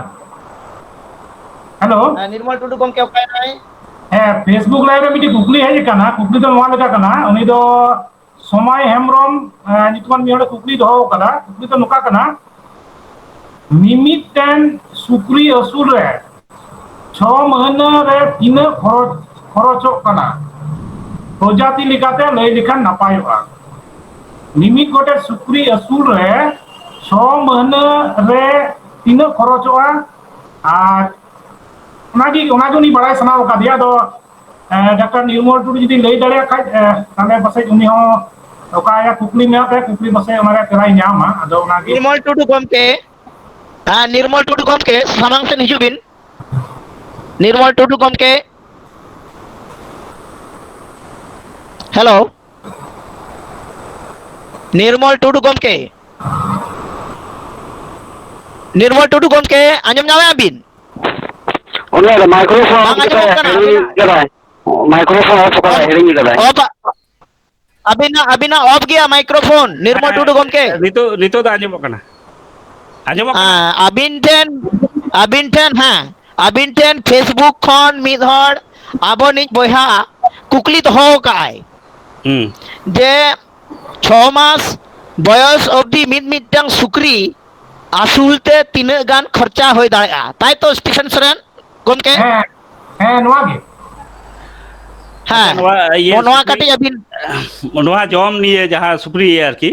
ᱦᱮᱞᱳ᱾ ᱦᱮᱸ, ᱱᱤᱨᱢᱚᱞ ᱴᱩᱰᱩ ᱜᱚᱢᱠᱮ ᱚᱠᱟᱭ ᱱᱟᱭ? ᱦᱮᱸ, Facebook ᱞᱟᱭᱤᱵᱷ ᱨᱮ ᱢᱤᱫᱴᱮᱡ ᱠᱩᱠᱞᱤ ᱦᱮᱡ ᱟᱠᱟᱱᱟ᱾ ᱠᱩᱠᱞᱤ ᱫᱚ ᱱᱚᱣᱟ ᱞᱮᱠᱟ ᱠᱟᱱᱟ, ᱩᱱᱤ ᱫᱚ ᱥᱚᱢᱟᱭ ᱦᱮᱢᱵᱨᱚᱢ, ᱮ, ᱧᱩᱛᱩᱢᱟᱱ ᱢᱤᱫ ᱦᱚᱲᱮ ᱠᱩᱠᱞᱤ ᱫᱚᱦᱚ ᱟᱠᱟᱫᱟ᱾ ᱠᱩᱠᱞᱤ ᱫᱚ ᱱᱚᱝᱠᱟ ᱠᱟᱱᱟ, ᱢᱤᱢᱤᱫᱴᱮᱱ ᱥᱩᱠᱨᱤ ᱟᱹᱥᱩᱞ ᱨᱮ ᱪᱷᱚ ᱢᱟᱹᱦᱱᱟᱹ ᱨᱮ ᱛᱤᱱᱟᱹᱜ ᱠᱷᱚᱨᱚᱪ, ᱠᱷᱚᱨᱚᱪᱚᱜ ᱠᱟᱱᱟ? ᱯᱨᱚᱡᱟᱛᱤ ᱞᱮᱠᱟᱛᱮ ᱞᱟᱹᱭ ᱞᱮᱠᱷᱟᱱ ᱱᱟᱯᱟᱭᱚᱜᱼᱟ᱾ ᱢᱤᱢᱤᱫ ᱜᱚᱴᱮᱡ ᱥᱩᱠᱨᱤ ᱟᱹᱥᱩᱞ ᱨᱮ ᱪᱷᱚ ᱢᱟᱹᱦᱱᱟᱹ ᱨᱮ ᱛᱤᱱᱟᱹᱜ ᱠᱷᱚᱨᱚᱪᱚᱜᱼᱟ? ᱟᱨ ᱚᱱᱟᱜᱮ, ᱚᱱᱟᱜᱮ ᱩᱱᱤ ᱵᱟᱲᱟᱭ ᱥᱟᱱᱟ ᱟᱠᱟᱫᱮᱭᱟ᱾ ᱟᱫᱚ, ᱮ, ᱰᱟᱠᱛᱟᱨ ᱱᱤᱨᱢᱚᱞ ᱴᱩᱰᱩ ᱡᱩᱫᱤ ᱞᱟᱹᱭ ᱫᱟᱲᱮᱭᱟᱜ ᱠᱷᱟᱡ, ᱮ, ᱛᱟᱦᱞᱮ ᱯᱟᱥᱮᱡ ᱩᱱᱤ ᱦᱚᱸ ᱚᱠᱟ ᱨᱮᱭᱟᱜ ᱠᱩᱠᱞᱤ ᱢᱮᱱᱟᱜ ᱛᱟᱭᱟ, ᱠᱩᱠᱞᱤ ᱯᱟᱥᱮᱡ ᱚᱱᱟ ᱨᱮᱭᱟᱜ ᱛᱮᱞᱟᱭ ᱧᱟᱢᱟ᱾ ᱟᱫᱚ ᱚᱱᱟᱜᱮ᱾ ᱱᱤᱨᱢᱚᱞ ᱴᱩᱰᱩ ᱜᱚᱢᱠᱮ, ᱦᱮᱸ, ᱱᱤᱨᱢᱚᱞ ᱴᱩᱰᱩ ᱜᱚᱢᱠᱮ, ᱥᱟᱢᱟᱝ ᱥᱮᱫ ᱦᱤᱡᱩᱜ ᱵᱤᱱ᱾ ᱱᱤᱨᱢᱚᱞ ᱴᱩᱰᱩ ᱜᱚᱢᱠᱮ, ᱦᱮᱞᱳ᱾ ᱱᱤᱨᱢᱚᱞ ᱴᱩᱰᱩ ᱜᱚᱢᱠᱮ, ᱱᱤᱨᱢᱚᱞ ᱴᱩᱰᱩ ᱜᱚᱢᱠᱮ, ᱟᱸᱡᱚᱢ ᱧᱟᱢᱮᱫᱼᱟ ᱵᱤᱱ? ᱚᱱᱮ ᱢᱟᱭᱠᱨᱳᱯᱷᱳᱱ ᱵᱟᱝ ᱟᱸᱡᱚᱢᱚᱜ ᱠᱟᱱᱟ ᱦᱤᱲᱤᱧ ᱟᱹᱵᱤᱱᱟᱜ᱾ ᱠᱟᱫᱟᱭ᱾ ᱢᱟᱭᱠᱨᱳᱯᱷᱳᱱ ᱚᱯᱷ ᱠᱟᱫᱟᱭ, ᱚᱯᱷ, ᱦᱤᱲᱤᱧ ᱠᱟᱫᱟᱭ᱾ ᱚᱯᱷ, ᱟᱹᱵᱤᱱᱟᱜ, ᱟᱹᱵᱤᱱᱟᱜ ᱚᱯᱷ ᱜᱮᱭᱟ ᱢᱟᱭᱠᱨᱳᱯᱷᱳᱱ, ᱱᱤᱨᱢᱚᱞ ᱦᱮᱸ, ᱴᱩᱰᱩ ᱜᱚᱢᱠᱮ᱾ ᱱᱤᱛᱚᱜ, ᱱᱤᱛᱚᱜ ᱫᱚ ᱟᱸᱡᱚᱢᱚᱜ ᱠᱟᱱᱟ᱾ ᱟᱸᱡᱚᱢᱚᱜ ᱠᱟᱱᱟ? ᱦᱮᱸ, ᱟᱹᱵᱤᱱ ᱴᱷᱮᱱ, ᱟᱹᱵᱤᱱ ᱴᱷᱮᱱ, ᱦᱮᱸ, ᱟᱹᱵᱤᱱ ᱴᱷᱮᱱ Facebook ᱠᱷᱚᱱ ᱢᱤᱫ ᱦᱚᱲ ᱟᱵᱚᱱᱤᱡ ᱵᱚᱭᱦᱟ ᱠᱩᱠᱞᱤ ᱫᱚᱦᱚ ᱟᱠᱟᱫᱼᱟᱭ ᱦᱩᱸ᱾ ᱡᱮ ᱪᱷᱚ ᱢᱟᱥ ᱵᱚᱭᱚᱥ ᱚᱵᱫᱤ ᱢᱤᱫ ᱢᱤᱫᱴᱟᱝ ᱥᱩᱠᱨᱤ ᱟᱹᱥᱩᱞ ᱛᱮ ᱛᱤᱱᱟᱹᱜ ᱜᱟᱱ ᱠᱷᱚᱨᱪᱟ ᱦᱩᱭ ᱫᱟᱲᱮᱭᱟᱜᱼᱟ, ᱛᱟᱭ ᱛᱚ ᱥᱴᱤᱯᱷᱮᱱ ᱥᱚᱨᱮᱱ ᱜᱚᱢᱠᱮ? ᱦᱮᱸ, ᱦᱮᱸ, ᱱᱚᱣᱟ ᱜᱮ᱾ ᱦᱮᱸ, ᱟᱪᱪᱷᱟ, ᱱᱚᱣᱟ ᱤᱭᱟᱹ ᱱᱚᱣᱟ ᱥᱩᱠᱨᱤ, ᱠᱟᱹᱴᱤᱡ ᱟᱹᱵᱤᱱ ᱱᱚᱣᱟ ᱡᱚᱢ ᱱᱤᱭᱮ ᱡᱟᱦᱟᱸ ᱥᱩᱠᱨᱤ ᱤᱭᱟᱹ ᱟᱨᱠᱤ,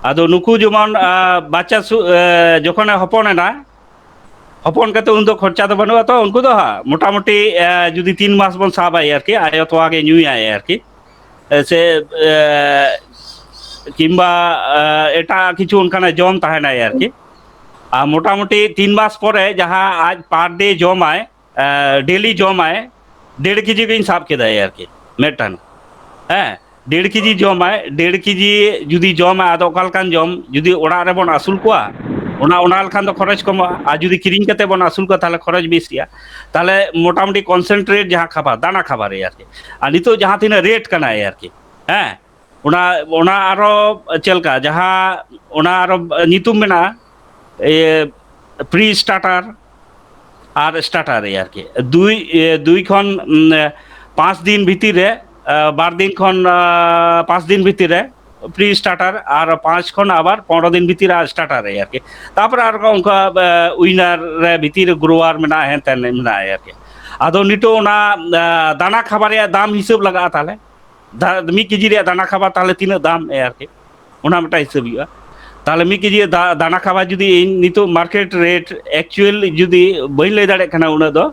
ᱟᱫᱚ ᱱᱩᱠᱩ ᱡᱮᱢᱚᱱ, ᱟ, ᱵᱟᱪᱪᱟ ᱥᱩ-, ᱮ, ᱡᱚᱠᱷᱚᱱᱮ ᱦᱚᱯᱚᱱ ᱮᱱᱟ, ᱦᱚᱯᱚᱱ ᱠᱟᱛᱮ ᱩᱱᱫᱚ ᱠᱷᱚᱨᱪᱟ ᱫᱚ ᱵᱟᱹᱱᱩᱜᱼᱟ ᱛᱚ, ᱩᱱᱠᱩ ᱫᱚ ᱦᱟᱸᱜ ᱢᱚᱴᱟᱢᱩᱴᱤ, ᱮ, ᱡᱩᱫᱤ ᱛᱤᱱ ᱢᱟᱥ ᱵᱚᱱ ᱥᱟᱵᱟᱭ ᱟᱨᱠᱤ, ᱟᱭᱳ ᱛᱚᱣᱟ ᱜᱮ ᱧᱩᱭᱟᱭ ᱟᱨᱠᱤ, ᱮ, ᱥᱮ, ᱮ, ᱠᱤᱝᱵᱟ, ᱮ, ᱮᱴᱟᱜ ᱠᱤᱪᱷᱩ ᱚᱱᱠᱟᱱᱟᱜ ᱡᱚᱢ ᱛᱟᱦᱮᱱᱟᱭ ᱟᱨᱠᱤ᱾ ᱟᱨ ᱢᱚᱴᱟᱢᱩᱴᱤ ᱛᱤᱱ ᱢᱟᱥ ᱯᱚᱨᱮ ᱡᱟᱦᱟᱸ ᱟᱡ per day ᱡᱚᱢᱟᱭ, ᱮ, daily ᱡᱚᱢᱟᱭ, ᱰᱮᱲ ᱠᱮᱡᱤ ᱜᱤᱧ ᱥᱟᱵ ᱠᱮᱫᱟᱭ ᱟᱨᱠᱤ, ᱢᱤᱫᱴᱟᱝ᱾ ᱦᱮᱸ, ᱰᱮᱲ ᱠᱮᱡᱤ ᱡᱚᱢᱟᱭ, ᱰᱮᱲ ᱠᱮᱡᱤ ᱡᱩᱫᱤ ᱡᱚᱢᱟᱭ, ᱟᱫᱚ ᱚᱠᱟ ᱞᱮᱠᱟᱱ ᱡᱚᱢ? ᱡᱩᱫᱤ ᱚᱲᱟᱜ ᱨᱮᱵᱚᱱ ᱟᱹᱥᱩᱞ ᱠᱚᱣᱟ, ᱚᱱᱟ, ᱚᱱᱟ ᱞᱮᱠᱷᱟᱱ ᱫᱚ ᱠᱷᱚᱨᱚᱪ ᱠᱚᱢᱚᱜᱼᱟ, ᱟᱨ ᱡᱩᱫᱤ ᱠᱤᱨᱤᱧ ᱠᱟᱛᱮ ᱵᱚᱱ ᱟᱹᱥᱩᱞ ᱠᱚᱣᱟ, ᱛᱟᱦᱚᱞᱮ ᱠᱷᱚᱨᱚᱪ ᱵᱮᱥᱤᱜᱼᱟ᱾ ᱛᱟᱦᱚᱞᱮ ᱢᱚᱴᱟᱢᱩᱴᱤ concentrate ᱡᱟᱦᱟᱸ ᱠᱷᱟᱵᱟᱨ, ᱫᱟᱱᱟ ᱠᱷᱟᱵᱟᱨ ᱨᱮ ᱟᱨᱠᱤ᱾ ᱟᱨ ᱱᱤᱛᱚᱜ ᱡᱟᱦᱟᱸ ᱛᱤᱱᱟᱹᱜ rate ᱠᱟᱱᱟ ᱟᱨᱠᱤ, ᱦᱮᱸ, ᱚᱱᱟ, ᱚᱱᱟ ᱟᱨᱚ ᱪᱮᱫ ᱞᱮᱠᱟ, ᱡᱟᱦᱟᱸ, ᱚᱱᱟ ᱟᱨᱚ ᱧᱩᱛᱩᱢ ᱢᱮᱱᱟᱜᱼᱟ, ᱤᱭᱟᱹ, pre starter ᱟᱨ starter ᱨᱮ ᱟᱨᱠᱤ᱾ ᱫᱩᱭ, ᱮ, ᱫᱩᱭ ᱠᱷᱚᱱ, ᱩᱢ, ᱮ, ᱯᱟᱸᱪ ᱫᱤᱱ ᱵᱷᱤᱛᱤᱨ ᱨᱮ, ᱮ, ᱵᱟᱨ ᱫᱤᱱ ᱠᱷᱚᱱ, ᱟ, ᱯᱟᱸᱪ ᱫᱤᱱ ᱵᱷᱤᱛᱤᱨ ᱨᱮ pre starter, ᱟᱨ ᱯᱟᱸᱪ ᱠᱷᱚᱱ ᱟᱵᱟᱨ ᱯᱚᱱᱨᱚ ᱫᱤᱱ ᱵᱷᱤᱛᱤᱨ ᱨᱮ starter ᱨᱮ ᱟᱨᱠᱤ᱾ ᱛᱟᱯᱚᱨᱮ ᱟᱨ ᱚᱱᱠᱟ, ᱮ, winner ᱨᱮ ᱵᱷᱤᱛᱤᱨ ᱨᱮ grower ᱢᱮᱱᱟᱜᱼᱟ, ᱦᱮᱱ ᱛᱮᱱ ᱢᱮᱱᱟᱜᱼᱟ ᱟᱨᱠᱤ᱾ ᱟᱫᱚ ᱱᱤᱛᱚᱜ ᱚᱱᱟ, ᱮ, ᱫᱟᱱᱟ ᱠᱷᱟᱵᱟᱨ ᱨᱮᱭᱟᱜ ᱫᱟᱢ ᱦᱤᱥᱟᱹᱵ ᱞᱟᱜᱟᱜᱼᱟ ᱛᱟᱦᱚᱞᱮ᱾ ᱫᱟ-, ᱢᱤᱫ ᱠᱮᱡᱤ ᱨᱮᱭᱟᱜ ᱫᱟᱱᱟ ᱠᱷᱟᱵᱟᱨ ᱛᱟᱦᱚᱞᱮ ᱛᱤᱱᱟᱹᱜ ᱫᱟᱢ ᱮ ᱟᱨᱠᱤ, ᱚᱱᱟ ᱢᱤᱫᱴᱟᱝ ᱦᱤᱥᱟᱹᱵ ᱦᱩᱭᱩᱜᱼᱟ᱾ ᱛᱟᱦᱚᱞᱮ ᱢᱤᱫ ᱠᱮᱡᱤ ᱫᱟ-, ᱫᱟᱱᱟ ᱠᱷᱟᱵᱟᱨ ᱡᱩᱫᱤ ᱤᱧ ᱱᱤᱛᱚᱜ market rate actual ᱡᱩᱫᱤ ᱵᱟᱹᱧ ᱞᱟᱹᱭ ᱫᱟᱲᱮᱭᱟᱜ ᱠᱟᱱᱟ ᱩᱱᱟᱹᱜ ᱫᱚ,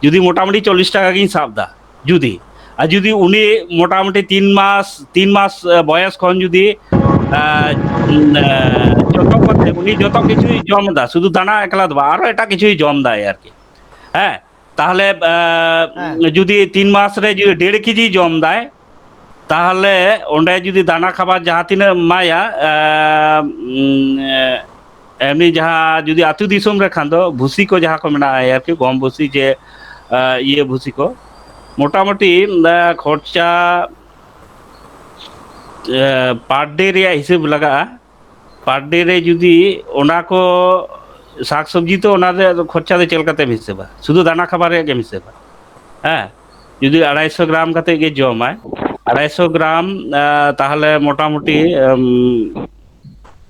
ᱡᱩᱫᱤ ᱢᱚᱴᱟᱢᱩᱴᱤ ᱪᱚᱞᱞᱤᱥ ᱴᱟᱠᱟ ᱜᱤᱧ ᱥᱟᱵ ᱮᱫᱟ, ᱡᱩᱫᱤ, ᱟᱨ ᱡᱩᱫᱤ ᱩᱱᱤ ᱢᱚᱴᱟᱢᱩᱴᱤ ᱛᱤᱱ ᱢᱟᱥ, ᱛᱤᱱ ᱢᱟᱥ, ᱮ, ᱵᱚᱭᱚᱥ ᱠᱷᱚᱱ ᱡᱩᱫᱤ, ᱮ, ᱩᱢ, ᱮ, ᱡᱚᱛᱚ ᱠᱚᱛᱮ ᱩᱱᱤ ᱡᱚᱛᱚ ᱠᱤᱪᱷᱩᱭ ᱡᱚᱢ ᱮᱫᱟ, ᱥᱩᱫᱷᱩ ᱫᱟᱱᱟ ᱮᱠᱞᱟ ᱫᱚ ᱵᱟᱝ, ᱟᱨᱚ ᱮᱴᱟᱜ ᱠᱤᱪᱷᱩᱭ ᱡᱚᱢ ᱮᱫᱟᱭ ᱟᱨᱠᱤ, ᱦᱮᱸ, ᱛᱟᱦᱚᱞᱮ, ᱮ, ᱦᱮᱸ᱾ ᱡᱩᱫᱤ ᱛᱤᱱ ᱢᱟᱥ ᱨᱮ ᱡᱩᱫᱤ ᱰᱮᱲ ᱠᱮᱡᱤ ᱡᱚᱢ ᱮᱫᱟᱭ, ᱛᱟᱦᱚᱞᱮ ᱚᱸᱰᱮ ᱡᱩᱫᱤ ᱫᱟᱱᱟ ᱠᱷᱟᱵᱟᱨ ᱡᱟᱦᱟᱸ ᱛᱤᱱᱟᱹᱜ ᱮᱢ ᱮᱢᱟᱭᱟ, ᱮ, ᱩᱢ, ᱮ, ᱮᱢᱱᱤ ᱡᱟᱦᱟᱸ ᱡᱩᱫᱤ ᱟᱹᱛᱩ ᱫᱤᱥᱚᱢ ᱨᱮ ᱠᱷᱟᱱ ᱫᱚ ᱵᱷᱩᱥᱤ ᱠᱚ ᱡᱟᱦᱟᱸ ᱠᱚ ᱢᱮᱱᱟᱜᱼᱟ ᱟᱨᱠᱤ, ᱜᱚᱢ ᱵᱷᱩᱥᱤ ᱡᱮ, ᱮ, ᱤᱭᱟᱹ ᱵᱷᱩᱥᱤ ᱠᱚ, ᱢᱚᱴᱟᱢᱩᱴᱤ, ᱮ, ᱠᱷᱚᱨᱪᱟ, ᱮ, per day ᱨᱮᱭᱟᱜ ᱦᱤᱥᱟᱹᱵ ᱞᱟᱜᱟᱜᱼᱟ᱾ Per day ᱨᱮ ᱡᱩᱫᱤ ᱚᱱᱟ ᱠᱚ ᱥᱟᱠ ᱥᱚᱵᱽᱡᱤ, ᱛᱚ ᱚᱱᱟ ᱨᱮ ᱠᱷᱚᱨᱪᱟ ᱫᱚ ᱪᱮᱫ ᱞᱮᱠᱟᱛᱮᱢ ᱦᱤᱥᱟᱹᱵᱟ? ᱥᱩᱫᱷᱩ ᱫᱟᱱᱟ ᱠᱷᱟᱵᱟᱨ ᱨᱮᱭᱟᱜ ᱜᱮᱢ ᱦᱤᱥᱟᱹᱵᱟ? ᱦᱮᱸ, ᱡᱩᱫᱤ ᱟᱲᱟᱭᱥᱚ ᱜᱨᱟᱢ ᱠᱟᱛᱮ ᱜᱮ ᱡᱚᱢᱟᱭ, ᱟᱲᱟᱭᱥᱚ ᱜᱨᱟᱢ, ᱟᱸ, ᱛᱟᱦᱚᱞᱮ ᱢᱚᱴᱟᱢᱩᱴᱤ, ᱟᱢ,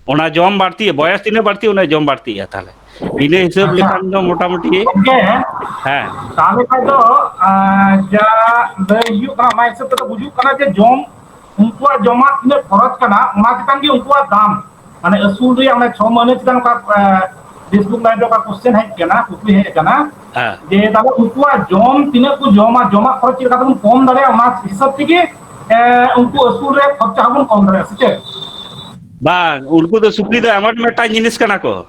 ᱚᱱᱟ ᱡᱚᱢ ᱵᱟᱹᱲᱛᱤ, ᱵᱚᱭᱚᱥ ᱛᱤᱱᱟᱹᱜ ᱵᱟᱹᱲᱛᱤ, ᱩᱱᱟᱹᱜ ᱡᱚᱢ ᱵᱟᱹᱲᱛᱤᱜᱼᱟ᱾ ᱛᱟᱦᱚᱞᱮ ᱤᱱᱟᱹ ᱦᱤᱥᱟᱹᱵ ᱟᱪᱪᱷᱟ᱾ ᱞᱮᱠᱷᱟᱱ ᱫᱚ ᱢᱚᱴᱟᱢᱩᱴᱤ, ᱜᱚᱝᱠᱮ, ᱦᱮᱸ᱾ ᱛᱟᱦᱚᱞᱮ ᱠᱷᱟᱡ ᱫᱚ, ᱟᱸ, ᱡᱟ ᱞᱟᱹᱭ ᱦᱩᱭᱩᱜ ᱠᱟᱱᱟ, ᱚᱱᱟ ᱦᱤᱥᱟᱹᱵ ᱛᱮᱫᱚ ᱵᱩᱡᱩᱜ ᱠᱟᱱᱟ ᱡᱮ ᱡᱚᱢ, ᱩᱱᱠᱩᱣᱟᱜ ᱡᱚᱢᱟᱜ ᱛᱤᱱᱟᱹᱜ ᱠᱷᱚᱨᱚᱪ ᱠᱟᱱᱟ, ᱚᱱᱟ ᱪᱮᱛᱟᱱ ᱜᱮ ᱩᱱᱠᱩᱣᱟᱜ ᱫᱟᱢ᱾ ᱢᱟᱱᱮ ᱟᱹᱥᱩᱞ ᱨᱮᱭᱟᱜ ᱚᱱᱮ ᱪᱷᱚ ᱢᱟᱹᱦᱱᱟᱹ ᱪᱮᱛᱟᱱ ᱚᱠᱟ, ᱮ, Facebook Live ᱨᱮ ᱚᱠᱟ question ᱦᱮᱡ ᱠᱟᱱᱟ, ᱠᱩᱠᱞᱤ ᱦᱮᱡ ᱠᱟᱱᱟ, ᱦᱮᱸ᱾ ᱡᱮ ᱛᱟᱦᱞᱮ ᱩᱱᱠᱩᱣᱟᱜ ᱡᱚᱢ ᱛᱤᱱᱟᱹᱜ ᱠᱚ ᱡᱚᱢᱟ, ᱡᱚᱢᱟᱜ ᱠᱷᱚᱨᱚᱪ ᱪᱮᱫ ᱞᱮᱠᱟ ᱛᱮᱵᱚᱱ ᱠᱚᱢ ᱫᱟᱲᱮᱭᱟᱜᱼᱟ, ᱚᱱᱟ ᱦᱤᱥᱟᱹᱵ ᱛᱮᱜᱮ, ᱮ, ᱩᱱᱠᱩ ᱟᱹᱥᱩᱞ ᱨᱮ ᱠᱷᱚᱨᱪᱟ ᱦᱚᱸᱵᱚᱱ ᱠᱚᱢ ᱫᱟᱲᱮᱭᱟᱜᱼᱟ, ᱥᱮ ᱪᱮᱫ? ᱵᱟᱝ, ᱩᱱᱠᱩ ᱫᱚ ᱥᱩᱠᱨᱤ ᱫᱚ ᱮᱢᱚᱱ ᱢᱤᱫᱴᱟᱝ ᱡᱤᱱᱤᱥ ᱠᱟᱱᱟ ᱠᱚ,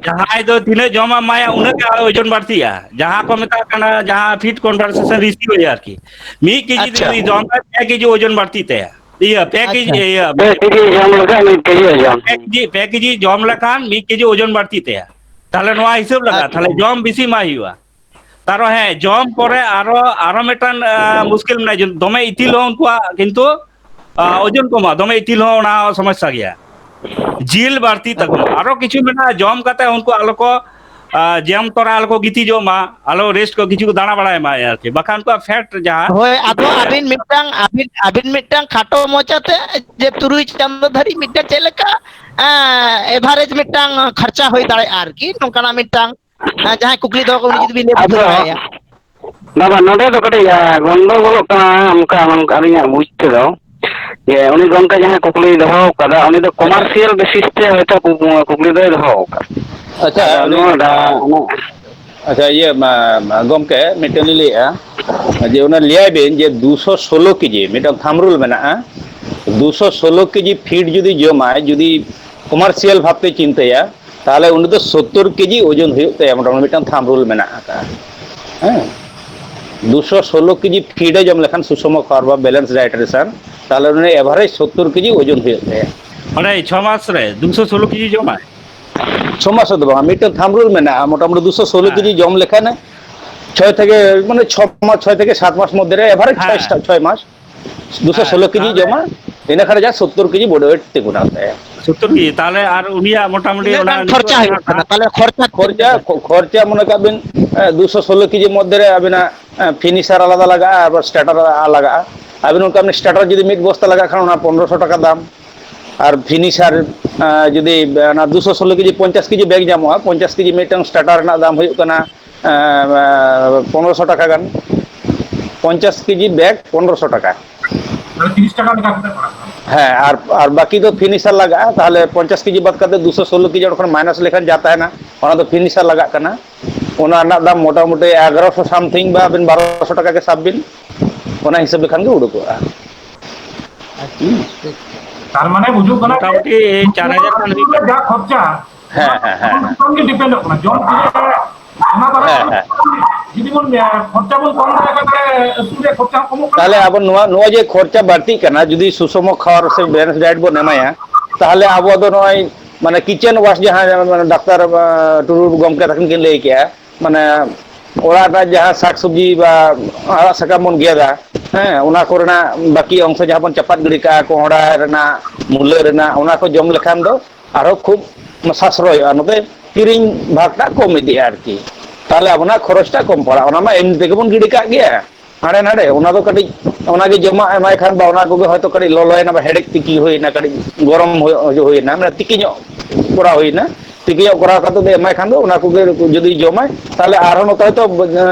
ᱡᱟᱦᱟᱸᱭ ᱫᱚ ᱛᱤᱱᱟᱹᱜ ᱡᱚᱢᱮᱢ ᱮᱢᱟᱭᱟ, ᱩᱱᱟᱹᱜ ᱜᱮ ᱟᱨᱚ ᱳᱡᱚᱱ ᱵᱟᱹᱲᱛᱤᱜᱼᱟ᱾ ᱡᱟᱦᱟᱸ ᱠᱚ ᱢᱮᱛᱟᱜ ᱠᱟᱱᱟ, ᱡᱟᱦᱟᱸ feed conversion ratio ᱟᱨᱠᱤ, ᱢᱤᱫ ᱠᱮᱡᱤ ᱟᱪᱪᱷᱟ᱾ ᱡᱩᱫᱤ ᱡᱚᱢ ᱨᱮ ᱯᱮ ᱠᱮᱡᱤ ᱳᱡᱚᱱ ᱵᱟᱹᱲᱛᱤᱜ ᱛᱟᱭᱟ᱾ ᱤᱭᱟᱹ, ᱯᱮ ᱠᱮᱡᱤ, ᱟᱪᱪᱷᱟ᱾ ᱤᱭᱟᱹ, ᱯᱮ ᱠᱮᱡᱤ ᱡᱚᱢ ᱞᱮᱠᱷᱟᱱ ᱢᱤᱫ ᱠᱮᱡᱤ ᱳᱡᱚᱱ᱾ ᱯᱮ ᱠᱮᱡᱤ, ᱯᱮ ᱠᱮᱡᱤ ᱡᱚᱢ ᱞᱮᱠᱷᱟᱱ ᱢᱤᱫ ᱠᱮᱡᱤ ᱳᱡᱚᱱ ᱵᱟᱹᱲᱛᱤᱜ ᱛᱟᱭᱟ᱾ ᱛᱟᱦᱞᱮ ᱱᱚᱣᱟ ᱦᱤᱥᱟᱹᱵ ᱞᱟᱜᱟᱜᱼᱟ᱾ ᱟᱪᱪᱷᱟ᱾ ᱛᱟᱦᱞᱮ ᱡᱚᱢ ᱵᱮᱥᱤ ᱮᱢᱟᱭ ᱦᱩᱭᱩᱜᱼᱟ᱾ ᱛᱟᱨᱚ ᱦᱮᱸ, ᱡᱚᱢ ᱯᱚᱨᱮ ᱟᱨᱚ, ᱟᱨᱚ ᱢᱤᱫᱴᱟᱝ, ᱟᱸ, ᱢᱩᱥᱠᱤᱞ ᱢᱮᱱᱟᱜᱼᱟ᱾ ᱡᱚ-, ᱫᱚᱢᱮ ᱤᱛᱤᱞ ᱦᱚᱸ ᱩᱱᱠᱩᱣᱟᱜ ᱠᱤᱱᱛᱩ, ᱟᱸ, ᱳᱡᱚᱱ ᱠᱚᱢᱚᱜᱼᱟ, ᱫᱚᱢᱮ ᱤᱛᱤᱞ ᱦᱚᱸ ᱚᱱᱟ ᱥᱚᱢᱚᱥᱥᱟ ᱜᱮᱭᱟ᱾ ᱡᱤᱞ ᱵᱟᱹᱲᱛᱤ ᱛᱟᱠᱚ᱾ ᱟᱨᱚ ᱠᱤᱪᱷᱩ ᱢᱮᱱᱟᱜᱼᱟ, ᱡᱚᱢ ᱠᱟᱛᱮ ᱩᱱᱠᱩ ᱟᱞᱚ ᱠᱚ, ᱟᱸ, ᱡᱚᱢ ᱛᱚᱨᱟ ᱟᱞᱚ ᱠᱚ ᱜᱤᱛᱤᱡᱚᱜ ᱢᱟ, ᱟᱞᱚ rest ᱠᱚ, ᱠᱤᱪᱷᱩ ᱠᱚ ᱫᱟᱬᱟ ᱵᱟᱲᱟᱭ ᱢᱟ ᱟᱨᱠᱤ, ᱵᱟᱠᱷᱟᱱ ᱩᱱᱠᱩᱣᱟᱜ fat ᱡᱟᱦᱟᱸ ᱦᱳᱭ, ᱟᱫᱚ ᱟᱹᱵᱤᱱ ᱢᱤᱫᱴᱟᱝ, ᱟᱹᱵᱤᱱ, ᱟᱹᱵᱤᱱ ᱢᱤᱫᱴᱟᱝ ᱠᱷᱟᱴᱚ ᱢᱚᱪᱟᱛᱮ ᱡᱮ ᱛᱩᱨᱩᱭ ᱪᱟᱸᱫᱚ ᱫᱷᱟᱹᱨᱤᱡ ᱢᱤᱫᱴᱟᱝ ᱪᱮᱫ ᱞᱮᱠᱟ, ᱟᱸ, average ᱢᱤᱫᱴᱟᱝ ᱠᱷᱚᱨᱪᱟ ᱦᱩᱭ ᱫᱟᱲᱮᱭᱟᱜᱼᱟ ᱟᱨᱠᱤ, ᱱᱚᱝᱠᱟᱱᱟᱜ ᱢᱤᱫᱴᱟᱝ, ᱟᱸ, ᱡᱟᱦᱟᱸᱭ ᱠᱩᱠᱞᱤ ᱫᱚᱦᱚ ᱠᱚ, ᱩᱱᱤ ᱡᱩᱫᱤ ᱵᱤᱱ ᱞᱟᱹᱭ ᱵᱩᱡᱷᱟᱹᱣ ᱟᱫᱚ ᱫᱟᱲᱮᱭᱟᱭᱟ᱾ ᱵᱟᱵᱟ, ᱱᱚᱰᱮ ᱫᱚ ᱠᱟᱹᱴᱤᱡ, ᱟ, ᱜᱚᱱᱰᱚᱜᱳᱞᱚᱜ ᱠᱟᱱᱟ, ᱚᱱᱠᱟ, ᱚᱱᱠᱟ ᱟᱹᱞᱤᱧᱟᱜ ᱵᱩᱡᱽ ᱛᱮᱫᱚ, ᱡᱮ ᱩᱱᱤ ᱜᱚᱢᱠᱮ ᱡᱟᱦᱟᱸ ᱠᱩᱠᱞᱤᱭ ᱫᱚᱦᱚ ᱟᱠᱟᱫᱟ, ᱩᱱᱤ ᱫᱚ commercial basis ᱛᱮ ᱦᱚᱭᱛᱳ ᱠᱩ-, ᱠᱩᱠᱞᱤ ᱫᱚᱭ ᱫᱚᱦᱚ ᱟᱠᱟᱫᱟ᱾ ᱟᱪᱪᱷᱟ, ᱟᱫᱚ ᱩᱱᱤ, ᱱᱚᱣᱟ ᱫᱚ, ᱚᱱᱟ ᱟᱪᱪᱷᱟ, ᱤᱭᱟᱹ, ᱢᱟ, ᱢᱟ, ᱜᱚᱢᱠᱮ, ᱢᱤᱫᱴᱮᱱ ᱞᱤᱧ ᱞᱟᱹᱭᱮᱫᱼᱟ, ᱡᱮ ᱚᱱᱟ ᱞᱟᱹᱭᱟᱭ ᱵᱤᱱ ᱡᱮ ᱫᱩᱥᱚ ᱥᱳᱞᱳ ᱠᱮᱡᱤ, ᱢᱤᱫᱴᱟᱝ ᱛᱷᱟᱢ ᱨᱩᱞ ᱢᱮᱱᱟᱜᱼᱟ, ᱫᱩᱥᱚ ᱥᱳᱞᱳ ᱠᱮᱡᱤ feed ᱡᱩᱫᱤ ᱡᱚᱢᱟᱭ, ᱡᱩᱫᱤ commercial ᱵᱷᱟᱵᱽᱛᱮ ᱪᱤᱱᱛᱟᱹᱭᱟ, ᱛᱟᱦᱚᱞᱮ ᱩᱱᱤ ᱫᱚ ᱥᱳᱛᱛᱳᱨ ᱠᱮᱡᱤ ᱳᱡᱚᱱ ᱦᱩᱭᱩᱜ ᱛᱟᱭᱟ, ᱢᱚᱴᱟᱢᱩᱴᱤ ᱢᱤᱫᱴᱟᱝ ᱛᱷᱟᱢ ᱨᱩᱞ ᱢᱮᱱᱟᱜ ᱟᱠᱟᱫᱼᱟ᱾ ᱦᱮᱸ, ᱫᱩᱥᱚ ᱥᱳᱞᱳ ᱠᱮᱡᱤ ᱯᱷᱤᱰ ᱮ ᱡᱚᱢ ᱞᱮᱠᱷᱟᱱ ᱥᱩᱥᱚᱢ ᱠᱷᱟᱣᱟᱨ ᱵᱟ ᱵᱮᱞᱮᱱᱥ ᱰᱟᱭᱮᱴ ᱨᱮᱥᱟᱱ, ᱛᱟᱦᱚᱞᱮ ᱩᱱᱤ ᱮᱵᱷᱟᱨᱮᱡᱽ ᱥᱳᱛᱛᱳᱨ ᱠᱮᱡᱤ ᱳᱡᱚᱱ ᱦᱩᱭᱩᱜ ᱛᱟᱭᱟ᱾ ᱢᱟᱱᱮ ᱪᱷᱚ ᱢᱟᱥ ᱨᱮ ᱫᱩᱥᱚ ᱥᱳᱞᱳ ᱠᱮᱡᱤ ᱡᱚᱢᱟᱭ? ᱪᱷᱚ ᱢᱟᱥ ᱫᱚ ᱵᱟᱝ, ᱢᱤᱫᱴᱮᱱ ᱛᱷᱟᱢ ᱨᱩᱞ ᱢᱮᱱᱟᱜᱼᱟ, ᱢᱚᱴᱟᱢᱩᱴᱤ ᱫᱩᱥᱚ ᱥᱳᱞᱳ ᱠᱮᱡᱤ ᱦᱮᱸ᱾ ᱡᱚᱢ ᱞᱮᱠᱷᱟᱱ ᱪᱷᱚᱭ ᱛᱷᱮᱠᱮ, ᱢᱟᱱᱮ ᱪᱷᱚ ᱢᱟᱥ, ᱪᱷᱚᱭ ᱛᱷᱮᱠᱮ ᱥᱟᱛ ᱢᱟᱥ ᱢᱚᱫᱽᱫᱷᱮ ᱨᱮ ᱮᱵᱷᱟᱨᱮᱡᱽ ᱪᱷᱚᱭ ᱦᱮᱸ᱾ ᱥᱴᱟ-, ᱪᱷᱚᱭ ᱢᱟᱥ ᱫᱩᱥᱚ ᱥᱳᱞᱳ ᱦᱮᱸ, ᱠᱮᱡᱤ ᱛᱟᱦᱚᱞᱮ ᱡᱚᱢᱟ, ᱤᱱᱟᱹ ᱠᱷᱟᱱ ᱡᱟ ᱥᱳᱛᱛᱳᱨ ᱠᱮᱡᱤ ᱵᱚᱰᱤ ᱳᱭᱮᱴ ᱛᱤᱸᱜᱩᱱᱟ ᱛᱟᱭᱟ᱾ ᱥᱳᱛᱛᱳᱨ ᱠᱮᱡᱤ, ᱛᱟᱦᱚᱞᱮ ᱟᱨ ᱩᱱᱤᱭᱟᱜ ᱢᱚᱴᱟᱢᱩᱴᱤ ᱛᱤᱱᱟᱹᱜ ᱚᱱᱟ ᱜᱟᱱ ᱱᱤᱛᱚᱜ ᱠᱷᱚᱨᱪᱟ ᱡᱟᱦᱟᱸ ᱦᱩᱭᱩᱜ ᱠᱟᱱᱟ? ᱛᱟᱦᱚᱞᱮ ᱠᱷᱚᱨᱪᱟ ᱛᱤᱱᱟᱹᱜ ᱠᱷᱚᱨᱪᱟ, ᱜᱟᱱ? ᱠᱷᱚ-, ᱠᱷᱚᱨᱪᱟ ᱢᱚᱱᱮ ᱠᱟᱜ ᱵᱤᱱ, ᱮ, ᱫᱩᱥᱚ ᱥᱳᱞᱳ ᱠᱮᱡᱤ ᱢᱚᱫᱽᱫᱷᱮ ᱨᱮ ᱟᱵᱤᱱᱟᱜ, ᱮ, ᱯᱷᱤᱱᱤᱥᱟᱨ ᱟᱞᱟᱫᱟ ᱞᱟᱜᱟᱜᱼᱟ, ᱟᱵᱟᱨ ᱥᱴᱟᱨᱴᱟᱨ ᱟᱞᱟᱫᱟ ᱞᱟᱜᱟᱜᱼᱟ᱾ ᱟᱵᱤᱱ ᱚᱱᱠᱟ ᱢᱤᱫ ᱥᱴᱟᱨᱴᱟᱨ ᱡᱩᱫᱤ ᱢᱤᱫ ᱵᱚᱥᱛᱟ ᱞᱟᱜᱟᱜ ᱠᱷᱟᱱ, ᱚᱱᱟ ᱯᱚᱱᱨᱚᱥᱚ ᱴᱟᱠᱟ ᱫᱟᱢ᱾ ᱟᱨ ᱯᱷᱤᱱᱤᱥᱟᱨ, ᱮ, ᱡᱩᱫᱤ ᱚᱱᱟ ᱫᱩᱥᱚ ᱥᱳᱞᱳ ᱠᱮᱡᱤ, ᱯᱚᱧᱪᱟᱥ ᱠᱮᱡᱤ ᱵᱮᱜᱽ ᱧᱟᱢᱚᱜᱼᱟ, ᱯᱚᱧᱪᱟᱥ ᱠᱮᱡᱤ ᱢᱤᱫᱴᱟᱝ ᱥᱴᱟᱨᱴᱟᱨ ᱨᱮᱱᱟᱜ ᱫᱟᱢ ᱦᱩᱭᱩᱜ ᱠᱟᱱᱟ, ᱮ, ᱮ, ᱯᱚᱱᱨᱚᱥᱚ ᱴᱟᱠᱟ ᱜᱟᱱ, ᱯᱚᱧᱪᱟᱥ ᱠᱮᱡᱤ ᱵᱮᱜᱽ ᱯᱚᱱᱨᱚᱥᱚ ᱴᱟᱠᱟ᱾ ᱢᱟᱱᱮ ᱛᱤᱨᱤᱥ ᱴᱟᱠᱟ ᱞᱮᱠᱟ ᱠᱟᱛᱮ ᱯᱟᱲᱟᱜ ᱠᱟᱱᱟ᱾ ᱦᱮᱸ, ᱟᱨ, ᱟᱨ ᱵᱟᱹᱠᱤ ᱫᱚ ᱯᱷᱤᱱᱤᱥᱟᱨ ᱞᱟᱜᱟᱜᱼᱟ᱾ ᱛᱟᱦᱚᱞᱮ ᱯᱚᱧᱪᱟᱥ ᱠᱮᱡᱤ ᱵᱟᱫ ᱠᱟᱛᱮ ᱫᱩᱥᱚ ᱥᱳᱞᱳ ᱠᱮᱡᱤ ᱚᱸᱰᱮ ᱠᱷᱚᱱ ᱢᱟᱭᱱᱟᱥ ᱞᱮᱠᱷᱟᱱ ᱡᱟ ᱛᱟᱦᱮᱱᱟ, ᱚᱱᱟ ᱫᱚ ᱯᱷᱤᱱᱤᱥᱟᱨ ᱞᱟᱜᱟᱜ ᱠᱟᱱᱟ᱾ ᱚᱱᱟ ᱨᱮᱱᱟᱜ ᱫᱟᱢ ᱢᱚᱴᱟᱢᱩᱴᱤ ᱮᱜᱟᱨᱚᱥᱚ ᱥᱟᱢᱛᱷᱤᱝ ᱵᱟ ᱟᱵᱤᱱ ᱵᱟᱨᱚᱥᱚ ᱴᱟᱠᱟ ᱜᱮ ᱥᱟᱵ ᱵᱤᱱ, ᱚᱱᱟ ᱦᱤᱥᱟᱹᱵ ᱞᱮᱠᱷᱟᱱ ᱜᱮ ᱩᱰᱩᱠᱚᱜᱼᱟ᱾ ᱛᱟᱨ ᱢᱟᱱᱮ ᱵᱩᱡᱩᱜ ᱠᱟᱱᱟ ᱡᱮ ᱢᱚᱴᱟᱢᱩᱴᱤ ᱪᱟᱨ ᱦᱟᱡᱟᱨ ᱠᱷᱚᱱ ᱦᱩᱭᱩᱜ ᱠᱟᱱᱟ᱾ ᱡᱟ ᱠᱷᱚᱨᱪᱟ, ᱦᱮᱸ, ᱦᱮᱸ, ᱦᱮᱸ, ᱦᱮᱸ᱾ ᱚᱱᱟ ᱪᱮᱛᱟᱱ ᱜᱮ ᱰᱤᱯᱮᱱᱰᱚᱜ ᱠᱟᱱᱟ᱾ ᱡᱚᱢ ᱛᱮᱜᱮ ᱚᱱᱟ ᱫᱟᱨᱟᱭ ᱦᱮᱸ, ᱛᱮ ᱦᱮᱸ᱾ ᱡᱩᱫᱤ ᱵᱚᱱ, ᱮ, ᱠᱷᱚᱨᱪᱟ ᱵᱚᱱ ᱠᱚᱢ ᱫᱟᱲᱮᱭᱟᱜ ᱠᱷᱟᱱ, ᱛᱟᱦᱚᱞᱮ ᱟᱹᱛᱩ ᱨᱮ ᱠᱷᱚᱨᱪᱟ ᱦᱚᱸ ᱠᱚᱢᱚᱜ ᱠᱟᱱᱟ᱾ ᱛᱟᱦᱚᱞᱮ ᱟᱵᱚ ᱱᱚᱣᱟ, ᱱᱚᱣᱟ ᱡᱮ ᱠᱷᱚᱨᱪᱟ ᱵᱟᱹᱲᱛᱤᱜ ᱠᱟᱱᱟ, ᱡᱩᱫᱤ ᱥᱩᱥᱚᱢ ᱠᱷᱟᱣᱟᱨ ᱥᱮ ᱵᱮᱞᱮᱱᱥ ᱰᱟᱭᱮᱴ ᱵᱚᱱ ᱮᱢᱟᱭᱟ, ᱛᱟᱦᱚᱞᱮ ᱟᱵᱚ ᱫᱚ ᱱᱚᱜᱼᱚᱭ ᱢᱟᱱᱮ ᱠᱤᱪᱮᱱ ᱣᱟᱥ ᱡᱟᱦᱟᱸ, ᱡᱟᱦᱟᱸ ᱰᱟᱠᱛᱟᱨ, ᱟ, ᱴᱩᱰᱩ ᱜᱚᱢᱠᱮ ᱛᱟᱹᱠᱤᱱ ᱠᱤᱱ ᱞᱟᱹᱭ ᱠᱮᱜᱼᱟ, ᱢᱟᱱᱮ ᱚᱲᱟᱜ ᱨᱮᱱᱟᱜ ᱡᱟᱦᱟᱸ ᱥᱟᱠ ᱥᱚᱵᱽᱡᱤ ᱵᱟ ᱟᱲᱟᱜ ᱥᱟᱠᱟᱢ ᱵᱚᱱ ᱜᱮᱫᱟ, ᱦᱮᱸ, ᱚᱱᱟ ᱠᱚᱨᱮᱱᱟᱜ ᱵᱟᱹᱠᱤ ᱚᱝᱥᱚ ᱡᱟᱦᱟᱸ ᱵᱚᱱ ᱪᱟᱯᱟᱫ ᱜᱤᱰᱤ ᱠᱟᱜᱼᱟ, ᱠᱚᱸᱦᱰᱟ ᱨᱮᱱᱟᱜ, ᱢᱩᱞᱟᱹ ᱨᱮᱱᱟᱜ, ᱚᱱᱟ ᱠᱚ ᱡᱚᱢ ᱞᱮᱠᱷᱟᱱ ᱫᱚ ᱟᱨᱦᱚᱸ ᱠᱷᱩᱵ ᱥᱟᱥᱨᱚᱭᱚᱜᱼᱟ᱾ ᱱᱚᱛᱮ ᱠᱤᱨᱤᱧ ᱵᱷᱟᱜᱽᱴᱟᱜ ᱠᱚᱢ ᱤᱫᱤᱜᱼᱟ ᱟᱨᱠᱤ, ᱛᱟᱦᱚᱞᱮ ᱟᱵᱚᱱᱟᱜ ᱠᱷᱚᱨᱚᱪᱴᱟᱜ ᱠᱚᱢ ᱯᱟᱲᱟᱜᱼᱟ᱾ ᱚᱱᱟ ᱢᱟ ᱮᱢᱱᱤ ᱛᱮᱜᱮ ᱵᱚᱱ ᱜᱤᱰᱤ ᱠᱟᱜ ᱜᱮᱭᱟ ᱦᱟᱸᱰᱮ ᱱᱟᱰᱮ, ᱚᱱᱟ ᱫᱚ ᱠᱟᱹᱴᱤᱡ, ᱚᱱᱟᱜᱮ ᱡᱚᱢᱟᱜ ᱮᱢᱟᱭ ᱠᱷᱟᱱ ᱵᱟ ᱚᱱᱟ ᱠᱚᱜᱮ ᱦᱚᱭᱛᱳ ᱠᱟᱹᱴᱤᱡ ᱞᱚᱞᱚᱭᱮᱱᱟ ᱵᱟ ᱦᱮᱰᱮᱡ ᱛᱤᱠᱤ ᱦᱩᱭᱮᱱᱟ, ᱠᱟᱹᱴᱤᱡ ᱜᱚᱨᱚᱢ ᱦᱩᱭ-, ᱦᱩᱭᱮᱱᱟ, ᱢᱟᱱᱮ ᱛᱤᱠᱤ ᱧᱚᱜ ᱠᱚᱨᱟᱣ ᱦᱩᱭᱮᱱᱟ, ᱛᱤᱠᱤ ᱧᱚᱜ ᱠᱚᱨᱟᱣ ᱠᱟᱛᱮ ᱫᱚ ᱮᱢᱟᱭ ᱠᱷᱟᱱ ᱫᱚ ᱚᱱᱟ ᱠᱚᱜᱮ ᱡᱩᱫᱤ ᱡᱚᱢᱟᱭ, ᱛᱟᱦᱚᱞᱮ ᱟᱨᱦᱚᱸ ᱱᱚᱛᱮ ᱦᱚᱭᱛᱳ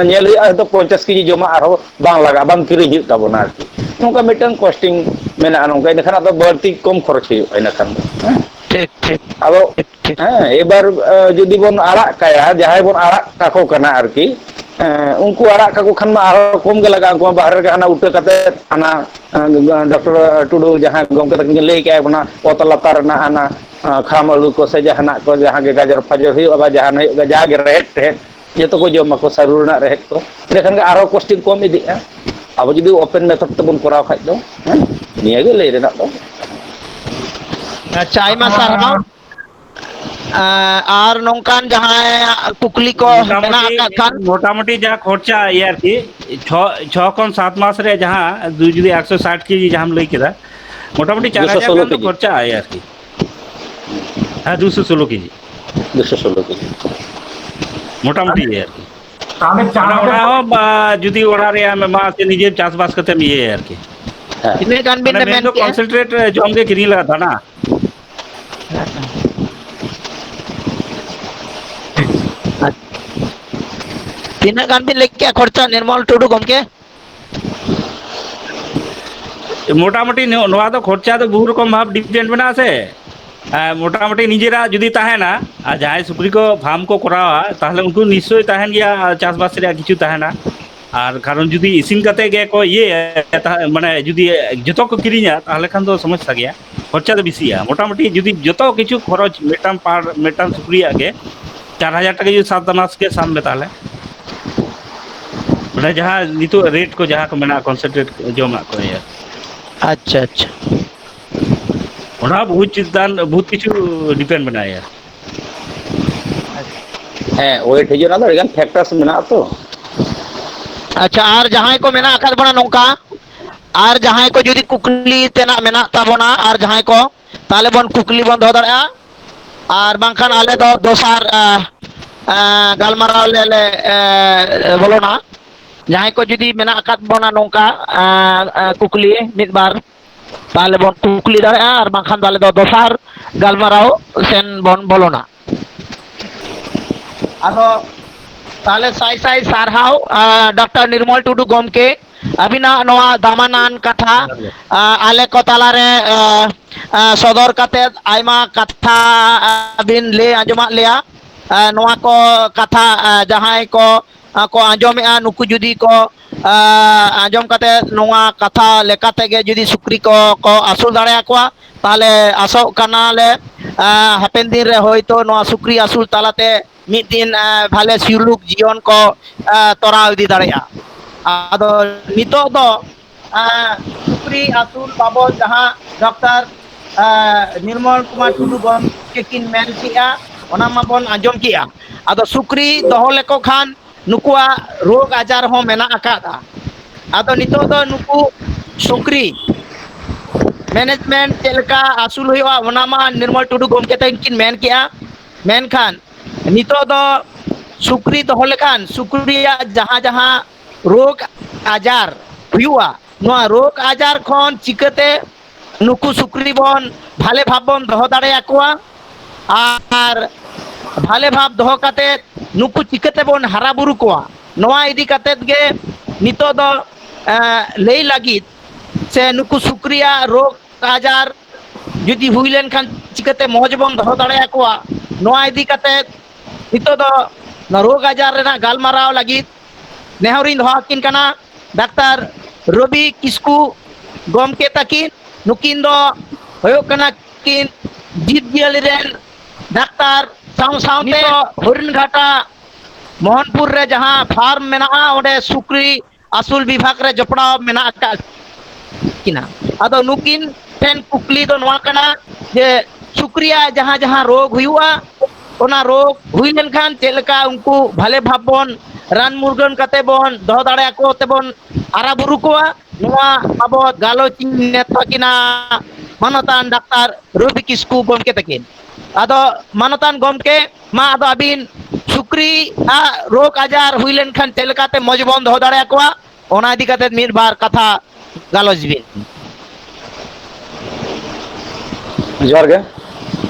ᱧᱮᱞ ᱦᱩᱭᱩᱜᱼᱟ, ᱦᱚᱭᱛᱳ ᱯᱚᱧᱪᱟᱥ ᱠᱮᱡᱤ ᱡᱚᱢᱟᱜ ᱟᱨᱦᱚᱸ ᱵᱟᱝ ᱞᱟᱜᱟᱜᱼᱟ, ᱵᱟᱝ ᱠᱤᱨᱤᱧ ᱦᱩᱭᱩᱜ ᱛᱟᱵᱚᱱᱟ ᱟᱨᱠᱤ᱾ ᱱᱚᱝᱠᱟ ᱢᱤᱫᱴᱟᱝ ᱠᱚᱥᱴᱤᱝ ᱢᱮᱱᱟᱜᱼᱟ, ᱱᱚᱝᱠᱟ ᱤᱱᱟᱹᱠᱷᱟᱱ ᱟᱫᱚ ᱵᱟᱹᱲᱛᱤ ᱠᱚᱢ ᱠᱷᱚᱨᱚᱪ ᱦᱩᱭᱩᱜᱼᱟ ᱤᱱᱟᱹᱠᱷᱟᱱ ᱫᱚ, ᱦᱮᱸ᱾ ᱴᱷᱤᱠ, ᱴᱷᱤᱠ, ᱟᱫᱚ ᱴᱷᱤᱠ, ᱴᱷᱤᱠ᱾ ᱦᱮᱸ, ᱮᱵᱟᱨ, ᱮ, ᱡᱩᱫᱤ ᱵᱚᱱ ᱟᱲᱟᱜ ᱠᱟᱭᱟ, ᱡᱟᱦᱟᱸᱭ ᱵᱚᱱ ᱟᱲᱟᱜ ᱠᱟᱠᱚ ᱠᱟᱱᱟ ᱟᱨᱠᱤ, ᱮ, ᱩᱱᱠᱩ ᱟᱲᱟᱜ ᱠᱟᱠᱚ ᱠᱷᱟᱱ ᱢᱟ ᱟᱨᱦᱚᱸ ᱠᱚᱢ ᱜᱮ ᱞᱟᱜᱟᱜᱼᱟ᱾ ᱩᱱᱠᱩ ᱢᱟ ᱵᱟᱦᱨᱮ ᱨᱮᱜᱮ ᱦᱟᱱᱟ ᱩᱴᱟᱹ ᱠᱟᱛᱮ ᱦᱟᱱᱟ, ᱮ, ᱰᱚᱠᱴᱚᱨ ᱴᱩᱰᱩ ᱡᱟᱦᱟᱸ ᱜᱚᱢᱠᱮ ᱛᱟᱹᱠᱤᱱ ᱠᱤᱱ ᱞᱟᱹᱭ ᱠᱮᱜᱼᱟ, ᱚᱱᱟ ᱚᱛ ᱞᱟᱛᱟᱨ ᱨᱮᱱᱟᱜ ᱦᱟᱱᱟ, ᱮ, ᱠᱷᱟᱢ ᱟᱹᱞᱩ ᱠᱚ ᱥᱮ ᱡᱟᱦᱟᱱᱟᱜ ᱠᱚ, ᱡᱟᱦᱟᱸ ᱜᱮ ᱜᱟᱡᱚᱨ ᱯᱷᱟᱡᱚᱨ ᱦᱩᱭᱩᱜᱼᱟ ᱵᱟ ᱡᱟᱦᱟᱱ ᱦᱩᱭᱩᱜᱼᱟ, ᱡᱟᱜᱮ ᱨᱮᱦᱮᱫ ᱴᱮᱦᱮᱫ, ᱡᱚᱛᱚ ᱠᱚ ᱡᱚᱢᱟᱠᱚ ᱥᱟᱹᱨᱩ ᱨᱮᱱᱟᱜ ᱨᱮᱦᱮᱫ ᱠᱚ᱾ ᱮᱸᱰᱮᱠᱷᱟᱱ ᱜᱮ ᱟᱨᱦᱚᱸ ᱠᱚᱥᱴᱤᱝ ᱠᱚᱢ ᱤᱫᱤᱜᱼᱟ, ᱟᱵᱚ ᱡᱩᱫᱤ ᱳᱯᱮᱱ ᱢᱮᱛᱷᱚᱰ ᱛᱮᱵᱚᱱ ᱠᱚᱨᱟᱣ ᱠᱷᱟᱡ ᱫᱚ᱾ ᱦᱮᱸ, ᱱᱤᱭᱟᱹ ᱜᱮ ᱞᱟᱹᱭ ᱨᱮᱱᱟᱜ ᱫᱚ᱾ ᱟᱪᱪᱷᱟ, ᱟᱭᱢᱟ ᱥᱟᱨᱦᱟᱣ᱾ ᱟᱨ ᱱᱚᱝᱠᱟᱱ ᱡᱟᱦᱟᱸᱭᱟᱜ ᱠᱩᱠᱞᱤ ᱠᱚ ᱢᱮᱱᱟᱜ ᱢᱚᱴᱟᱢᱩᱴᱤ, ᱟᱠᱟᱫ ᱠᱷᱟᱱ? ᱢᱚᱴᱟᱢᱩᱴᱤ ᱡᱟ ᱠᱷᱚᱨᱪᱟ ᱤᱭᱟᱹ ᱟᱨᱠᱤ, ᱪᱷᱚ, ᱪᱷᱚ ᱠᱷᱚᱱ ᱥᱟᱛ ᱢᱟᱥ ᱨᱮ ᱡᱟᱦᱟᱸ ᱡᱩᱫᱤ ᱮᱠᱥᱚ ᱥᱟᱴ ᱠᱮᱡᱤ ᱡᱟᱦᱟᱸᱢ ᱞᱟᱹᱭ ᱠᱮᱫᱟ, ᱢᱚᱴᱟᱢᱩᱴᱤ ᱪᱟᱨ ᱦᱟᱡᱟᱨ ᱜᱟᱱ ᱫᱚ ᱠᱷᱚᱨᱪᱟᱜᱼᱟ ᱟᱨᱠᱤ᱾ ᱦᱮᱸ, ᱫᱩᱥᱚ ᱥᱳᱞᱳ ᱠᱮᱡᱤ᱾ ᱫᱩᱥᱚ ᱥᱳᱞᱳ ᱠᱮᱡᱤ᱾ ᱢᱚᱴᱟᱢᱩᱴᱤ ᱟᱨᱠᱤ᱾ ᱛᱟᱦᱚᱞᱮ ᱪᱟᱨ ᱚᱱᱟ, ᱦᱟᱡᱟᱨ ᱚᱱᱟ ᱦᱚᱸ ᱵᱟ-, ᱡᱩᱫᱤ ᱚᱲᱟᱜ ᱨᱮ ᱟᱢ ᱮᱢᱟ ᱥᱮ ᱱᱤᱡᱮ ᱪᱟᱥᱵᱟᱥ ᱠᱟᱛᱮᱢ ᱤᱭᱟᱹᱭᱟ ᱟᱨᱠᱤ᱾ ᱦᱮᱸ᱾ ᱛᱤᱱᱟᱹᱜ ᱜᱟᱱ ᱵᱤᱱ ᱢᱟᱱᱮ ᱢᱮᱱ ᱢᱮᱱ ᱫᱚ ᱠᱮᱜᱼᱟ? ᱠᱚᱱᱥᱮᱱᱴᱨᱮᱴ ᱡᱚᱢ ᱜᱮ ᱠᱤᱨᱤᱧ ᱞᱟᱜᱟᱜ ᱛᱟᱦᱮᱱᱟ᱾ ᱛᱤᱱᱟᱹᱜ ᱜᱟᱱ ᱵᱤᱱ ᱞᱟᱹᱭ ᱠᱮᱜᱼᱟ ᱠᱷᱚᱨᱪᱟ, ᱱᱤᱨᱢᱚᱞ ᱴᱩᱰᱩ ᱜᱚᱢᱠᱮ? ᱢᱚᱴᱟᱢᱩᱴᱤ ᱱᱚ-, ᱱᱚᱣᱟ ᱫᱚ ᱠᱷᱚᱨᱪᱟ ᱫᱚ ᱵᱚᱦᱩ ᱨᱚᱠᱚᱢ ᱵᱷᱟᱵᱽ ᱰᱤᱯᱮᱱᱰ ᱢᱮᱱᱟᱜᱼᱟ ᱥᱮ᱾ ᱟᱨ ᱢᱚᱴᱟᱢᱩᱴᱤ ᱱᱤᱡᱮᱨᱟᱜ ᱡᱩᱫᱤ ᱛᱟᱦᱮᱱᱟ, ᱟᱨ ᱡᱟᱦᱟᱸᱭ ᱥᱩᱠᱨᱤ ᱠᱚ ᱯᱷᱟᱨᱢ ᱠᱚ ᱠᱚᱨᱟᱣᱟ, ᱛᱟᱦᱚᱞᱮ ᱩᱱᱠᱩ ᱱᱤᱥᱪᱳᱭ ᱛᱟᱦᱮᱱ ᱜᱮᱭᱟ, ᱪᱟᱥᱵᱟᱥ ᱨᱮᱭᱟᱜ ᱠᱤᱪᱷᱩ ᱛᱟᱦᱮᱱᱟ᱾ ᱟᱨ ᱠᱟᱨᱚᱱ ᱡᱩᱫᱤ ᱤᱥᱤᱱ ᱠᱟᱛᱮ ᱜᱮ ᱠᱚ ᱤᱭᱟᱹᱭᱟ, ᱛᱟᱦᱮ-, ᱢᱟᱱᱮ ᱡᱩᱫᱤ ᱡᱚᱛᱚ ᱠᱚ ᱠᱤᱨᱤᱧᱟ, ᱛᱟᱦᱚᱞᱮ ᱠᱷᱟᱱ ᱫᱚ ᱥᱚᱢᱚᱥᱥᱟ ᱜᱮᱭᱟ, ᱠᱷᱚᱨᱪᱟ ᱫᱚ ᱵᱮᱥᱤᱜᱼᱟ᱾ ᱢᱚᱴᱟᱢᱩᱴᱤ ᱡᱩᱫᱤ ᱡᱚᱛᱚ ᱠᱤᱪᱷᱩ ᱠᱷᱚᱨᱚᱪ ᱢᱤᱫᱴᱟᱝ ᱯᱟᱨ, ᱢᱤᱫᱴᱟᱝ ᱥᱩᱠᱨᱤᱭᱟᱜ ᱜᱮ ᱪᱟᱨ ᱦᱟᱡᱟᱨ ᱴᱟᱠᱟ ᱡᱩᱫᱤ ᱥᱟᱵ ᱫᱟᱱᱟᱥ ᱜᱮ ᱥᱟᱵ ᱢᱮ ᱛᱟᱦᱚᱞᱮ, ᱢᱟᱱᱮ ᱡᱟᱦᱟᱸ ᱱᱤᱛᱚᱜ ᱨᱮᱴ ᱠᱚ ᱡᱟᱦᱟᱸ ᱠᱚ ᱢᱮᱱᱟᱜᱼᱟ ᱠᱚᱱᱥᱮᱱᱴᱨᱮᱴ ᱡᱚᱢᱟᱜ ᱠᱚ ᱤᱭᱟᱹ᱾ ᱟᱪᱪᱷᱟ, ᱟᱪᱪᱷᱟ᱾ ᱚᱱᱟ ᱵᱚᱦᱩᱛ ᱪᱮᱛᱟᱱ, ᱵᱚᱦᱩᱛ ᱠᱤᱪᱷᱩ ᱰᱤᱯᱮᱱᱰ ᱢᱮᱱᱟᱜᱼᱟ᱾ ᱦᱮᱸ, ᱳᱭᱮᱴ ᱦᱤᱡᱩᱜ ᱨᱮᱱᱟᱜ ᱫᱚ ᱟᱹᱰᱤᱜᱟᱱ ᱯᱷᱮᱠᱴᱟᱨᱥ ᱢᱮᱱᱟᱜᱼᱟ ᱛᱚ᱾ ᱟᱪᱪᱷᱟ, ᱟᱨ ᱡᱟᱦᱟᱸᱭ ᱠᱚ ᱢᱮᱱᱟᱜ ᱟᱠᱟᱫ ᱵᱚᱱᱟ ᱱᱚᱝᱠᱟ, ᱟᱨ ᱡᱟᱦᱟᱸᱭ ᱠᱚ ᱡᱩᱫᱤ ᱠᱩᱠᱞᱤ ᱛᱮᱱᱟᱜ ᱢᱮᱱᱟᱜ ᱛᱟᱵᱚᱱᱟ, ᱟᱨ ᱡᱟᱦᱟᱸᱭ ᱠᱚ, ᱛᱟᱦᱚᱞᱮ ᱵᱚᱱ ᱠᱩᱠᱞᱤ ᱵᱚᱱ ᱫᱚᱦᱚ ᱫᱟᱲᱮᱭᱟᱜᱼᱟ, ᱟᱨ ᱵᱟᱝᱠᱷᱟᱱ ᱟᱞᱮ ᱫᱚ ᱫᱚᱥᱟᱨ, ᱟ, ᱟ, ᱜᱟᱞᱢᱟᱨᱟᱣ ᱞᱮ, ᱞᱮ, ᱮ, ᱵᱚᱞᱚᱱᱟ᱾ ᱡᱟᱦᱟᱸᱭ ᱠᱚ ᱡᱩᱫᱤ ᱢᱮᱱᱟᱜ ᱟᱠᱟᱫ ᱵᱚᱱᱟ ᱱᱚᱝᱠᱟ, ᱟ, ᱟ, ᱠᱩᱠᱞᱤ ᱢᱤᱫ ᱵᱟᱨ, ᱛᱟᱦᱚᱞᱮ ᱵᱚᱱ ᱠᱩᱠᱞᱤ ᱫᱟᱲᱮᱭᱟᱜᱼᱟ, ᱟᱨ ᱵᱟᱝᱠᱷᱟᱱ ᱫᱚ ᱟᱞᱮ ᱫᱚ ᱫᱚᱥᱟᱨ ᱜᱟᱞᱢᱟᱨᱟᱣ ᱥᱮᱱ ᱵᱚᱱ ᱵᱚᱞᱚᱱᱟ᱾ ᱟᱫᱚ ᱛᱟᱦᱚᱞᱮ ᱥᱟᱭ ᱥᱟᱭ ᱥᱟᱨᱦᱟᱣ, ᱟ, ᱰᱚᱠᱴᱚᱨ ᱱᱤᱨᱢᱚᱞ ᱴᱩᱰᱩ ᱜᱚᱢᱠᱮ, ᱟᱹᱵᱤᱱᱟᱜ ᱱᱚᱣᱟ ᱫᱟᱢᱟᱱᱟᱱ ᱠᱟᱛᱷᱟ, ᱡᱚᱦᱟᱨ ᱜᱮ᱾ ᱟ, ᱟᱞᱮ ᱠᱚ ᱛᱟᱞᱟᱨᱮ, ᱟ, ᱟ, ᱥᱚᱫᱚᱨ ᱠᱟᱛᱮᱫ ᱟᱭᱢᱟ ᱠᱟᱛᱷᱟ, ᱟ, ᱵᱤᱱ ᱞᱟᱹᱭ ᱟᱸᱡᱚᱢᱟᱫ ᱞᱮᱭᱟ᱾ ᱟ, ᱱᱚᱣᱟ ᱠᱚ ᱠᱟᱛᱷᱟ, ᱟ, ᱡᱟᱦᱟᱸᱭ ᱠᱚ, ᱟ, ᱠᱚ ᱟᱸᱡᱚᱢᱮᱜᱼᱟ, ᱱᱩᱠᱩ ᱡᱩᱫᱤ ᱠᱚ, ᱟ, ᱟᱸᱡᱚᱢ ᱠᱟᱛᱮᱫ ᱱᱚᱣᱟ ᱠᱟᱛᱷᱟ ᱞᱮᱠᱟᱛᱮ ᱜᱮ ᱡᱩᱫᱤ ᱥᱩᱠᱨᱤ ᱠᱚ, ᱠᱚ ᱟᱹᱥᱩᱞ ᱫᱟᱲᱮᱭᱟᱠᱚᱣᱟ, ᱛᱟᱦᱚᱞᱮ ᱟᱥᱚᱜ ᱠᱟᱱᱟᱞᱮ, ᱟ, ᱦᱟᱯᱮᱱ ᱫᱤᱱ ᱨᱮ ᱦᱳᱭᱛᱳ ᱱᱚᱣᱟ ᱥᱩᱠᱨᱤ ᱟᱹᱥᱩᱞ ᱛᱟᱞᱟᱛᱮ ᱢᱤᱫ ᱫᱤᱱ ᱵᱷᱟᱞᱮ ᱥᱩᱞᱩᱠ ᱡᱤᱭᱚᱱ ᱠᱚ ᱛᱚᱨᱟᱣ ᱤᱫᱤ ᱫᱟᱲᱮᱭᱟᱜᱼᱟ᱾ ᱟᱫᱚ ᱱᱤᱛᱚᱜ ᱫᱚ ᱥᱩᱠᱨᱤ ᱟᱹᱥᱩᱞ ᱵᱟᱵᱚᱫ ᱡᱟᱦᱟᱸ ᱰᱚᱠᱴᱚᱨ ᱱᱤᱨᱢᱚᱞ ᱠᱩᱢᱟᱨ ᱴᱩᱰᱩ ᱜᱚᱢᱠᱮ ᱠᱤᱱ ᱢᱮᱱ ᱠᱮᱜᱼᱟ, ᱚᱱᱟ ᱢᱟᱵᱚᱱ ᱟᱸᱡᱚᱢ ᱠᱮᱜᱼᱟ᱾ ᱟᱫᱚ ᱥᱩᱠᱨᱤ ᱫᱚᱦᱚ ᱞᱮᱠᱚ ᱠᱷᱟᱱ ᱱᱩᱠᱩᱣᱟᱜ ᱨᱳᱜᱽ ᱟᱡᱟᱨ ᱦᱚᱸ ᱢᱮᱱᱟᱜ ᱟᱠᱟᱫᱼᱟ᱾ ᱟᱫᱚ ᱱᱤᱛᱚᱜ ᱫᱚ ᱱᱩᱠᱩ ᱥᱩᱠᱨᱤ ᱢᱮᱱᱮᱡᱽᱢᱮᱱᱴ ᱪᱮᱫ ᱞᱮᱠᱟ ᱟᱹᱥᱩᱞ ᱦᱩᱭᱩᱜᱼᱟ, ᱚᱱᱟ ᱢᱟ ᱱᱤᱨᱢᱚᱞ ᱴᱩᱰᱩ ᱜᱚᱢᱠᱮ ᱛᱟᱹᱠᱤᱱ ᱠᱤᱱ ᱢᱮᱱ ᱠᱮᱜᱼᱟ᱾ ᱢᱮᱱᱠᱷᱟᱱ ᱱᱤᱛᱚᱜ ᱫᱚ ᱥᱩᱠᱨᱤ ᱫᱚᱦᱚ ᱞᱮᱠᱷᱟᱱ ᱥᱩᱠᱨᱤᱭᱟᱜ ᱡᱟᱦᱟᱸ ᱡᱟᱦᱟᱸ ᱨᱳᱜᱽ ᱟᱡᱟᱨ ᱦᱩᱭᱩᱜᱼᱟ, ᱱᱚᱣᱟ ᱨᱳᱜᱽ ᱟᱡᱟᱨ ᱠᱷᱚᱱ ᱪᱤᱠᱟᱹᱛᱮ ᱱᱩᱠᱩ ᱥᱩᱠᱨᱤ ᱵᱚᱱ ᱵᱷᱟᱞᱮ ᱵᱷᱟᱵᱽ ᱵᱚᱱ ᱫᱚᱦᱚ ᱫᱟᱲᱮᱭᱟᱠᱚᱣᱟ ᱟᱨ ᱵᱷᱟᱞᱮ ᱵᱷᱟᱵᱽ ᱫᱚᱦᱚ ᱠᱟᱛᱮ ᱱᱩᱠᱩ ᱪᱤᱠᱟᱹ ᱛᱮᱵᱚᱱ ᱦᱟᱨᱟ ᱵᱩᱨᱩ ᱠᱚᱣᱟ, ᱱᱚᱣᱟ ᱤᱫᱤ ᱠᱟᱛᱮ ᱜᱮ ᱱᱤᱛᱚᱜ ᱫᱚ ᱞᱟᱹᱭ ᱞᱟᱹᱜᱤᱫ ᱥᱮ ᱱᱩᱠᱩ ᱥᱩᱠᱨᱤᱭᱟᱜ ᱨᱳᱜᱽ ᱟᱡᱟᱨ ᱡᱩᱫᱤ ᱦᱩᱭ ᱞᱮᱱᱠᱷᱟᱱ ᱪᱤᱠᱟᱹᱛᱮ ᱢᱚᱡᱽ ᱵᱚᱱ ᱫᱚᱦᱚ ᱫᱟᱲᱮᱭᱟᱠᱚᱣᱟ, ᱱᱚᱣᱟ ᱤᱫᱤ ᱠᱟᱛᱮ ᱱᱤᱛᱚᱜ ᱫᱚ ᱨᱳᱜᱽ ᱟᱡᱟᱨ ᱨᱮᱱᱟᱜ ᱜᱟᱞᱢᱟᱨᱟᱣ ᱞᱟᱹᱜᱤᱫ ᱱᱮᱦᱚᱨᱤᱧ ᱫᱚᱦᱚ ᱟᱹᱠᱤᱱ ᱠᱟᱱᱟ ᱰᱟᱠᱛᱟᱨ ᱨᱚᱵᱤ ᱠᱤᱥᱠᱩ ᱜᱚᱢᱠᱮ ᱛᱟᱹᱠᱤᱱ᱾ ᱱᱩᱠᱤᱱ ᱫᱚ ᱦᱩᱭᱩᱜ ᱠᱟᱱᱟ ᱠᱤᱱ ᱡᱤᱵᱽ ᱡᱤᱭᱟᱹᱞᱤ ᱨᱮᱱ ᱰᱟᱠᱛᱟᱨ, ᱥᱟᱶ ᱥᱟᱶᱛᱮ ᱱᱤᱛᱚᱜ ᱦᱚᱨᱤᱱᱜᱷᱟᱴᱟ ᱢᱳᱦᱚᱱᱯᱩᱨ ᱨᱮ ᱡᱟᱦᱟᱸ ᱯᱷᱟᱨᱢ ᱢᱮᱱᱟᱜᱼᱟ, ᱚᱸᱰᱮ ᱥᱩᱠᱨᱤ ᱟᱹᱥᱩᱞ ᱵᱤᱵᱷᱟᱜᱽ ᱨᱮ ᱡᱚᱯᱲᱟᱣ ᱢᱮᱱᱟᱜ ᱟᱠᱟᱫ ᱠᱤᱱᱟ᱾ ᱟᱫᱚ ᱱᱩᱠᱤᱱ ᱴᱷᱮᱱ ᱠᱩᱠᱞᱤ ᱫᱚ ᱱᱚᱣᱟ ᱠᱟᱱᱟ ᱡᱮ ᱥᱩᱠᱨᱤᱭᱟᱜ ᱡᱟᱦᱟᱸ ᱡᱟᱦᱟᱸ ᱨᱳᱜᱽ ᱦᱩᱭᱩᱜᱼᱟ, ᱚᱱᱟ ᱨᱳᱜᱽ ᱦᱩᱭ ᱞᱮᱱᱠᱷᱟᱱ ᱪᱮᱫ ᱞᱮᱠᱟ ᱩᱱᱠᱩ ᱵᱷᱟᱞᱮ ᱵᱷᱟᱵᱽ ᱵᱚᱱ ᱨᱟᱱ ᱢᱩᱨᱜᱟᱹᱱ ᱠᱟᱛᱮ ᱵᱚᱱ ᱫᱚᱦᱚ ᱫᱟᱲᱮᱭᱟᱠᱚ ᱛᱮᱵᱚᱱ ᱦᱟᱨᱟ ᱵᱩᱨᱩ ᱠᱚᱣᱟ, ᱱᱚᱣᱟ ᱵᱟᱵᱚᱫ ᱜᱟᱞᱚᱪ ᱤᱧ ᱱᱮᱛᱟ ᱠᱤᱱᱟ ᱢᱟᱱᱚᱛᱟᱱ ᱰᱟᱠᱛᱟᱨ ᱨᱚᱵᱤ ᱠᱤᱥᱠᱩ ᱜᱚᱢᱠᱮ ᱛᱟᱹᱠᱤᱱ᱾ ᱟᱫᱚ ᱢᱟᱱᱚᱛᱟᱱ ᱜᱚᱢᱠᱮ, ᱢᱟ ᱟᱫᱚ ᱟᱹᱵᱤᱱ ᱥᱩᱠᱨᱤ ᱟᱜ ᱨᱳᱜᱽ ᱟᱡᱟᱨ ᱦᱩᱭ ᱞᱮᱱᱠᱷᱟᱱ ᱪᱮᱫ ᱞᱮᱠᱟᱛᱮ ᱢᱚᱡᱽ ᱵᱚᱱ ᱫᱚᱦᱚ ᱫᱟᱲᱮᱭᱟᱠᱚᱣᱟ, ᱚᱱᱟ ᱤᱫᱤ ᱠᱟᱛᱮ ᱢᱤᱫ ᱵᱟᱨ ᱠᱟᱛᱷᱟ ᱜᱟᱞᱚᱪ ᱵᱤᱱ᱾ ᱡᱚᱦᱟᱨ ᱜᱮ᱾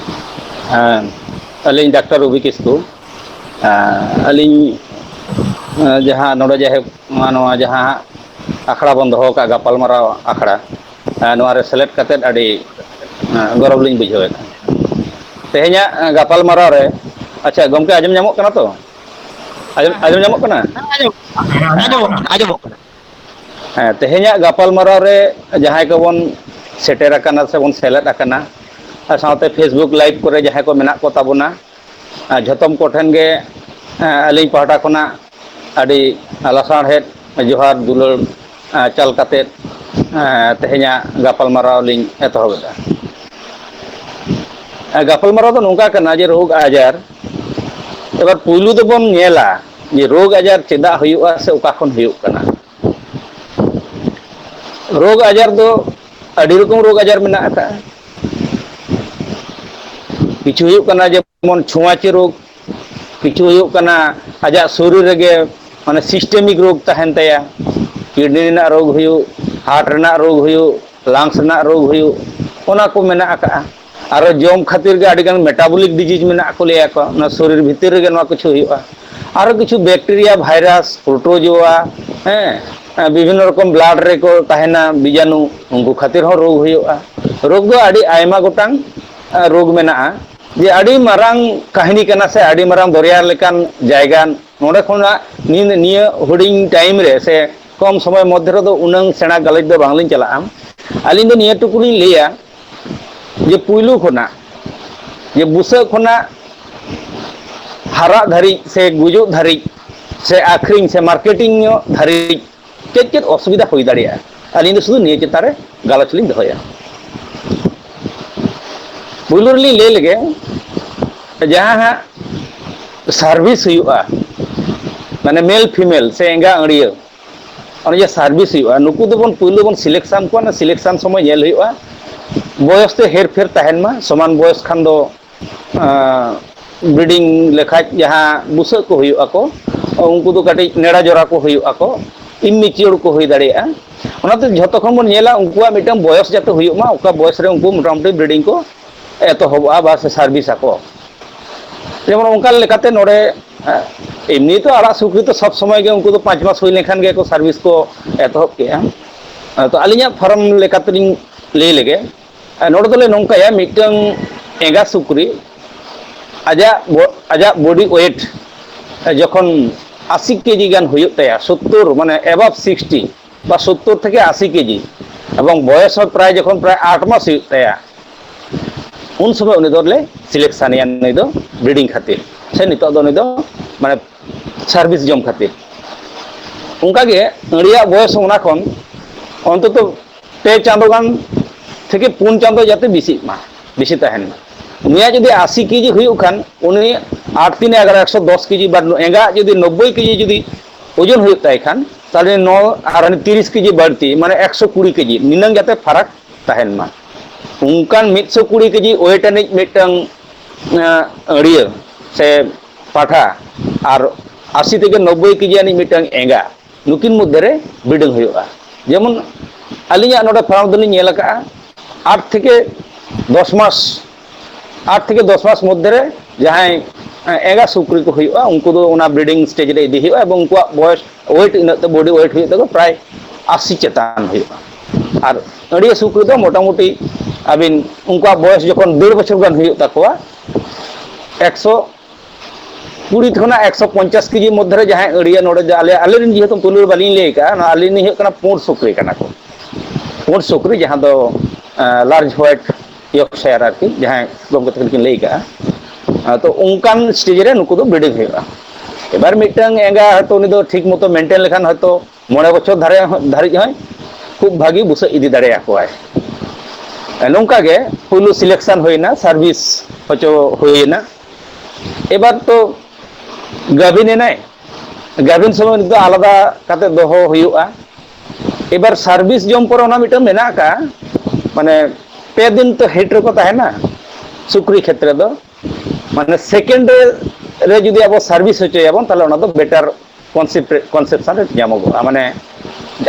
ᱦᱮᱸ, ᱟᱹᱞᱤᱧ ᱰᱟᱠᱛᱟᱨ ᱨᱚᱵᱤ ᱠᱤᱥᱠᱩ᱾ ᱦᱮᱸ, ᱟᱹᱞᱤᱧ, ᱮᱸ, ᱡᱟᱦᱟᱸ ᱱᱚᱰᱮ ᱡᱟᱭᱦᱳᱠ ᱱᱚᱣᱟ, ᱱᱚᱣᱟ ᱡᱟᱦᱟᱸ ᱟᱠᱷᱲᱟ ᱵᱚᱱ ᱫᱚᱦᱚ ᱟᱠᱟᱫ, ᱜᱟᱯᱟᱞᱢᱟᱨᱟᱣ ᱟᱠᱷᱲᱟ, ᱮᱸ, ᱱᱚᱣᱟ ᱨᱮ ᱥᱮᱞᱮᱫ ᱠᱟᱛᱮᱫ ᱟᱹᱰᱤ, ᱮᱸ, ᱜᱚᱨᱚᱵᱽ ᱞᱤᱧ ᱵᱩᱡᱷᱟᱹᱣᱮᱫᱟ ᱛᱮᱦᱮᱧᱟᱜ, ᱮᱸ, ᱜᱟᱯᱟᱞᱢᱟᱨᱟᱣ ᱨᱮ᱾ ᱟᱪᱪᱷᱟ ᱜᱚᱢᱠᱮ, ᱟᱸᱡᱚᱢ ᱧᱟᱢᱚᱜ ᱠᱟᱱᱟ ᱛᱚ? ᱟᱸᱡᱚᱢ, ᱟᱸᱡᱚᱢ ᱧᱟᱢᱚᱜ ᱠᱟᱱᱟ? ᱟᱸᱡᱚᱢᱚᱜ ᱠᱟᱱᱟ, ᱟᱸᱡᱚᱢᱚᱜ ᱠᱟᱱᱟ, ᱟᱸᱡᱚᱢᱚᱜ ᱠᱟᱱᱟ᱾ ᱦᱮᱸ, ᱛᱮᱦᱮᱧᱟᱜ ᱜᱟᱯᱟᱞᱢᱟᱨᱟᱣ ᱨᱮ ᱡᱟᱦᱟᱸᱭ ᱠᱚᱵᱚᱱ ᱥᱮᱴᱮᱨ ᱟᱠᱟᱱᱟ ᱥᱮᱵᱚᱱ ᱥᱮᱞᱮᱫ ᱟᱠᱟᱱᱟ, ᱟᱨ ᱥᱟᱶᱛᱮ Facebook live ᱠᱚᱨᱮ ᱡᱟᱦᱟᱸᱭ ᱠᱚ ᱢᱮᱱᱟᱜ ᱠᱚ ᱛᱟᱵᱚᱱᱟ, ᱟᱨ ᱡᱷᱚᱛᱚᱢ ᱠᱚᱴᱷᱮᱱ ᱜᱮ, ᱮᱸ, ᱟᱹᱞᱤᱧ ᱯᱟᱦᱴᱟ ᱠᱷᱚᱱᱟᱜ ᱟᱹᱰᱤ ᱞᱟᱥᱟᱲᱦᱮᱫ ᱡᱚᱦᱟᱨ ᱫᱩᱞᱟᱹᱲ, ᱮᱸ, ᱪᱟᱞ ᱠᱟᱛᱮᱫ, ᱮᱸ, ᱛᱮᱦᱮᱧᱟᱜ ᱜᱟᱯᱟᱞᱢᱟᱨᱟᱣ ᱞᱤᱧ ᱮᱛᱚᱦᱚᱵ ᱮᱫᱟ᱾ ᱮᱸ, ᱜᱟᱯᱟᱞᱢᱟᱨᱟᱣ ᱫᱚ ᱱᱚᱝᱠᱟ ᱠᱟᱱᱟ ᱡᱮ ᱨᱳᱜᱽ ᱟᱡᱟᱨ, ᱮᱵᱟᱨ ᱯᱩᱭᱞᱩ ᱫᱚᱵᱚᱱ ᱧᱮᱞᱟ ᱡᱮ ᱨᱳᱜᱽ ᱟᱡᱟᱨ ᱪᱮᱫᱟᱜ ᱦᱩᱭᱩᱜᱼᱟ ᱥᱮ ᱚᱠᱟ ᱠᱷᱚᱱ ᱦᱩᱭᱩᱜ ᱠᱟᱱᱟ᱾ ᱨᱳᱜᱽ ᱟᱡᱟᱨ ᱫᱚ ᱟᱹᱰᱤ ᱨᱚᱠᱚᱢ ᱨᱳᱜᱽ ᱟᱡᱟᱨ ᱢᱮᱱᱟᱜ ᱟᱠᱟᱫᱼᱟ᱾ ᱠᱤᱪᱷᱩ ᱦᱩᱭᱩᱜ ᱠᱟᱱᱟ ᱡᱮᱢᱚᱱ ᱪᱷᱩᱣᱟᱪᱮ ᱨᱳᱜᱽ, ᱠᱤᱪᱷᱩ ᱦᱩᱭᱩᱜ ᱠᱟᱱᱟ ᱟᱡᱟᱜ ᱥᱚᱨᱤᱨ ᱨᱮᱜᱮ ᱢᱟᱱᱮ systemic ᱨᱳᱜᱽ ᱛᱟᱦᱮᱱ ᱛᱟᱭᱟ, kidney ᱨᱮᱱᱟᱜ ᱨᱳᱜᱽ ᱦᱩᱭᱩᱜ, heart ᱨᱮᱱᱟᱜ ᱨᱳᱜᱽ ᱦᱩᱭᱩᱜ, lungs ᱨᱮᱱᱟᱜ ᱨᱳᱜᱽ ᱦᱩᱭᱩᱜ, ᱚᱱᱟ ᱠᱚ ᱢᱮᱱᱟᱜ ᱟᱠᱟᱫᱼᱟ᱾ ᱟᱨᱚ ᱡᱚᱢ ᱠᱷᱟᱹᱛᱤᱨ ᱜᱮ ᱟᱹᱰᱤᱜᱟᱱ metabolic disease ᱢᱮᱱᱟᱜ ᱠᱚ ᱞᱟᱹᱭᱟ ᱠᱚ, ᱚᱱᱟ ᱥᱚᱨᱤᱨ ᱵᱷᱤᱛᱤᱨ ᱨᱮᱜᱮ ᱱᱚᱣᱟ ᱠᱤᱪᱷᱩ ᱦᱩᱭᱩᱜᱼᱟ᱾ ᱟᱨᱚ ᱠᱤᱪᱷᱩ bacteria, virus, protozoa, ᱦᱮᱸ, ᱵᱤᱵᱷᱤᱱᱱᱚ ᱨᱚᱠᱚᱢ blood ᱨᱮᱠᱚ ᱛᱟᱦᱮᱱᱟ ᱵᱤᱡᱟᱱᱩ, ᱩᱱᱠᱩ ᱠᱷᱟᱹᱛᱤᱨ ᱦᱚᱸ ᱨᱳᱜᱽ ᱦᱩᱭᱩᱜᱼᱟ᱾ ᱨᱳᱜᱽ ᱫᱚ ᱟᱹᱰᱤ ᱟᱭᱢᱟ ᱜᱚᱴᱟᱝ, ᱮᱸ, ᱨᱳᱜᱽ ᱢᱮᱱᱟᱜᱼᱟ, ᱡᱮ ᱟᱹᱰᱤ ᱢᱟᱨᱟᱝ ᱠᱟᱹᱦᱱᱤ ᱠᱟᱱᱟ ᱥᱮ ᱟᱹᱰᱤ ᱢᱟᱨᱟᱝ ᱫᱚᱨᱭᱟ ᱞᱮᱠᱟᱱ ᱡᱟᱭᱜᱟ᱾ ᱱᱚᱰᱮ ᱠᱷᱚᱱᱟᱜ ᱱᱤᱭᱟᱹ, ᱱᱤᱭᱟᱹ ᱦᱩᱰᱤᱧ time ᱨᱮ ᱥᱮ ᱠᱚᱢ ᱥᱚᱢᱚᱭ ᱢᱚᱫᱽᱫᱷᱮ ᱨᱮᱫᱚ ᱩᱱᱟᱹᱝ ᱥᱮᱬᱟ ᱜᱟᱞᱚᱪ ᱫᱚ ᱵᱟᱝᱞᱤᱧ ᱪᱟᱞᱟᱜᱼᱟ᱾ ᱟᱹᱞᱤᱧ ᱫᱚ ᱱᱤᱭᱟᱹ ᱴᱩᱠᱩ ᱞᱤᱧ ᱞᱟᱹᱭᱟ ᱡᱮ ᱯᱩᱭᱞᱩ ᱠᱷᱚᱱᱟᱜ, ᱡᱮ ᱵᱩᱥᱟᱹᱜ ᱠᱷᱚᱱᱟᱜ ᱦᱟᱨᱟᱜ ᱫᱷᱟᱹᱨᱤᱡ ᱥᱮ ᱜᱩᱡᱩᱜ ᱫᱷᱟᱹᱨᱤᱡ ᱥᱮ ᱟᱹᱠᱷᱨᱤᱧ ᱥᱮ marketing ᱧᱚᱜ ᱫᱷᱟᱹᱨᱤᱡ ᱪᱮᱫ ᱪᱮᱫ ᱚᱥᱩᱵᱤᱫᱷᱟ ᱦᱩᱭ ᱫᱟᱲᱮᱭᱟᱜᱼᱟ, ᱟᱹᱞᱤᱧ ᱫᱚ ᱥᱩᱫᱷᱩ ᱱᱤᱭᱟᱹ ᱪᱮᱛᱟᱱ ᱨᱮ ᱜᱟᱞᱚᱪ ᱞᱤᱧ ᱫᱚᱦᱚᱭᱟ᱾ ᱯᱩᱭᱞᱩ ᱨᱮᱞᱤᱧ ᱞᱟᱹᱭ ᱞᱮᱜᱮ, ᱡᱟᱦᱟᱸ ᱦᱟᱸᱜ service ᱦᱩᱭᱩᱜᱼᱟ, ᱢᱟᱱᱮ male female ᱥᱮ ᱮᱸᱜᱟ ᱟᱹᱲᱭᱟᱹ, ᱚᱱᱮ ᱡᱮ service ᱦᱩᱭᱩᱜᱼᱟ, ᱱᱩᱠᱩ ᱫᱚᱵᱚᱱ ᱯᱩᱭᱞᱩ ᱵᱚᱱ selection ᱠᱚᱣᱟ᱾ ᱚᱱᱟ selection ᱥᱚᱢᱚᱭ ᱧᱮᱞ ᱦᱩᱭᱩᱜᱼᱟ, ᱵᱚᱭᱚᱥ ᱛᱮ ᱦᱮᱨ ᱯᱷᱮᱨ ᱛᱟᱦᱮᱱ ᱢᱟ᱾ ᱥᱚᱢᱟᱱ ᱵᱚᱭᱚᱥ ᱠᱷᱟᱱ ᱫᱚ, ᱟᱸ, breeding ᱞᱮᱠᱷᱟᱡ ᱡᱟᱦᱟᱸ ᱵᱩᱥᱟᱹᱜ ᱠᱚ ᱦᱩᱭᱩᱜ ᱟᱠᱚ, ᱩᱱᱠᱩ ᱫᱚ ᱠᱟᱹᱴᱤᱡ ᱱᱮᱲᱟ ᱡᱚᱲᱟ ᱠᱚ ᱦᱩᱭᱩᱜ ᱟᱠᱚ, immature ᱠᱚ ᱦᱩᱭ ᱫᱟᱲᱮᱭᱟᱜᱼᱟ᱾ ᱚᱱᱟᱛᱮ ᱡᱷᱚᱛᱚ ᱠᱷᱚᱱ ᱵᱚᱱ ᱧᱮᱞᱟ ᱩᱱᱠᱩᱣᱟᱜ ᱢᱤᱫᱴᱟᱝ ᱵᱚᱭᱚᱥ ᱡᱟᱛᱮ ᱦᱩᱭᱩᱜ ᱢᱟ, ᱚᱠᱟ ᱵᱚᱭᱚᱥ ᱨᱮ ᱩᱱᱠᱩ ᱢᱚᱴᱟᱢᱩᱴᱤ breeding ᱠᱚ ᱮᱛᱚᱦᱚᱵᱚᱜᱼᱟ ᱵᱟ ᱥᱮ service ᱟᱠᱚ᱾ ᱡᱮᱢᱚᱱ ᱚᱱᱠᱟ ᱞᱮᱠᱟᱛᱮ ᱱᱚᱰᱮ, ᱮ, ᱮᱢᱱᱤ ᱛᱚ ᱟᱲᱟᱜ ᱥᱩᱠᱨᱤ ᱛᱚ ᱥᱚᱵ ᱥᱚᱢᱚᱭ ᱜᱮ ᱩᱱᱠᱩ ᱫᱚ ᱯᱟᱸᱪ ᱢᱟᱥ ᱦᱩᱭ ᱞᱮᱱᱠᱷᱟᱱ ᱜᱮ ᱠᱚ service ᱠᱚ ᱮᱛᱚᱦᱚᱵ ᱠᱮᱜᱼᱟ᱾ ᱛᱚ ᱟᱹᱞᱤᱧᱟᱜ farm ᱞᱮᱠᱟᱛᱮᱞᱤᱧ ᱞᱟᱹᱭ ᱞᱮᱜᱮ, ᱮ, ᱱᱚᱰᱮ ᱫᱚᱞᱮ ᱱᱚᱝᱠᱟᱭᱟ, ᱢᱤᱫᱴᱟᱝ ᱮᱸᱜᱟ ᱥᱩᱠᱨᱤ ᱟᱡᱟᱜ ᱵᱚ-, ᱟᱡᱟᱜ body weight ᱡᱚᱠᱷᱚᱱ ᱟᱥᱤ ᱠᱮᱡᱤ ᱜᱟᱱ ᱦᱩᱭᱩᱜ ᱛᱟᱭᱟ, ᱥᱳᱛᱛᱳᱨ, ᱢᱟᱱᱮ above sixty ᱵᱟ ᱥᱳᱛᱛᱳᱨ ᱛᱷᱮᱠᱮ ᱟᱥᱤ ᱠᱮᱡᱤ, ᱮᱵᱚᱝ ᱵᱚᱭᱚᱥ ᱦᱚᱸ ᱯᱨᱟᱭ ᱡᱚᱠᱷᱚᱱ ᱯᱨᱟᱭ ᱟᱴ ᱢᱟᱥ ᱦᱩᱭᱩᱜ ᱛᱟᱭᱟ, ᱩᱱ ᱥᱚᱢᱚᱭ ᱩᱱᱤ ᱫᱚᱞᱮ ᱥᱤᱞᱮᱠᱥᱟᱱᱮᱭᱟ, ᱱᱩᱭ ᱫᱚ ᱵᱨᱤᱰᱤᱝ ᱠᱷᱟᱹᱛᱤᱨ, ᱥᱮ ᱱᱤᱛᱚᱜ ᱫᱚ ᱱᱩᱭ ᱫᱚ ᱢᱟᱱᱮ ᱥᱟᱨᱵᱷᱤᱥ ᱡᱚᱢ ᱠᱷᱟᱹᱛᱤᱨ᱾ ᱚᱱᱠᱟᱜᱮ ᱟᱹᱲᱤᱭᱟᱜ ᱵᱚᱭᱚᱥ ᱦᱚᱸ ᱚᱱᱟ ᱠᱷᱚᱱ ᱚᱱᱛᱚᱛᱚ ᱯᱮ ᱪᱟᱸᱫᱳ ᱜᱟᱱ ᱛᱷᱮᱠᱮ ᱯᱩᱱ ᱪᱟᱸᱫᱳ ᱡᱟᱛᱮ ᱵᱮᱥᱤᱜ ᱢᱟ, ᱵᱮᱥᱤ ᱛᱟᱦᱮᱱ ᱢᱟ᱾ ᱩᱱᱤᱭᱟᱜ ᱡᱩᱫᱤ ᱟᱥᱤ ᱠᱮᱡᱤ ᱦᱩᱭᱩᱜ ᱠᱷᱟᱱ, ᱩᱱᱤ ᱟᱴ ᱛᱤᱱᱮ ᱮᱜᱟᱨᱚ, ᱮᱠᱥᱚ ᱫᱚᱥ ᱠᱮᱡᱤ ᱵᱟ ᱮᱸᱜᱟᱜ ᱡᱩᱫᱤ ᱱᱚᱵᱵᱳᱭ ᱠᱮᱡᱤ ᱡᱩᱫᱤ ᱳᱡᱚᱱ ᱦᱩᱭᱩᱜ ᱛᱟᱭ ᱠᱷᱟᱱ, ᱛᱟᱦᱚᱞᱮ ᱱᱚ ᱟᱨ ᱦᱟᱱᱮ ᱛᱤᱨᱤᱥ ᱠᱮᱡᱤ ᱵᱟᱹᱲᱛᱤ, ᱢᱟᱱᱮ ᱮᱠᱥᱚ ᱠᱩᱲᱤ ᱠᱮᱡᱤ ᱱᱤᱱᱟᱹᱝ ᱡᱟᱛᱮ ᱯᱷᱟᱨᱟᱠ ᱛᱟᱦᱮᱱ ᱢᱟ᱾ ᱚᱱᱠᱟᱱ ᱢᱤᱫᱥᱚ ᱠᱩᱲᱤ ᱠᱮᱡᱤ ᱳᱭᱮᱴ ᱟᱹᱱᱤᱡ ᱢᱤᱫᱴᱟᱝ ᱟᱹᱲᱤᱭᱟᱹ ᱥᱮ ᱯᱟᱴᱷᱟ ᱟᱨ ᱟᱥᱤ ᱛᱷᱮᱠᱮ ᱱᱚᱵᱵᱳᱭ ᱠᱮᱡᱤ ᱟᱹᱱᱤᱡ ᱢᱤᱫᱴᱟᱝ ᱮᱸᱜᱟ, ᱱᱩᱠᱤᱱ ᱢᱚᱫᱽᱫᱷᱮ ᱨᱮ ᱵᱨᱤᱰᱤᱝ ᱦᱩᱭᱩᱜᱼᱟ᱾ ᱡᱮᱢᱚᱱ ᱟᱹᱞᱤᱧᱟᱜ ᱱᱚᱰᱮ ᱯᱷᱟᱨᱢ ᱫᱚᱞᱤᱧ ᱧᱮᱞ ᱟᱠᱟᱫᱼᱟ, ᱟᱴ ᱛᱷᱮᱠᱮ ᱫᱚᱥ ᱢᱟᱥ, ᱟᱴ ᱛᱷᱮᱠᱮ ᱫᱚᱥ ᱢᱟᱥ ᱢᱚᱫᱽᱫᱷᱮ ᱨᱮ ᱡᱟᱦᱟᱸᱭ ᱮᱸᱜᱟ ᱥᱩᱠᱨᱤ ᱠᱚ ᱦᱩᱭᱩᱜᱼᱟ, ᱩᱱᱠᱩ ᱫᱚ ᱚᱱᱟ ᱵᱨᱤᱰᱤᱝ ᱥᱴᱮᱡᱽ ᱨᱮ ᱤᱫᱤ ᱦᱩᱭᱩᱜᱼᱟ ᱮᱵᱚᱝ ᱩᱱᱠᱩᱣᱟᱜ ᱵᱚᱭᱮᱥ ᱳᱭᱮᱴ ᱤᱱᱟᱹᱜ ᱛᱮ, ᱵᱚᱰᱤ ᱳᱭᱮᱴ ᱦᱩᱭᱩᱜ ᱛᱟᱠᱚ ᱯᱨᱟᱭ ᱟᱥᱤ ᱪᱮᱛᱟᱱ ᱦᱩᱭᱩᱜᱼᱟ᱾ ᱟᱨ ᱟᱹᱲᱤᱭᱟᱹ ᱥᱩᱠᱨᱤ ᱫᱚ ᱢᱚᱴᱟᱢᱩᱴᱤ ᱟᱹᱵᱤᱱ ᱩᱱᱠᱩᱣᱟᱜ ᱵᱚᱭᱮᱥ ᱡᱚᱠᱷᱚᱱ ᱰᱮᱲ ᱵᱚᱪᱷᱚᱨ ᱜᱟᱱ ᱦᱩᱭᱩᱜ ᱛᱟᱠᱚᱣᱟ, ᱮᱠᱥᱚ ᱠᱩᱲᱤ ᱠᱷᱚᱱᱟᱜ ᱮᱠᱥᱚ ᱯᱚᱧᱪᱟᱥ ᱠᱮᱡᱤ ᱢᱚᱫᱽᱫᱷᱮ ᱨᱮ ᱡᱟᱦᱟᱸᱭ ᱟᱹᱲᱤᱭᱟᱹ ᱱᱚᱰᱮ ᱫᱚ ᱟᱞᱮ, ᱟᱞᱮ ᱨᱮᱱ ᱡᱮᱦᱮᱛᱩ ᱯᱩᱭᱞᱩ ᱨᱮ ᱵᱟᱹᱞᱤᱧ ᱞᱟᱹᱭ ᱟᱠᱟᱫᱼᱟ, ᱱᱚᱣᱟ ᱟᱹᱞᱤᱧ ᱞᱤᱧ ᱦᱩᱭᱩᱜ ᱠᱟᱱᱟ ᱯᱩᱸᱰ ᱥᱩᱠᱨᱤ ᱠᱟᱱᱟ ᱠᱚ᱾ ᱯᱩᱸᱰ ᱥᱩᱠᱨᱤ ᱡᱟᱦᱟᱸ ᱫᱚ ᱞᱟᱨᱡᱽ ᱦᱳᱣᱟᱭᱤᱴ ᱤᱭᱚᱨᱠᱥᱟᱭᱟᱨ ᱟᱨᱠᱤ, ᱡᱟᱦᱟᱸᱭ ᱜᱚᱢᱠᱮ ᱛᱟᱹᱠᱤᱱ ᱠᱤᱱ ᱞᱟᱹᱭ ᱟᱠᱟᱫᱼᱟ᱾ ᱛᱚ ᱚᱱᱠᱟᱱ ᱥᱴᱮᱡᱽ ᱨᱮ ᱱᱩᱠᱩ ᱫᱚ ᱵᱨᱤᱰᱤᱝ ᱦᱩᱭᱩᱜᱼᱟ᱾ ᱮᱵᱟᱨ ᱢᱤᱫᱴᱟᱝ ᱮᱸᱜᱟ ᱦᱚᱭᱛᱳ ᱩᱱᱤ ᱫᱚ ᱴᱷᱤᱠ ᱢᱚᱛᱚ ᱢᱮᱱᱴᱮᱱ ᱞᱮᱠᱷᱟᱱ ᱦᱚᱭᱛᱳ ᱢᱚᱬᱮ ᱵᱚᱪᱷᱚᱨ ᱫᱷᱟᱨᱮ ᱫᱷᱟᱹᱨᱤᱡ ᱦᱚᱸᱭ ᱠᱷᱩᱵ ᱵᱷᱟᱹᱜᱤ ᱵᱩᱥᱟᱹᱜ ᱤᱫᱤ ᱫᱟᱲᱮᱭᱟᱠᱚᱣᱟᱭ᱾ ᱱᱚᱝᱠᱟ ᱜᱮ ᱯᱩᱭᱞᱩ ᱥᱤᱞᱮᱠᱥᱚᱱ ᱦᱩᱭᱱᱟ, ᱥᱟᱨᱵᱷᱤᱥ ᱦᱚᱪᱚ ᱦᱩᱭᱱᱟ᱾ ᱮᱵᱟᱨ ᱛᱚ ᱜᱟᱹᱵᱷᱤᱱ ᱮᱱᱟᱭ, ᱜᱟᱹᱵᱷᱤᱱ ᱥᱚᱢᱚᱭ ᱫᱚ ᱟᱞᱟᱫᱟ ᱠᱟᱛᱮ ᱫᱚᱦᱚ ᱦᱩᱭᱩᱜᱼᱟ᱾ ᱮᱵᱟᱨ ᱥᱟᱨᱵᱷᱤᱥ ᱡᱚᱢ ᱯᱚᱨᱮ ᱚᱱᱟ ᱢᱤᱫᱴᱟᱝ ᱢᱮᱱᱟᱜ ᱟᱠᱟᱫᱼᱟ, ᱢᱟᱱᱮ ᱯᱮ ᱫᱤᱱ ᱛᱚ ᱦᱤᱴ ᱨᱮᱠᱚ ᱛᱟᱦᱮᱱᱟ ᱥᱩᱠᱨᱤ ᱠᱷᱮᱛᱨᱮ ᱫᱚ, ᱢᱟᱱᱮ ᱥᱮᱠᱮᱱᱰ ᱨᱮ ᱡᱩᱫᱤ ᱟᱵᱚ ᱥᱟᱨᱵᱷᱤᱥ ᱦᱚᱪᱚᱭᱟᱵᱚᱱ, ᱛᱟᱦᱚᱞᱮ ᱚᱱᱟ ᱫᱚ ᱵᱮᱴᱟᱨ ᱠᱚᱱᱥᱮᱯᱴ, ᱠᱚᱱᱥᱮᱯᱥᱚᱱ ᱨᱮ ᱧᱟᱢᱚᱜᱚᱜᱼᱟ, ᱢᱟᱱᱮ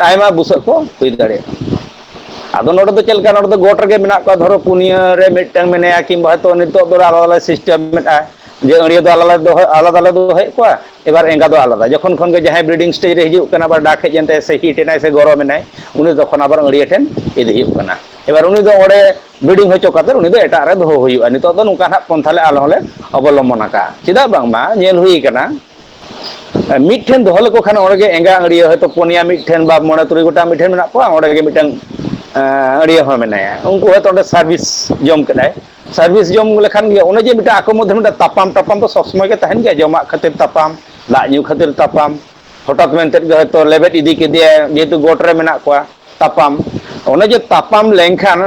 ᱟᱭᱢᱟ ᱵᱩᱥᱟᱹᱜ ᱠᱚ ᱦᱩᱭ ᱫᱟᱲᱮᱭᱟᱜᱼᱟ᱾ ᱟᱫᱚ ᱱᱚᱰᱮ ᱫᱚ ᱪᱮᱫ ᱞᱮᱠᱟ, ᱱᱚᱰᱮ ᱫᱚ ᱜᱚᱴ ᱨᱮᱜᱮ ᱢᱮᱱᱟᱜ ᱠᱚᱣᱟ, ᱫᱷᱚᱨᱚ ᱯᱩᱱᱭᱟᱹ ᱨᱮ ᱢᱤᱫᱴᱟᱝ ᱢᱮᱱᱟᱭᱟ, ᱠᱤᱝᱵᱟ ᱦᱚᱭᱛᱳ ᱱᱤᱛᱚᱜ ᱫᱚ ᱟᱞᱟᱫᱟ ᱟᱞᱟᱫᱟ ᱥᱤᱥᱴᱮᱢ ᱢᱮᱱᱟᱜᱼᱟ, ᱡᱮ ᱟᱹᱲᱤᱭᱟᱹ ᱫᱚ ᱟᱞᱟᱫᱟ ᱫᱚᱦᱚ, ᱟᱞᱟᱫᱟ ᱞᱮ ᱫᱚᱦᱚᱭᱮᱫ ᱠᱚᱣᱟ, ᱮᱵᱟᱨ ᱮᱸᱜᱟ ᱫᱚ ᱟᱞᱟᱫᱟ᱾ ᱡᱚᱠᱷᱚᱱ ᱠᱷᱚᱱ ᱜᱮ ᱡᱟᱦᱟᱸᱭ ᱵᱨᱤᱰᱤᱝ ᱥᱴᱮᱡᱽ ᱨᱮ ᱦᱤᱡᱩᱜ ᱠᱟᱱᱟ, ᱵᱟ ᱰᱟᱠ ᱦᱮᱡ ᱮᱱ ᱛᱟᱭᱟ ᱥᱮ ᱦᱤᱴ ᱮᱱᱟᱭ ᱥᱮ ᱜᱚᱨᱚᱢ ᱮᱱᱟᱭ, ᱩᱱᱤ ᱫᱚ ᱛᱚᱠᱷᱚᱱ ᱟᱵᱟᱨ ᱟᱹᱲᱤᱭᱟᱹ ᱴᱷᱮᱱ ᱤᱫᱤ ᱦᱩᱭᱩᱜ ᱠᱟᱱᱟ᱾ ᱮᱵᱟᱨ ᱩᱱᱤ ᱫᱚ ᱚᱸᱰᱮ ᱵᱨᱤᱰᱤᱝ ᱦᱚᱪᱚ ᱠᱟᱛᱮ ᱩᱱᱤ ᱫᱚ ᱮᱴᱟᱜ ᱨᱮ ᱫᱚᱦᱚ ᱦᱩᱭᱩᱜᱼᱟ᱾ ᱱᱤᱛᱚᱜ ᱫᱚ ᱱᱚᱝᱠᱟ ᱱᱟᱜ ᱯᱚᱱᱛᱷᱟ ᱞᱮ ᱟᱞᱮ ᱦᱚᱸᱞᱮ ᱚᱵᱚᱞᱚᱢᱵᱚᱱ ᱟᱠᱟᱫᱼᱟ᱾ ᱪᱮᱫᱟᱜ ᱵᱟᱝᱢᱟ ᱧᱮᱞ ᱦᱩᱭ ᱟᱠᱟᱱᱟ, ᱢᱤᱫ ᱴᱷᱮᱱ ᱫᱚᱦᱚ ᱞᱮᱠᱚ ᱠᱷᱟᱱ ᱚᱸᱰᱮ ᱜᱮ ᱮᱸᱜᱟ ᱟᱹᱲᱤᱭᱟᱹ ᱦᱚᱭᱛᱳ ᱯᱩᱱᱭᱟ ᱢᱤᱫ ᱴᱷᱮᱱ ᱵᱟ ᱢᱚᱬᱮ ᱛᱩᱨᱩᱭ ᱜᱚᱴᱟᱝ ᱢᱤᱫ ᱴᱷᱮᱱ ᱢᱮᱱᱟᱜ ᱠᱚᱣᱟ, ᱚᱸᱰᱮ ᱜᱮ ᱢᱤᱫᱴᱟᱝ, ᱮᱸ, ᱟᱹᱲᱤᱭᱟᱹ ᱦᱚᱸ ᱢᱮᱱᱟᱭᱟ᱾ ᱩᱱᱠᱩ ᱦᱚᱭᱛᱳ ᱚᱸᱰᱮ ᱥᱟᱨᱵᱷᱤᱥ ᱡᱚᱢ ᱠᱮᱫᱟᱭ᱾ ᱥᱟᱨᱵᱷᱤᱥ ᱡᱚᱢ ᱞᱮᱠᱷᱟᱱ ᱜᱮ, ᱚᱱᱮ ᱡᱮ ᱢᱤᱫᱴᱟᱝ ᱟᱠᱚ ᱢᱚᱫᱽᱫᱷᱮ ᱢᱤᱫᱴᱟᱝ ᱛᱟᱯᱟᱢ ᱴᱟᱯᱟᱢ ᱫᱚ ᱥᱚᱵᱽ ᱥᱚᱢᱚᱭ ᱜᱮ ᱛᱟᱦᱮᱱ ᱜᱮᱭᱟ, ᱡᱚᱢᱟᱜ ᱠᱷᱟᱹᱛᱤᱨ ᱛᱟᱯᱟᱢ, ᱫᱟᱜ ᱧᱩ ᱠᱷᱟᱹᱛᱤᱨ ᱛᱟᱯᱟᱢ, ᱦᱚᱴᱟᱛ ᱢᱮᱱᱛᱮᱫ ᱜᱮ ᱦᱚᱭᱛᱳ ᱞᱮᱵᱮᱫ ᱤᱫᱤ ᱠᱮᱫᱮᱭᱟ, ᱡᱮᱦᱮᱛᱩ ᱜᱚᱴ ᱨᱮ ᱢᱮᱱᱟᱜ ᱠᱚᱣᱟ, ᱛᱟᱯᱟᱢ᱾ ᱚᱱᱮ ᱡᱮ ᱛᱟᱯᱟᱢ ᱞᱮᱱᱠᱷᱟᱱ,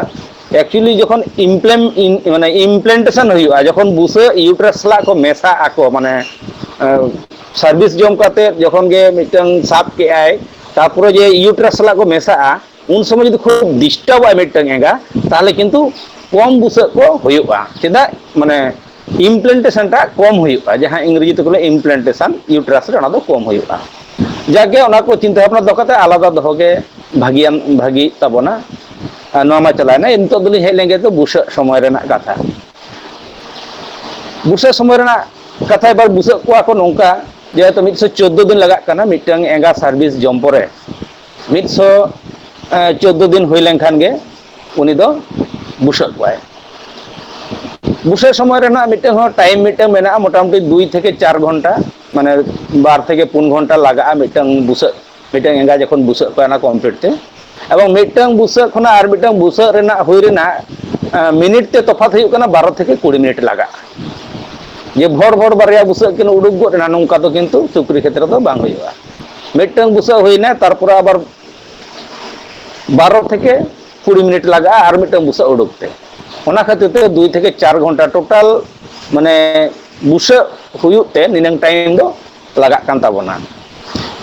actually ᱡᱚᱠᱷᱚᱱ ᱤᱢᱯᱞᱮᱢ ᱤᱱ- ᱢᱟᱱᱮ ᱤᱢᱯᱞᱮᱱᱴᱮᱥᱚᱱ ᱦᱩᱭᱩᱜᱼᱟ, ᱡᱚᱠᱷᱚᱱ ᱵᱩᱥᱟᱹᱜ ᱤᱭᱩᱴᱨᱟᱥ ᱥᱟᱞᱟᱜ ᱠᱚ ᱢᱮᱥᱟᱜ ᱟᱠᱚ, ᱢᱟᱱᱮ ᱥᱟᱨᱵᱷᱤᱥ ᱡᱚᱢ ᱠᱟᱛᱮ ᱡᱚᱠᱷᱚᱱ ᱜᱮ ᱢᱤᱫᱴᱟᱝ ᱥᱟᱵ ᱠᱮᱜᱼᱟᱭ, ᱛᱟᱨᱯᱚᱨᱮ ᱡᱮ ᱤᱭᱩᱴᱨᱟᱥ ᱥᱟᱞᱟᱜ ᱠᱚ ᱢᱮᱥᱟᱜᱼᱟ, ᱩᱱ ᱥᱚᱢᱚᱭ ᱡᱩᱫᱤ ᱠᱷᱩᱵ ᱰᱤᱥᱴᱟᱵᱚᱜᱼᱟ ᱢᱤᱫᱴᱟᱝ ᱮᱸᱜᱟ, ᱛᱟᱦᱚᱞᱮ ᱠᱤᱱᱛᱩ ᱠᱚᱢ ᱵᱩᱥᱟᱹᱜ ᱠᱚ ᱦᱩᱭᱩᱜᱼᱟ᱾ ᱪᱮᱫᱟᱜ? ᱢᱟᱱᱮ ᱤᱢᱯᱞᱮᱱᱴᱮᱥᱚᱱ ᱴᱟᱜ ᱠᱚᱢ ᱦᱩᱭᱩᱜᱼᱟ, ᱡᱟᱦᱟᱸ ᱤᱝᱨᱮᱡᱤ ᱛᱮᱠᱚ ᱞᱟᱹᱭᱟ ᱤᱢᱯᱞᱮᱱᱴᱮᱥᱚᱱ, ᱤᱭᱩᱴᱨᱟᱥ ᱨᱮ ᱚᱱᱟ ᱫᱚ ᱠᱚᱢ ᱦᱩᱭᱩᱜᱼᱟ᱾ ᱡᱟᱜᱮ ᱚᱱᱟ ᱠᱚ ᱪᱤᱱᱛᱟᱹ ᱵᱷᱟᱵᱽᱱᱟ ᱫᱚᱦᱚ ᱠᱟᱛᱮ ᱟᱞᱟᱫᱟ ᱫᱚᱦᱚ ᱜᱮ ᱵᱷᱟᱹᱜᱤᱭᱟᱱ, ᱵᱷᱟᱹᱜᱤ ᱛᱟᱵᱚᱱᱟ᱾ ᱟᱨ ᱱᱚᱣᱟ ᱢᱟ ᱪᱟᱞᱟᱣᱮᱱᱟ, ᱱᱤᱛᱚᱜ ᱫᱚᱞᱤᱧ ᱦᱮᱡ ᱞᱮᱱ ᱜᱮ ᱛᱚ ᱵᱩᱥᱟᱹᱜ ᱥᱚᱢᱚᱭ ᱨᱮᱱᱟᱜ ᱠᱟᱛᱷᱟ᱾ ᱵᱩᱥᱟᱹᱜ ᱥᱚᱢᱚᱭ ᱨᱮᱱᱟᱜ ᱠᱟᱛᱷᱟ, ᱮᱵᱟᱨ ᱵᱩᱥᱟᱹᱜ ᱠᱚᱣᱟ ᱠᱚ ᱱᱚᱝᱠᱟ ᱡᱮ ᱦᱚᱭᱛᱳ ᱢᱤᱫᱥᱚ ᱪᱳᱫᱽᱫᱳ ᱫᱤᱱ ᱞᱟᱜᱟᱜ ᱠᱟᱱᱟ ᱢᱤᱫᱴᱟᱝ ᱮᱸᱜᱟ ᱥᱟᱨᱵᱷᱤᱥ ᱡᱚᱢ ᱯᱚᱨᱮ᱾ ᱢᱤᱫᱥᱚ ᱪᱳᱫᱽᱫᱳ ᱫᱤᱱ ᱦᱩᱭ ᱞᱮᱱᱠᱷᱟᱱ ᱜᱮ ᱩᱱᱤ ᱫᱚ ᱵᱩᱥᱟᱹᱜ ᱠᱚᱣᱟᱭ᱾ ᱵᱩᱥᱟᱹᱜ ᱥᱚᱢᱚᱭ ᱨᱮᱱᱟᱜ ᱢᱤᱫᱴᱟᱝ ᱦᱚᱸ ᱴᱟᱭᱤᱢ ᱢᱤᱫᱴᱟᱝ ᱢᱮᱱᱟᱜᱼᱟ, ᱢᱚᱴᱟᱢᱩᱴᱤ ᱫᱩᱭ ᱛᱷᱮᱠᱮ ᱪᱟᱨ ᱜᱷᱚᱱᱴᱟ, ᱢᱟᱱᱮ ᱵᱟᱨ ᱛᱷᱮᱠᱮ ᱯᱩᱱ ᱜᱷᱚᱱᱴᱟ ᱞᱟᱜᱟᱜᱼᱟ ᱢᱤᱫᱴᱟᱝ ᱵᱩᱥᱟᱹᱜ, ᱢᱤᱫᱴᱟᱝ ᱮᱸᱜᱟ ᱡᱚᱠᱷᱚᱱ ᱵᱩᱥᱟᱹᱜ ᱠᱚᱣᱟ ᱚᱱᱟ ᱠᱚᱢᱯᱞᱤᱴ ᱛᱮ᱾ ᱮᱵᱚᱝ ᱢᱤᱫᱴᱟᱝ ᱵᱩᱥᱟᱹᱜ ᱠᱷᱚᱱᱟᱜ ᱟᱨ ᱢᱤᱫᱴᱟᱝ ᱵᱩᱥᱟᱹᱜ ᱨᱮᱱᱟᱜ ᱦᱩᱭ ᱨᱮᱱᱟᱜ ᱟᱸ, ᱢᱤᱱᱤᱴ ᱛᱮ ᱛᱚᱯᱷᱟᱛ ᱦᱩᱭᱩᱜ ᱠᱟᱱᱟ, ᱵᱟᱨᱚ ᱛᱷᱮᱠᱮ ᱠᱩᱲᱤ ᱢᱤᱱᱤᱴ ᱞᱟᱜᱟᱜᱼᱟ᱾ ᱡᱮ ᱵᱷᱚᱨ ᱵᱷᱚᱨ ᱵᱟᱨᱭᱟ ᱵᱩᱥᱟᱹᱜ ᱠᱤᱱ ᱩᱰᱩᱠ ᱜᱚᱫ ᱮᱱᱟ, ᱱᱚᱝᱠᱟ ᱫᱚ ᱠᱤᱱᱛᱩ ᱪᱩᱠᱨᱤ ᱠᱷᱮᱛᱨᱮ ᱫᱚ ᱵᱟᱝ ᱦᱩᱭᱩᱜᱼᱟ᱾ ᱢᱤᱫᱴᱟᱝ ᱵᱩᱥᱟᱹᱜ ᱦᱩᱭᱱᱟ, ᱛᱟᱨᱯᱚᱨᱮ ᱟᱵᱟᱨ ᱵᱟᱨᱚ ᱛᱷᱮᱠᱮ ᱠᱩᱲᱤ ᱢᱤᱱᱤᱴ ᱞᱟᱜᱟᱜᱼᱟ ᱟᱨ ᱢᱤᱫᱴᱟᱝ ᱵᱩᱥᱟᱹᱜ ᱩᱰᱩᱠ ᱛᱮ᱾ ᱚᱱᱟ ᱠᱷᱟᱹᱛᱤᱨ ᱛᱮ ᱫᱩᱭ ᱛᱷᱮᱠᱮ ᱪᱟᱨ ᱜᱷᱚᱱᱴᱟ ᱴᱳᱴᱟᱞ, ᱢᱟᱱᱮ, ᱵᱩᱥᱟᱹᱜ ᱦᱩᱭᱩᱜ ᱛᱮ ᱱᱤᱱᱟᱹᱝ ᱴᱟᱭᱤᱢ ᱫᱚ ᱞᱟᱜᱟᱜ ᱠᱟᱱ ᱛᱟᱵᱚᱱᱟ᱾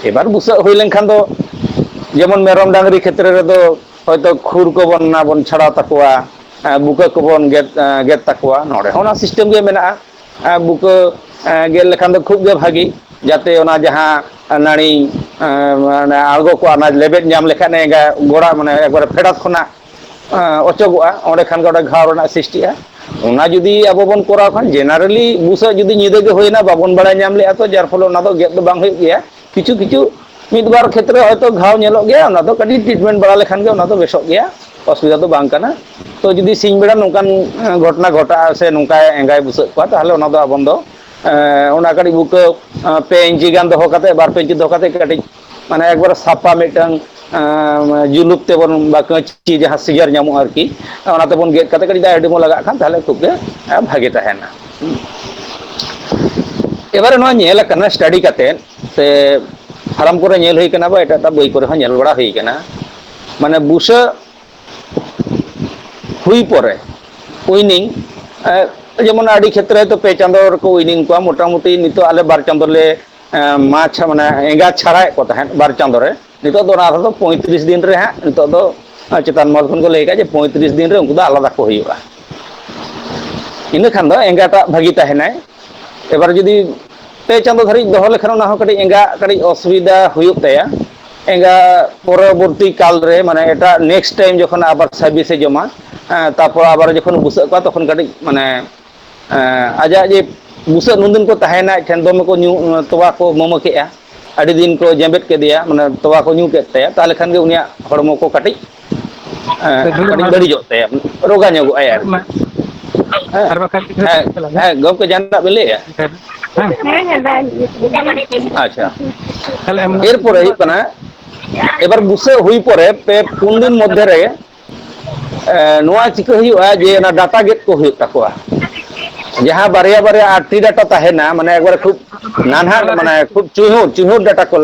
ᱮᱵᱟᱨ ᱵᱩᱥᱟᱹᱜ ᱦᱩᱭ ᱞᱮᱱᱠᱷᱟᱱ ᱫᱚ, ᱡᱮᱢᱚᱱ ᱢᱮᱨᱚᱢ ᱰᱟᱝᱨᱤ ᱠᱷᱮᱛᱨᱮ ᱨᱮᱫᱚ ᱦᱚᱭᱛᱚ ᱠᱷᱩᱨ ᱠᱚᱵᱚᱱ ᱚᱱᱟ ᱵᱚᱱ ᱪᱷᱟᱲᱟᱣ ᱛᱟᱠᱚᱣᱟ, ᱮᱸ, ᱵᱩᱠᱟᱹ ᱠᱚᱵᱚᱱ ᱜᱮᱫ, ᱮᱸ, ᱜᱮᱫ ᱛᱟᱠᱚᱣᱟ, ᱱᱚᱰᱮ ᱦᱚᱸ ᱚᱱᱟ ᱥᱤᱥᱴᱮᱢ ᱜᱮ ᱢᱮᱱᱟᱜᱼᱟ᱾ ᱮᱸ, ᱵᱩᱠᱟᱹ, ᱮᱸ, ᱜᱮᱫ ᱞᱮᱠᱷᱟᱱ ᱫᱚ ᱠᱷᱩᱵ ᱜᱮ ᱵᱷᱟᱹᱜᱤ, ᱡᱟᱛᱮ ᱚᱱᱟ ᱡᱟᱦᱟᱸ ᱱᱟᱹᱲᱤ, ᱮᱸ, ᱚᱱᱟ ᱟᱬᱜᱚ ᱠᱚᱜᱼᱟ, ᱚᱱᱟ ᱞᱮᱵᱮᱫ ᱧᱟᱢ ᱞᱮᱠᱷᱟᱱ ᱮᱸᱜᱟ ᱜᱚᱲᱟ, ᱢᱟᱱᱮ ᱮᱠᱵᱟᱨᱮ ᱯᱷᱮᱰᱟᱛ ᱠᱷᱚᱱᱟᱜ, ᱮᱸ, ᱚᱪᱚᱜᱚᱜᱼᱟ, ᱚᱸᱰᱮ ᱠᱷᱟᱱ ᱜᱮ ᱚᱸᱰᱮ ᱜᱷᱟᱣ ᱨᱮᱱᱟᱜ ᱥᱨᱤᱥᱴᱤᱜᱼᱟ᱾ ᱚᱱᱟ ᱡᱩᱫᱤ ᱟᱵᱚ ᱵᱚᱱ ᱠᱚᱨᱟᱣ ᱠᱷᱟᱱ, ᱡᱮᱱᱟᱨᱮᱞᱤ ᱵᱩᱥᱟᱹᱜ ᱡᱩᱫᱤ ᱧᱤᱫᱟᱹ ᱜᱮ ᱦᱩᱭᱱᱟ, ᱵᱟᱵᱚᱱ ᱵᱟᱲᱟᱭ ᱧᱟᱢ ᱞᱮᱜᱼᱟ, ᱛᱚ ᱡᱟᱨ ᱯᱷᱚᱞᱮ ᱚᱱᱟ ᱫᱚ ᱜᱮᱫ ᱫᱚ ᱵᱟᱝ ᱦᱩᱭᱩᱜ ᱜᱮᱭᱟ᱾ ᱠᱤᱪᱷᱩ ᱠᱤᱪᱷᱩ ᱢᱤᱫ ᱵᱟᱨ ᱠᱷᱮᱛᱨᱮ ᱦᱚᱭᱛᱚ ᱜᱷᱟᱣ ᱧᱮᱞᱚᱜ ᱜᱮᱭᱟ, ᱚᱱᱟ ᱫᱚ ᱠᱟᱹᱴᱤᱡ ᱴᱨᱤᱴᱢᱮᱱᱴ ᱵᱟᱲᱟ ᱞᱮᱠᱷᱟᱱ ᱜᱮ ᱚᱱᱟ ᱫᱚ ᱵᱮᱥᱚᱜ ᱜᱮᱭᱟ, ᱚᱥᱩᱵᱤᱫᱷᱟ ᱫᱚ ᱵᱟᱝ ᱠᱟᱱᱟ᱾ ᱛᱚ ᱡᱩᱫᱤ ᱥᱤᱧ ᱵᱮᱲᱟ ᱱᱚᱝᱠᱟᱱ, ᱮᱸ, ᱜᱷᱚᱴᱚᱱᱟ ᱜᱷᱚᱴᱟᱜᱼᱟ ᱥᱮ ᱱᱚᱝᱠᱟ ᱮᱸᱜᱟᱭ ᱵᱩᱥᱟᱹᱜ ᱠᱚᱣᱟ, ᱛᱟᱦᱚᱞᱮ ᱚᱱᱟ ᱫᱚ ᱟᱵᱚᱱ ᱫᱚ, ᱮᱸ, ᱚᱱᱟ ᱠᱟᱹᱴᱤᱡ ᱵᱩᱠᱟᱹ, ᱮᱸ, ᱯᱮ ᱤᱧᱪᱤ ᱜᱟᱱ ᱫᱚᱦᱚ ᱠᱟᱛᱮ, ᱵᱟᱨ ᱯᱮ ᱤᱧᱪᱤ ᱫᱚᱦᱚ ᱠᱟᱛᱮ ᱠᱟᱹᱴᱤᱡ, ᱢᱟᱱᱮ, ᱮᱠᱵᱟᱨ ᱥᱟᱯᱷᱟ ᱢᱤᱫᱴᱟᱝ, ᱡᱩᱞᱩᱯ ᱛᱮᱵᱚᱱ ᱵᱟ ᱠᱟᱹᱪᱤ ᱡᱟᱦᱟᱸ ᱥᱤᱡᱟᱨ ᱧᱟᱢᱚᱜᱼᱟ ᱟᱨᱠᱤ, ᱚᱱᱟ ᱛᱮᱵᱚᱱ ᱜᱮᱫ ᱠᱟᱛᱮ ᱠᱟᱹᱴᱤᱡ ᱫᱟᱜ ᱦᱚᱲᱢᱚ ᱞᱟᱜᱟᱜ ᱠᱷᱟᱱ ᱛᱟᱦᱚᱞᱮ ᱠᱷᱩᱵ ᱜᱮ ᱵᱷᱟᱜᱮ ᱛᱟᱦᱮᱱᱟ᱾ ᱮᱵᱟᱨᱮ ᱱᱚᱣᱟ ᱧᱮᱞ ᱟᱠᱟᱱᱟ ᱥᱴᱟᱰᱤ ᱠᱟᱛᱮ, ᱥᱮ ᱯᱷᱟᱨᱟᱢ ᱠᱚᱨᱮ ᱧᱮᱞ ᱦᱩᱭ ᱠᱟᱱᱟ ᱵᱟ ᱮᱴᱟᱜ ᱮᱴᱟᱜ ᱵᱳᱭ ᱠᱚᱨᱮ ᱦᱚᱸ ᱧᱮᱞ ᱵᱟᱲᱟ ᱦᱩᱭ ᱠᱟᱱᱟ, ᱢᱟᱱᱮ ᱵᱩᱥᱟᱹᱜ ᱦᱩᱭ ᱯᱚᱨᱮ ᱩᱭᱱᱤᱝ, ᱡᱮᱢᱚᱱ ᱟᱹᱰᱤ ᱠᱷᱮᱛᱨᱮ ᱦᱚᱭᱛᱳ ᱯᱮ ᱪᱟᱸᱫᱳ ᱨᱮᱠᱚ ᱩᱭᱱᱤᱝ ᱠᱚᱣᱟ, ᱢᱚᱴᱟᱢᱩᱴᱤ ᱱᱤᱛᱚᱜ ᱟᱞᱮ ᱵᱟᱨ ᱪᱟᱸᱫᱳ ᱞᱮ ᱢᱟᱪᱷᱟ ᱢᱟᱱᱮ ᱮᱸᱜᱟ ᱪᱷᱟᱲᱟᱭᱮᱫ ᱠᱚ ᱛᱟᱦᱮᱸᱫ ᱵᱟᱨ ᱪᱟᱸᱫᱳ ᱨᱮ, ᱱᱤᱛᱚᱜ ᱫᱚ ᱚᱱᱟ ᱨᱮᱫᱚ ᱯᱚᱸᱭᱛᱨᱤᱥ ᱫᱤᱱ ᱨᱮ ᱦᱟᱸᱜ ᱱᱤᱛᱚᱜ ᱫᱚ ᱪᱮᱛᱟᱱ ᱢᱚᱦᱚᱞ ᱠᱷᱚᱱ ᱠᱚ ᱞᱟᱹᱭ ᱠᱟᱜᱼᱟ ᱡᱮ ᱯᱚᱸᱭᱛᱨᱤᱥ ᱫᱤᱱ ᱨᱮ ᱩᱱᱠᱩ ᱫᱚ ᱟᱞᱟᱫᱟ ᱠᱚ ᱦᱩᱭᱩᱜᱼᱟ᱾ ᱤᱱᱟᱹ ᱠᱷᱟᱱ ᱫᱚ ᱮᱸᱜᱟᱴᱟᱜ ᱵᱷᱟᱹᱜᱤ ᱛᱟᱦᱮᱱᱟᱭ᱾ ᱮᱵᱟᱨ ᱡᱩᱫᱤ ᱯᱮ ᱪᱟᱸᱫᱳ ᱫᱷᱟᱹᱨᱤᱡ ᱫᱚᱦᱚ ᱞᱮᱠᱷᱟᱱ ᱚᱱᱟ ᱦᱚᱸ ᱠᱟᱹᱴᱤᱡ ᱮᱸᱜᱟ ᱠᱟᱹᱴᱤᱡ ᱚᱥᱩᱵᱤᱫᱟ ᱦᱩᱭᱩᱜ ᱛᱟᱭᱟ᱾ ᱮᱸᱜᱟ ᱯᱚᱨᱚᱵᱚᱨᱛᱤ ᱠᱟᱞ ᱨᱮ ᱢᱟᱱᱮ ᱮᱴᱟᱜ ᱱᱮᱠᱥᱴ ᱴᱟᱭᱤᱢ ᱡᱚᱠᱷᱚᱱ ᱟᱵᱟᱨ ᱥᱟᱨᱵᱷᱤᱥ ᱮ ᱡᱚᱢᱟ, ᱛᱟᱨᱯᱚᱨ ᱟᱵᱟᱨ ᱡᱚᱠᱷᱚᱱ ᱵᱩᱥᱟᱹᱜ ᱠᱚᱣᱟ ᱛᱚᱠᱷᱚᱱ ᱠᱟᱹᱴᱤᱡ ᱢᱟᱱᱮ ᱟᱡᱟᱜ ᱡᱮ ᱵᱩᱥᱟᱹᱜ ᱱᱩᱱᱫᱤᱱ ᱠᱚ ᱛᱟᱦᱮᱱᱟ ᱟᱡ ᱴᱷᱮᱱ ᱫᱚᱢᱮ ᱠᱚ ᱧᱩ ᱛᱚᱣᱟ ᱠᱚ ᱢᱟᱹᱢᱟᱹ ᱠᱮᱜᱼᱟ, ᱟᱹᱰᱤ ᱫᱤᱱ ᱠᱚ ᱡᱮᱵᱮᱫ ᱠᱮᱫᱮᱭᱟ ᱢᱟᱱᱮ ᱛᱚᱣᱟ ᱠᱚ ᱧᱩ ᱠᱮᱫ ᱛᱟᱭᱟ, ᱛᱟᱦᱚᱞᱮ ᱠᱷᱟᱱ ᱜᱮ ᱩᱱᱤᱭᱟᱜ ᱦᱚᱲᱢᱚ ᱠᱚ ᱠᱟᱹᱴᱤᱡ ᱠᱟᱹᱴᱤᱡ ᱵᱟᱹᱲᱤᱡᱚᱜ ᱛᱟᱭᱟ, ᱨᱳᱜᱟ ᱧᱚᱜᱚᱜ ᱟᱭ ᱟᱨᱠᱤ᱾ ᱦᱮᱸ, ᱦᱮᱸ, ᱜᱚᱢᱠᱮ ᱡᱟᱦᱟᱱᱟᱜ ᱵᱮᱱ ᱞᱟᱹᱭᱮᱫᱼᱟ? ᱟᱪᱪᱷᱟ, ᱮᱨᱯᱚᱨᱮ ᱦᱩᱭᱩᱜ ᱠᱟᱱᱟ ᱮᱵᱟᱨ ᱵᱩᱥᱟᱹᱜ ᱦᱩᱭ ᱯᱚᱨᱮ ᱯᱮ ᱯᱩᱱ ᱫᱤᱱ ᱢᱚᱫᱽᱫᱷᱮ ᱨᱮ ᱱᱚᱣᱟ ᱪᱤᱠᱟᱹ ᱦᱩᱭᱩᱜᱼᱟ ᱡᱮ ᱚᱱᱟ ᱰᱟᱴᱟ ᱜᱮᱫ ᱠᱚ ᱦᱩᱭᱩᱜ ᱛᱟᱠᱚᱣᱟ᱾ ᱡᱟᱦᱟᱸ ᱵᱟᱨᱭᱟ ᱵᱟᱨᱭᱟ ᱟᱴᱴᱤ ᱰᱟᱴᱟ ᱛᱟᱦᱮᱱᱟ, ᱢᱟᱱᱮ ᱮᱠᱵᱟᱨᱮ ᱠᱷᱩᱵ ᱱᱟᱱᱦᱟ, ᱢᱟᱱᱮ ᱠᱷᱩᱵ ᱪᱩᱦᱩᱲ ᱪᱩᱦᱩᱲ ᱰᱟᱴᱟ ᱠᱚ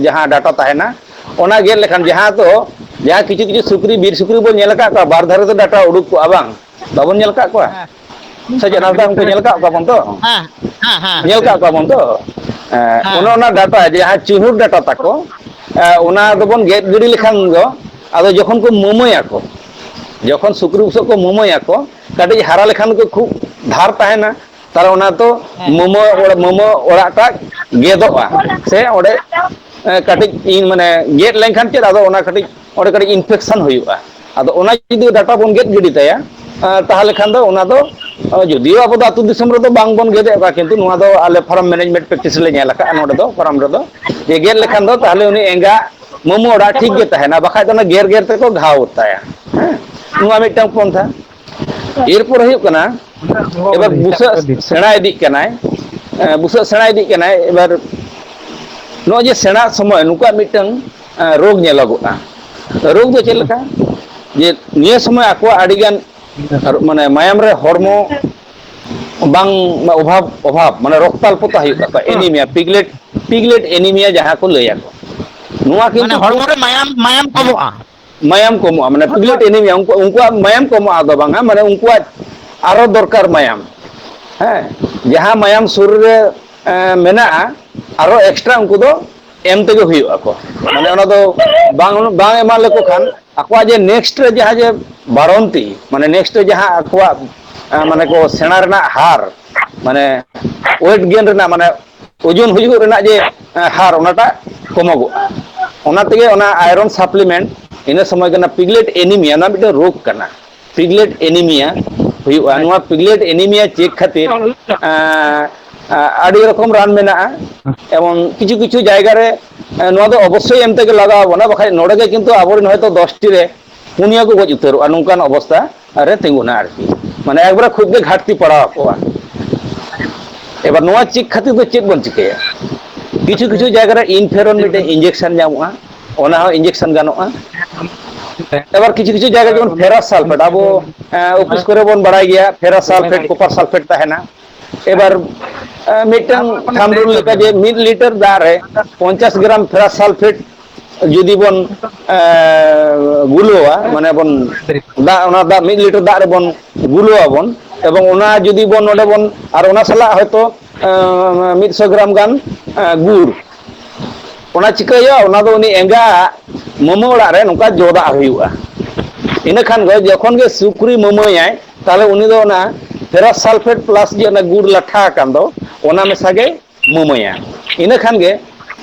ᱡᱟᱦᱟᱸ ᱰᱟᱴᱟ ᱛᱟᱦᱮᱱᱟ, ᱚᱱᱟ ᱜᱮᱫ ᱞᱮᱠᱷᱟᱱ ᱡᱟᱦᱟᱸ ᱫᱚ ᱡᱟᱦᱟᱸ ᱠᱤᱪᱷᱩ ᱠᱤᱪᱷᱩ ᱥᱩᱠᱨᱤ, ᱵᱤᱨ ᱥᱩᱠᱨᱤ ᱵᱚᱱ ᱧᱮᱞ ᱟᱠᱟᱫ ᱠᱚᱣᱟ ᱵᱟᱨ ᱫᱷᱟᱨᱮ ᱛᱮ ᱰᱟᱴᱟ ᱩᱰᱩᱠ ᱠᱚᱜᱼᱟ ᱵᱟᱝ? ᱵᱟᱵᱚᱱ ᱧᱮᱞ ᱟᱠᱟᱫ ᱠᱚᱣᱟ? ᱦᱮᱸ᱾ ᱥᱮ ᱪᱮᱫ ᱱᱟᱨᱥᱟ ᱩᱱᱠᱩ ᱧᱮᱞ ᱟᱠᱟᱫ ᱠᱚᱣᱟ ᱵᱚᱱ ᱛᱚ? ᱦᱮᱸ, ᱦᱮᱸ, ᱦᱮᱸ, ᱧᱮᱞ ᱟᱠᱟᱫ ᱠᱚᱣᱟ ᱵᱚᱱ ᱛᱚ? ᱦᱮᱸ, ᱦᱮᱸ᱾ ᱚᱱᱮ ᱚᱱᱟ ᱰᱟᱴᱟ ᱡᱟᱦᱟᱸ ᱪᱩᱦᱩᱲ ᱰᱟᱴᱟ ᱛᱟᱠᱚ, ᱚᱱᱟ ᱫᱚᱵᱚᱱ ᱜᱮᱫ ᱜᱤᱰᱤ ᱞᱮᱠᱷᱟᱱ ᱫᱚ ᱟᱫᱚ ᱡᱚᱠᱷᱚᱱ ᱠᱚ ᱢᱟᱹᱢᱟᱹᱭᱟᱠᱚ, ᱡᱚᱠᱷᱚᱱ ᱥᱩᱠᱨᱤ ᱵᱩᱥᱟᱹᱜ ᱠᱚ ᱢᱟᱹᱢᱟᱹᱭᱟᱠᱚ, ᱠᱟᱹᱴᱤᱡ ᱦᱟᱨᱟ ᱞᱮᱠᱷᱟᱱ ᱠᱚ ᱠᱷᱩᱵ ᱫᱷᱟᱨ ᱛᱟᱦᱮᱱᱟ, ᱛᱟᱦᱚᱞᱮ ᱚᱱᱟ ᱫᱚ ᱦᱮᱸ᱾ ᱢᱟᱹᱢᱟᱹ ᱚᱲᱟᱜ, ᱢᱟᱹᱢᱟᱹ ᱚᱲᱟᱜ ᱴᱟᱜ ᱜᱮᱫᱚᱜᱼᱟ᱾ ᱥᱮ ᱚᱸᱰᱮ ᱠᱟᱹᱴᱤᱡ ᱤᱧ ᱢᱟᱱᱮ ᱜᱮᱫ ᱞᱮᱱᱠᱷᱟᱱ ᱪᱮᱫ ᱟᱫᱚ ᱚᱱᱟ ᱠᱟᱹᱴᱤᱡ ᱚᱸᱰᱮ ᱠᱟᱹᱴᱤᱡ ᱤᱱᱯᱷᱮᱠᱥᱚᱱ ᱦᱩᱭᱩᱜᱼᱟ᱾ ᱟᱫᱚ ᱚᱱᱟ ᱡᱩᱫᱤ ᱰᱟᱴᱟ ᱵᱚᱱ ᱜᱮᱫ ᱜᱤᱰᱤ ᱛᱟᱭᱟ, ᱛᱟᱦᱚᱞᱮ ᱠᱷᱟᱱ ᱫᱚ ᱚᱱᱟ ᱫᱚ ᱡᱩᱫᱤᱭᱳ ᱟᱵᱚ ᱫᱚ ᱟᱹᱛᱩ ᱫᱤᱥᱚᱢ ᱨᱮᱫᱚ ᱵᱟᱝ ᱵᱚᱱ ᱜᱮᱫᱮᱜ ᱠᱚᱣᱟ, ᱠᱤᱱᱛᱩ ᱱᱚᱣᱟ ᱫᱚ ᱟᱞᱮ ᱯᱷᱟᱨᱢ ᱢᱮᱱᱮᱡᱽᱢᱮᱱᱴ ᱯᱨᱮᱠᱴᱤᱥ ᱞᱮ ᱧᱮᱞ ᱟᱠᱟᱫᱼᱟ ᱱᱚᱰᱮ ᱫᱚ, ᱯᱷᱟᱨᱢ ᱨᱮᱫᱚ, ᱡᱮ ᱜᱮᱫ ᱞᱮᱠᱷᱟᱱ ᱫᱚ ᱛᱟᱦᱚᱞᱮ ᱩᱱᱤ ᱮᱸᱜᱟ ᱢᱟᱹᱢᱩ ᱚᱲᱟᱜ ᱴᱷᱤᱠ ᱜᱮ ᱛᱟᱦᱮᱱᱟ, ᱵᱟᱠᱷᱟᱡ ᱫᱚ ᱚᱱᱟ ᱜᱮᱨ ᱜᱮᱨ ᱛᱮᱠᱚ ᱜᱷᱟᱣ ᱛᱟᱭᱟ᱾ ᱦᱮᱸ, ᱱᱚᱣᱟ ᱢᱤᱫᱴᱟᱝ ᱯᱚᱱᱛᱷᱟ᱾ ᱮᱨᱯᱚᱨ ᱦᱩᱭᱩᱜ ᱠᱟᱱᱟ, ᱮᱵᱟᱨ ᱵᱩᱥᱟᱹᱜ ᱥᱮᱬᱟ ᱤᱫᱤᱜ ᱠᱟᱱᱟᱭ, ᱵᱩᱥᱟᱹᱜ ᱥᱮᱬᱟ ᱤᱫᱤᱜ ᱠᱟᱱᱟᱭ᱾ ᱮᱵᱟᱨ ᱱᱚᱜᱼᱚᱭ ᱡᱮ ᱥᱮᱬᱟ ᱥᱚᱢᱚᱭ ᱱᱩᱠᱩᱣᱟᱜ ᱢᱤᱫᱴᱟᱝ ᱨᱳᱜᱽ ᱧᱮᱞᱚᱜᱚᱜᱼᱟ᱾ ᱨᱳᱜᱽ ᱫᱚ ᱪᱮᱫ ᱞᱮᱠᱟ? ᱡᱮ ᱱᱤᱭᱟᱹ ᱥᱚᱢᱚᱭ ᱟᱠᱚᱣᱟᱜ ᱟᱹᱰᱤᱜᱟᱱ ᱢᱟᱱᱮ ᱢᱟᱭᱟᱢ ᱨᱮ ᱦᱚᱲᱢᱚ ᱵᱟᱝ ᱚᱵᱷᱟᱵ, ᱚᱵᱷᱟᱵ ᱢᱟᱱᱮ ᱨᱚᱠᱛᱟᱞᱯᱚᱛᱟ ᱦᱩᱭᱩᱜ ᱛᱟᱠᱚᱣᱟ, ᱮᱱᱤᱢᱤᱭᱟ, ᱯᱤᱜᱽᱞᱮᱴ, ᱯᱤᱜᱽᱞᱮᱴ ᱮᱱᱤᱢᱤᱭᱟ ᱡᱟᱦᱟᱸ ᱠᱚ ᱞᱟᱹᱭ ᱟᱠᱚ, ᱱᱚᱣᱟ ᱢᱟᱱᱮ ᱠᱤᱱᱛᱩ ᱦᱚᱲᱢᱚ ᱨᱮ ᱢᱟᱭᱟᱢ, ᱢᱟᱭᱟᱢ ᱠᱚᱢᱚᱜᱼᱟ᱾ ᱢᱟᱭᱟᱢ ᱠᱚᱢᱚᱜᱼᱟ, ᱢᱟᱱᱮ ᱯᱤᱜᱽᱞᱮᱴ ᱮᱱᱤᱢᱤᱭᱟ, ᱩᱱᱠᱩ, ᱩᱱᱠᱩᱣᱟᱜ ᱢᱟᱭᱟᱢ ᱠᱚᱢᱚᱜᱼᱟ ᱫᱚ ᱵᱟᱝᱟ, ᱢᱟᱱᱮ ᱩᱱᱠᱩᱣᱟᱜ ᱟᱨᱚ ᱫᱚᱨᱠᱟᱨ ᱢᱟᱭᱟᱢ, ᱦᱮᱸ, ᱡᱟᱦᱟᱸ ᱢᱟᱭᱟᱢ ᱥᱚᱨᱤᱨ ᱨᱮ ᱮᱸ, ᱢᱮᱱᱟᱜᱼᱟ, ᱟᱨᱚ ᱮᱠᱥᱴᱨᱟ ᱩᱱᱠᱩ ᱫᱚ ᱮᱢ ᱛᱮᱜᱮ ᱦᱩᱭᱩᱜ ᱟᱠᱚ᱾ ᱢᱟᱱᱮ ᱚᱱᱟ ᱫᱚ ᱵᱟᱝ, ᱵᱟᱝ ᱮᱢᱟ ᱞᱮᱠᱚ ᱠᱷᱟᱱ ᱟᱠᱚᱣᱟᱜ ᱡᱮ ᱱᱮᱠᱥᱴ ᱨᱮ ᱡᱟᱦᱟᱸ ᱡᱮ ᱵᱟᱲᱚᱱᱛᱤ, ᱢᱟᱱᱮ ᱱᱮᱠᱥᱴ ᱨᱮ ᱡᱟᱦᱟᱸ ᱟᱠᱚᱣᱟᱜ ᱮᱸ, ᱢᱟᱱᱮ ᱠᱚ ᱥᱮᱬᱟ ᱨᱮᱱᱟᱜ ᱦᱟᱨ, ᱢᱟᱱᱮ ᱳᱭᱮᱴ ᱜᱮᱱ ᱨᱮᱱᱟᱜ, ᱢᱟᱱᱮ ᱳᱡᱚᱱ ᱦᱩᱭᱩᱜ ᱨᱮᱱᱟᱜ ᱡᱮ ᱮᱸ, ᱦᱟᱨ, ᱚᱱᱟᱴᱟᱜ ᱠᱚᱢᱚᱜᱚᱜᱼᱟ᱾ ᱚᱱᱟ ᱛᱮᱜᱮ ᱚᱱᱟ ᱟᱭᱨᱚᱱ ᱥᱟᱯᱞᱤᱢᱮᱱᱴ ᱤᱱᱟᱹ ᱥᱚᱢᱚᱭ ᱠᱟᱱᱟ ᱯᱤᱜᱽᱞᱮᱴ ᱮᱱᱤᱢᱤᱭᱟ, ᱚᱱᱟ ᱢᱤᱫᱴᱮᱱ ᱨᱳᱜᱽ ᱠᱟᱱᱟ᱾ ᱯᱤᱜᱽᱞᱮᱴ ᱮᱱᱤᱢᱤᱭᱟ ᱦᱩᱭᱩᱜᱼᱟ᱾ ᱱᱚᱣᱟ ᱯᱤᱜᱽᱞᱮᱴ ᱮᱱᱤᱢᱤᱭᱟ ᱪᱮᱠ ᱠᱷᱟᱹᱛᱤᱨ ᱟᱸ, ᱟᱸ, ᱟᱹᱰᱤ ᱨᱚᱠᱚᱢ ᱨᱟᱱ ᱢᱮᱱᱟᱜᱼᱟ, ᱮᱵᱚᱝ ᱠᱤᱪᱷᱩ ᱠᱤᱪᱷᱩ ᱡᱟᱭᱜᱟ ᱨᱮ ᱮᱸ, ᱱᱚᱣᱟ ᱫᱚ ᱚᱵᱚᱥᱥᱳᱭ ᱮᱢ ᱛᱮᱜᱮ ᱞᱟᱜᱟᱣ ᱟᱵᱚᱱᱟ, ᱵᱟᱠᱷᱟᱡ ᱱᱚᱰᱮ ᱜᱮ ᱠᱤᱱᱛᱩ ᱟᱵᱚᱨᱮᱱ ᱦᱚᱭᱛᱳ ᱫᱚᱥᱴᱤ ᱨᱮ ᱯᱩᱱᱭᱟᱹ ᱠᱚ ᱜᱚᱡ ᱩᱛᱟᱹᱨᱚᱜᱼᱟ, ᱱᱚᱝᱠᱟᱱ ᱚᱵᱚᱥᱛᱟ ᱨᱮ ᱛᱤᱸᱜᱩᱱᱟ ᱟᱨᱠᱤ᱾ ᱢᱟᱱᱮ ᱮᱠᱵᱟᱨᱮ ᱠᱷᱩᱵ ᱜᱮ ᱜᱷᱟᱴᱛᱤ ᱯᱟᱲᱟᱣ ᱟᱠᱚᱣᱟ᱾ ᱮᱵᱟᱨ ᱱᱚᱣᱟ ᱪᱮᱠ ᱠᱷᱟᱹᱛᱤᱨ ᱫᱚ ᱪᱮᱫ ᱵᱚᱱ ᱪᱤᱠᱟᱹᱭᱟ? ᱠᱤᱪᱷᱩ ᱠᱤᱪᱷᱩ ᱡᱟᱭᱜᱟ ᱨᱮ ᱤᱱᱯᱷᱮᱨᱚᱱ ᱢᱤᱫᱴᱮᱱ ᱤᱧᱡᱮᱠᱥᱚᱱ ᱧᱟᱢᱚᱜᱼᱟ, ᱚᱱᱟ ᱦᱚᱸ ᱤᱧᱡᱮᱠᱥᱚᱱ ᱜᱟᱱᱚᱜᱼᱟ᱾ ᱮᱵᱟᱨ ᱠᱤᱪᱷᱩ ᱠᱤᱪᱷᱩ ᱡᱟᱭᱜᱟ ᱡᱮᱢᱚᱱ ᱯᱷᱮᱨᱟᱥ ᱥᱟᱞᱯᱷᱮᱴ, ᱟᱵᱚ ᱮᱸ, ᱚᱯᱷᱤᱥ ᱠᱚᱨᱮ ᱵᱚᱱ ᱵᱟᱲᱟᱭ ᱜᱮᱭᱟ, ᱯᱷᱮᱨᱟᱥ ᱥᱟᱞᱯᱷᱮᱴ, ᱠᱚᱯᱟᱨ ᱥᱟᱞᱯᱷᱮᱴ ᱛᱟᱦᱮᱱᱟ᱾ ᱮᱵᱟᱨ ᱮᱸ, ᱢᱤᱫᱴᱟᱝ ᱛᱷᱟᱢᱵ ᱨᱩᱞ ᱞᱮᱠᱟ ᱡᱮ ᱢᱤᱫ ᱞᱤᱴᱟᱨ ᱫᱟᱜ ᱨᱮ ᱯᱚᱧᱪᱟᱥ ᱜᱨᱟᱢ ᱯᱷᱮᱨᱟᱥ ᱥᱟᱞᱯᱷᱮᱴ ᱡᱩᱫᱤ ᱵᱚᱱ ᱮᱸ, ᱜᱩᱞᱟᱹᱣᱟ, ᱢᱟᱱᱮ ᱵᱚᱱ ᱫᱟᱜ, ᱚᱱᱟ ᱫᱟᱜ ᱢᱤᱫ ᱞᱤᱴᱟᱨ ᱫᱟᱜ ᱨᱮᱵᱚᱱ ᱜᱩᱞᱟᱹᱣᱟᱵᱚᱱ, ᱮᱵᱚᱝ ᱚᱱᱟ ᱡᱩᱫᱤ ᱵᱚᱱ ᱱᱚᱰᱮ ᱵᱚᱱ, ᱟᱨ ᱚᱱᱟ ᱥᱟᱞᱟᱜ ᱦᱚᱭᱛᱳ ᱮᱸ, ᱢᱤᱫ ᱥᱚ ᱜᱨᱟᱢ ᱜᱟᱱ ᱮᱸ, ᱜᱩᱲ, ᱚᱱᱟ ᱪᱤᱠᱟᱹᱭᱟ? ᱚᱱᱟ ᱫᱚ ᱩᱱᱤ ᱮᱸᱜᱟ ᱢᱟᱢᱟ ᱚᱲᱟᱜ ᱨᱮ ᱱᱚᱝᱠᱟ ᱡᱚ ᱫᱟᱜ ᱦᱩᱭᱩᱜᱼᱟ᱾ ᱤᱱᱟᱹ ᱠᱷᱟᱱ ᱜᱮ ᱡᱚᱠᱷᱚᱱ ᱜᱮ ᱥᱩᱠᱨᱤ ᱢᱟᱹᱢᱟᱹᱭᱟᱭ, ᱛᱟᱦᱚᱞᱮ ᱩᱱᱤ ᱫᱚ ᱚᱱᱟ ᱯᱷᱮᱨᱟᱥ ᱥᱟᱞᱯᱷᱮᱴ ᱯᱞᱟᱥ ᱡᱮ ᱚᱱᱟ ᱜᱩᱲ ᱞᱟᱴᱷᱟ ᱟᱠᱟᱱ ᱫᱚ, ᱚᱱᱟ ᱢᱮᱥᱟ ᱜᱮ ᱢᱟᱹᱢᱟᱹᱭᱟ᱾ ᱤᱱᱟᱹ ᱠᱷᱟᱱ ᱜᱮ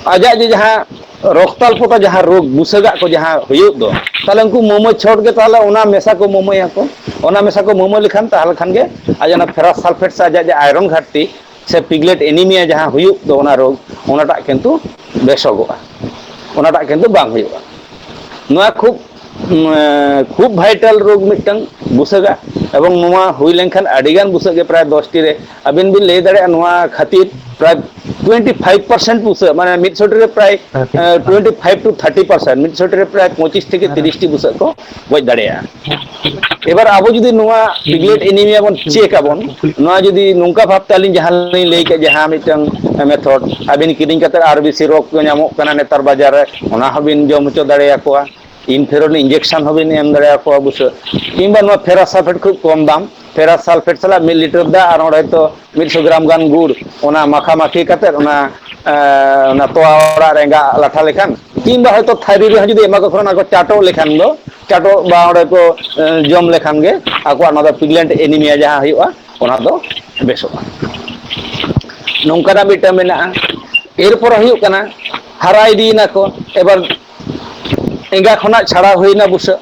ᱟᱡᱟᱜ ᱡᱮ ᱡᱟᱦᱟᱸ ᱨᱚᱠᱛᱟᱞᱯᱚᱛᱟ ᱡᱟᱦᱟᱸ ᱨᱳᱜᱽ ᱵᱩᱥᱟᱹᱜᱟᱜ ᱠᱚ ᱡᱟᱦᱟᱸ ᱦᱩᱭᱩᱜ ᱫᱚ, ᱛᱟᱦᱚᱞᱮ ᱩᱱᱠᱩ ᱢᱟᱹᱢᱟᱹ ᱪᱷᱚᱴ ᱜᱮ ᱛᱟᱦᱚᱞᱮ ᱚᱱᱟ ᱢᱮᱥᱟ ᱠᱚ ᱢᱟᱹᱢᱟᱹᱭᱟᱠᱚ᱾ ᱚᱱᱟ ᱢᱮᱥᱟ ᱠᱚ ᱢᱟᱹᱢᱟᱹ ᱞᱮᱠᱷᱟᱱ ᱛᱟᱦᱚᱞᱮ ᱠᱷᱟᱱ ᱜᱮ ᱟᱡᱟᱜ ᱚᱱᱟ ᱯᱷᱮᱨᱟᱥ ᱥᱟᱞᱯᱷᱮᱴ ᱥᱮ ᱟᱡᱟᱜ ᱡᱮ ᱟᱭᱨᱚᱱ ᱜᱷᱟᱴᱛᱤ ᱥᱮ ᱯᱤᱜᱽᱞᱮᱴ ᱮᱱᱤᱢᱤᱭᱟ ᱡᱟᱦᱟᱸ ᱦᱩᱭᱩᱜ ᱫᱚ ᱚᱱᱟ ᱨᱳᱜᱽ, ᱚᱱᱟᱴᱟᱜ ᱠᱤᱱᱛᱩ ᱵᱮᱥᱚᱜᱚᱜᱼᱟ, ᱚᱱᱟᱴᱟᱜ ᱠᱤᱱᱛᱩ ᱵᱟᱝ ᱦᱩᱭᱩᱜᱼᱟ᱾ ᱱᱚᱣᱟ ᱠᱷᱩᱵ, ᱩᱢ, ᱠᱷᱩᱵ ᱵᱷᱟᱭᱴᱟᱞ ᱨᱳᱜᱽ ᱢᱤᱫᱴᱟᱝ ᱵᱩᱥᱟᱹᱜᱟ, ᱮᱵᱚᱝ ᱱᱚᱣᱟ ᱦᱩᱭ ᱞᱮᱱᱠᱷᱟᱱ ᱟᱹᱰᱤᱜᱟᱱ ᱵᱩᱥᱟᱹᱜ ᱜᱮ ᱯᱨᱟᱭ ᱫᱚᱥᱴᱤ ᱨᱮ ᱟᱹᱵᱤᱱ ᱵᱤᱱ ᱞᱟᱹᱭ ᱫᱟᱲᱮᱭᱟᱜᱼᱟ᱾ ᱱᱚᱣᱟ ᱠᱷᱟᱹᱛᱤᱨ ᱯᱨᱟᱭ ᱴᱩᱭᱮᱱᱴᱤ ᱯᱷᱟᱭᱤᱵᱷ ᱯᱟᱨᱥᱮᱱᱴ ᱵᱩᱥᱟᱹᱜ, ᱢᱟᱱᱮ ᱢᱤᱫ ᱥᱚ ᱴᱤ ᱨᱮ ᱯᱨᱟᱭ twenty five two thirty percent, ᱢᱤᱫ ᱥᱚ ᱴᱤ ᱨᱮ ᱯᱨᱟᱭ ᱯᱚᱸᱪᱤᱥ ᱛᱷᱮᱠᱮ ᱛᱤᱨᱤᱥ ᱴᱤ ᱵᱩᱥᱟᱹᱜ ᱠᱚ ᱜᱚᱡ ᱫᱟᱲᱮᱭᱟᱜᱼᱟ᱾ ᱮᱵᱟᱨ ᱟᱵᱚ ᱡᱩᱫᱤ ᱱᱚᱣᱟ ᱯᱤᱜᱞᱮᱴ ᱮᱱᱤᱢᱤᱭᱟ ᱵᱚᱱ ᱪᱮᱠ ᱟᱵᱚᱱ, ᱱᱚᱣᱟ ᱡᱩᱫᱤ ᱱᱚᱝᱠᱟ ᱵᱷᱟᱵᱛᱮ ᱟᱹᱞᱤᱧ ᱡᱟᱦᱟᱸ ᱞᱤᱧ ᱞᱟᱹᱭ ᱠᱮᱫ, ᱡᱟᱦᱟᱸ ᱢᱤᱫᱴᱟᱝ ᱢᱮᱛᱷᱚᱰ, ᱟᱹᱵᱤᱱ ᱠᱤᱨᱤᱧ ᱠᱟᱛᱮ ᱟᱨ ᱵᱤ ᱥᱤ ᱨᱚᱠ ᱠᱚ ᱧᱟᱢᱚᱜ ᱠᱟᱱᱟ ᱱᱮᱛᱟᱨ ᱵᱟᱡᱟᱨ ᱨᱮ, ᱚᱱᱟ ᱦᱚᱸᱵᱤᱱ ᱡᱚᱢ ᱦᱚᱪᱚ ᱫᱟᱲᱮᱭᱟᱠᱚᱣᱟ᱾ ᱤᱱᱯᱷᱮᱨᱚᱱ ᱤᱧᱡᱮᱠᱥᱚᱱ ᱦᱚᱸᱵᱤᱱ ᱮᱢ ᱫᱟᱲᱮᱭᱟᱠᱚᱣᱟ ᱵᱩᱥᱟᱹᱜ, ᱠᱤᱝᱵᱟ ᱱᱚᱣᱟ ᱯᱷᱮᱨᱟᱥ ᱥᱟᱞᱯᱷᱮᱴ ᱠᱷᱩᱵ ᱠᱚᱢ ᱫᱟᱢ, ᱯᱷᱮᱨᱟᱥ ᱥᱟᱞᱯᱷᱮᱴ ᱥᱟᱞᱟᱜ ᱢᱤᱫ ᱞᱤᱴᱟᱨ ᱫᱟᱜ ᱟᱨ ᱚᱸᱰᱮ ᱦᱚᱭᱛᱚ ᱢᱤᱫ ᱥᱚ ᱜᱨᱟᱢ ᱜᱟᱱ ᱜᱩᱲ, ᱚᱱᱟ ᱢᱟᱠᱷᱟ ᱢᱟᱠᱷᱤ ᱠᱟᱛᱮᱫ ᱚᱱᱟ, ᱮᱸ, ᱚᱱᱟ ᱛᱚᱣᱟ ᱚᱲᱟᱜ ᱨᱮ ᱮᱸᱜᱟ ᱞᱟᱴᱷᱟ ᱞᱮᱠᱷᱟᱱ, ᱠᱤᱝᱵᱟ ᱦᱚᱭᱛᱚ ᱛᱷᱟᱹᱨᱤ ᱨᱮᱦᱚᱸ ᱡᱩᱫᱤ ᱮᱢᱟ ᱠᱚ ᱠᱷᱟᱱ ᱚᱱᱟ ᱠᱚ ᱪᱟᱴᱚᱜ ᱞᱮᱠᱷᱟᱱ ᱫᱚ, ᱪᱟᱴᱚᱜ ᱵᱟ ᱚᱸᱰᱮ ᱠᱚ, ᱮᱸ, ᱡᱚᱢ ᱞᱮᱠᱷᱟᱱ ᱜᱮ ᱟᱠᱚᱣᱟᱜ ᱱᱚᱣᱟ ᱫᱚ ᱯᱤᱜᱞᱮᱱᱴ ᱮᱱᱤᱢᱤᱭᱟ ᱡᱟᱦᱟᱸ ᱦᱩᱭᱩᱜᱼᱟ, ᱚᱱᱟ ᱫᱚ ᱵᱮᱥᱚᱜᱼᱟ᱾ ᱱᱚᱝᱠᱟᱱᱟᱜ ᱢᱤᱫᱴᱟᱝ ᱢᱮᱱᱟᱜᱼᱟ᱾ ᱮᱨᱯᱚᱨ ᱦᱩᱭᱩᱜ ᱠᱟᱱᱟ, ᱦᱟᱨᱟ ᱤᱫᱤᱭᱮᱱᱟ ᱠᱚ, ᱮᱵᱟᱨ ᱮᱸᱜᱟ ᱠᱷᱚᱱᱟᱜ ᱪᱷᱟᱲᱟᱣ ᱦᱩᱭᱱᱟ ᱵᱩᱥᱟᱹᱜ,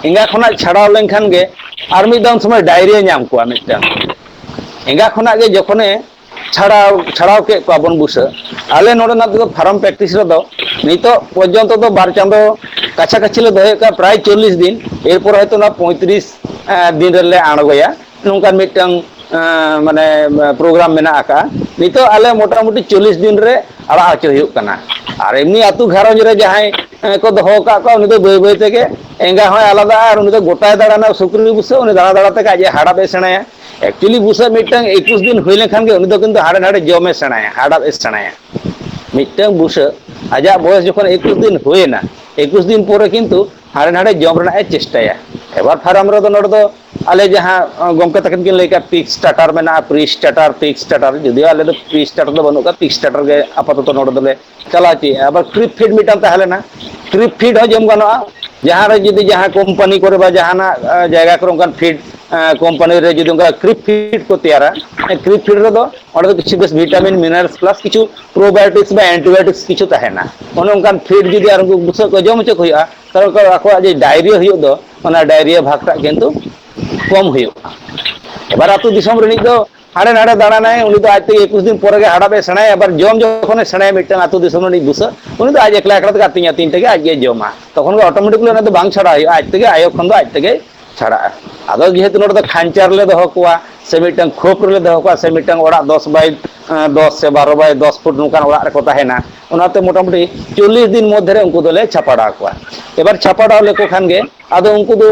ᱮᱸᱜᱟ ᱠᱷᱚᱱᱟᱜ ᱪᱷᱟᱲᱟᱣ ᱞᱮᱱᱠᱷᱟᱱ ᱜᱮ ᱟᱨ ᱢᱤᱫ ᱫᱷᱟᱣ ᱩᱱ ᱥᱚᱢᱚᱭ ᱰᱟᱭᱨᱤᱭᱟ ᱧᱟᱢ ᱠᱚᱣᱟ ᱢᱤᱫᱴᱟᱝ᱾ ᱮᱸᱜᱟ ᱠᱷᱚᱱᱟᱜ ᱜᱮ ᱡᱚᱠᱷᱚᱱᱮ ᱪᱷᱟᱲᱟᱣ, ᱪᱷᱟᱲᱟᱣ ᱠᱮᱫ ᱠᱚᱣᱟ ᱵᱚᱱ ᱵᱩᱥᱟᱹᱜ, ᱟᱞᱮ ᱱᱚᱰᱮᱱᱟᱜ ᱫᱚ ᱯᱷᱟᱨᱢ ᱯᱨᱮᱠᱴᱤᱥ ᱨᱮᱫᱚ ᱱᱤᱛᱚᱜ ᱯᱚᱨᱡᱚᱱᱛᱚ ᱫᱚ ᱵᱟᱨ ᱪᱟᱸᱫᱚ ᱠᱟᱪᱷᱟ ᱠᱟᱪᱷᱤ ᱞᱮ ᱫᱚᱦᱚᱭᱮᱫ ᱠᱚᱣᱟ, ᱯᱨᱟᱭ ᱪᱚᱞᱞᱤᱥ ᱫᱤᱱ, ᱮᱨᱯᱚᱨ ᱦᱚᱭᱛᱳ ᱚᱱᱟ ᱯᱚᱸᱭᱛᱨᱤᱥ, ᱮᱸ, ᱫᱤᱱ ᱨᱮᱞᱮ ᱟᱬᱜᱚᱭᱟ᱾ ᱱᱚᱝᱠᱟᱱ ᱢᱤᱫᱴᱟᱝ, ᱮᱸ, ᱢᱟᱱᱮ, ᱯᱨᱳᱜᱨᱟᱢ ᱢᱮᱱᱟᱜ ᱟᱠᱟᱫᱼᱟ᱾ ᱱᱤᱛᱚᱜ ᱟᱞᱮ ᱢᱚᱴᱟᱢᱩᱴᱤ ᱪᱚᱞᱞᱤᱥ ᱫᱤᱱ ᱨᱮ ᱟᱲᱟᱜ ᱦᱚᱪᱚ ᱦᱩᱭᱩᱜ ᱠᱟᱱᱟ᱾ ᱟᱨ ᱮᱢᱱᱤ ᱟᱹᱛᱩ ᱜᱷᱟᱨᱚᱸᱡᱽ ᱨᱮ ᱡᱟᱦᱟᱸᱭ, ᱮᱸ, ᱠᱚ ᱫᱚᱦᱚ ᱟᱠᱟᱫ ᱠᱚᱣᱟ, ᱩᱱᱤ ᱫᱚ ᱵᱟᱹᱭ ᱵᱟᱹᱭ ᱛᱮᱜᱮ ᱮᱸᱜᱟ ᱦᱚᱸᱭ ᱟᱞᱟᱫᱟᱜᱼᱟ ᱟᱨ ᱩᱱᱤ ᱫᱚ ᱜᱚᱴᱟᱭ ᱫᱟᱬᱟᱱᱟ ᱥᱩᱠᱨᱤ ᱵᱩᱥᱟᱹᱜ, ᱩᱱᱤ ᱫᱟᱬᱟ ᱫᱟᱬᱟ ᱛᱮᱜᱮ ᱟᱡ ᱮ ᱦᱟᱲᱟᱯ ᱮ ᱥᱮᱬᱟᱭᱟ᱾ ᱮᱠᱪᱩᱭᱮᱞᱤ ᱵᱩᱥᱟᱹᱜ ᱢᱤᱫᱴᱟᱝ ᱮᱠᱩᱥ ᱫᱤᱱ ᱦᱩᱭ ᱞᱮᱱᱠᱷᱟᱱ ᱜᱮ ᱩᱱᱤ ᱫᱚ ᱠᱤᱱᱛᱩ ᱦᱟᱸᱰᱮ ᱱᱟᱰᱮ ᱡᱚᱢᱮ ᱥᱮᱬᱟᱭᱟ, ᱦᱟᱲᱟᱯ ᱮ ᱥᱮᱬᱟᱭᱟ᱾ ᱢᱤᱫᱴᱟᱝ ᱵᱩᱥᱟᱹᱜ ᱟᱡᱟᱜ ᱵᱚᱭᱮᱥ ᱡᱚᱠᱷᱚᱱ ᱮᱠᱩᱥ ᱫᱤᱱ ᱦᱩᱭᱮᱱᱟ, ᱮᱠᱩᱥ ᱫᱤᱱ ᱯᱚᱨᱮ ᱠᱤᱱᱛᱩ ᱦᱟᱸᱰᱮ ᱱᱟᱰᱮ ᱡᱚᱢ ᱨᱮᱱᱟᱜ ᱮ ᱪᱮᱥᱴᱟᱭᱟ᱾ ᱮᱵᱟᱨ ᱯᱷᱟᱨᱟᱢ ᱨᱮᱫᱚ ᱱᱚᱰᱮ ᱫᱚ ᱟᱞᱮ ᱡᱟᱦᱟᱸ, ᱟᱸ, ᱜᱚᱢᱠᱮ ᱛᱟᱹᱠᱤᱱ ᱠᱤᱱ ᱞᱟᱹᱭ ᱠᱟᱜ ᱯᱤᱜ ᱥᱴᱟᱨᱴᱟᱨ ᱢᱮᱱᱟᱜᱼᱟ, ᱯᱨᱤ ᱥᱴᱟᱨᱴᱟᱨ, ᱯᱤᱜ ᱥᱴᱟᱨᱴᱟᱨ, ᱡᱩᱫᱤᱭᱳ ᱟᱞᱮ ᱫᱚ ᱯᱨᱤ ᱥᱴᱟᱨᱴᱟᱨ ᱫᱚ ᱵᱟᱹᱱᱩᱜ ᱠᱟᱜᱼᱟ, ᱯᱤᱜ ᱥᱴᱟᱨᱴᱟᱨ ᱜᱮ ᱟᱯᱟᱛᱚᱛᱚ ᱱᱚᱰᱮ ᱫᱚᱞᱮ ᱪᱟᱞᱟᱣ ᱦᱚᱪᱚᱭᱮᱫᱼᱟ᱾ ᱟᱵᱟᱨ ᱠᱨᱤᱯ ᱯᱷᱤᱰ ᱢᱤᱫᱴᱟᱝ ᱛᱟᱦᱮᱸ ᱞᱮᱱᱟ, ᱠᱨᱤᱯ ᱯᱷᱤᱰ ᱦᱚᱸ ᱡᱚᱢ ᱜᱟᱱᱚᱜᱼᱟ᱾ ᱡᱟᱦᱟᱸ ᱨᱮ ᱡᱩᱫᱤ ᱡᱟᱦᱟᱸ ᱠᱳᱢᱯᱟᱱᱤ ᱠᱚᱨᱮ ᱵᱟ ᱡᱟᱦᱟᱱᱟᱜ, ᱟᱸ, ᱡᱟᱭᱜᱟ ᱠᱚᱨᱮ ᱚᱱᱠᱟᱱ ᱯᱷᱤᱰ, ᱟᱸ, ᱠᱳᱢᱯᱟᱱᱤ ᱨᱮ ᱡᱩᱫᱤ ᱚᱱᱠᱟ ᱠᱨᱤᱯ ᱯᱷᱤᱰ ᱠᱚ ᱛᱮᱭᱟᱨᱟ, ᱠᱨᱤᱯ ᱯᱷᱤᱰ ᱨᱮᱫᱚ ᱚᱸᱰᱮ ᱫᱚ ᱠᱤᱪᱷᱩ ᱵᱮᱥ ᱵᱷᱤᱴᱟᱢᱤᱱ, ᱢᱤᱱᱟᱨᱟᱞᱥ ᱯᱞᱟᱥ ᱠᱤᱪᱷᱩ ᱯᱨᱳᱵᱟᱭᱳᱴᱤᱠᱥ ᱵᱟ ᱮᱱᱴᱤᱵᱟᱭᱳᱴᱤᱠᱥ ᱠᱤᱪᱷᱩ ᱛᱟᱦᱮᱱᱟ᱾ ᱚᱱᱮ ᱚᱱᱠᱟᱱ ᱯᱷᱤᱰ ᱡᱩᱫᱤ ᱟᱨ ᱩᱱᱠᱩ ᱵᱩᱥᱟᱹᱜ ᱠᱚ ᱡᱚᱢ ᱦᱚᱪᱚ ᱠᱚ ᱦᱩᱭᱩᱜᱼᱟ, ᱛᱟᱦᱚᱞᱮ ᱩᱱᱠᱩ ᱟᱠᱚᱣᱟᱜ ᱡᱮ ᱰᱟᱭᱨᱤᱭᱟ ᱦᱩᱭᱩᱜ ᱫᱚ, ᱚᱱᱟ ᱰᱟᱭᱨᱤᱭᱟ ᱵᱷᱟᱜᱽᱴᱟᱜ ᱠᱤᱱᱛᱩ ᱠᱚᱢ ᱦᱩᱭᱩᱜᱼᱟ᱾ ᱮᱵᱟᱨ ᱟᱹᱛᱩ ᱫᱤᱥᱚᱢ ᱨᱤᱱᱤᱡ ᱫᱚ ᱦᱟᱸᱰᱮ ᱱᱟᱰᱮ ᱫᱟᱬᱟᱱᱟᱭ, ᱩᱱᱤ ᱫᱚ ᱟᱡ ᱛᱮᱜᱮ ᱮᱠᱩᱥ ᱫᱤᱱ ᱯᱚᱨᱮ ᱜᱮ ᱦᱟᱲᱟᱯ ᱮ ᱥᱮᱬᱟᱭᱟ᱾ ᱟᱵᱟᱨ ᱡᱚᱢ ᱡᱚᱠᱷᱚᱱᱮ ᱥᱮᱬᱟᱭᱟ, ᱢᱤᱫᱴᱟᱝ ᱟᱹᱛᱩ ᱫᱤᱥᱚᱢ ᱨᱤᱱᱤᱡ ᱵᱩᱥᱟᱹᱜ, ᱩᱱᱤ ᱫᱚ ᱟᱡ ᱮᱠᱞᱟ ᱮᱠᱞᱟ ᱛᱮᱜᱮ ᱟᱹᱛᱤᱧ ᱟᱹᱛᱤᱧ ᱛᱮᱜᱮ ᱟᱡ ᱜᱮ ᱡᱚᱢᱟ᱾ ᱛᱚᱠᱷᱚᱱ ᱜᱮ ᱚᱴᱳᱢᱮᱴᱤᱠᱞᱤ ᱚᱱᱟ ᱫᱚ ᱵᱟᱝ ᱪᱷᱟᱲᱟ ᱦᱩᱭᱩᱜᱼᱟ, ᱟᱡ ᱛᱮᱜᱮ ᱟᱭᱳ ᱠᱷᱚᱱ ᱫᱚ ᱟᱡ ᱛᱮᱜᱮ ᱪᱷᱟᱲᱟᱜᱼᱟ᱾ ᱟᱫᱚ ᱡᱮᱦᱮᱛᱩ ᱱᱚᱰᱮ ᱫᱚ ᱠᱷᱟᱧᱪᱟ ᱨᱮᱞᱮ ᱫᱚᱦᱚ ᱠᱚᱣᱟ, ᱥᱮ ᱢᱤᱫᱴᱟᱝ ᱠᱷᱳᱯ ᱨᱮᱞᱮ ᱫᱚᱦᱚ ᱠᱚᱣᱟ, ᱥᱮ ᱢᱤᱫᱴᱟᱝ ᱚᱲᱟᱜ ᱫᱚᱥ ᱵᱟᱭ ᱫᱚᱥ ᱥᱮ ᱵᱟᱨᱚ ᱵᱟᱭ ᱫᱚᱥ ᱯᱷᱩᱴ ᱱᱚᱝᱠᱟᱱ ᱚᱲᱟᱜ ᱨᱮᱠᱚ ᱛᱟᱦᱮᱱᱟ᱾ ᱚᱱᱟᱛᱮ ᱢᱚᱴᱟᱢᱩᱴᱤ ᱪᱚᱞᱞᱤᱥ ᱫᱤᱱ ᱢᱚᱫᱽᱫᱷᱮ ᱨᱮ ᱩᱱᱠᱩ ᱫᱚᱞᱮ ᱪᱷᱟᱯᱟᱰᱟᱣ ᱠᱚᱣᱟ᱾ ᱮᱵᱟᱨ ᱪᱷᱟᱯᱟᱰᱟᱣ ᱞᱮᱠᱚ ᱠᱷᱟᱱ ᱜᱮ ᱟᱫᱚ ᱩᱱᱠᱩ ᱫᱚ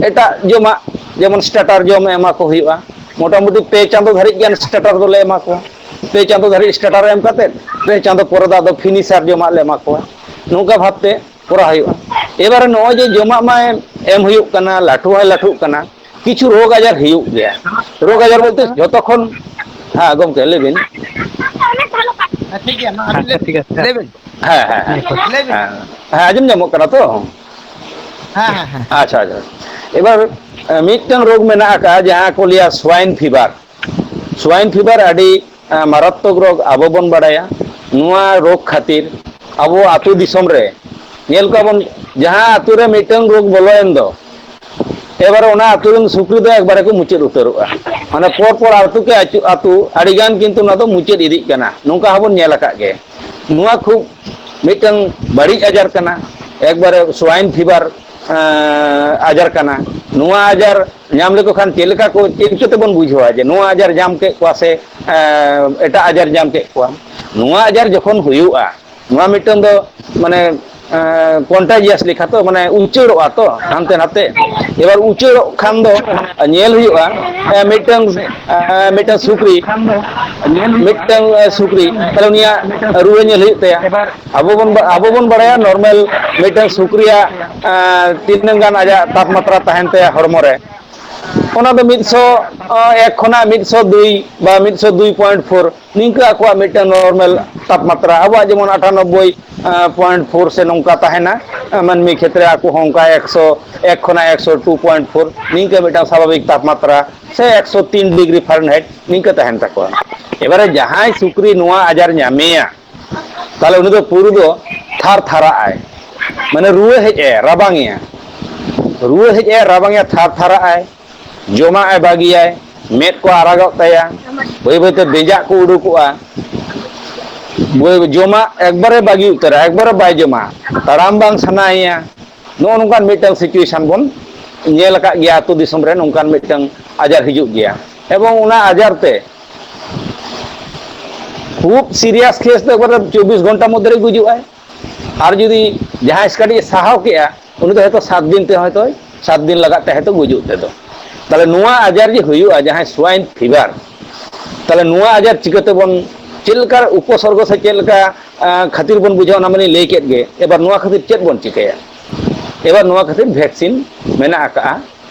ᱮᱴᱟᱜ ᱡᱚᱢᱟᱜ, ᱡᱮᱢᱚᱱ ᱥᱴᱟᱨᱴᱟᱨ ᱡᱚᱢ ᱮᱢᱟ ᱠᱚ ᱦᱩᱭᱩᱜᱼᱟ᱾ ᱢᱚᱴᱟᱢᱩᱴᱤ ᱯᱮ ᱪᱟᱸᱫᱚ ᱫᱷᱟᱹᱨᱤᱡ ᱜᱟᱱ ᱥᱴᱟᱨᱴᱟᱨ ᱫᱚᱞᱮ ᱮᱢᱟ ᱠᱚᱣᱟ᱾ ᱯᱮ ᱪᱟᱸᱫᱚ ᱫᱷᱟᱹᱨᱤᱡ ᱥᱴᱟᱨᱴᱟᱨ ᱮᱢ ᱠᱟᱛᱮᱫ, ᱯᱮ ᱪᱟᱸᱫᱚ ᱯᱚᱨᱮ ᱫᱚ ᱟᱫᱚ ᱯᱷᱤᱱᱤᱥᱟᱨ ᱡᱚᱢᱟᱜ ᱞᱮ ᱮᱢᱟ ᱠᱚᱣᱟ᱾ ᱱᱚᱝᱠᱟ ᱵᱷᱟᱵᱽᱛᱮ ᱠᱚᱨᱟᱣ ᱦᱩᱭᱩᱜᱼᱟ᱾ ᱮᱵᱟᱨᱮ ᱱᱚᱜᱼᱚᱭ ᱡᱮ ᱡᱚᱢᱟᱜ ᱢᱟ ᱮᱢ ᱦᱩᱭᱩᱜ ᱠᱟᱱᱟ, ᱞᱟᱹᱴᱩ ᱦᱚᱸᱭ ᱞᱟᱹᱴᱩᱜ ᱠᱟᱱᱟ, ᱠᱤᱪᱷᱩ ᱨᱳᱜᱽ ᱟᱡᱟᱨ ᱦᱩᱭᱩᱜ ᱜᱮᱭᱟ᱾ ᱨᱳᱜᱽ ᱟᱡᱟᱨ ᱵᱚᱞᱛᱮ ᱡᱚᱛᱚ ᱠᱷᱚᱱ, ᱦᱮᱸ ᱜᱚᱢᱠᱮ, ᱞᱟᱹᱭ ᱵᱤᱱ᱾ ᱦᱮᱸ, ᱴᱷᱤᱠ ᱜᱮᱭᱟ, ᱢᱟ ᱟᱹᱵᱤᱱ ᱟᱪᱪᱷᱟ, ᱞᱟᱹᱭ ᱵᱤᱱ᱾ ᱦᱮᱸ, ᱦᱮᱸ, ᱞᱟᱹᱭ ᱵᱤᱱ᱾ ᱦᱮᱸ, ᱦᱮᱸ, ᱟᱸᱡᱚᱢ ᱧᱟᱢᱚᱜ ᱠᱟᱱᱟ ᱛᱚ? ᱦᱮᱸ, ᱦᱮᱸ, ᱦᱮᱸ᱾ ᱟᱪᱪᱷᱟ, ᱟᱪᱪᱷᱟ᱾ ᱮᱵᱟᱨ, ᱮ, ᱢᱤᱫᱴᱟᱝ ᱨᱳᱜᱽ ᱢᱮᱱᱟᱜ ᱟᱠᱟᱫᱼᱟ, ᱡᱟᱦᱟᱸ ᱠᱚ ᱞᱟᱹᱭᱟ ᱥᱣᱟᱭᱤᱱ ᱯᱷᱤᱵᱟᱨ᱾ ᱥᱣᱟᱭᱤᱱ ᱯᱷᱤᱵᱟᱨ ᱟᱹᱰᱤ, ᱮ, ᱢᱟᱨᱟᱛᱢᱚᱠ ᱨᱳᱜᱽ, ᱟᱵᱚ ᱵᱚᱱ ᱵᱟᱲᱟᱭᱟ᱾ ᱱᱚᱣᱟ ᱨᱳᱜᱽ ᱠᱷᱟᱹᱛᱤᱨ ᱟᱵᱚ ᱟᱹᱛᱩ ᱫᱤᱥᱚᱢ ᱨᱮ ᱧᱮᱞ ᱠᱚᱣᱟ ᱵᱚᱱ, ᱡᱟᱦᱟᱸ ᱟᱹᱛᱩ ᱨᱮ ᱢᱤᱫᱴᱟᱝ ᱨᱳᱜᱽ ᱵᱚᱞᱚᱭᱮᱱ ᱫᱚ, ᱮᱵᱟᱨ ᱚᱱᱟ ᱟᱹᱛᱩ ᱨᱮᱱ ᱥᱩᱠᱨᱤ ᱫᱚ ᱮᱠᱵᱟᱨᱮ ᱠᱚ ᱢᱩᱪᱟᱹᱫ ᱩᱛᱟᱹᱨᱚᱜᱼᱟ᱾ ᱢᱟᱱᱮ ᱯᱚᱨ ᱯᱚᱨ ᱟᱹᱛᱩ ᱠᱮ ᱟᱹᱪᱩ-, ᱟᱹᱛᱩ ᱟᱹᱰᱤ ᱜᱟᱱ ᱠᱤᱱᱛᱩ ᱱᱚᱣᱟ ᱫᱚ ᱢᱩᱪᱟᱹᱫ ᱤᱫᱤᱜ ᱠᱟᱱᱟ, ᱱᱚᱝᱠᱟ ᱦᱚᱸᱵᱚᱱ ᱧᱮᱞ ᱟᱠᱟᱫ ᱜᱮ᱾ ᱱᱚᱣᱟ ᱠᱷᱩᱵ ᱢᱤᱫᱴᱟᱝ ᱵᱟᱹᱲᱤᱡ ᱟᱡᱟᱨ ᱠᱟᱱᱟ, ᱮᱠᱵᱟᱨᱮ ᱥᱣᱟᱭᱤᱱ ᱯᱷᱤᱵᱟᱨ, ᱮᱸ, ᱟᱡᱟᱨ ᱠᱟᱱᱟ᱾ ᱱᱚᱣᱟ ᱟᱡᱟᱨ ᱧᱟᱢ ᱞᱮᱠᱚ ᱠᱷᱟᱱ ᱪᱮᱫ ᱞᱮᱠᱟ ᱠᱚ, ᱪᱮᱫ ᱪᱤᱠᱟᱹ ᱛᱮᱵᱚᱱ ᱵᱩᱡᱷᱟᱹᱣᱟ ᱡᱮ ᱱᱚᱣᱟ ᱟᱡᱟᱨ ᱧᱟᱢ ᱠᱮᱫ ᱠᱚᱣᱟ ᱥᱮ, ᱮᱸ, ᱮᱴᱟᱜ ᱟᱡᱟᱨ ᱧᱟᱢ ᱠᱮᱫ ᱠᱚᱣᱟ? ᱱᱚᱣᱟ ᱟᱡᱟᱨ ᱡᱚᱠᱷᱚᱱ ᱦᱩᱭᱩᱜᱼᱟ, ᱱᱚᱣᱟ ᱢᱤᱫᱴᱟᱝ ᱫᱚ ᱢᱟᱱᱮ, ᱮᱸ, ᱠᱚᱱᱴᱟᱡᱤᱭᱟᱥ ᱞᱮᱠᱟ ᱛᱚ, ᱢᱟᱱᱮ ᱩᱪᱟᱹᱲᱚᱜᱼᱟ ᱛᱚ ᱦᱟᱱᱛᱮ ᱱᱟᱛᱮ᱾ ᱮᱵᱟᱨ ᱩᱪᱟᱹᱲᱚᱜ ᱠᱷᱟᱱ ᱫᱚ ᱧᱮᱞ ᱦᱩᱭᱩᱜᱼᱟ, ᱮᱸ, ᱢᱤᱫᱴᱟᱝ, ᱮᱸ, ᱢᱤᱫᱴᱟᱝ ᱥᱩᱠᱨᱤ, ᱢᱤᱫᱴᱟᱝ, ᱮᱸ, ᱥᱩᱠᱨᱤ, ᱛᱟᱦᱞᱮ ᱩᱱᱤᱭᱟᱜ ᱨᱩᱣᱟᱹ ᱧᱮᱞ ᱦᱩᱭᱩᱜ ᱛᱟᱭᱟ᱾ ᱟᱵᱚ ᱵᱚᱱ ᱵᱟ-, ᱟᱵᱚ ᱵᱚᱱ ᱵᱟᱲᱟᱭᱟ ᱱᱚᱨᱢᱟᱞ ᱢᱤᱫᱴᱟᱝ ᱥᱩᱠᱨᱤᱭᱟᱜ, ᱮᱸ, ᱛᱤᱱᱟᱹᱜ ᱜᱟᱱ ᱟᱡᱟᱜ ᱛᱟᱯᱢᱟᱛᱨᱟ ᱛᱟᱦᱮᱱ ᱛᱟᱭᱟ ᱦᱚᱲᱢᱚ ᱨᱮ, ᱚᱱᱟ ᱫᱚ ᱢᱤᱫᱥᱚ ᱮᱠ ᱠᱷᱚᱱᱟᱜ ᱢᱤᱫᱥᱚ ᱫᱩᱭ ᱵᱟ ᱢᱤᱫᱥᱚ ᱫᱩᱭ ᱯᱚᱭᱮᱱᱴ ᱯᱷᱳᱨ, ᱱᱤᱝᱠᱟᱹ ᱟᱠᱚᱣᱟᱜ ᱢᱤᱫᱴᱟᱝ ᱱᱚᱨᱢᱟᱞ ᱛᱟᱯᱢᱟᱛᱨᱟ᱾ ᱟᱵᱚᱣᱟᱜ ᱡᱮᱢᱚᱱ ᱟᱴᱷᱟᱱᱚᱵᱵᱳᱭ ᱯᱚᱭᱮᱱᱴ ᱯᱷᱳᱨ ᱥᱮ ᱱᱚᱝᱠᱟ ᱛᱟᱦᱮᱱᱟ, ᱢᱟᱹᱱᱢᱤ ᱠᱷᱮᱛᱨᱮ ᱟᱠᱚ ᱦᱚᱸ ᱚᱱᱠᱟ ᱮᱠᱥᱚ ᱮᱠ ᱠᱷᱚᱱᱟᱜ ᱮᱠᱥᱚ ᱴᱩ ᱯᱚᱭᱮᱱᱴ ᱯᱷᱳᱨ, ᱱᱤᱝᱠᱟᱹ ᱢᱤᱫᱴᱟᱝ ᱥᱟᱵᱷᱟᱵᱤᱠ ᱛᱟᱯᱢᱟᱛᱨᱟ ᱥᱮ ᱮᱠᱥᱚ ᱛᱤᱱ ᱰᱤᱜᱽᱨᱤ ᱯᱷᱟᱨᱮᱱᱦᱟᱭᱤᱴ ᱱᱤᱝᱠᱟᱹ ᱛᱟᱦᱮᱱ ᱛᱟᱠᱚᱣᱟ᱾ ᱮᱵᱟᱨᱮ ᱡᱟᱦᱟᱸᱭ ᱥᱩᱠᱨᱤ ᱱᱚᱣᱟ ᱟᱡᱟᱨ ᱧᱟᱢᱮᱭᱟ, ᱛᱟᱦᱚᱞᱮ ᱩᱱᱤ ᱫᱚ ᱯᱩᱨᱟᱹ ᱫᱚ ᱛᱷᱟᱨ ᱛᱷᱟᱨᱟᱜ ᱟᱭ, ᱢᱟᱱᱮ ᱨᱩᱣᱟᱹ ᱦᱮᱡ ᱟᱭᱟ, ᱨᱟᱵᱟᱝ ᱮᱭᱟ, ᱨᱩᱣᱟᱹ ᱦᱮᱡ ᱟᱭᱟ, ᱨᱟᱵᱟᱝ ᱮᱭᱟ, ᱛᱷᱟᱨ ᱛᱷᱟᱨᱟᱜ ᱟᱭ, ᱡᱚᱢᱟᱜ ᱮ ᱵᱟᱹᱜᱤᱭᱟᱭ, ᱢᱮᱫ ᱠᱚ ᱟᱨᱟᱜᱚᱜ ᱛᱟᱭᱟ, ᱵᱟᱹᱭ ᱵᱟᱹᱭᱛᱮ ᱵᱮᱸᱡᱟᱜ ᱠᱚ ᱩᱰᱩᱠᱚᱜᱼᱟ, ᱵᱟᱹᱭ-, ᱡᱚᱢᱟᱜ ᱮᱠᱵᱟᱨᱮ ᱵᱟᱹᱜᱤ ᱩᱛᱟᱹᱨᱟ, ᱮᱠᱵᱟᱨᱮ ᱵᱟᱭ ᱡᱚᱢᱟ, ᱛᱟᱲᱟᱢ ᱵᱟᱝ ᱥᱟᱱᱟᱭᱮᱭᱟ᱾ ᱱᱚᱜᱼᱚ ᱱᱚᱝᱠᱟᱱ ᱢᱤᱫᱴᱟᱝ situation ᱵᱚᱱ ᱧᱮᱞ ᱟᱠᱟᱫ ᱜᱮᱭᱟ, ᱟᱹᱛᱩ ᱫᱤᱥᱚᱢ ᱨᱮ ᱱᱚᱝᱠᱟᱱ ᱢᱤᱫᱴᱟᱝ ᱟᱡᱟᱨ ᱦᱤᱡᱩᱜ ᱜᱮᱭᱟ᱾ ᱮᱵᱚᱝ ᱚᱱᱟ ᱟᱡᱟᱨ ᱛᱮ ᱠᱷᱩᱵ ᱥᱤᱨᱤᱭᱟᱥ ᱠᱮᱥ ᱫᱚ ᱮᱠᱵᱟᱨᱮ ᱪᱚᱵᱵᱤᱥ ᱜᱷᱚᱱᱴᱟ ᱢᱚᱫᱽᱫᱷᱮ ᱨᱮ ᱜᱩᱡᱩᱜ ᱟᱭ᱾ ᱟᱨ ᱡᱩᱫᱤ ᱡᱟᱦᱟᱸᱭ ᱠᱟᱹᱴᱤᱡ ᱮ ᱥᱟᱦᱟᱣ ᱠᱮᱜᱼᱟ, ᱩᱱᱤ ᱫᱚ ᱦᱚᱭᱛᱳ ᱥᱟᱛ ᱫᱤᱱ ᱛᱮ, ᱦᱚᱭᱛᱳ ᱥᱟᱛ ᱫᱤᱱ ᱞᱟᱜᱟᱜ ᱛᱮ ᱦᱚᱭᱛᱳ ᱜᱩᱡᱩᱜ ᱛᱮᱫᱚ᱾ ᱛᱟᱦᱞᱮ ᱱᱚᱣᱟ ᱟᱡᱟᱨ ᱡᱮ ᱦᱩᱭᱩᱜᱼᱟ, ᱡᱟᱦᱟᱸᱭ ᱥᱣᱟᱭᱤᱱ ᱯᱷᱤᱵᱟᱨ, ᱛᱟᱦᱞᱮ ᱱᱚᱣᱟ ᱟᱡᱟᱨ ᱪᱤᱠᱟᱹ ᱛᱮᱵᱚᱱ, ᱪᱮᱫ ᱞᱮᱠᱟ ᱩᱯᱚᱥᱚᱨᱜᱚ ᱥᱮ ᱪᱮᱫ ᱞᱮᱠᱟ, ᱟᱸ, ᱠᱷᱟᱹᱛᱤᱨ ᱵᱚᱱ ᱵᱩᱡᱷᱟᱹᱣᱟ, ᱚᱱᱟ ᱢᱟᱞᱤᱧ ᱞᱟᱹᱭ ᱠᱮᱫ ᱜᱮ᱾ ᱮᱵᱟᱨ ᱱᱚᱣᱟ ᱠᱷᱟᱹᱛᱤᱨ ᱪᱮᱫ ᱵᱚᱱ ᱪᱤᱠᱟᱹᱭᱟ? ᱮᱵᱟᱨ ᱱᱚᱣᱟ ᱠᱷᱟᱹᱛᱤᱨ ᱵᱷᱮᱠᱥᱤᱱ ᱢᱮᱱᱟᱜ ᱟᱠᱟᱜᱼᱟ,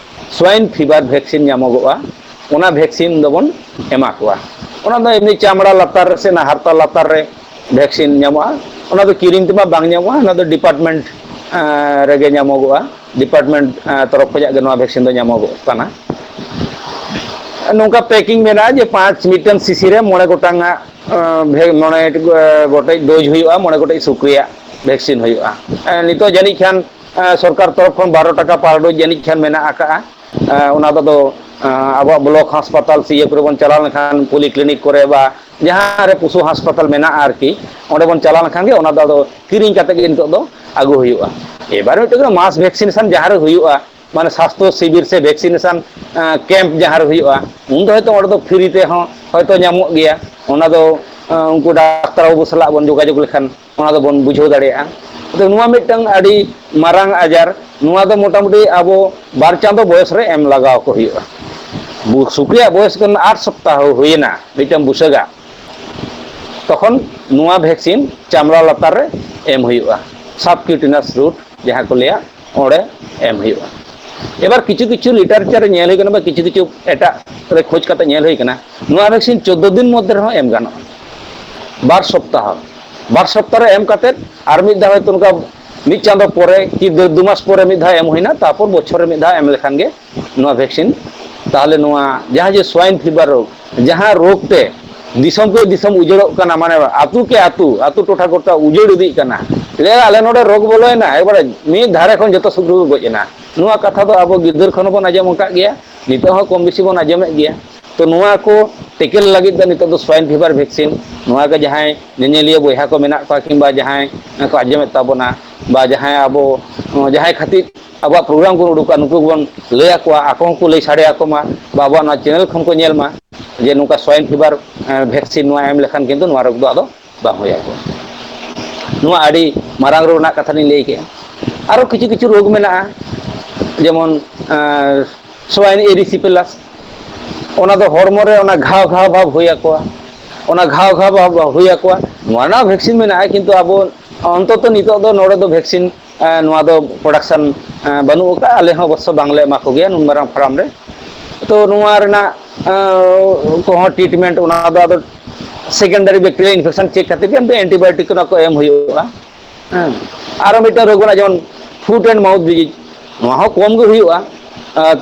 ᱥᱣᱟᱭᱤᱱ ᱯᱷᱤᱵᱟᱨ ᱵᱷᱮᱠᱥᱤᱱ ᱧᱟᱢᱚᱜᱚᱜᱼᱟ, ᱚᱱᱟ ᱵᱷᱮᱠᱥᱤᱱ ᱫᱚᱵᱚᱱ ᱮᱢᱟ ᱠᱚᱣᱟ᱾ ᱚᱱᱟ ᱫᱚ ᱮᱢᱱᱤ ᱪᱟᱢᱲᱟ ᱞᱟᱛᱟᱨ ᱥᱮ ᱚᱱᱟ ᱦᱟᱨᱛᱟ ᱞᱟᱛᱟᱨ ᱨᱮ ᱵᱷᱮᱠᱥᱤᱱ ᱧᱟᱢᱚᱜᱼᱟ᱾ ᱚᱱᱟ ᱫᱚ ᱠᱤᱨᱤᱧ ᱛᱮᱢᱟ ᱵᱟᱝ ᱧᱟᱢᱚᱜᱼᱟ, ᱚᱱᱟ ᱫᱚ ᱰᱤᱯᱟᱨᱴᱢᱮᱱᱴ, ᱮᱸ, ᱨᱮᱜᱮ ᱧᱟᱢᱚᱜᱚᱜᱼᱟ᱾ ᱰᱤᱯᱟᱨᱴᱢᱮᱱᱴ, ᱮᱸ, ᱛᱚᱨᱚᱯ ᱠᱷᱚᱱᱟᱜ ᱜᱮ ᱱᱚᱣᱟ ᱵᱷᱮᱠᱥᱤᱱ ᱫᱚ ᱧᱟᱢᱚᱜᱚᱜ ᱠᱟᱱᱟ᱾ ᱱᱚᱝᱠᱟ ᱯᱮᱠᱤᱝ ᱢᱮᱱᱟᱜᱼᱟ ᱡᱮ ᱯᱟᱸᱪ, ᱢᱤᱫᱴᱟᱝ ᱥᱤᱥᱤ ᱨᱮ ᱢᱚᱬᱮ ᱜᱚᱴᱟᱝ ᱟᱜ, ᱮᱸ, ᱵᱷᱮ-, ᱢᱚᱬᱮ, ᱮᱸ, ᱜᱚᱴᱮᱡ ᱰᱳᱡᱽ ᱦᱩᱭᱩᱜᱼᱟ, ᱢᱚᱬᱮ ᱜᱚᱴᱮᱡ ᱥᱩᱠᱨᱤᱭᱟᱜ ᱵᱷᱮᱠᱥᱤᱱ ᱦᱩᱭᱩᱜᱼᱟ᱾ ᱮᱸ, ᱱᱤᱛᱚᱜ ᱡᱟᱹᱱᱤᱡ ᱠᱷᱟᱱ, ᱮᱸ, ᱥᱚᱨᱠᱟᱨ ᱛᱚᱨᱚᱯ ᱠᱷᱚᱱ ᱵᱟᱨᱚ ᱴᱟᱠᱟ per dose ᱡᱟᱹᱱᱤᱡ ᱠᱷᱟᱱ ᱢᱮᱱᱟᱜ ᱟᱠᱟᱜᱼᱟ᱾ ᱮᱸ, ᱚᱱᱟ ᱫᱚ, ᱮᱸ, ᱟᱵᱚᱣᱟᱜ ᱵᱞᱚᱠ ᱦᱟᱥᱯᱟᱛᱟᱞ ᱥᱮ ᱤᱭᱟᱹ ᱠᱚᱨᱮ ᱵᱚᱱ ᱪᱟᱞᱟᱣ ᱞᱮᱱᱠᱷᱟᱱ, ᱯᱚᱞᱤ ᱠᱞᱤᱱᱤᱠ ᱠᱚᱨᱮ ᱵᱟ ᱡᱟᱦᱟᱸ ᱨᱮ ᱯᱚᱥᱩ ᱦᱟᱥᱯᱟᱛᱟᱞ ᱢᱮᱱᱟᱜᱼᱟ ᱟᱨᱠᱤ, ᱚᱸᱰᱮ ᱵᱚᱱ ᱪᱟᱞᱟᱣ ᱞᱮᱱᱠᱷᱟᱱ ᱜᱮ ᱚᱱᱟ ᱫᱚ ᱟᱫᱚ ᱠᱤᱨᱤᱧ ᱠᱟᱛᱮ ᱜᱮ ᱱᱤᱛᱚᱜ ᱫᱚ ᱟᱹᱜᱩ ᱦᱩᱭᱩᱜᱼᱟ᱾ ᱮᱵᱟᱨ ᱢᱤᱫᱴᱮᱱ ᱫᱚ ᱢᱟᱥ ᱵᱷᱮᱠᱥᱤᱱᱮᱥᱚᱱ ᱡᱟᱦᱟᱸ ᱨᱮ ᱦᱩᱭᱩᱜᱼᱟ, ᱢᱟᱱᱮ ᱥᱟᱥᱛᱷᱚ ᱥᱤᱵᱤᱨ ᱥᱮ ᱵᱷᱮᱠᱥᱤᱱᱮᱥᱚᱱ, ᱮᱸ, ᱠᱮᱢᱯ ᱡᱟᱦᱟᱸ ᱨᱮ ᱦᱩᱭᱩᱜᱼᱟ, ᱩᱱ ᱫᱚ ᱦᱚᱭᱛᱳ ᱚᱸᱰᱮ ᱫᱚ ᱯᱷᱨᱤ ᱛᱮᱦᱚᱸ ᱦᱚᱭᱛᱳ ᱧᱟᱢᱚᱜ ᱜᱮᱭᱟ᱾ ᱚᱱᱟ ᱫᱚ, ᱮᱸ, ᱩᱱᱠᱩ ᱰᱟᱠᱛᱟᱨ ᱵᱟᱹᱵᱩ ᱥᱟᱞᱟᱜ ᱵᱚᱱ ᱡᱳᱜᱟᱡᱳᱜᱽ ᱞᱮᱠᱷᱟᱱ ᱚᱱᱟ ᱫᱚᱵᱚᱱ ᱵᱩᱡᱷᱟᱹᱣ ᱫᱟᱲᱮᱭᱟᱜᱼᱟ᱾ ᱟᱫᱚ ᱱᱚᱣᱟ ᱢᱤᱫᱴᱟᱝ ᱟᱹᱰᱤ ᱢᱟᱨᱟᱝ ᱟᱡᱟᱨ, ᱱᱚᱣᱟ ᱫᱚ ᱢᱚᱴᱟᱢᱩᱴᱤ ᱟᱵᱚ ᱵᱟᱨ ᱪᱟᱸᱫᱚ ᱵᱚᱭᱚᱥ ᱨᱮ ᱮᱢ ᱞᱟᱜᱟᱣ ᱠᱚ ᱦᱩᱭᱩᱜᱼᱟ᱾ ᱵᱩ-, ᱥᱩᱠᱨᱤᱭᱟᱜ ᱵᱚᱭᱚᱥ ᱠᱟᱱᱟ ᱟᱴ ᱥᱚᱯᱛᱟᱦᱚ ᱦᱩᱭᱮᱱᱟ ᱢᱤᱫᱴᱟᱝ ᱵᱩᱥᱟᱹᱜᱟᱜ, ᱛᱚᱠᱷᱚᱱ ᱱᱚᱣᱟ ᱵᱷᱮᱠᱥᱤᱱ ᱪᱟᱢᱲᱟ ᱞᱟᱛᱟᱨ ᱨᱮ ᱮᱢ ᱦᱩᱭᱩᱜᱼᱟ, subcutaneous route ᱡᱟᱦᱟᱸ ᱠᱚ ᱞᱟᱹᱭᱟ, ᱚᱸᱰᱮ ᱮᱢ ᱦᱩᱭᱩᱜᱼᱟ᱾ ᱮᱵᱟᱨ ᱠᱤᱪᱷᱩ ᱠᱤᱪᱷᱩ ᱞᱤᱴᱟᱨᱮᱪᱟᱨ ᱨᱮ ᱧᱮᱞ ᱦᱩᱭ ᱠᱟᱱᱟ, ᱵᱟ ᱠᱤᱪᱷᱩ ᱠᱤᱪᱷᱩ ᱮᱴᱟᱜ ᱨᱮ ᱠᱷᱚᱡᱽ ᱠᱟᱛᱮ ᱧᱮᱞ ᱦᱩᱭ ᱠᱟᱱᱟ, ᱱᱚᱣᱟ ᱵᱷᱮᱠᱥᱤᱱ ᱪᱳᱫᱽᱫᱳ ᱫᱤᱱ ᱢᱚᱫᱽᱫᱷᱮ ᱨᱮᱦᱚᱸ ᱮᱢ ᱜᱟᱱᱚᱜᱼᱟ, ᱵᱟᱨ ᱥᱚᱯᱛᱟᱦᱚ᱾ ᱵᱟᱨ ᱥᱚᱯᱛᱟᱦᱚ ᱨᱮ ᱮᱢ ᱠᱟᱛᱮ ᱟᱨ ᱢᱤᱫ ᱫᱷᱟᱣ ᱦᱚᱭᱛᱳ ᱱᱚᱝᱠᱟ ᱢᱤᱫ ᱪᱟᱸᱫᱚ ᱯᱚᱨᱮ ᱠᱤ ᱫᱮᱲ ᱫᱩ ᱢᱟᱥ ᱯᱚᱨᱮ ᱢᱤᱫ ᱫᱷᱟᱣ ᱮᱢ ᱦᱩᱭᱱᱟ, ᱛᱟᱨᱯᱚᱨ ᱵᱚᱪᱷᱚᱨ ᱨᱮ ᱢᱤᱫ ᱫᱷᱟᱣ ᱮᱢ ᱞᱮᱠᱷᱟᱱ ᱜᱮ ᱱᱚᱣᱟ ᱵᱷᱮᱠᱥᱤᱱ, ᱛᱟᱦᱚᱞᱮ ᱱᱚᱣᱟ ᱡᱟᱦᱟᱸ ᱡᱮ ᱥᱣᱟᱭᱤᱱ ᱯᱷᱤᱵᱟᱨ ᱨᱳᱜᱽ, ᱡᱟᱦᱟᱸ ᱨᱳᱜᱽ ᱛᱮ ᱫᱤᱥᱚᱢ ᱠᱮ ᱫᱤᱥᱚᱢ ᱩᱡᱟᱹᱲᱚᱜ ᱠᱟᱱᱟ, ᱢᱟᱱᱮ ᱟᱹᱛᱩ ᱠᱮ ᱟᱹᱛᱩ, ᱟᱹᱛᱩ ᱴᱚᱴᱷᱟ ᱜᱚᱴᱟ ᱩᱡᱟᱹᱲ ᱤᱫᱤᱜ ᱠᱟᱱᱟ, ᱞᱟᱹᱭᱟ ᱟᱞᱮ ᱱᱚᱰᱮ ᱨᱳᱜᱽ ᱵᱚᱞᱚᱭᱮᱱᱟ, ᱮᱠᱵᱟᱨᱮ ᱢᱤᱫ ᱫᱷᱟᱨᱮ ᱠᱷᱚᱱ ᱡᱚᱛᱚ ᱥᱩᱠᱨᱤ ᱠᱚ ᱜᱚᱡ ᱮᱱᱟ᱾ ᱱᱚᱣᱟ ᱠᱟᱛᱷᱟ ᱫᱚ ᱟᱵᱚ ᱜᱤᱫᱟᱹᱨ ᱠᱷᱚᱱ ᱦᱚᱸᱵᱚᱱ ᱟᱸᱡᱚᱢ ᱟᱠᱟᱫ ᱜᱮᱭᱟ, ᱱᱤᱛᱚᱜ ᱦᱚᱸ ᱠᱚᱢ ᱵᱮᱥᱤ ᱵᱚᱱ ᱟᱸᱡᱚᱢᱮᱫ ᱜᱮᱭᱟ᱾ ᱛᱚ ᱱᱚᱣᱟ ᱠᱚ ᱴᱮᱠᱮᱞ ᱞᱟᱹᱜᱤᱫ ᱫᱚ ᱱᱤᱛᱚᱜ ᱫᱚ ᱥᱣᱟᱭᱤᱱ ᱯᱷᱤᱵᱟᱨ ᱵᱷᱮᱠᱥᱤᱱ, ᱱᱚᱣᱟ ᱜᱮ ᱡᱟᱦᱟᱸᱭ ᱧᱮᱧᱮᱞᱤᱭᱟᱹ ᱵᱚᱭᱦᱟ ᱠᱚ ᱢᱮᱱᱟᱜ ᱠᱚᱣᱟ ᱠᱤᱝᱵᱟ ᱡᱟᱦᱟᱸᱭ ᱠᱚ ᱟᱸᱡᱚᱢᱮᱫ ᱛᱟᱵᱚᱱᱟ, ᱵᱟ ᱡᱟᱦᱟᱸᱭ ᱟᱵᱚ, ᱡᱟᱦᱟᱸᱭ ᱠᱷᱟᱹᱛᱤᱨ ᱟᱵᱚᱣᱟᱜ ᱯᱨᱳᱜᱨᱟᱢ ᱵᱚᱱ ᱩᱰᱩᱠᱟ, ᱱᱩᱠᱩ ᱵᱚᱱ ᱞᱟᱹᱭ ᱟᱠᱚᱣᱟ, ᱟᱠᱚ ᱦᱚᱸᱠᱚ ᱞᱟᱹᱭ ᱥᱟᱰᱮ ᱟᱠᱚ ᱢᱟ, ᱵᱟ ᱟᱵᱚᱣᱟᱜ ᱱᱚᱣᱟ ᱪᱮᱱᱮᱞ ᱠᱷᱚᱱ ᱠᱚ ᱧᱮᱞ ᱢᱟ᱾ ᱡᱮ ᱱᱚᱝᱠᱟ ᱥᱣᱟᱭᱤᱱ ᱯᱷᱤᱵᱷᱟᱨ ᱵᱷᱮᱠᱥᱤᱱ ᱱᱚᱣᱟ ᱮᱢ ᱞᱮᱠᱷᱟᱱ ᱠᱤᱱᱛᱩ ᱱᱚᱣᱟ ᱨᱳᱜᱽ ᱫᱚ ᱟᱫᱚ ᱵᱟᱝ ᱦᱩᱭ ᱟᱠᱚᱣᱟ᱾ ᱱᱚᱣᱟ ᱟᱹᱰᱤ ᱢᱟᱨᱟᱝ ᱨᱳᱜᱽ ᱨᱮᱱᱟᱜ ᱠᱟᱛᱷᱟ ᱞᱤᱧ ᱞᱟᱹᱭ ᱠᱮᱜᱼᱟ᱾ ᱟᱨᱚ ᱠᱤᱪᱷᱩ ᱠᱤᱪᱷᱩ ᱨᱳᱜᱽ ᱢᱮᱱᱟᱜᱼᱟ, ᱡᱮᱢᱚᱱ ᱥᱣᱟᱭᱤᱱ ᱮᱨᱤᱥᱤᱯᱮᱞᱟᱥ, ᱚᱱᱟ ᱫᱚ ᱦᱚᱲᱢᱚ ᱨᱮ ᱚᱱᱟ ᱜᱷᱟᱣ ᱜᱷᱟᱣ ᱵᱷᱟᱵᱽ ᱦᱩᱭ ᱟᱠᱚᱣᱟ, ᱚᱱᱟ ᱜᱷᱟᱣ ᱜᱷᱟᱣ ᱵᱷᱟᱵᱽ ᱦᱩᱭ ᱟᱠᱚᱣᱟ᱾ ᱱᱚᱣᱟ ᱨᱮᱱᱟᱜ ᱵᱷᱮᱠᱥᱤᱱ ᱢᱮᱱᱟᱜᱼᱟ, ᱠᱤᱱᱛᱩ ᱟᱵᱚ ᱚᱱᱛᱚᱛᱚ ᱱᱤᱛᱚᱜ ᱫᱚ ᱱᱚᱰᱮ ᱫᱚ ᱵᱷᱮᱠᱥᱤᱱ ᱱᱚᱣᱟ ᱫᱚ ᱯᱨᱚᱰᱟᱠᱥᱚᱱ ᱵᱟᱹᱱᱩᱜ ᱟᱠᱟᱫᱼᱟ᱾ ᱟᱞᱮ ᱦᱚᱸ ᱚᱵᱚᱥᱥᱚ ᱵᱟᱝᱞᱮ ᱮᱢᱟ ᱠᱚᱜᱮᱭᱟ ᱱᱩᱱ ᱢᱟᱨᱟᱝ ᱯᱷᱟᱨᱟᱢ ᱨᱮ᱾ ᱛᱚ ᱱᱚᱣᱟ ᱨᱮᱱᱟᱜ ᱠᱚᱦᱚᱸ ᱴᱨᱤᱴᱢᱮᱱᱴ ᱚᱱᱟ ᱫᱚ ᱟᱫᱚ ᱥᱮᱠᱮᱱᱰᱟᱨᱤ ᱵᱮᱠᱴᱤᱨᱤᱭᱟᱞ ᱤᱱᱯᱷᱮᱠᱥᱚᱱ ᱪᱮᱠ ᱠᱷᱟᱹᱛᱤᱨ ᱜᱮ ᱮᱱᱴᱤᱵᱟᱭᱳᱴᱤᱠ ᱚᱱᱟ ᱠᱚ ᱮᱢ ᱦᱩᱭᱩᱜᱼᱟ᱾ ᱦᱮᱸ, ᱟᱨᱚ ᱢᱤᱫᱴᱟᱝ ᱨᱳᱜᱽ ᱢᱮᱱᱟᱜᱼᱟ, ᱡᱮᱢᱚᱱ ᱯᱷᱩᱴ ᱮᱱᱰ ᱢᱟᱣᱩᱛᱷ ᱰᱤᱡᱤᱡᱽ᱾ ᱱᱚᱣᱟ ᱦᱚᱸ ᱠᱚᱢ ᱜᱮ ᱦᱩᱭᱩᱜᱼᱟ᱾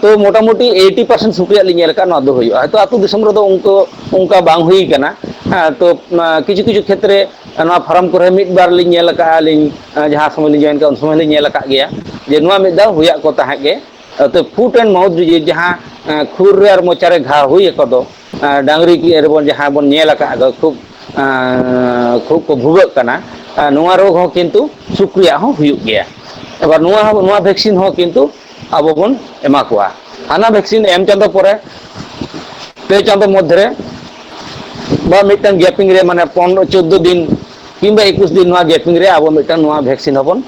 ᱛᱚ ᱢᱚᱴᱟᱢᱩᱴᱤ ᱮᱭᱤᱴᱤ ᱯᱟᱨᱥᱮᱱᱴ ᱥᱩᱠᱨᱤᱭᱟᱜ ᱞᱤᱧ ᱧᱮᱞ ᱟᱠᱟᱫ, ᱱᱚᱣᱟ ᱫᱚ ᱦᱩᱭᱩᱜᱼᱟ᱾ ᱦᱚᱭᱛᱳ ᱟᱹᱛᱩ ᱫᱤᱥᱚᱢ ᱨᱮᱫᱚ ᱩᱱᱠᱩ ᱚᱱᱠᱟ ᱵᱟᱝ ᱦᱩᱭ ᱠᱟᱱᱟ᱾ ᱦᱮᱸ, ᱛᱚ ᱠᱤᱪᱷᱩ ᱠᱤᱪᱷᱩ ᱠᱷᱮᱛᱨᱮ ᱱᱚᱣᱟ ᱯᱷᱟᱨᱟᱢ ᱠᱚᱨᱮ ᱢᱤᱫ ᱵᱟᱨ ᱞᱤᱧ ᱧᱮᱞ ᱟᱠᱟᱫᱼᱟ ᱟᱹᱞᱤᱧ, ᱡᱟᱦᱟᱸ ᱥᱚᱢᱚᱭ ᱞᱤᱧ ᱡᱚᱭᱮᱱ ᱠᱟᱜᱼᱟ ᱩᱱ ᱥᱚᱢᱚᱭ ᱞᱤᱧ ᱧᱮᱞ ᱟᱠᱟᱫ ᱜᱮᱭᱟ ᱡᱮ ᱱᱚᱣᱟ ᱢᱤᱫ ᱫᱷᱟᱣ ᱦᱩᱭᱟᱜ ᱠᱚ ᱛᱟᱦᱮᱸᱫ ᱜᱮ᱾ ᱛᱚ ᱯᱷᱩᱴ ᱮᱱᱰ ᱢᱟᱣᱩᱛᱷ ᱰᱤᱡᱤᱡᱽ, ᱡᱟᱦᱟᱸ ᱠᱷᱩᱨ ᱨᱮ ᱟᱨ ᱢᱚᱪᱟ ᱨᱮ ᱜᱷᱟ ᱦᱩᱭ ᱟᱠᱚ ᱫᱚ, ᱰᱟᱝᱨᱤ ᱠᱤ ᱨᱮᱵᱚᱱ ᱡᱟᱦᱟᱸ ᱵᱚᱱ ᱧᱮᱞ ᱟᱠᱟᱫ ᱫᱚ ᱠᱷᱩᱵ ᱠᱷᱩᱵ ᱠᱚ ᱵᱷᱩᱜᱟᱹᱜ ᱠᱟᱱᱟ, ᱱᱚᱣᱟ ᱨᱳᱜᱽ ᱦᱚᱸ ᱠᱤᱱᱛᱩ ᱥᱩᱠᱨᱤᱭᱟᱜ ᱦᱚᱸ ᱦᱩᱭᱩᱜ ᱜᱮᱭᱟ᱾ ᱟᱵᱟᱨ ᱱᱚᱣᱟ ᱦᱚᱸ, ᱱᱚᱣᱟ ᱵᱷᱮᱠᱥᱤᱱ ᱦᱚᱸ ᱠᱤᱱᱛᱩ ᱟᱵᱚ ᱵᱚᱱ ᱮᱢᱟ ᱠᱚᱣᱟ᱾ ᱦᱟᱱᱟ ᱵᱷᱮᱠᱥᱤᱱ ᱮᱢ ᱪᱟᱸᱫᱚ ᱯᱚᱨᱮ, ᱯᱮ ᱪᱟᱸᱫᱚ ᱢᱚᱫᱽᱫᱷᱮ ᱨᱮ ᱵᱟ ᱢᱤᱫᱴᱟᱝ ᱜᱮᱯᱤᱝ ᱨᱮ, ᱢᱟᱱᱮ ᱯᱚᱱᱨᱚ ᱪᱳᱫᱽᱫᱳ ᱫᱤᱱ ᱠᱤᱝᱵᱟ ᱮᱠᱩᱥ ᱫᱤᱱ, ᱱᱚᱣᱟ ᱜᱮᱯᱤᱝ ᱨᱮ ᱟᱵᱚ ᱢᱤᱫᱴᱟᱝ ᱱᱚᱣᱟ ᱵᱷᱮᱠᱥᱤᱱ ᱦᱚᱸᱵᱚᱱ,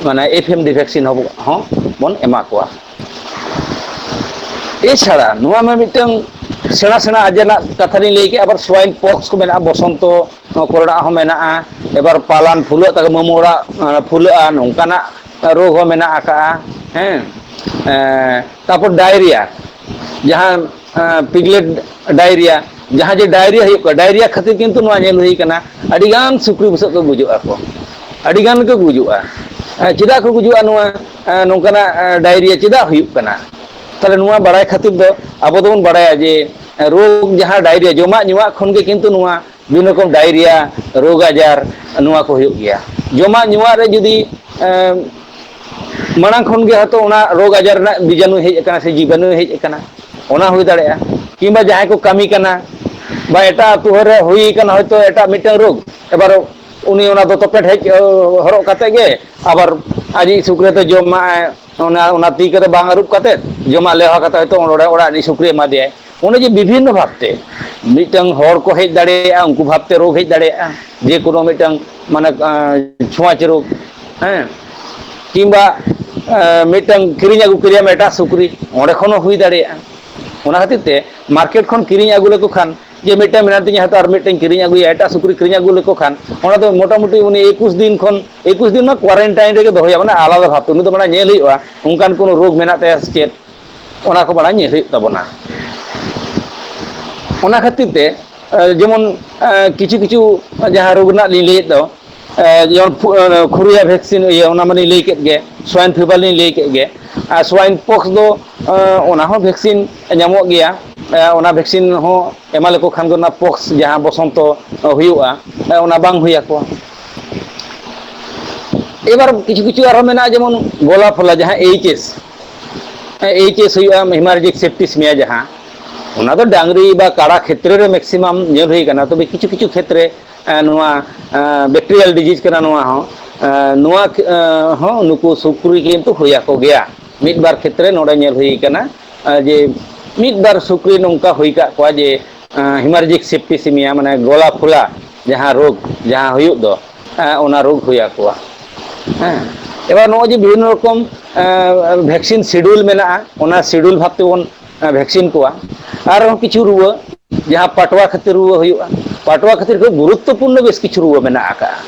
ᱢᱟᱱᱮ ᱮᱯᱷ ᱮᱢ ᱰᱤ ᱵᱷᱮᱠᱥᱤᱱ ᱦᱚᱸᱵᱚ-, ᱦᱚᱸ ᱵᱚᱱ ᱮᱢᱟ ᱠᱚᱣᱟ᱾ ᱮᱪᱷᱟᱲᱟ ᱱᱚᱣᱟ ᱢᱟ ᱢᱤᱫᱴᱟᱝ ᱥᱮᱬᱟ ᱥᱮᱬᱟ ᱟᱡᱟᱨ ᱨᱮᱱᱟᱜ ᱠᱟᱛᱷᱟ ᱞᱤᱧ ᱞᱟᱹᱭ ᱠᱮᱫᱼᱟ, ᱟᱵᱟᱨ ᱥᱣᱟᱭᱤᱱ ᱯᱚᱠᱥ ᱠᱚ ᱢᱮᱱᱟᱜᱼᱟ, ᱵᱚᱥᱚᱱᱛᱚ ᱠᱚᱨᱮᱱᱟᱜ ᱦᱚᱸ ᱢᱮᱱᱟᱜᱼᱟ, ᱮᱵᱟᱨ ᱯᱟᱞᱟᱱ ᱯᱷᱩᱞᱟᱹᱜ ᱛᱟᱠᱚ, ᱢᱟᱹᱢᱩ ᱚᱲᱟᱜ ᱯᱷᱩᱞᱟᱹᱜᱼᱟ, ᱱᱚᱝᱠᱟᱱᱟᱜ ᱨᱳᱜᱽ ᱦᱚᱸ ᱢᱮᱱᱟᱜ ᱟᱠᱟᱜᱼᱟ᱾ ᱦᱮᱸ, ᱛᱟᱨᱯᱚᱨ ᱰᱟᱭᱨᱤᱭᱟ, ᱡᱟᱦᱟᱸ ᱯᱤᱜᱞᱮᱴ ᱰᱟᱭᱨᱤᱭᱟ, ᱡᱟᱦᱟᱸ ᱡᱮ ᱰᱟᱭᱨᱤᱭᱟ ᱦᱩᱭᱩᱜ ᱠᱟᱱᱟ, ᱰᱟᱭᱨᱤᱭᱟ ᱠᱷᱟᱹᱛᱤᱨ ᱠᱤᱱᱛᱩ ᱱᱚᱣᱟ ᱧᱮᱞ ᱦᱩᱭ ᱠᱟᱱᱟ ᱟᱹᱰᱤᱜᱟᱱ ᱥᱩᱠᱨᱤ ᱵᱩᱥᱟᱹᱜ ᱠᱚ ᱜᱩᱡᱩᱜ ᱟᱠᱚ, ᱟᱹᱰᱤᱜᱟᱱ ᱠᱚ ᱜᱩᱡᱩᱜᱼᱟ᱾ ᱪᱮᱫᱟᱜ ᱠᱚ ᱜᱩᱡᱩᱜᱼᱟ? ᱱᱚᱣᱟ ᱱᱚᱝᱠᱟᱱᱟᱜ ᱰᱟᱭᱨᱤᱭᱟ ᱪᱮᱫᱟᱜ ᱦᱩᱭᱩᱜ ᱠᱟᱱᱟ? ᱛᱟᱦᱚᱞᱮ ᱱᱚᱣᱟ ᱵᱟᱲᱟᱭ ᱠᱷᱟᱹᱛᱤᱨ ᱫᱚ ᱟᱵᱚ ᱫᱚᱵᱚᱱ ᱵᱟᱲᱟᱭᱟ ᱡᱮ ᱨᱳᱜᱽ ᱡᱟᱦᱟᱸ ᱰᱟᱭᱨᱤᱭᱟ, ᱡᱚᱢᱟᱜ ᱧᱩᱣᱟᱜ ᱠᱷᱚᱱ ᱜᱮ ᱠᱤᱱᱛᱩ ᱱᱚᱣᱟ ᱵᱤᱵᱷᱤᱱᱱᱚ ᱨᱚᱠᱚᱢ ᱰᱟᱭᱨᱤᱭᱟ, ᱨᱳᱜᱽ ᱟᱡᱟᱨ, ᱱᱚᱣᱟ ᱠᱚ ᱦᱩᱭᱩᱜ ᱜᱮᱭᱟ᱾ ᱡᱚᱢᱟᱜ ᱧᱩᱣᱟᱜ ᱨᱮ ᱡᱩᱫᱤ ᱮᱸ, ᱢᱟᱲᱟᱝ ᱠᱷᱚᱱ ᱜᱮ ᱦᱚᱭᱛᱳ ᱚᱱᱟ ᱨᱳᱜᱽ ᱟᱡᱟᱨ ᱨᱮᱱᱟᱜ ᱵᱤᱡᱟᱱᱩ ᱦᱮᱡ ᱟᱠᱟᱱᱟ ᱥᱮ ᱡᱤᱵᱟᱱᱩ ᱦᱮᱡ ᱟᱠᱟᱱᱟ, ᱚᱱᱟ ᱦᱩᱭ ᱫᱟᱲᱮᱭᱟᱜᱼᱟ᱾ ᱠᱤᱝᱵᱟ ᱡᱟᱦᱟᱸᱭ ᱠᱚ ᱠᱟᱹᱢᱤ ᱠᱟᱱᱟ ᱵᱟ ᱮᱴᱟᱜ ᱟᱹᱛᱩ ᱨᱮ ᱦᱩᱭ ᱟᱠᱟᱱᱟ ᱦᱚᱭᱛᱳ ᱮᱴᱟᱜ ᱢᱤᱫᱴᱟᱝ ᱨᱳᱜᱽ, ᱮᱵᱟᱨ ᱩᱱᱤ ᱚᱱᱟ ᱫᱚᱛᱚ ᱯᱮᱴ ᱦᱮᱡ ᱦᱚᱨᱚᱜ ᱠᱟᱛᱮ ᱜᱮ ᱟᱵᱟᱨ ᱟᱡᱤᱡ ᱥᱩᱠᱨᱤ ᱫᱚ ᱡᱚᱢᱟᱭ, ᱚᱱᱟ, ᱚᱱᱟ ᱛᱤ ᱠᱚᱫᱚ ᱵᱟᱝ ᱟᱹᱨᱩᱵ ᱠᱟᱛᱮ ᱡᱚᱢᱟᱜ ᱞᱮᱣᱦᱟ ᱠᱟᱛᱮ ᱦᱚᱭᱛᱳ ᱚᱸᱰᱮ ᱚᱲᱟᱜ ᱨᱤᱱᱤᱡ ᱥᱩᱠᱨᱤ ᱮᱢᱟ ᱫᱮᱭᱟᱭ᱾ ᱚᱱᱮ ᱡᱮ ᱵᱤᱵᱷᱤᱱᱱᱚ ᱵᱷᱟᱵᱛᱮ ᱢᱤᱫᱴᱟᱝ ᱦᱚᱲ ᱠᱚ ᱦᱮᱡ ᱫᱟᱲᱮᱭᱟᱜᱼᱟ, ᱩᱱᱠᱩ ᱵᱷᱟᱵᱛᱮ ᱨᱳᱜᱽ ᱦᱮᱡ ᱫᱟᱲᱮᱭᱟᱜᱼᱟ, ᱡᱮ ᱠᱳᱱᱳ ᱢᱤᱫᱴᱟᱝ ᱢᱟᱱᱮ ᱟᱸ, ᱪᱷᱳᱸᱣᱟᱪ ᱨᱳᱜᱽ, ᱦᱮᱸ, ᱠᱤᱝᱵᱟ ᱟᱸ, ᱢᱤᱫᱴᱟᱝ ᱠᱤᱨᱤᱧ ᱟᱹᱜᱩ ᱠᱮᱫᱮᱭᱟᱢ ᱮᱴᱟᱜ ᱥᱩᱠᱨᱤ, ᱚᱸᱰᱮ ᱠᱷᱚᱱ ᱦᱚᱸ ᱦᱩᱭ ᱫᱟᱲᱮᱭᱟᱜᱼᱟ᱾ ᱚᱱᱟ ᱠᱷᱟᱹᱛᱤᱨ ᱛᱮ ᱢᱟᱨᱠᱮᱴ ᱠᱷᱚᱱ ᱠᱤᱨᱤᱧ ᱟᱹᱜᱩ ᱞᱮᱠᱚ ᱠᱷᱟᱱ, ᱡᱮ ᱢᱤᱫᱴᱟᱝ ᱢᱮᱱᱟᱜ ᱛᱤᱧᱟ, ᱦᱚᱭᱛᱳ ᱟᱨ ᱢᱤᱫᱴᱟᱝ ᱠᱤᱨᱤᱧ ᱟᱹᱜᱩᱭᱟ, ᱮᱴᱟᱜ ᱥᱩᱠᱨᱤ ᱠᱤᱨᱤᱧ ᱟᱹᱜᱩ ᱞᱮᱠᱚ ᱠᱷᱟᱱ, ᱚᱱᱟ ᱫᱚ ᱢᱚᱴᱟᱢᱩᱴᱤ ᱩᱱᱤ ᱮᱠᱩᱥ ᱫᱤᱱ ᱠᱷᱚᱱ, ᱮᱠᱩᱥ ᱫᱤᱱ ᱢᱟ ᱠᱳᱣᱟᱨᱮᱱᱴᱟᱭᱤᱱ ᱨᱮᱜᱮ ᱫᱚᱦᱚᱭᱟ, ᱢᱟᱱᱮ ᱟᱞᱟᱫᱟ ᱵᱷᱟᱵᱽ ᱛᱮ᱾ ᱩᱱᱤ ᱫᱚ ᱢᱟᱱᱮ ᱧᱮᱞ ᱦᱩᱭᱩᱜᱼᱟ, ᱚᱱᱠᱟᱱ ᱠᱳᱱᱳ ᱨᱳᱜᱽ ᱢᱮᱱᱟᱜ ᱛᱟᱭᱟ ᱥᱮ ᱪᱮᱫ, ᱚᱱᱟ ᱠᱚ ᱢᱟᱲᱟᱝ ᱧᱮᱞ ᱦᱩᱭᱩᱜ ᱛᱟᱵᱚᱱᱟ᱾ ᱚᱱᱟ ᱠᱷᱟᱹᱛᱤᱨ ᱛᱮ, ᱮ, ᱡᱮᱢᱚᱱ, ᱮ, ᱠᱤᱪᱷᱩ ᱠᱤᱪᱷᱩ ᱡᱟᱦᱟᱸ ᱨᱳᱜᱽ ᱨᱮᱱᱟᱜ ᱞᱤᱧ ᱞᱟᱹᱭᱮᱫ ᱫᱚ, ᱮ, ᱡᱮᱢᱚᱱ ᱯᱷᱩ-, ᱮ, ᱠᱷᱩᱨᱩᱭᱟ ᱵᱷᱮᱠᱥᱤᱱ, ᱤᱭᱟᱹ, ᱚᱱᱟ ᱢᱟᱞᱤᱧ ᱞᱟᱹᱭ ᱠᱮᱫ ᱜᱮ, ᱥᱣᱟᱭᱤᱱ ᱯᱷᱤᱵᱷᱟᱨ ᱞᱤᱧ ᱞᱟᱹᱭ ᱠᱮᱫ ᱜᱮ, ᱟᱨ ᱥᱣᱟᱭᱤᱱ ᱯᱚᱠᱥ ᱫᱚ, ᱮ, ᱚᱱᱟ ᱦᱚᱸ ᱵᱷᱮᱠᱥᱤᱱ ᱧᱟᱢᱚᱜ ᱜᱮᱭᱟ᱾ ᱮ, ᱚᱱᱟ ᱵᱷᱮᱠᱥᱤᱱ ᱦᱚᱸ ᱮᱢᱟ ᱞᱮᱠᱚ ᱠᱷᱟᱱ ᱜᱮ ᱚᱱᱟ ᱯᱚᱠᱥ ᱡᱟᱦᱟᱸ ᱵᱚᱥᱚᱱᱛᱚ ᱦᱩᱭᱩᱜᱼᱟ, ᱮ, ᱚᱱᱟ ᱵᱟᱝ ᱦᱩᱭ ᱟᱠᱚᱣᱟ᱾ ᱮᱵᱟᱨ ᱠᱤᱪᱷᱩ ᱠᱤᱪᱷᱩ ᱟᱨᱦᱚᱸ ᱢᱮᱱᱟᱜᱼᱟ, ᱡᱮᱢᱚᱱ ᱜᱚᱞᱟ ᱯᱷᱚᱞᱟ, ᱡᱟᱦᱟᱸ ᱮᱭᱤᱪ ᱮᱥ, ᱮᱭᱤᱪ ᱮᱥ ᱦᱩᱭᱩᱜᱼᱟ, ᱦᱮᱢᱟᱨᱮᱡᱤᱠ ᱥᱮᱯᱴᱤᱥᱤᱢᱤᱭᱟ ᱡᱟᱦᱟᱸ, ᱚᱱᱟ ᱫᱚ ᱰᱟᱝᱨᱤ ᱵᱟ ᱠᱟᱲᱟ ᱠᱷᱮᱛᱨᱮ ᱨᱮ ᱢᱮᱠᱥᱤᱢᱟᱢ ᱧᱮᱞ ᱦᱩᱭ ᱟᱠᱟᱱᱟ᱾ ᱛᱚᱵᱮ ᱠᱤᱪᱷᱩ ᱠᱤᱪᱷᱩ ᱠᱷᱮᱛᱨᱮ, ᱮ, ᱱᱚᱣᱟ, ᱮ, ᱵᱮᱠᱴᱤᱨᱤᱭᱟᱞ ᱰᱤᱡᱤᱡᱽ ᱠᱟᱱᱟ ᱱᱚᱣᱟ ᱦᱚᱸ, ᱮ, ᱱᱚᱣᱟ, ᱮ, ᱦᱚᱸ ᱱᱩᱠᱩ ᱥᱩᱠᱨᱤ ᱠᱤᱱᱛᱩ ᱦᱩᱭ ᱟᱠᱚ ᱜᱮᱭᱟ᱾ ᱢᱤᱫ ᱵᱟᱨ ᱠᱷᱮᱛᱨᱮ ᱱᱚᱰᱮ ᱧᱮᱞ ᱦᱩᱭ ᱟᱠᱟᱱᱟ, ᱮ, ᱡᱮ ᱢᱤᱫ ᱵᱟᱨ ᱥᱩᱠᱨᱤ ᱱᱚᱝᱠᱟ ᱦᱩᱭ ᱟᱠᱟᱫ ᱠᱚᱣᱟ ᱡᱮ, ᱮ, ᱦᱮᱢᱟᱨᱮᱡᱤᱠ ᱥᱮᱯᱴᱤᱥᱤᱢᱤᱭᱟ, ᱢᱟᱱᱮ ᱜᱚᱞᱟ ᱯᱷᱚᱞᱟ ᱡᱟᱦᱟᱸ ᱨᱳᱜᱽ ᱡᱟᱦᱟᱸ ᱦᱩᱭᱩᱜ ᱫᱚ, ᱮ, ᱚᱱᱟ ᱨᱳᱜᱽ ᱦᱩᱭ ᱟᱠᱚᱣᱟ᱾ ᱦᱮᱸ, ᱮᱵᱟᱨ ᱱᱚᱜᱼᱚᱭ ᱡᱮ ᱵᱤᱵᱷᱤᱱᱱᱚ ᱨᱚᱠᱚᱢ, ᱮ, ᱵᱷᱮᱠᱥᱤᱱ ᱥᱤᱰᱩᱞ ᱢᱮᱱᱟᱜᱼᱟ, ᱚᱱᱟ ᱥᱤᱰᱩᱞ ᱵᱷᱟᱵ ᱛᱮᱵᱚᱱ, ᱮ, ᱵᱷᱮᱠᱥᱤᱱ ᱠᱚᱣᱟ᱾ ᱟᱨᱦᱚᱸ ᱠᱤᱪᱷᱩ ᱨᱩᱣᱟᱹ, ᱡᱟᱦᱟᱸ ᱯᱟᱴᱣᱟ ᱠᱷᱟᱹᱛᱤᱨ ᱨᱩᱣᱟᱹ ᱦᱩᱭᱩᱜᱼᱟ, ᱯᱟᱴᱣᱟ ᱠᱷᱟᱹᱛᱤᱨ ᱠᱷᱩᱵ ᱜᱩᱨᱩᱛᱛᱚᱯᱩᱨᱱᱚ ᱵᱮᱥ ᱠᱤᱪᱷᱩ ᱨᱩᱣᱟᱹ ᱢᱮᱱᱟᱜ ᱟᱠᱟᱜᱼᱟ᱾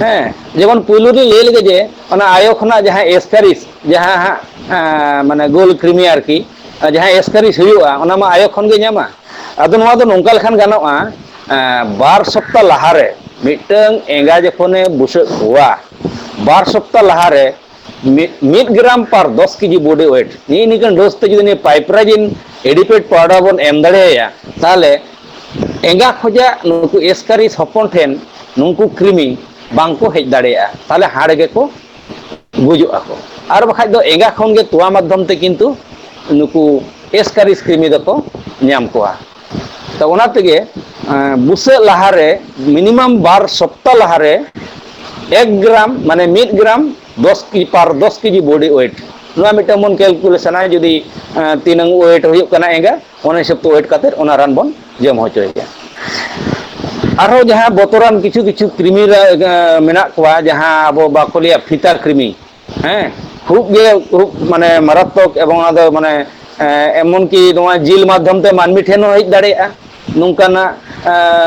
ᱦᱮᱸ, ᱡᱮᱢᱚᱱ ᱯᱩᱭᱞᱩ ᱨᱤᱧ ᱞᱟᱹᱭ ᱞᱮᱜᱮ ᱡᱮ ᱚᱱᱟ ᱟᱭᱳ ᱠᱷᱚᱱᱟᱜ ᱡᱟᱦᱟᱸ ᱮᱥᱠᱟᱨᱤᱥ, ᱡᱟᱦᱟᱸ ᱦᱟᱸᱜ, ᱮ, ᱢᱟᱱᱮ ᱜᱳᱞ ᱠᱨᱤᱢᱤ ᱟᱨᱠᱤ, ᱡᱟᱦᱟᱸ ᱮᱥᱠᱟᱨᱤᱥ ᱦᱩᱭᱩᱜᱼᱟ, ᱚᱱᱟ ᱢᱟ ᱟᱭᱳ ᱠᱷᱚᱱ ᱜᱮ ᱧᱟᱢᱟ᱾ ᱟᱫᱚ ᱱᱚᱣᱟ ᱫᱚ ᱱᱚᱝᱠᱟ ᱞᱮᱠᱷᱟᱱ ᱜᱟᱱᱚᱜᱼᱟ, ᱮ, ᱵᱟᱨ ᱥᱚᱯᱛᱟ ᱞᱟᱦᱟᱨᱮ ᱢᱤᱫᱴᱟᱝ ᱮᱸᱜᱟ ᱡᱚᱠᱷᱚᱱᱮ ᱵᱩᱥᱟᱹᱜ ᱠᱚᱣᱟ, ᱵᱟᱨ ᱥᱚᱯᱛᱟ ᱞᱟᱦᱟᱨᱮ ᱢᱤᱫ, ᱢᱤᱫ ᱜᱨᱟᱢ per ᱫᱚᱥ ᱠᱮᱡᱤ body weight, ᱱᱤᱭᱟᱹ ᱱᱤᱝᱠᱟᱹᱱ ᱰᱳᱡᱽ ᱛᱮ ᱡᱩᱫᱤ ᱱᱤᱭᱟᱹ piperazine adequate powder ᱵᱚᱱ ᱮᱢ ᱫᱟᱲᱮᱭᱟᱭᱟ, ᱛᱟᱦᱚᱞᱮ ᱮᱸᱜᱟ ᱠᱷᱚᱡᱟᱜ ᱱᱩᱠᱩ ᱮᱥᱠᱟᱨᱤᱥ ᱦᱚᱯᱚᱱ ᱴᱷᱮᱱ ᱱᱩᱠᱩ ᱠᱨᱤᱢᱤ ᱵᱟᱝ ᱠᱚ ᱦᱮᱡ ᱫᱟᱲᱮᱭᱟᱜᱼᱟ, ᱛᱟᱦᱚᱞᱮ ᱦᱟᱲ ᱜᱮᱠᱚ ᱜᱩᱡᱩᱜ ᱟᱠᱚ᱾ ᱟᱨ ᱵᱟᱠᱷᱟᱡ ᱫᱚ ᱮᱸᱜᱟ ᱠᱷᱚᱱ ᱜᱮ ᱛᱚᱣᱟ ᱢᱟᱫᱽᱫᱷᱚᱢ ᱛᱮ ᱠᱤᱱᱛᱩ ᱱᱩᱠᱩ ᱮᱥᱠᱟᱨᱤᱥ ᱠᱨᱤᱢᱤ ᱫᱚᱠᱚ ᱧᱟᱢ ᱠᱚᱣᱟ᱾ ᱛᱚ ᱚᱱᱟ ᱛᱮᱜᱮ, ᱮᱸ, ᱵᱩᱥᱟᱹᱜ ᱞᱟᱦᱟᱨᱮ, ᱢᱤᱱᱤᱢᱟᱢ ᱵᱟᱨ ᱥᱚᱯᱛᱟ ᱞᱟᱦᱟᱨᱮ ᱮᱠ ᱜᱨᱟᱢ, ᱢᱟᱱᱮ ᱢᱤᱫ ᱜᱨᱟᱢ ᱫᱚᱥ ᱠᱮᱡᱤ, per ᱫᱚᱥ ᱠᱮᱡᱤ body weight ᱱᱚᱣᱟ ᱢᱤᱫᱴᱟᱝ ᱵᱚᱱ ᱠᱮᱞᱠᱩᱞᱮᱥᱚᱱᱟ, ᱡᱩᱫᱤ ᱛᱤᱱᱟᱹᱝ ᱳᱭᱮᱴ ᱦᱩᱭᱩᱜ ᱠᱟᱱᱟ ᱮᱸᱜᱟ, ᱚᱱᱟ ᱦᱤᱥᱟᱹᱵ ᱛᱮ ᱳᱭᱮᱴ ᱠᱟᱛᱮ ᱚᱱᱟ ᱨᱟᱱ ᱵᱚᱱ ᱡᱚᱢ ᱦᱚᱪᱚᱭᱮᱭᱟ᱾ ᱟᱨᱦᱚᱸ ᱡᱟᱦᱟᱸ ᱵᱚᱛᱚᱨᱟᱱ ᱠᱤᱪᱷᱩ ᱠᱤᱪᱷᱩ ᱠᱨᱤᱢᱤ ᱢᱮᱱᱟᱜ ᱠᱚᱣᱟ, ᱡᱟᱦᱟᱸ ᱟᱵᱚ ᱵᱟᱠᱚ ᱞᱟᱹᱭᱟ ᱯᱷᱤᱛᱟ ᱠᱨᱤᱢᱤ, ᱦᱮᱸ, ᱠᱷᱩᱵ ᱜᱮ ᱠᱷᱩᱵ ᱢᱟᱱᱮ ᱢᱟᱨᱟᱛᱛᱚᱠ, ᱮᱵᱚᱝ ᱚᱱᱟ ᱫᱚ ᱢᱟᱱᱮ ᱮᱢᱚᱱ ᱠᱤ ᱱᱚᱣᱟ ᱡᱤᱞ ᱢᱟᱫᱽᱫᱷᱚᱢ ᱛᱮ ᱢᱟᱹᱱᱢᱤ ᱴᱷᱮᱱ ᱦᱚᱸ ᱦᱮᱡ ᱫᱟᱲᱮᱭᱟᱜᱼᱟ ᱱᱚᱝᱠᱟᱱᱟᱜ,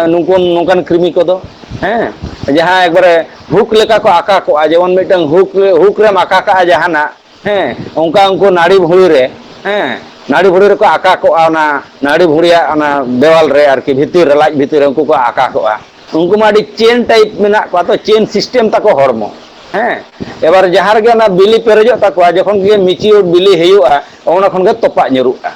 ᱱᱩᱠᱩ ᱱᱚᱝᱠᱟᱱ ᱠᱨᱤᱢᱤ ᱠᱚᱫᱚ, ᱦᱮᱸ, ᱡᱟᱦᱟᱸ ᱮᱠᱵᱟᱨᱮ ᱦᱩᱠ ᱞᱮᱠᱟ ᱠᱚ ᱟᱠᱟ ᱠᱚᱜᱼᱟ, ᱡᱮᱢᱚᱱ ᱢᱤᱫᱴᱟᱝ ᱦᱩᱠ ᱦᱩᱠ ᱨᱮᱢ ᱟᱠᱟ ᱠᱟᱜᱼᱟ ᱡᱟᱦᱟᱱᱟᱜ, ᱦᱮᱸ, ᱚᱱᱠᱟ ᱩᱱᱠᱩ ᱱᱟᱹᱲᱤ ᱵᱷᱩᱲᱤ ᱨᱮ, ᱦᱮᱸ, ᱱᱟᱹᱲᱤ ᱵᱷᱩᱲᱤ ᱨᱮᱠᱚ ᱟᱠᱟ ᱠᱚᱜᱼᱟ, ᱚᱱᱟ ᱱᱟᱹᱲᱤ ᱵᱷᱩᱲᱤᱭᱟᱜ ᱚᱱᱟ ᱫᱮᱣᱟᱞ ᱨᱮ ᱟᱨᱠᱤ, ᱵᱷᱤᱛᱤᱨ ᱨᱮ, ᱞᱟᱡ ᱵᱷᱤᱛᱤᱨ ᱨᱮ ᱩᱱᱠᱩ ᱠᱚ ᱟᱠᱟ ᱠᱚᱜᱼᱟ᱾ ᱩᱱᱠᱩ ᱢᱟ ᱟᱹᱰᱤ ᱪᱮᱱ ᱴᱟᱭᱤᱯ ᱢᱮᱱᱟᱜ ᱠᱚᱣᱟ ᱛᱚ, ᱪᱮᱱ ᱥᱤᱥᱴᱮᱢ ᱛᱟᱠᱚ ᱦᱚᱲᱢᱚ, ᱦᱮᱸ᱾ ᱮᱵᱟᱨ ᱡᱟᱦᱟᱸ ᱨᱮᱜᱮ ᱚᱱᱟ ᱵᱤᱞᱤ ᱯᱮᱨᱮᱡᱚᱜ ᱛᱟᱠᱚᱣᱟ, ᱡᱚᱠᱷᱚᱱ ᱜᱮ ᱢᱤᱪᱤᱭᱳᱨ ᱵᱤᱞᱤ ᱦᱩᱭᱩᱜᱼᱟ, ᱚᱱᱟ ᱠᱷᱚᱱ ᱜᱮ ᱛᱚᱯᱟᱜ ᱧᱩᱨᱩᱜᱼᱟ᱾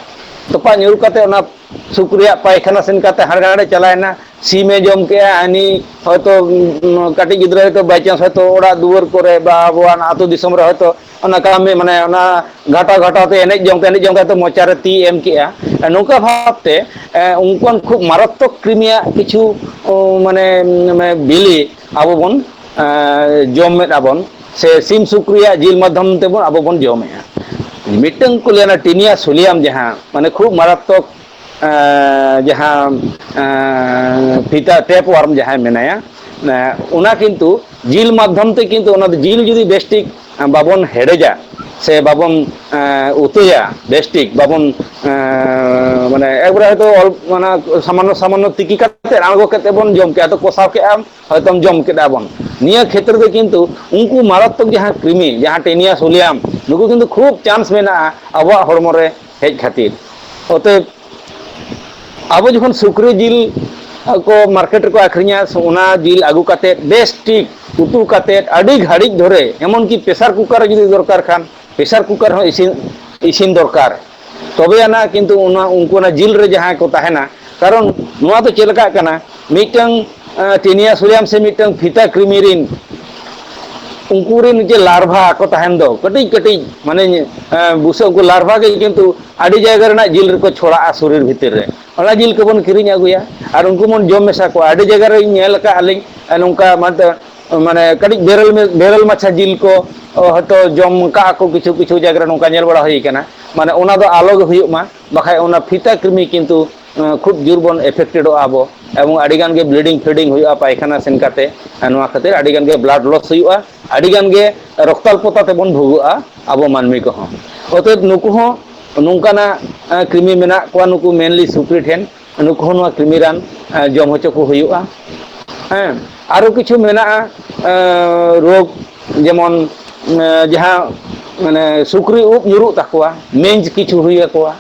ᱛᱚᱯᱟᱜ ᱧᱩᱨᱩ ᱠᱟᱛᱮ ᱚᱱᱟ ᱥᱩᱠᱨᱤᱭᱟᱜ ᱯᱟᱭᱠᱷᱟᱱᱟ ᱥᱮᱱ ᱠᱟᱛᱮ ᱦᱟᱸᱰᱮ ᱱᱟᱰᱮ ᱪᱟᱞᱟᱣᱮᱱᱟ, ᱥᱤᱢᱮ ᱡᱚᱢ ᱠᱮᱜᱼᱟ, ᱦᱟᱹᱱᱤ ᱦᱚᱭᱛᱳ, ᱩᱸ, ᱠᱟᱹᱴᱤᱡ ᱜᱤᱫᱽᱨᱟᱹ ᱦᱚᱭᱛᱳ by chance ᱦᱚᱭᱛᱳ ᱚᱲᱟᱜ ᱫᱩᱣᱟᱹᱨ ᱠᱚᱨᱮ ᱵᱟ ᱟᱵᱚᱣᱟᱜ ᱟᱹᱛᱩ ᱫᱤᱥᱚᱢ ᱨᱮ ᱦᱚᱭᱛᱳ ᱚᱱᱟ ᱠᱟᱹᱢᱤ, ᱢᱟᱱᱮ ᱚᱱᱟ ᱜᱷᱟᱴᱟᱣ ᱜᱷᱟᱴᱟᱣ ᱛᱮ ᱮᱱᱮᱡ ᱡᱚᱝ ᱛᱮ, ᱮᱱᱮᱡ ᱡᱚᱝ ᱛᱮ ᱦᱚᱭᱛᱳ ᱢᱚᱪᱟᱨᱮ ᱛᱤ ᱮᱢ ᱠᱮᱜᱼᱟ᱾ ᱱᱚᱝᱠᱟ ᱵᱷᱟᱵᱛᱮ, ᱮ, ᱩᱱᱠᱩᱣᱟᱜ ᱠᱷᱩᱵ ᱢᱟᱨᱟᱛᱛᱚᱠ ᱠᱨᱤᱢᱤᱭᱟᱜ ᱠᱤᱪᱷᱩ, ᱚ, ᱢᱟᱱᱮ, ᱢᱟᱱᱮ ᱵᱤᱞᱤ ᱟᱵᱚ ᱵᱚᱱ, ᱮ, ᱡᱚᱢᱮᱫ ᱟᱵᱚᱱ, ᱥᱮ ᱥᱤᱢ ᱥᱩᱠᱨᱤᱭᱟᱜ ᱡᱤᱞ ᱢᱟᱫᱽᱫᱷᱚᱢ ᱛᱮᱵᱚᱱ ᱟᱵᱚ ᱵᱚᱱ ᱡᱚᱢᱮᱫᱼᱟ᱾ ᱢᱤᱫᱴᱟᱝ ᱠᱚ ᱞᱟᱹᱭᱟ ᱚᱱᱟ ᱴᱤᱱᱤᱭᱟ ᱥᱳᱞᱤᱭᱟᱢ, ᱡᱟᱦᱟᱸ ᱢᱟᱱᱮ ᱠᱷᱩᱵ ᱢᱟᱨᱟᱛᱛᱚᱠ, ᱮ, ᱡᱟᱦᱟᱸ, ᱮ, ᱯᱷᱤᱛᱟ ᱴᱮᱯ ᱣᱟᱨᱢ ᱡᱟᱦᱟᱸᱭ ᱢᱮᱱᱟᱭᱟ, ᱮ, ᱚᱱᱟ ᱠᱤᱱᱛᱩ ᱡᱤᱞ ᱢᱟᱫᱽᱫᱷᱚᱢ ᱛᱮ ᱠᱤᱱᱛᱩ ᱚᱱᱟ ᱫᱚ ᱡᱤᱞ ᱡᱩᱫᱤ ᱵᱮᱥᱴᱷᱤᱠ ᱵᱟᱵᱚᱱ ᱦᱮᱰᱮᱡᱟ ᱥᱮ ᱵᱟᱵᱚᱱ, ᱮ, ᱩᱛᱩᱭᱟ ᱵᱮᱥᱴᱷᱤᱠ, ᱵᱟᱵᱚᱱ, ᱮ, ᱢᱟᱱᱮ ᱮᱠᱵᱟᱨᱮ ᱦᱚᱭᱛᱳ ᱚᱞ-, ᱚᱱᱟ ᱥᱟᱢᱟᱱᱱᱚ ᱥᱟᱢᱟᱱᱱᱚ ᱛᱤᱠᱤ ᱠᱟᱛᱮ ᱟᱬᱜᱚ ᱠᱟᱛᱮ ᱵᱚᱱ ᱡᱚᱢ ᱠᱮᱜᱼᱟ, ᱛᱚ ᱠᱚᱥᱟᱣ ᱠᱮᱜᱼᱟ, ᱦᱚᱭᱛᱚᱢ ᱡᱚᱢ ᱠᱮᱫᱟ ᱵᱚᱱ᱾ ᱱᱤᱭᱟᱹ ᱠᱷᱮᱛᱨᱮ ᱫᱚ ᱠᱤᱱᱛᱩ ᱩᱱᱠᱩ ᱢᱟᱨᱟᱛᱛᱚᱠ ᱡᱟᱦᱟᱸ ᱠᱨᱤᱢᱤ, ᱡᱟᱦᱟᱸ ᱴᱮᱱᱤᱭᱟ ᱥᱳᱞᱤᱭᱟᱢ, ᱱᱩᱠᱩ ᱠᱤᱱᱛᱩ ᱠᱷᱩᱵ ᱪᱟᱱᱥ ᱢᱮᱱᱟᱜᱼᱟ ᱟᱵᱚᱣᱟᱜ ᱦᱚᱲᱢᱚ ᱨᱮ ᱦᱮᱡ ᱠᱷᱟᱹᱛᱤᱨ᱾ ᱚᱛᱚᱮᱵ, ᱟᱵᱚ ᱡᱚᱠᱷᱚᱱ ᱥᱩᱠᱨᱤ ᱡᱤᱞ ᱠᱚ ᱢᱟᱨᱠᱮᱴ ᱨᱮᱠᱚ ᱟᱹᱠᱷᱨᱤᱧᱟ, ᱚᱱᱟ ᱡᱤᱞ ᱟᱹᱜᱩ ᱠᱟᱛᱮᱫ ᱵᱮᱥ ᱴᱷᱤᱠ ᱩᱛᱩ ᱠᱟᱛᱮᱫ ᱟᱹᱰᱤ ᱜᱷᱟᱹᱲᱤᱡ ᱫᱷᱚᱨᱮ, ᱮᱢᱚᱱᱠᱤ ᱯᱨᱮᱥᱟᱨ ᱠᱩᱠᱟᱨ ᱨᱮ ᱡᱩᱫᱤ ᱫᱚᱨᱠᱟᱨ ᱠᱷᱟᱱ, ᱯᱨᱮᱥᱟᱨ ᱠᱩᱠᱟᱨ ᱦᱚᱸ ᱤᱥᱤᱱ, ᱤᱥᱤᱱ ᱫᱚᱨᱠᱟᱨ᱾ ᱛᱚᱵᱮ ᱟᱱᱟᱜ ᱠᱤᱱᱛᱩ ᱚᱱᱟ, ᱩᱱᱠᱩ ᱚᱱᱟ ᱡᱤᱞ ᱨᱮ ᱡᱟᱦᱟᱸᱭ ᱠᱚ ᱛᱟᱦᱮᱱᱟ, ᱠᱟᱨᱚᱱ ᱱᱚᱣᱟ ᱫᱚ ᱪᱮᱫ ᱞᱮᱠᱟᱜ ᱠᱟᱱᱟ, ᱢᱤᱫᱴᱟᱝ, ᱟᱸ, ᱴᱮᱱᱤᱭᱟ ᱥᱳᱞᱤᱭᱟᱢ ᱥᱮ ᱢᱤᱫᱴᱟᱝ ᱯᱷᱤᱛᱟ ᱠᱨᱤᱢᱤ ᱨᱤᱱ ᱩᱱᱠᱩ ᱨᱤᱱ ᱡᱮ ᱞᱟᱨᱵᱷᱟ ᱠᱚ ᱛᱟᱦᱮᱱ ᱫᱚ, ᱠᱟᱹᱴᱤᱡ ᱠᱟᱹᱴᱤᱡ, ᱢᱟᱱᱮ, ᱮᱸ, ᱵᱩᱥᱟᱹᱜ, ᱩᱱᱠᱩ ᱞᱟᱨᱵᱷᱟ ᱜᱮ ᱠᱤᱱᱛᱩ ᱟᱹᱰᱤ ᱡᱟᱭᱜᱟ ᱨᱮᱱᱟᱜ ᱡᱤᱞ ᱨᱮᱠᱚ ᱪᱷᱚᱲᱟᱜᱼᱟ ᱥᱚᱨᱤᱨ ᱵᱷᱤᱛᱤᱨ ᱨᱮ᱾ ᱚᱱᱟ ᱡᱤᱞ ᱠᱚᱵᱚᱱ ᱠᱤᱨᱤᱧ ᱟᱹᱜᱩᱭᱟ ᱟᱨ ᱩᱱᱠᱩ ᱵᱚᱱ ᱡᱚᱢ ᱢᱮᱥᱟ ᱠᱚᱣᱟ᱾ ᱟᱹᱰᱤ ᱡᱟᱭᱜᱟ ᱨᱮ ᱧᱮᱞ ᱟᱠᱟᱫᱼᱟ ᱞᱤᱧ, ᱮᱸ, ᱱᱚᱝᱠᱟ ᱢᱟᱱᱮ ᱢᱟᱱᱮ ᱠᱟᱹᱴᱤᱡ ᱵᱮᱨᱮᱞ ᱢᱮ-, ᱵᱮᱨᱮᱞ ᱢᱟᱪᱷᱟ ᱡᱤᱞ ᱠᱚ, ᱚ, ᱦᱚᱭᱛᱳ ᱡᱚᱢ ᱠᱟᱜᱼᱟ ᱠᱚ ᱠᱤᱪᱷᱩ ᱠᱤᱪᱷᱩ ᱡᱟᱭᱜᱟ ᱨᱮ, ᱱᱚᱝᱠᱟ ᱧᱮᱞ ᱵᱟᱲᱟ ᱦᱩᱭ ᱠᱟᱱᱟ᱾ ᱢᱟᱱᱮ ᱚᱱᱟ ᱫᱚ ᱟᱞᱚ ᱜᱮ ᱦᱩᱭᱩᱜ ᱢᱟ, ᱵᱟᱠᱷᱟᱡ ᱚᱱᱟ ᱯᱷᱤᱛᱟ ᱠᱨᱤᱢᱤ ᱠᱤᱱᱛᱩ, ᱮᱸ, ᱠᱷᱩᱵ ᱡᱳᱨ ᱵᱚᱱ ᱮᱯᱷᱮᱠᱴᱮᱰᱚᱜᱼᱟ ᱟᱵᱚ, ᱮᱵᱚᱝ ᱟᱹᱰᱤ ᱜᱟᱱ ᱜᱮ ᱵᱞᱤᱰᱤᱝ ᱯᱷᱞᱤᱰᱤᱝ ᱦᱩᱭᱩᱜᱼᱟ ᱯᱟᱭᱠᱷᱟᱱᱟ ᱥᱮᱱ ᱠᱟᱛᱮ᱾ ᱟᱨ ᱱᱚᱣᱟ ᱠᱷᱟᱹᱛᱤᱨ ᱟᱹᱰᱤ ᱜᱟᱱ ᱜᱮ ᱵᱞᱟᱰ ᱞᱚᱥ ᱦᱩᱭᱩᱜᱼᱟ, ᱟᱹᱰᱤ ᱜᱟᱱ ᱜᱮ ᱨᱚᱠᱛᱟᱞᱯᱚᱛᱟ ᱛᱮᱵᱚᱱ ᱵᱷᱳᱜᱚᱜᱼᱟ ᱟᱵᱚ ᱢᱟᱹᱱᱢᱤ ᱠᱚᱦᱚᱸ᱾ ᱚᱛᱚᱮᱵ ᱱᱩᱠᱩ ᱦᱚᱸ ᱱᱚᱝᱠᱟᱱᱟᱜ, ᱮᱸ, ᱠᱨᱤᱢᱤ ᱢᱮᱱᱟᱜ ᱠᱚᱣᱟ, ᱱᱩᱠᱩ ᱢᱮᱱᱞᱤ ᱥᱩᱠᱨᱤ ᱴᱷᱮᱱ, ᱱᱩᱠᱩ ᱦᱚᱸ ᱱᱚᱣᱟ ᱠᱨᱤᱢᱤ ᱨᱟᱱ, ᱮᱸ, ᱡᱚᱢ ᱦᱚᱪᱚ ᱠᱚ ᱦᱩᱭᱩᱜᱼᱟ᱾ ᱦᱮᱸ, ᱟᱨᱚ ᱠᱤᱪᱷᱩ ᱢᱮᱱᱟᱜᱼᱟ, ᱮᱸ, ᱨᱳᱜᱽ, ᱡᱮᱢᱚᱱ, ᱮᱸ, ᱡᱟᱦᱟᱸ ᱢᱟᱱᱮ ᱥᱩᱠᱨᱤ ᱩᱵ ᱧᱩᱨᱩᱜ ᱛᱟᱠᱚᱣᱟ, ᱢᱮᱸᱡᱽ ᱠᱤᱪᱷᱩ ᱦᱩᱭ ᱟᱠᱚᱣᱟ᱾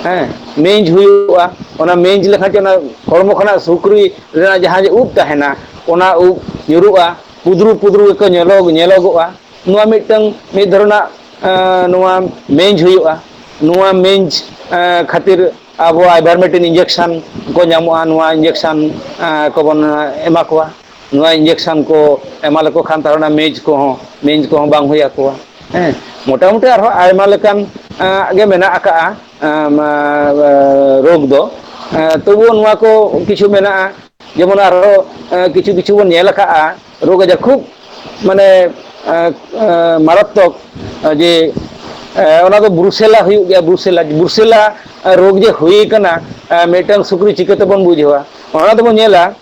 ᱦᱮᱸ, ᱢᱮᱸᱡᱽ ᱦᱩᱭᱩᱜᱼᱟ, ᱚᱱᱟ ᱢᱮᱸᱡᱽ ᱞᱮᱠᱷᱟᱱ ᱪᱮ ᱚᱱᱟ ᱦᱚᱲᱢᱚ ᱠᱷᱚᱱᱟᱜ ᱥᱩᱠᱨᱤ ᱨᱮᱱᱟᱜ ᱡᱟᱦᱟᱸ ᱡᱮ ᱩᱵ ᱛᱟᱦᱮᱱᱟ, ᱚᱱᱟ ᱩᱵ ᱧᱩᱨᱩᱜᱼᱟ, ᱯᱩᱫᱽᱨᱩ ᱯᱩᱫᱽᱨᱩ ᱜᱮᱠᱚ ᱧᱮᱞᱚᱜ, ᱧᱮᱞᱚᱜᱚᱜᱼᱟ᱾ ᱱᱚᱣᱟ ᱢᱤᱫᱴᱟᱝ ᱢᱤᱫ ᱫᱷᱚᱨᱚᱱᱟᱜ, ᱮᱸ, ᱱᱚᱣᱟ ᱢᱮᱸᱡᱽ ᱦᱩᱭᱩᱜᱼᱟ᱾ ᱱᱚᱣᱟ ᱢᱮᱸᱡᱽ, ᱮᱸ, ᱠᱷᱟᱹᱛᱤᱨ ᱟᱵᱚ ivermectin injection ᱠᱚ ᱧᱟᱢᱚᱜᱼᱟ, ᱱᱚᱣᱟ injection, ᱮᱸ, ᱠᱚᱵᱚᱱ, ᱮᱸ, ᱮᱢᱟ ᱠᱚᱣᱟ᱾ ᱱᱚᱣᱟ injection ᱠᱚ ᱮᱢᱟ ᱞᱮᱠᱚ ᱠᱷᱟᱱ ᱛᱟᱦᱚᱞᱮ ᱚᱱᱟ ᱢᱮᱸᱡᱽ ᱠᱚᱦᱚᱸ, ᱢᱮᱸᱡᱽ ᱠᱚᱦᱚᱸ ᱵᱟᱝ ᱦᱩᱭ ᱟᱠᱚᱣᱟ᱾ ᱦᱮᱸ, ᱢᱚᱴᱟᱢᱩᱴᱤ ᱟᱨᱦᱚᱸ ᱟᱭᱢᱟ ᱞᱮᱠᱟᱱ, ᱮᱸ, ᱜᱮ ᱢᱮᱱᱟᱜ ᱟᱠᱟᱜᱼᱟ, ᱮᱸ, ᱢᱟ-, ᱮᱸ, ᱨᱳᱜᱽ ᱫᱚ᱾ ᱮᱸ, ᱛᱚᱵᱩ ᱱᱚᱣᱟ ᱠᱚ ᱠᱤᱪᱷᱩ ᱢᱮᱱᱟᱜᱼᱟ, ᱡᱮᱢᱚᱱ ᱟᱨᱦᱚᱸ, ᱮᱸ, ᱠᱤᱪᱷᱩ ᱠᱤᱪᱷᱩ ᱵᱚᱱ ᱧᱮᱞ ᱟᱠᱟᱜᱼᱟ ᱨᱳᱜᱽ ᱟᱡᱟᱨ ᱠᱷᱩᱵ ᱢᱟᱱᱮ, ᱮᱸ, ᱮᱸ, ᱢᱟᱨᱟᱛᱛᱚᱠ, ᱡᱮ, ᱮᱸ, ᱚᱱᱟ ᱫᱚ ᱵᱨᱩᱥᱮᱞᱟ ᱦᱩᱭᱩᱜ ᱜᱮᱭᱟ, ᱵᱨᱩᱥᱮᱞᱟ, ᱵᱨᱩᱥᱮᱞᱟ, ᱮᱸ, ᱨᱳᱜᱽ ᱡᱮ ᱦᱩᱭ ᱠᱟᱱᱟ, ᱮᱸ, ᱢᱤᱫᱴᱟᱝ ᱥᱩᱠᱨᱤ ᱪᱤᱠᱟᱹ ᱛᱮᱵᱚᱱ ᱵᱩᱡᱷᱟᱹᱣᱟ? ᱚᱱᱟ ᱫᱚᱵᱚᱱ ᱧᱮᱞᱟ,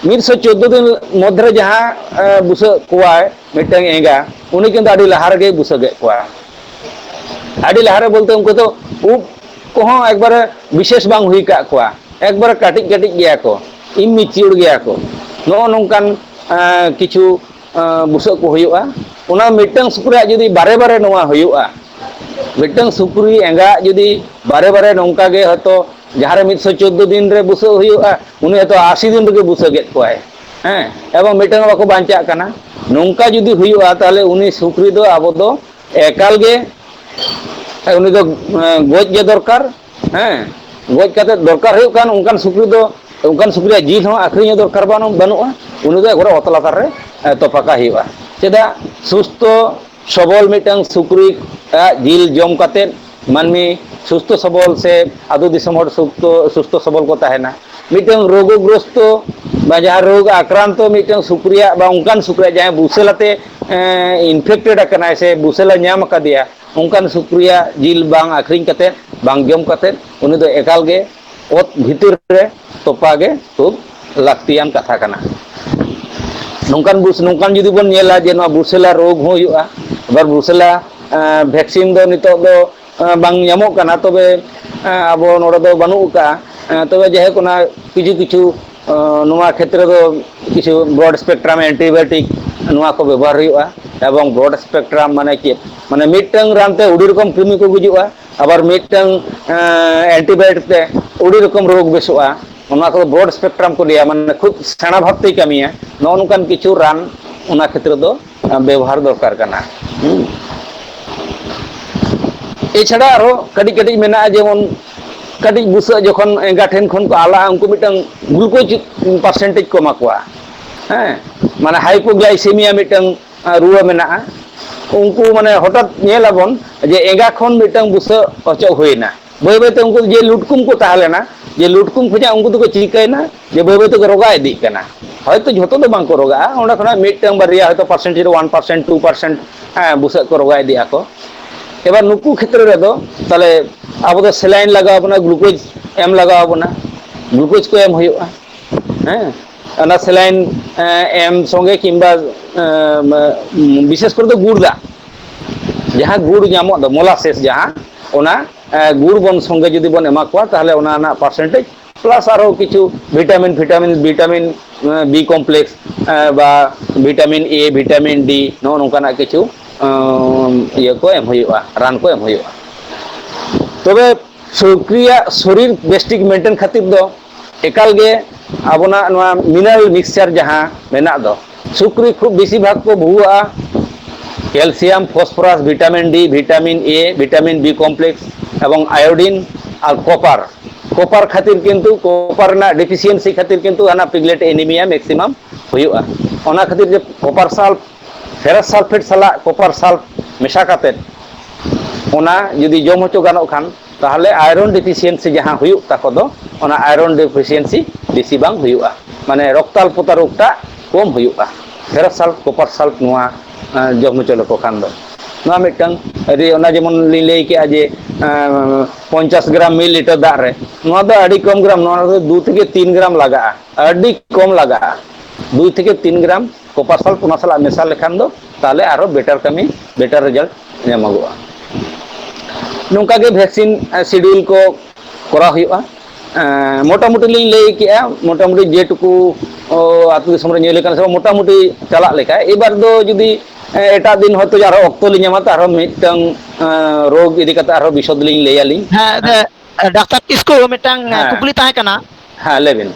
ᱢᱤᱫᱥᱚ ᱪᱳᱫᱽᱫᱳ ᱫᱤᱱ ᱢᱚᱫᱽᱫᱷᱮ ᱨᱮ ᱡᱟᱦᱟᱸ, ᱮᱸ, ᱵᱩᱥᱟᱹᱜ ᱠᱚᱣᱟᱭ ᱢᱤᱫᱴᱟᱝ ᱮᱸᱜᱟ, ᱩᱱᱤ ᱠᱤᱱᱛᱩ ᱟᱹᱰᱤ ᱞᱟᱦᱟ ᱨᱮᱜᱮᱭ ᱵᱩᱥᱟᱹᱜᱮᱫ ᱠᱚᱣᱟ᱾ ᱟᱹᱰᱤ ᱞᱟᱦᱟ ᱨᱮ ᱵᱚᱞᱛᱮ ᱩᱱᱠᱩ ᱫᱚ ᱩᱵ ᱠᱚᱦᱚᱸ ᱮᱠᱵᱟᱨᱮ ᱵᱤᱥᱮᱥ ᱵᱟᱝ ᱦᱩᱭ ᱠᱟᱜ ᱠᱚᱣᱟ, ᱮᱠᱵᱟᱨᱮ ᱠᱟᱹᱴᱤᱡ ᱠᱟᱹᱴᱤᱡ ᱜᱮᱭᱟ ᱠᱚ, immature ᱜᱮᱭᱟ ᱠᱚ᱾ ᱱᱚᱜᱼᱚ ᱱᱚᱝᱠᱟᱱ, ᱮᱸ, ᱠᱤᱪᱷᱩ, ᱮᱸ, ᱵᱩᱥᱟᱹᱜ ᱠᱚ ᱦᱩᱭᱩᱜᱼᱟ᱾ ᱚᱱᱟ ᱢᱤᱫᱴᱟᱝ ᱥᱩᱠᱨᱤᱭᱟᱜ ᱡᱩᱫᱤ ᱵᱟᱨᱮ ᱵᱟᱨᱮ ᱱᱚᱣᱟ ᱦᱩᱭᱩᱜᱼᱟ, ᱢᱤᱫᱴᱟᱝ ᱥᱩᱠᱨᱤ ᱮᱸᱜᱟ ᱡᱩᱫᱤ ᱵᱟᱨᱮ ᱵᱟᱨᱮ ᱱᱚᱝᱠᱟ ᱜᱮ ᱦᱚᱭᱛᱳ ᱡᱟᱦᱟᱸ ᱨᱮ ᱢᱤᱫᱥᱚ ᱪᱳᱫᱽᱫᱳ ᱫᱤᱱ ᱨᱮ ᱵᱩᱥᱟᱹᱜ ᱦᱩᱭᱩᱜᱼᱟ, ᱩᱱᱤ ᱦᱚᱭᱛᱳ ᱟᱥᱤ ᱫᱤᱱ ᱨᱮᱜᱮ ᱵᱩᱥᱟᱹᱜᱮᱫ ᱠᱚᱣᱟᱭ᱾ ᱦᱮᱸ, ᱮᱵᱚᱝ ᱢᱤᱫᱴᱟᱝ ᱦᱚᱸ ᱵᱟᱠᱚ ᱵᱟᱧᱪᱟᱜ ᱠᱟᱱᱟ᱾ ᱱᱚᱝᱠᱟ ᱡᱩᱫᱤ ᱦᱩᱭᱩᱜᱼᱟ, ᱛᱟᱦᱚᱞᱮ ᱩᱱᱤ ᱥᱩᱠᱨᱤ ᱫᱚ ᱟᱵᱚ ᱫᱚ ᱮᱠᱟᱞ ᱜᱮ, ᱩᱱᱤ ᱫᱚ, ᱮᱸ, ᱜᱚᱡ ᱜᱮ ᱫᱚᱨᱠᱟᱨ᱾ ᱦᱮᱸ, ᱜᱚᱡ ᱠᱟᱛᱮ ᱫᱚᱨᱠᱟᱨ ᱦᱩᱭᱩᱜ ᱠᱷᱟᱱ ᱚᱱᱠᱟᱱ ᱥᱩᱠᱨᱤ ᱫᱚ, ᱚᱱᱠᱟᱱ ᱥᱩᱠᱨᱤᱭᱟᱜ ᱡᱤᱞ ᱦᱚᱸ ᱟᱹᱠᱷᱨᱤᱧ ᱦᱚᱸ ᱫᱚᱨᱠᱟᱨ ᱵᱟᱹᱱᱩᱜ, ᱵᱟᱹᱱᱩᱜᱼᱟ᱾ ᱩᱱᱤ ᱫᱚ ᱮᱠᱵᱟᱨᱮ ᱚᱛ ᱞᱟᱛᱟᱨ ᱨᱮ, ᱮᱸ, ᱛᱚᱯᱟ ᱠᱟᱜ ᱦᱩᱭᱩᱜᱼᱟ᱾ ᱪᱮᱫᱟᱜ? ᱥᱩᱥᱛᱷᱚ ᱥᱚᱵᱚᱞ ᱢᱤᱫᱴᱟᱝ ᱥᱩᱠᱨᱤ ᱟᱜ ᱡᱤᱞ ᱡᱚᱢ ᱠᱟᱛᱮ ᱢᱟᱹᱱᱢᱤ ᱥᱩᱥᱛᱷᱚ ᱥᱚᱵᱚᱞ ᱥᱮ ᱟᱹᱛᱩ ᱫᱤᱥᱚᱢ ᱦᱚᱲ ᱥᱩᱥᱛᱷᱚ, ᱥᱩᱥᱛᱷᱚ ᱥᱚᱵᱚᱞ ᱠᱚ ᱛᱟᱦᱮᱱᱟ᱾ ᱢᱤᱫᱴᱟᱝ ᱨᱳᱜᱽᱜᱨᱚᱥᱛᱚ ᱵᱟ ᱡᱟᱦᱟᱸ ᱨᱳᱜᱽ ᱟᱠᱨᱟᱱᱛᱚ ᱢᱤᱫᱴᱟᱝ ᱥᱩᱠᱨᱤᱭᱟᱜ ᱵᱟ ᱚᱱᱠᱟᱱ ᱥᱩᱠᱨᱤᱭᱟᱜ ᱡᱟᱦᱟᱸᱭ ᱵᱩᱥᱟᱹᱞᱟᱛᱮ ᱤᱱᱯᱷᱮᱠᱴᱮᱰ ᱟᱠᱟᱱᱟᱭ ᱥᱮ ᱵᱩᱥᱟᱹᱞᱟ ᱧᱟᱢ ᱟᱠᱟᱫᱮᱭᱟ, ᱚᱱᱠᱟᱱ ᱥᱩᱠᱨᱤᱭᱟᱜ ᱡᱤᱞ ᱵᱟᱝ ᱟᱹᱠᱷᱨᱤᱧ ᱠᱟᱛᱮ, ᱵᱟᱝ ᱡᱚᱢ ᱠᱟᱛᱮ, ᱩᱱᱤ ᱫᱚ ᱮᱠᱟᱞ ᱜᱮ ᱚᱛ ᱵᱷᱤᱛᱤᱨ ᱨᱮ ᱛᱚᱯᱟ ᱜᱮ ᱠᱷᱩᱵ ᱞᱟᱹᱠᱛᱤᱭᱟᱱ ᱠᱟᱛᱷᱟ ᱠᱟᱱᱟ᱾ ᱱᱚᱝᱠᱟᱱ ᱵᱩᱥ-, ᱱᱚᱝᱠᱟᱱ ᱡᱩᱫᱤ ᱵᱚᱱ ᱧᱮᱞᱟ ᱡᱮ ᱱᱚᱣᱟ ᱵᱩᱥᱟᱹᱞᱟ ᱨᱳᱜᱽ ᱦᱚᱸ ᱦᱩᱭᱩᱜᱼᱟ, ᱟᱵᱟᱨ ᱵᱩᱥᱟᱹᱞᱟ, ᱟᱸ, ᱵᱷᱮᱠᱥᱤᱱ ᱫᱚ ᱱᱤᱛᱚᱜ ᱫᱚ, ᱟᱸ, ᱵᱟᱝ ᱧᱟᱢᱚᱜ ᱠᱟᱱᱟ, ᱛᱚᱵᱮ, ᱟᱸ, ᱟᱵᱚ ᱱᱚᱰᱮ ᱫᱚ ᱵᱟᱹᱱᱩᱜ ᱟᱠᱟᱫᱼᱟ᱾ ᱟᱸ, ᱛᱚᱵᱮ ᱡᱟᱭᱦᱳᱠ, ᱚᱱᱟ ᱠᱤᱪᱷᱩ ᱠᱤᱪᱷᱩ, ᱟᱸ, ᱱᱚᱣᱟ ᱠᱷᱮᱛᱨᱮ ᱫᱚ ᱠᱤᱪᱷᱩ ᱵᱨᱚᱰ ᱥᱯᱮᱠᱴᱨᱟᱢ ᱮᱱᱴᱤᱵᱟᱭᱳᱴᱤᱠ ᱱᱚᱣᱟ ᱠᱚ ᱵᱮᱵᱚᱦᱟᱨ ᱦᱩᱭᱩᱜᱼᱟ᱾ ᱮᱵᱚᱝ ᱵᱨᱚᱰ ᱥᱯᱮᱠᱴᱨᱟᱢ ᱢᱟᱱᱮ ᱪᱮᱫ? ᱢᱟᱱᱮ ᱢᱤᱫᱴᱟᱝ ᱨᱟᱱ ᱛᱮ ᱟᱹᱰᱤ ᱨᱚᱠᱚᱢ ᱠᱨᱤᱢᱤ ᱠᱚ ᱜᱩᱡᱩᱜᱼᱟ, ᱟᱵᱟᱨ ᱢᱤᱫᱴᱟᱝ, ᱟᱸ, ᱮᱱᱴᱤᱵᱟᱭᱳᱴᱤᱠ ᱛᱮ ᱟᱹᱰᱤ ᱨᱚᱠᱚᱢ ᱨᱳᱜᱽ ᱵᱮᱥᱚᱜᱼᱟ᱾ ᱚᱱᱟ ᱠᱚᱫᱚ ᱵᱨᱚᱰ ᱥᱯᱮᱠᱴᱨᱟᱢ ᱠᱚ ᱞᱟᱹᱭᱟ, ᱢᱟᱱᱮ ᱠᱷᱩᱵ ᱥᱮᱬᱟ ᱵᱷᱟᱵᱽ ᱛᱮᱭ ᱠᱟᱹᱢᱤᱭᱟ᱾ ᱱᱚᱜᱼᱚ ᱱᱚᱝᱠᱟᱱ ᱠᱤᱪᱷᱩ ᱨᱟᱱ ᱚᱱᱟ ᱠᱷᱮᱛᱨᱮ ᱫᱚ, ᱟᱸ, ᱵᱮᱵᱚᱦᱟᱨ ᱫᱚᱨᱠᱟᱨ ᱠᱟᱱᱟ᱾ ᱦᱩᱸ᱾ ᱮᱪᱷᱟᱲᱟ ᱟᱨᱦᱚᱸ ᱠᱟᱹᱴᱤᱡ ᱠᱟᱹᱴᱤᱡ ᱢᱮᱱᱟᱜᱼᱟ, ᱡᱮᱢᱚᱱ ᱠᱟᱹᱴᱤᱡ ᱵᱩᱥᱟᱹᱜ ᱡᱚᱠᱷᱚᱱ ᱮᱸᱜᱟ ᱴᱷᱮᱱ ᱠᱷᱚᱱ ᱠᱚ ᱟᱞᱟᱜᱼᱟ, ᱩᱱᱠᱩ ᱢᱤᱫᱴᱟᱝ ᱜᱞᱩᱠᱳᱡᱽ ᱯᱟᱨᱥᱮᱱᱴᱮᱡᱽ ᱠᱚ ᱮᱢᱟ ᱠᱚᱣᱟ᱾ ᱦᱮᱸ, ᱢᱟᱱᱮ ᱦᱟᱭᱯᱳᱜᱞᱟᱭᱥᱮᱢᱤᱭᱟ ᱢᱤᱫᱴᱟᱝ, ᱟᱸ, ᱨᱩᱣᱟᱹ ᱢᱮᱱᱟᱜᱼᱟ᱾ ᱩᱱᱠᱩ ᱢᱟᱱᱮ ᱦᱚᱴᱟᱛ ᱧᱮᱞ ᱟᱵᱚᱱ ᱡᱮ ᱮᱸᱜᱟ ᱠᱷᱚᱱ ᱢᱤᱫᱴᱟᱝ ᱵᱩᱥᱟᱹᱜ ᱚᱪᱚᱜ ᱦᱩᱭᱱᱟ, ᱵᱟᱹᱭ ᱵᱟᱹᱭᱛᱮ ᱩᱱᱠᱩ ᱡᱮ ᱞᱩᱴᱠᱩᱢ ᱠᱚ ᱛᱟᱦᱮᱸ ᱞᱮᱱᱟ, ᱡᱮ ᱞᱩᱴᱠᱩᱢ ᱠᱷᱚᱱᱟᱜ ᱩᱱᱠᱩ ᱫᱚᱠᱚ ᱪᱤᱠᱟᱹᱭᱮᱱᱟ, ᱡᱮ ᱵᱟᱹᱭ ᱵᱟᱹᱭ ᱛᱮᱠᱚ ᱨᱚᱜᱟ ᱤᱫᱤᱜ ᱠᱟᱱᱟ᱾ ᱦᱚᱭᱛᱳ ᱡᱷᱚᱛᱚ ᱫᱚ ᱵᱟᱝ ᱠᱚ ᱨᱚᱜᱟᱜᱼᱟ, ᱚᱸᱰᱮ ᱠᱷᱚᱱᱟᱜ ᱢᱤᱫᱴᱟᱝ ᱵᱟᱨᱭᱟ, ᱦᱚᱭᱛᱳ ᱯᱟᱨᱥᱮᱱᱴᱮᱡᱽ ᱨᱮ ᱚᱣᱟᱱ ᱯᱟᱨᱥᱮᱱᱴ, ᱴᱩ ᱯᱟᱨᱥᱮᱱᱴ, ᱦᱮᱸ, ᱵᱩᱥᱟᱹᱜ ᱠᱚ ᱨᱚᱜᱟ ᱤᱫᱤᱜ ᱟᱠᱚ᱾ ᱮᱵᱟᱨ ᱱᱩᱠᱩ ᱠᱷᱮᱛᱨᱮ ᱨᱮᱫᱚ ᱛᱟᱦᱞᱮ ᱟᱵᱚ ᱫᱚ ᱥᱮᱞᱟᱭᱤᱱ ᱞᱟᱜᱟᱣ ᱟᱵᱚᱱᱟ, ᱜᱞᱩᱠᱳᱡᱽ ᱮᱢ ᱞᱟᱜᱟᱣ ᱟᱵᱚᱱᱟ, ᱜᱞᱩᱠᱳᱡᱽ ᱠᱚ ᱮᱢ ᱦᱩᱭᱩᱜᱼᱟ᱾ ᱦᱮᱸ, ᱚᱱᱟ ᱥᱮᱞᱟᱭᱤᱱ, ᱮᱸ, ᱮᱢ ᱥᱚᱸᱜᱮ ᱠᱤᱝᱵᱟ, ᱮᱸ, ᱵᱤᱥᱮᱥ ᱠᱚᱨᱮ ᱫᱚ ᱜᱩᱲ ᱫᱟᱜ, ᱡᱟᱦᱟᱸ ᱜᱩᱲ ᱧᱟᱢᱚᱜ ᱫᱚ, ᱢᱳᱞᱟᱥᱮᱥ ᱡᱟᱦᱟᱸ, ᱚᱱᱟ, ᱮᱸ, ᱜᱩᱲ ᱵᱚᱱ ᱥᱚᱸᱜᱮ ᱡᱩᱫᱤ ᱵᱚᱱ ᱮᱢᱟ ᱠᱚᱣᱟ, ᱛᱟᱦᱞᱮ ᱚᱱᱟ ᱨᱮᱱᱟᱜ ᱯᱟᱨᱥᱮᱱᱴᱮᱡᱽ ᱯᱞᱟᱥ ᱟᱨᱦᱚᱸ ᱠᱤᱪᱷᱩ ᱵᱷᱤᱴᱟᱢᱤᱱ, ᱵᱷᱤᱴᱟᱢᱤᱱ, ᱵᱷᱤᱴᱟᱢᱤᱱ, ᱮᱸ, B complex, ᱮᱸ, ᱵᱟ ᱵᱷᱤᱴᱟᱢᱤᱱ A, ᱵᱷᱤᱴᱟᱢᱤᱱ D, ᱱᱚᱜᱼᱚ ᱱᱚᱝᱠᱟᱱᱟᱜ ᱠᱤᱪᱷᱩ, ᱮᱸ, ᱤᱭᱟᱹ ᱠᱚ ᱮᱢ ᱦᱩᱭᱩᱜᱼᱟ, ᱨᱟᱱ ᱠᱚ ᱮᱢ ᱦᱩᱭᱩᱜᱼᱟ᱾ ᱛᱚᱵᱮ ᱥᱩᱠᱨᱤᱭᱟᱜ ᱥᱚᱨᱤᱨ ᱵᱮᱥᱴᱷᱤᱠ ᱢᱮᱱᱴᱮᱱ ᱠᱷᱟᱹᱛᱤᱨ ᱫᱚ ᱮᱠᱟᱞ ᱜᱮ ᱟᱵᱚᱱᱟᱜ ᱱᱚᱣᱟ ᱢᱤᱱᱟᱨᱟᱞ ᱢᱤᱠᱥᱪᱟᱨ ᱡᱟᱦᱟᱸ ᱢᱮᱱᱟᱜ ᱫᱚ, ᱥᱩᱠᱨᱤ ᱠᱷᱩᱵ ᱵᱮᱥᱤᱨ ᱵᱷᱟᱜᱽ ᱠᱚ ᱵᱷᱩᱣᱟᱹᱜᱼᱟ calcium, phosphorus, vitamin D, vitamin A, vitamin B complex ᱮᱵᱚᱝ ᱟᱭᱳᱰᱤᱱ ᱟᱨ ᱠᱚᱯᱟᱨ᱾ ᱠᱚᱯᱟᱨ ᱠᱷᱟᱹᱛᱤᱨ ᱠᱤᱱᱛᱩ, ᱠᱚᱯᱟᱨ ᱨᱮᱱᱟᱜ ᱰᱮᱯᱷᱤᱥᱤᱭᱮᱱᱥᱤ ᱠᱷᱟᱹᱛᱤᱨ ᱠᱤᱱᱛᱩ ᱦᱟᱱᱟ ᱯᱤᱜᱞᱮᱴ ᱮᱱᱤᱢᱤᱭᱟ ᱢᱮᱠᱥᱤᱢᱟᱢ ᱦᱩᱭᱩᱜᱼᱟ᱾ ᱚᱱᱟ ᱠᱷᱟᱹᱛᱤᱨ ᱡᱮ ᱠᱚᱯᱟᱨ ᱥᱟᱞ-, ᱯᱷᱮᱨᱟᱥ ᱥᱟᱞᱯᱷᱮᱴ ᱥᱟᱞᱟᱜ ᱠᱚᱯᱟᱨ ᱥᱟᱞᱯ ᱢᱮᱥᱟ ᱠᱟᱛᱮᱫ ᱚᱱᱟ ᱡᱩᱫᱤ ᱡᱚᱢ ᱦᱚᱪᱚ ᱜᱟᱱᱚᱜ ᱠᱷᱟᱱ, ᱛᱟᱦᱚᱞᱮ ᱟᱭᱨᱚᱱ ᱰᱮᱯᱷᱤᱥᱤᱭᱮᱱᱥᱤ ᱡᱟᱦᱟᱸ ᱦᱩᱭᱩᱜ ᱛᱟᱠᱚ ᱫᱚ, ᱚᱱᱟ ᱟᱭᱨᱚᱱ ᱰᱮᱯᱷᱤᱥᱤᱭᱮᱱᱥᱤ ᱵᱮᱥᱤ ᱵᱟᱝ ᱦᱩᱭᱩᱜᱼᱟ᱾ ᱢᱟᱱᱮ ᱨᱚᱠᱛᱟᱞᱯᱚᱛᱟ ᱨᱳᱜᱽᱴᱟᱜ ᱠᱚᱢ ᱦᱩᱭᱩᱜᱼᱟ, ᱯᱷᱮᱨᱟᱥ ᱥᱟᱞᱴ, ᱠᱚᱯᱟᱨ ᱥᱟᱞᱴ ᱱᱚᱣᱟ ᱮᱸ, ᱡᱚᱢ ᱦᱚᱪᱚ ᱞᱮᱠᱚ ᱠᱷᱟᱱ ᱫᱚ᱾ ᱱᱚᱣᱟ ᱢᱤᱫᱴᱟᱝ ᱟᱹᱰᱤ, ᱚᱱᱟ ᱡᱮᱢᱚᱱ ᱞᱤᱧ ᱞᱟᱹᱭ ᱠᱮᱜᱼᱟ ᱡᱮ, ᱮᱸ, ᱯᱚᱧᱪᱟᱥ ᱜᱨᱟᱢ ᱢᱤᱫ ᱞᱤᱴᱟᱨ ᱫᱟᱜ ᱨᱮ, ᱱᱚᱣᱟ ᱫᱚ ᱟᱹᱰᱤ ᱠᱚᱢ ᱜᱨᱟᱢ, ᱱᱚᱣᱟ ᱨᱮᱫᱚ ᱫᱩ ᱛᱷᱮᱠᱮ ᱛᱤᱱ ᱜᱨᱟᱢ ᱞᱟᱜᱟᱜᱼᱟ, ᱟᱹᱰᱤ ᱠᱚᱢ ᱞᱟᱜᱟᱜᱼᱟ᱾ ᱫᱩ ᱛᱷᱮᱠᱮ ᱛᱤᱱ ᱜᱨᱟᱢ ᱠᱚᱯᱟᱨ ᱥᱟᱞᱴ ᱚᱱᱟ ᱥᱟᱞᱟᱜ ᱢᱮᱥᱟ ᱞᱮᱠᱷᱟᱱ ᱫᱚ ᱛᱟᱦᱚᱞᱮ ᱟᱨᱦᱚᱸ ᱵᱮᱴᱟᱨ ᱠᱟᱹᱢᱤ, ᱵᱮᱴᱟᱨ ᱨᱮᱡᱟᱞᱴ ᱧᱟᱢᱚᱜᱚᱜᱼᱟ᱾ ᱱᱚᱝᱠᱟ ᱜᱮ ᱵᱷᱮᱠᱥᱤᱱ, ᱮᱸ, ᱥᱤᱰᱤᱭᱩᱞ ᱠᱚ ᱠᱚᱨᱟᱣ ᱦᱩᱭᱩᱜᱼᱟ᱾ ᱮᱸ, ᱢᱚᱴᱟᱢᱩᱴᱤ ᱞᱤᱧ ᱞᱟᱹᱭ ᱠᱮᱜᱼᱟ, ᱢᱚᱴᱟᱢᱩᱴᱤ ᱡᱮᱴᱩᱠᱩ, ᱚ, ᱟᱹᱛᱩ ᱫᱤᱥᱚᱢ ᱨᱮ ᱧᱮᱞ ᱠᱟᱱᱟ ᱥᱮ ᱵᱟᱝ, ᱢᱚᱴᱟᱢᱩᱴᱤ ᱪᱟᱞᱟᱜ ᱞᱮᱠᱟ᱾ ᱮᱵᱟᱨ ᱫᱚ ᱡᱩᱫᱤ, ᱮᱸ, ᱮᱴᱟᱜ ᱫᱤᱱ ᱦᱚᱭᱛᱳ ᱟᱨᱦᱚᱸ ᱚᱠᱛᱚ ᱞᱤᱧ ᱧᱟᱢᱟ, ᱛᱚ ᱟᱨᱦᱚᱸ ᱢᱤᱫᱴᱟᱝ, ᱮᱸ, ᱨᱳᱜᱽ ᱤᱫᱤ ᱠᱟᱛᱮ ᱟᱨᱦᱚᱸ ᱵᱤᱥᱚᱫ ᱞᱤᱧ ᱞᱟᱹᱭ ᱟᱹᱞᱤᱧ᱾ ᱦᱮᱸ, ᱦᱮᱸ᱾ ᱰᱟᱠᱛᱟᱨ ᱠᱤᱥᱠᱩ, ᱢᱤᱫᱴᱟᱝ, ᱮᱸ, ᱦᱮᱸ, ᱠᱩᱠᱞᱤ ᱛᱟᱦᱮᱸ ᱠᱟᱱᱟ᱾ ᱦᱮᱸ, ᱞᱟᱹᱭ ᱵᱤᱱ᱾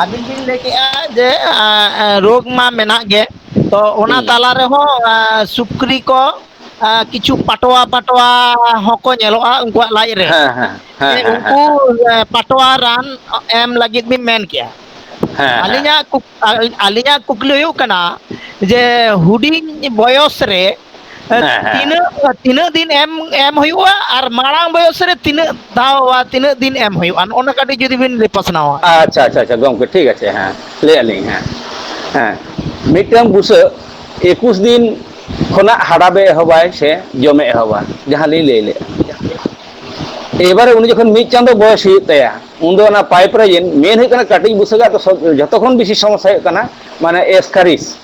ᱟᱹᱵᱤᱱ ᱵᱤᱱ ᱞᱟᱹᱭ ᱠᱮᱜᱼᱟ ᱡᱮ, ᱮᱸ, ᱮᱸ, ᱨᱳᱜᱽ ᱢᱟ ᱢᱮᱱᱟᱜ ᱜᱮ, ᱛᱚ ᱚᱱᱟ ᱦᱩᱸ᱾ ᱛᱟᱞᱟ ᱨᱮᱦᱚᱸ, ᱮᱸ, ᱥᱩᱠᱨᱤ ᱠᱚ, ᱮᱸ, ᱠᱤᱪᱷᱩ ᱯᱟᱴᱣᱟ ᱯᱟᱴᱣᱟ ᱦᱚᱸᱠᱚ ᱧᱮᱞᱚᱜᱼᱟ ᱩᱱᱠᱩᱣᱟᱜ ᱞᱟᱡ ᱨᱮ᱾ ᱦᱮᱸ, ᱦᱮᱸ, ᱦᱮᱸ, ᱦᱮᱸ, ᱦᱮᱸ, ᱩᱱᱠᱩ, ᱦᱮᱸ᱾ ᱮᱸ, ᱯᱟᱴᱣᱟ ᱨᱟᱱ ᱮᱢ ᱞᱟᱹᱜᱤᱫ ᱵᱤᱱ ᱢᱮᱱ ᱠᱮᱜᱼᱟ᱾ ᱦᱮᱸ, ᱦᱮᱸ᱾ ᱟᱹᱞᱤᱧᱟᱜ ᱠᱩᱠ-, ᱟᱹᱞᱤᱧᱟᱜ ᱠᱩᱠᱞᱤ ᱦᱩᱭᱩᱜ ᱠᱟᱱᱟ ᱡᱮ ᱦᱩᱰᱤᱧ ᱵᱚᱭᱚᱥ ᱨᱮ, ᱮᱸ, ᱦᱮᱸ, ᱦᱮᱸ᱾ ᱛᱤᱱᱟᱹᱜ, ᱛᱤᱱᱟᱹᱜ ᱫᱤᱱ ᱮᱢ, ᱮᱢ ᱦᱩᱭᱩᱜᱼᱟ ᱟᱨ ᱢᱟᱲᱟᱝ ᱵᱚᱭᱚᱥ ᱨᱮ ᱛᱤᱱᱟᱹᱜ ᱫᱷᱟᱣ, ᱛᱤᱱᱟᱹᱜ ᱫᱤᱱ ᱮᱢ ᱦᱩᱭᱩᱜᱼᱟ, ᱱᱚᱜᱼᱚ ᱱᱚᱝᱠᱟ ᱠᱟᱹᱴᱤᱡ ᱡᱩᱫᱤ ᱵᱤᱱ ᱞᱟᱹᱭ ᱯᱟᱥᱱᱟᱣᱟ᱾ ᱟᱪᱪᱷᱟ, ᱟᱪᱪᱷᱟ, ᱟᱪᱪᱷᱟ, ᱜᱚᱢᱠᱮ, ᱴᱷᱤᱠ ᱟᱪᱷᱮ, ᱦᱮᱸ, ᱞᱟᱹᱭ ᱟᱹᱞᱤᱧ, ᱦᱮᱸ, ᱦᱮᱸ, ᱢᱤᱫᱴᱟᱝ ᱵᱩᱥᱟᱹᱜ ᱮᱠᱩᱥ ᱫᱤᱱ ᱠᱷᱚᱱᱟᱜ ᱦᱟᱰᱟᱵᱮ ᱮᱦᱚᱵᱟᱭ ᱥᱮ ᱡᱚᱢᱮ ᱮᱦᱚᱵᱟ, ᱡᱟᱦᱟᱸ ᱞᱤᱧ ᱞᱟᱹᱭ ᱞᱮᱫᱼᱟ᱾ ᱮᱵᱟᱨᱮ ᱩᱱᱤ ᱡᱚᱠᱷᱚᱱ ᱢᱤᱫ ᱪᱟᱸᱫᱚ ᱵᱚᱭᱚᱥ ᱦᱩᱭᱩᱜ ᱛᱟᱭᱟ, ᱩᱱᱫᱚ ᱚᱱᱟ ᱯᱟᱭᱤᱯ ᱨᱮ ᱡᱮ ᱢᱮᱱ ᱦᱩᱭᱩᱜ ᱠᱟᱱᱟ, ᱠᱟᱹᱴᱤᱡ ᱵᱩᱥᱟᱹᱜᱟᱜ ᱫᱚ ᱥᱚᱵ-, ᱡᱷᱚᱛᱚ ᱠᱷᱚᱱ ᱵᱮᱥᱤ ᱥᱚᱢᱚᱥᱥᱟ ᱦᱩᱭᱩᱜ ᱠᱟᱱᱟ, ᱢᱟᱱᱮ, ᱮᱥᱠᱟᱨᱤᱥ᱾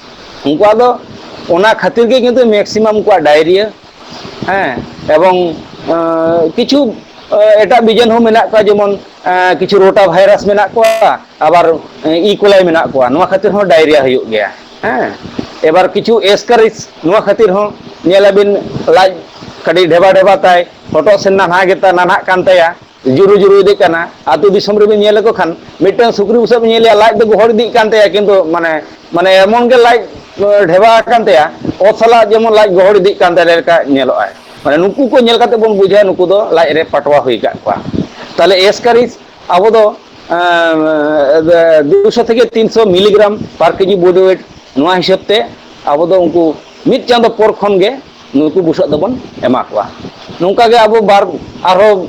ᱩᱱᱠᱩᱣᱟᱜ ᱫᱚ ᱚᱱᱟ ᱠᱷᱟᱹᱛᱤᱨ ᱜᱮ ᱠᱤᱱᱛᱩ ᱢᱮᱠᱥᱤᱢᱟᱢ ᱩᱱᱠᱩᱣᱟᱜ ᱰᱟᱭᱨᱤᱭᱟ, ᱦᱮᱸ, ᱮᱵᱚᱝ, ᱟᱸ, ᱠᱤᱪᱷᱩ, ᱟᱸ, ᱮᱴᱟᱜ ᱵᱤᱡᱟᱱ ᱦᱚᱸ ᱢᱮᱱᱟᱜ ᱠᱚᱣᱟ, ᱡᱮᱢᱚᱱ, ᱟᱸ, ᱠᱤᱪᱷᱩ ᱨᱳᱴᱟ ᱵᱷᱟᱭᱨᱟᱥ ᱢᱮᱱᱟᱜ ᱠᱚᱣᱟ, ᱟᱵᱟᱨ, ᱟᱸ, ᱤ ᱠᱳᱞᱟᱭ ᱢᱮᱱᱟᱜ ᱠᱚᱣᱟ, ᱱᱚᱣᱟ ᱠᱷᱟᱹᱛᱤᱨ ᱦᱚᱸ ᱰᱟᱭᱨᱤᱭᱟ ᱦᱩᱭᱩᱜ ᱜᱮᱭᱟ, ᱦᱮᱸ᱾ ᱮᱵᱟᱨ ᱠᱤᱪᱷᱩ ᱮᱥᱠᱟᱨᱤᱥ, ᱱᱚᱣᱟ ᱠᱷᱟᱹᱛᱤᱨ ᱦᱚᱸ ᱧᱮᱞᱟᱵᱤᱱ ᱞᱟᱡ ᱠᱟᱹᱴᱤᱡ ᱰᱷᱮᱵᱟ ᱰᱷᱮᱵᱟ ᱛᱟᱭ, ᱦᱚᱴᱚᱜ ᱥᱮᱱ ᱱᱟᱱᱦᱟ ᱜᱮᱛᱟ, ᱱᱟᱱᱦᱟᱜ ᱠᱟᱱ ᱛᱟᱭᱟ, ᱡᱩᱨᱩ ᱡᱩᱨᱩ ᱤᱫᱤᱜ ᱠᱟᱱᱟ᱾ ᱟᱹᱛᱩ ᱫᱤᱥᱚᱢ ᱨᱮᱵᱤᱱ ᱧᱮᱞ ᱞᱮᱠᱚ ᱠᱷᱟᱱ, ᱢᱤᱫᱴᱟᱝ ᱥᱩᱠᱨᱤ ᱵᱩᱥᱟᱹᱜ ᱵᱤᱱ ᱧᱮᱞᱮᱭᱟ, ᱞᱟᱡ ᱫᱚ ᱜᱚᱦᱚᱲ ᱤᱫᱤᱜ ᱠᱟᱱ ᱛᱟᱭᱟ, ᱠᱤᱱᱛᱩ ᱢᱟᱱᱮ, ᱢᱟᱱᱮ ᱮᱢᱚᱱ ᱜᱮ ᱞᱟᱡ, ᱮ, ᱰᱷᱮᱵᱟ ᱟᱠᱟᱱ ᱛᱟᱭᱟ, ᱚᱛ ᱥᱟᱞᱟᱜ ᱡᱮᱢᱚᱱ ᱞᱟᱡ ᱜᱚᱦᱚᱲ ᱤᱫᱤᱜ ᱠᱟᱱ ᱛᱟᱭ ᱞᱮᱠᱟ ᱧᱮᱞᱚᱜᱼᱟᱭ᱾ ᱢᱟᱱᱮ ᱱᱩᱠᱩ ᱠᱚ ᱧᱮᱞ ᱠᱟᱛᱮ ᱵᱚᱱ ᱵᱩᱡᱷᱟᱹᱣᱟ ᱱᱩᱠᱩ ᱫᱚ ᱞᱟᱡ ᱨᱮ ᱯᱟᱴᱣᱟ ᱦᱩᱭ ᱟᱠᱟᱫ ᱠᱚᱣᱟ᱾ ᱛᱟᱦᱚᱞᱮ ᱮᱥᱠᱟᱨᱤᱡ ᱟᱵᱚ ᱫᱚ, ᱮ, ᱮ, ᱫᱩᱥᱚ ᱛᱷᱮᱠᱮ ᱛᱤᱱᱥᱚ ᱢᱤᱞᱤᱜᱨᱟᱢ per ᱠᱮᱡᱤ body weight, ᱱᱚᱣᱟ ᱦᱤᱥᱟᱹᱵ ᱛᱮ ᱟᱵᱚ ᱫᱚ ᱩᱱᱠᱩ ᱢᱤᱫ ᱪᱟᱸᱫᱚ ᱯᱚᱨ ᱠᱷᱚᱱ ᱜᱮ ᱱᱩᱠᱩ ᱵᱩᱥᱟᱹᱜ ᱫᱚᱵᱚᱱ ᱮᱢᱟ ᱠᱚᱣᱟ᱾ ᱱᱚᱝᱠᱟ ᱜᱮ ᱟᱵᱚ ᱵᱟᱨ, ᱟᱨᱦᱚᱸ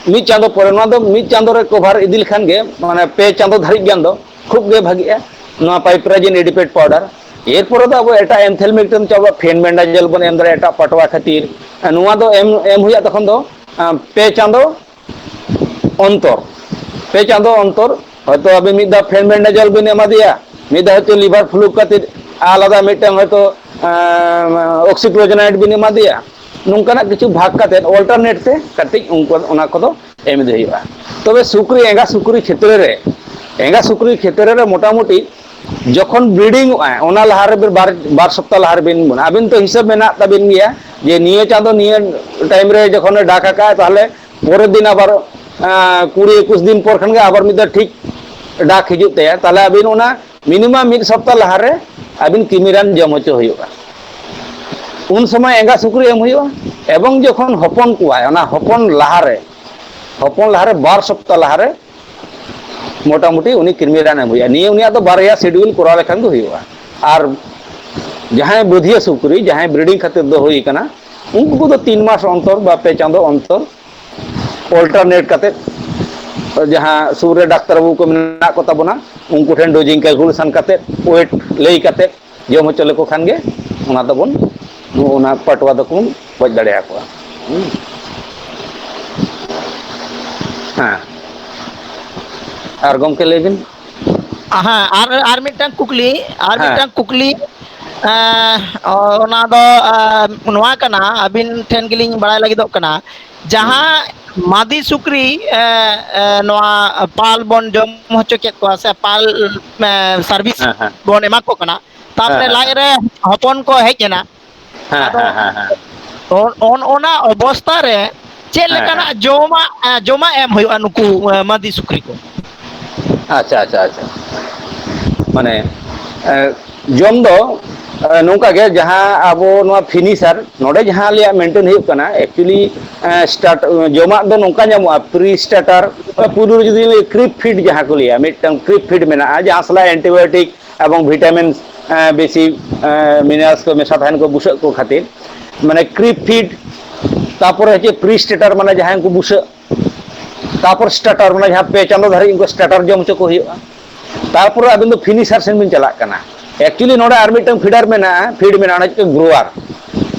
ᱢᱤᱫ ᱪᱟᱸᱫᱚ ᱯᱚᱨᱮ, ᱱᱚᱣᱟ ᱫᱚ ᱢᱤᱫ ᱪᱟᱸᱫᱚ ᱨᱮ ᱠᱚᱵᱷᱟᱨ ᱤᱫᱤ ᱞᱮᱠᱷᱟᱱ ᱜᱮ, ᱢᱟᱱᱮ ᱯᱮ ᱪᱟᱸᱫᱚ ᱫᱷᱟᱹᱨᱤᱡ ᱜᱟᱱ ᱫᱚ ᱠᱷᱩᱵ ᱜᱮ ᱵᱷᱟᱜᱤᱜᱼᱟ ᱱᱚᱣᱟ ᱯᱟᱭᱤᱯᱨᱟᱡᱤᱱ ᱮᱰᱤᱯᱮᱴ ᱯᱟᱣᱰᱟᱨ᱾ ᱮᱨᱯᱚᱨᱮ ᱫᱚ ᱟᱵᱚ ᱮᱴᱟᱜ ᱮᱱᱛᱷᱮᱞᱢᱤᱠ ᱴᱷᱮᱱ ᱪᱟᱵᱟ, ᱯᱷᱮᱱᱵᱮᱱᱰᱟᱡᱚᱞ ᱵᱚᱱ ᱮᱢ ᱫᱟᱲᱮᱭᱟᱜᱼᱟ ᱮᱴᱟᱜ ᱯᱟᱴᱣᱟ ᱠᱷᱟᱹᱛᱤᱨ᱾ ᱱᱚᱣᱟ ᱫᱚ ᱮᱢ ᱮᱢ ᱦᱩᱭᱩᱜᱼᱟ ᱛᱚᱠᱷᱚᱱ ᱫᱚ ᱟᱸ, ᱯᱮ ᱪᱟᱸᱫᱚ ᱚᱱᱛᱚᱨ, ᱯᱮ ᱪᱟᱸᱫᱚ ᱚᱱᱛᱚᱨ᱾ ᱦᱚᱭᱛᱚ ᱟᱵᱤᱱ ᱢᱤᱫ ᱫᱷᱟᱣ ᱯᱷᱮᱱᱵᱮᱱᱰᱟᱡᱚᱞ ᱵᱤᱱ ᱮᱢᱟ ᱫᱮᱭᱟ, ᱢᱤᱫ ᱫᱷᱟᱣ ᱦᱚᱭᱛᱚ ᱞᱤᱵᱷᱟᱨ ᱯᱷᱞᱩ ᱠᱟᱛᱮ ᱟᱞᱟᱫᱟ ᱢᱤᱫᱴᱟᱝ ᱦᱚᱭᱛᱚ ᱚᱠᱥᱤᱠᱞᱳᱡᱮᱱᱟᱭᱤᱰ ᱵᱤᱱ ᱮᱢᱟ ᱫᱮᱭᱟ, ᱱᱚᱝᱠᱟᱱᱟᱜ ᱠᱤᱪᱷᱩ ᱵᱷᱟᱜᱽ ᱠᱟᱛᱮ ᱚᱞᱴᱟᱨᱱᱮᱴ ᱛᱮ ᱠᱟᱹᱴᱤᱡ ᱩᱱᱠᱩ ᱚᱱᱟ ᱠᱚᱫᱚ ᱮᱢ ᱤᱫᱤ ᱦᱩᱭᱩᱜᱼᱟ᱾ ᱛᱚᱵᱮ ᱥᱩᱠᱨᱤ, ᱮᱸᱜᱟ ᱥᱩᱠᱨᱤ ᱠᱷᱮᱛᱨᱮ ᱨᱮ, ᱮᱸᱜᱟ ᱥᱩᱠᱨᱤ ᱠᱷᱮᱛᱨᱮ ᱨᱮ ᱢᱚᱴᱟᱢᱩᱴᱤ ᱡᱚᱠᱷᱚᱱ ᱵᱨᱤᱰᱤᱝ ᱚᱜᱼᱟᱭ, ᱚᱱᱟ ᱞᱟᱦᱟ ᱨᱮ ᱵᱟᱨ, ᱵᱟᱨ ᱥᱚᱯᱛᱟ ᱞᱟᱦᱟ ᱨᱮᱵᱤᱱ ᱵᱚᱱᱟ᱾ ᱟᱵᱤᱱ ᱛᱚ ᱦᱤᱥᱟᱹᱵ ᱢᱮᱱᱟᱜ ᱛᱟᱵᱤᱱ ᱜᱮᱭᱟ ᱡᱮ ᱱᱤᱭᱟᱹ ᱪᱟᱸᱫᱚ ᱱᱤᱭᱟᱹ ᱴᱟᱭᱤᱢ ᱨᱮ ᱡᱚᱠᱷᱚᱱᱮ ᱰᱟᱠ ᱟᱠᱟᱫ, ᱛᱟᱦᱚᱞᱮ ᱯᱚᱨᱮᱨ ᱫᱤᱱ ᱟᱵᱟᱨ, ᱟᱸ, ᱠᱩᱲᱤ ᱮᱠᱩᱥ ᱫᱤᱱ ᱯᱚᱨ ᱠᱷᱟᱱ ᱜᱮ ᱟᱵᱟᱨ ᱢᱤᱫ ᱫᱷᱟᱣ ᱴᱷᱤᱠ ᱰᱟᱠ ᱦᱤᱡᱩᱜ ᱛᱟᱭᱟ᱾ ᱛᱟᱦᱚᱞᱮ ᱟᱵᱤᱱ ᱚᱱᱟ ᱢᱤᱱᱤᱢᱟᱢ ᱢᱤᱫ ᱥᱚᱯᱛᱟ ᱞᱟᱦᱟᱨᱮ ᱟᱵᱤᱱ ᱠᱤᱢᱤᱨᱟᱱ ᱡᱚᱢ ᱦᱚᱪᱚ ᱦᱩᱭᱩᱜᱼᱟ᱾ ᱩᱱ ᱥᱚᱢᱚᱭ ᱮᱸᱜᱟ ᱥᱩᱠᱨᱤ ᱮᱢ ᱦᱩᱭᱩᱜᱼᱟ᱾ ᱮᱵᱚᱝ ᱡᱚᱠᱷᱚᱱ ᱦᱚᱯᱚᱱ ᱠᱚᱣᱟᱭ, ᱚᱱᱟ ᱦᱚᱯᱚᱱ ᱞᱟᱦᱟᱨᱮ, ᱦᱚᱯᱚᱱ ᱞᱟᱦᱟᱨᱮ ᱵᱟᱨ ᱥᱚᱯᱛᱟ ᱞᱟᱦᱟᱨᱮ ᱢᱚᱴᱟᱢᱩᱴᱤ ᱩᱱᱤ ᱠᱤᱨᱢᱤ ᱨᱟᱱ ᱮᱢ ᱦᱩᱭᱩᱜᱼᱟ᱾ ᱱᱤᱭᱟᱹ ᱩᱱᱤᱭᱟᱜ ᱫᱚ ᱵᱟᱨᱭᱟ ᱥᱤᱰᱤᱭᱩᱞ ᱠᱚᱨᱟᱣ ᱞᱮᱠᱷᱟᱱ ᱜᱮ ᱦᱩᱭᱩᱜᱼᱟ᱾ ᱟᱨ ᱡᱟᱦᱟᱸᱭ ᱵᱟᱹᱫᱷᱤᱭᱟᱹ ᱥᱩᱠᱨᱤ, ᱡᱟᱦᱟᱸᱭ ᱵᱨᱤᱰᱤᱝ ᱠᱷᱟᱹᱛᱤᱨ ᱫᱚ ᱦᱩᱭ ᱠᱟᱱᱟ, ᱩᱱᱠᱩ ᱠᱚᱫᱚ ᱛᱤᱱ ᱢᱟᱥ ᱚᱱᱛᱚᱨ ᱵᱟ ᱯᱮ ᱪᱟᱸᱫᱚ ᱚᱱᱛᱚᱨ ᱚᱞᱴᱟᱨᱱᱮᱴ ᱠᱟᱛᱮ, ᱡᱟᱦᱟᱸ ᱥᱩᱨ ᱨᱮ ᱰᱟᱠᱛᱟᱨ ᱵᱟᱹᱵᱩ ᱠᱚ ᱢᱮᱱᱟᱜ ᱠᱚ ᱛᱟᱵᱚᱱᱟ, ᱩᱱᱠᱩ ᱴᱷᱮᱱ ᱰᱳᱡᱤᱝ ᱠᱮᱞᱠᱩᱞᱮᱥᱚᱱ ᱠᱟᱛᱮ, ᱳᱭᱮᱴ ᱞᱟᱹᱭ ᱠᱟᱛᱮ ᱡᱚᱢ ᱦᱚᱪᱚ ᱞᱮᱠᱚ ᱠᱷᱟᱱ ᱜᱮ ᱚᱱᱟ ᱫᱚᱵᱚᱱ, ᱚᱱᱟ ᱯᱟᱴᱣᱟ ᱫᱚᱠᱚ ᱵᱚᱱ ᱜᱚᱡ ᱫᱟᱲᱮᱭᱟᱠᱚᱣᱟ᱾ ᱦᱩᱸ᱾ ᱦᱮᱸ, ᱟᱨ ᱜᱚᱢᱠᱮ ᱞᱟᱹᱭ ᱵᱤᱱ᱾ ᱦᱮᱸ, ᱟᱨ, ᱟᱨ ᱢᱤᱫᱴᱟᱝ ᱠᱩᱠᱞᱤ, ᱟᱨ ᱦᱮᱸ᱾ ᱢᱤᱫᱴᱟᱝ ᱠᱩᱠᱞᱤ, ᱮᱸ, ᱚᱱᱟ ᱫᱚ, ᱮᱸ, ᱱᱚᱣᱟ ᱠᱟᱱᱟ, ᱟᱹᱵᱤᱱ ᱴᱷᱮᱱ ᱜᱮᱞᱤᱧ ᱵᱟᱲᱟᱭ ᱞᱟᱹᱜᱤᱫᱚᱜ ᱠᱟᱱᱟ, ᱦᱩᱸ᱾ ᱡᱟᱦᱟᱸ ᱢᱟᱫᱤ ᱥᱩᱠᱨᱤ, ᱮᱸ, ᱮᱸ, ᱱᱚᱣᱟ ᱯᱟᱞ ᱵᱚᱱ ᱡᱚᱢ ᱦᱚᱪᱚ ᱠᱮᱫ ᱠᱚᱣᱟ ᱥᱮ ᱯᱟᱞ, ᱮᱸ, ᱥᱟᱨᱵᱷᱤᱥ ᱦᱮᱸ, ᱦᱮᱸ᱾ ᱵᱚᱱ ᱮᱢᱟ ᱠᱚ ᱠᱟᱱᱟ, ᱦᱮᱸ, ᱛᱟᱨᱯᱚᱨᱮ ᱦᱮᱸ, ᱞᱟᱡ ᱦᱮᱸ᱾ ᱨᱮ ᱦᱚᱯᱚᱱ ᱠᱚ ᱦᱮᱡ ᱮᱱᱟ, ᱦᱮᱸ, ᱟᱫᱚ ᱦᱮᱸ, ᱦᱮᱸ, ᱦᱮᱸ᱾ ᱚᱱ-, ᱚᱱ-, ᱚᱱᱟ ᱚᱵᱚᱥᱛᱟ ᱨᱮ ᱪᱮᱫ ᱦᱮᱸ, ᱞᱮᱠᱟᱱᱟᱜ ᱦᱮᱸ᱾ ᱡᱚᱢᱟᱜ, ᱮ, ᱡᱚᱢᱟᱜ ᱮᱢ ᱦᱩᱭᱩᱜᱼᱟ ᱱᱩᱠᱩ, ᱮ, ᱢᱟᱹᱫᱤ ᱥᱩᱠᱨᱤ ᱠᱚ? ᱟᱪᱪᱷᱟ, ᱟᱪᱪᱷᱟ, ᱟᱪᱪᱷᱟ᱾ ᱢᱟᱱᱮ, ᱮ, ᱡᱚᱢ ᱫᱚ, ᱮ, ᱱᱚᱝᱠᱟ ᱜᱮ, ᱡᱟᱦᱟᱸ ᱟᱵᱚ ᱱᱚᱣᱟ ᱯᱷᱤᱱᱤᱥᱟᱨ ᱱᱚᱰᱮ ᱡᱟᱦᱟᱸ ᱟᱞᱮᱭᱟᱜ ᱢᱮᱱᱴᱮᱱ ᱦᱩᱭᱩᱜ ᱠᱟᱱᱟ, actually, ᱮ, start, ᱡᱚᱢᱟᱜ ᱫᱚ ᱱᱚᱝᱠᱟ ᱧᱟᱢᱚᱜᱼᱟ, pre starter, ᱯᱩᱭᱞᱩ ᱨᱮ ᱡᱩᱫᱤ ᱠᱨᱤᱯ ᱯᱷᱤᱰ ᱡᱟᱦᱟᱸ ᱠᱚ ᱞᱟᱹᱭᱟ, ᱢᱤᱫᱴᱟᱝ ᱠᱨᱤᱯ ᱯᱷᱤᱰ ᱢᱮᱱᱟᱜᱼᱟ, ᱡᱟᱦᱟᱸ ᱥᱟᱞᱟᱜ antibiotic ᱮᱵᱚᱝ vitamins, ᱮ, ᱵᱮᱥᱤ, ᱮ, minerals ᱠᱚ ᱢᱮᱥᱟ ᱛᱟᱦᱮᱱ ᱠᱚ ᱵᱩᱥᱟᱹᱜ ᱠᱚ ᱠᱷᱟᱹᱛᱤᱨ, ᱢᱟᱱᱮ ᱠᱨᱤᱯ ᱯᱷᱤᱰ, ᱛᱟᱯᱚᱨᱮ ᱦᱚᱪᱪᱷᱮ pre starter, ᱢᱟᱱᱮ ᱡᱟᱦᱟᱸᱭ ᱩᱱᱠᱩ ᱵᱩᱥᱟᱹᱜ, ᱛᱟᱨᱯᱚᱨ ᱥᱴᱟᱨᱴᱟᱨ, ᱢᱟᱱᱮ ᱡᱟᱦᱟᱸ ᱯᱮ ᱪᱟᱸᱫᱚ ᱫᱷᱟᱹᱨᱤᱡ ᱩᱱᱠᱩ ᱥᱴᱟᱨᱴᱟᱨ ᱡᱚᱢ ᱦᱚᱪᱚ ᱠᱚ ᱦᱩᱭᱩᱜᱼᱟ᱾ ᱛᱟᱨᱯᱚᱨᱮ ᱟᱵᱤᱱ ᱫᱚ ᱯᱷᱤᱱᱤᱥᱟᱨ ᱥᱮᱱ ᱵᱤᱱ ᱪᱟᱞᱟᱜ ᱠᱟᱱᱟ᱾ ᱮᱠᱪᱩᱭᱮᱞᱤ ᱱᱚᱰᱮ ᱟᱨ ᱢᱤᱫᱴᱟᱝ ᱯᱷᱤᱰᱟᱨ ᱢᱮᱱᱟᱜᱼᱟ, ᱯᱷᱤᱰ ᱢᱮᱱᱟᱜᱼᱟ, ᱚᱱᱟ ᱦᱩᱭᱩᱜ ᱠᱟᱱᱟ ᱜᱨᱳᱣᱟᱨ᱾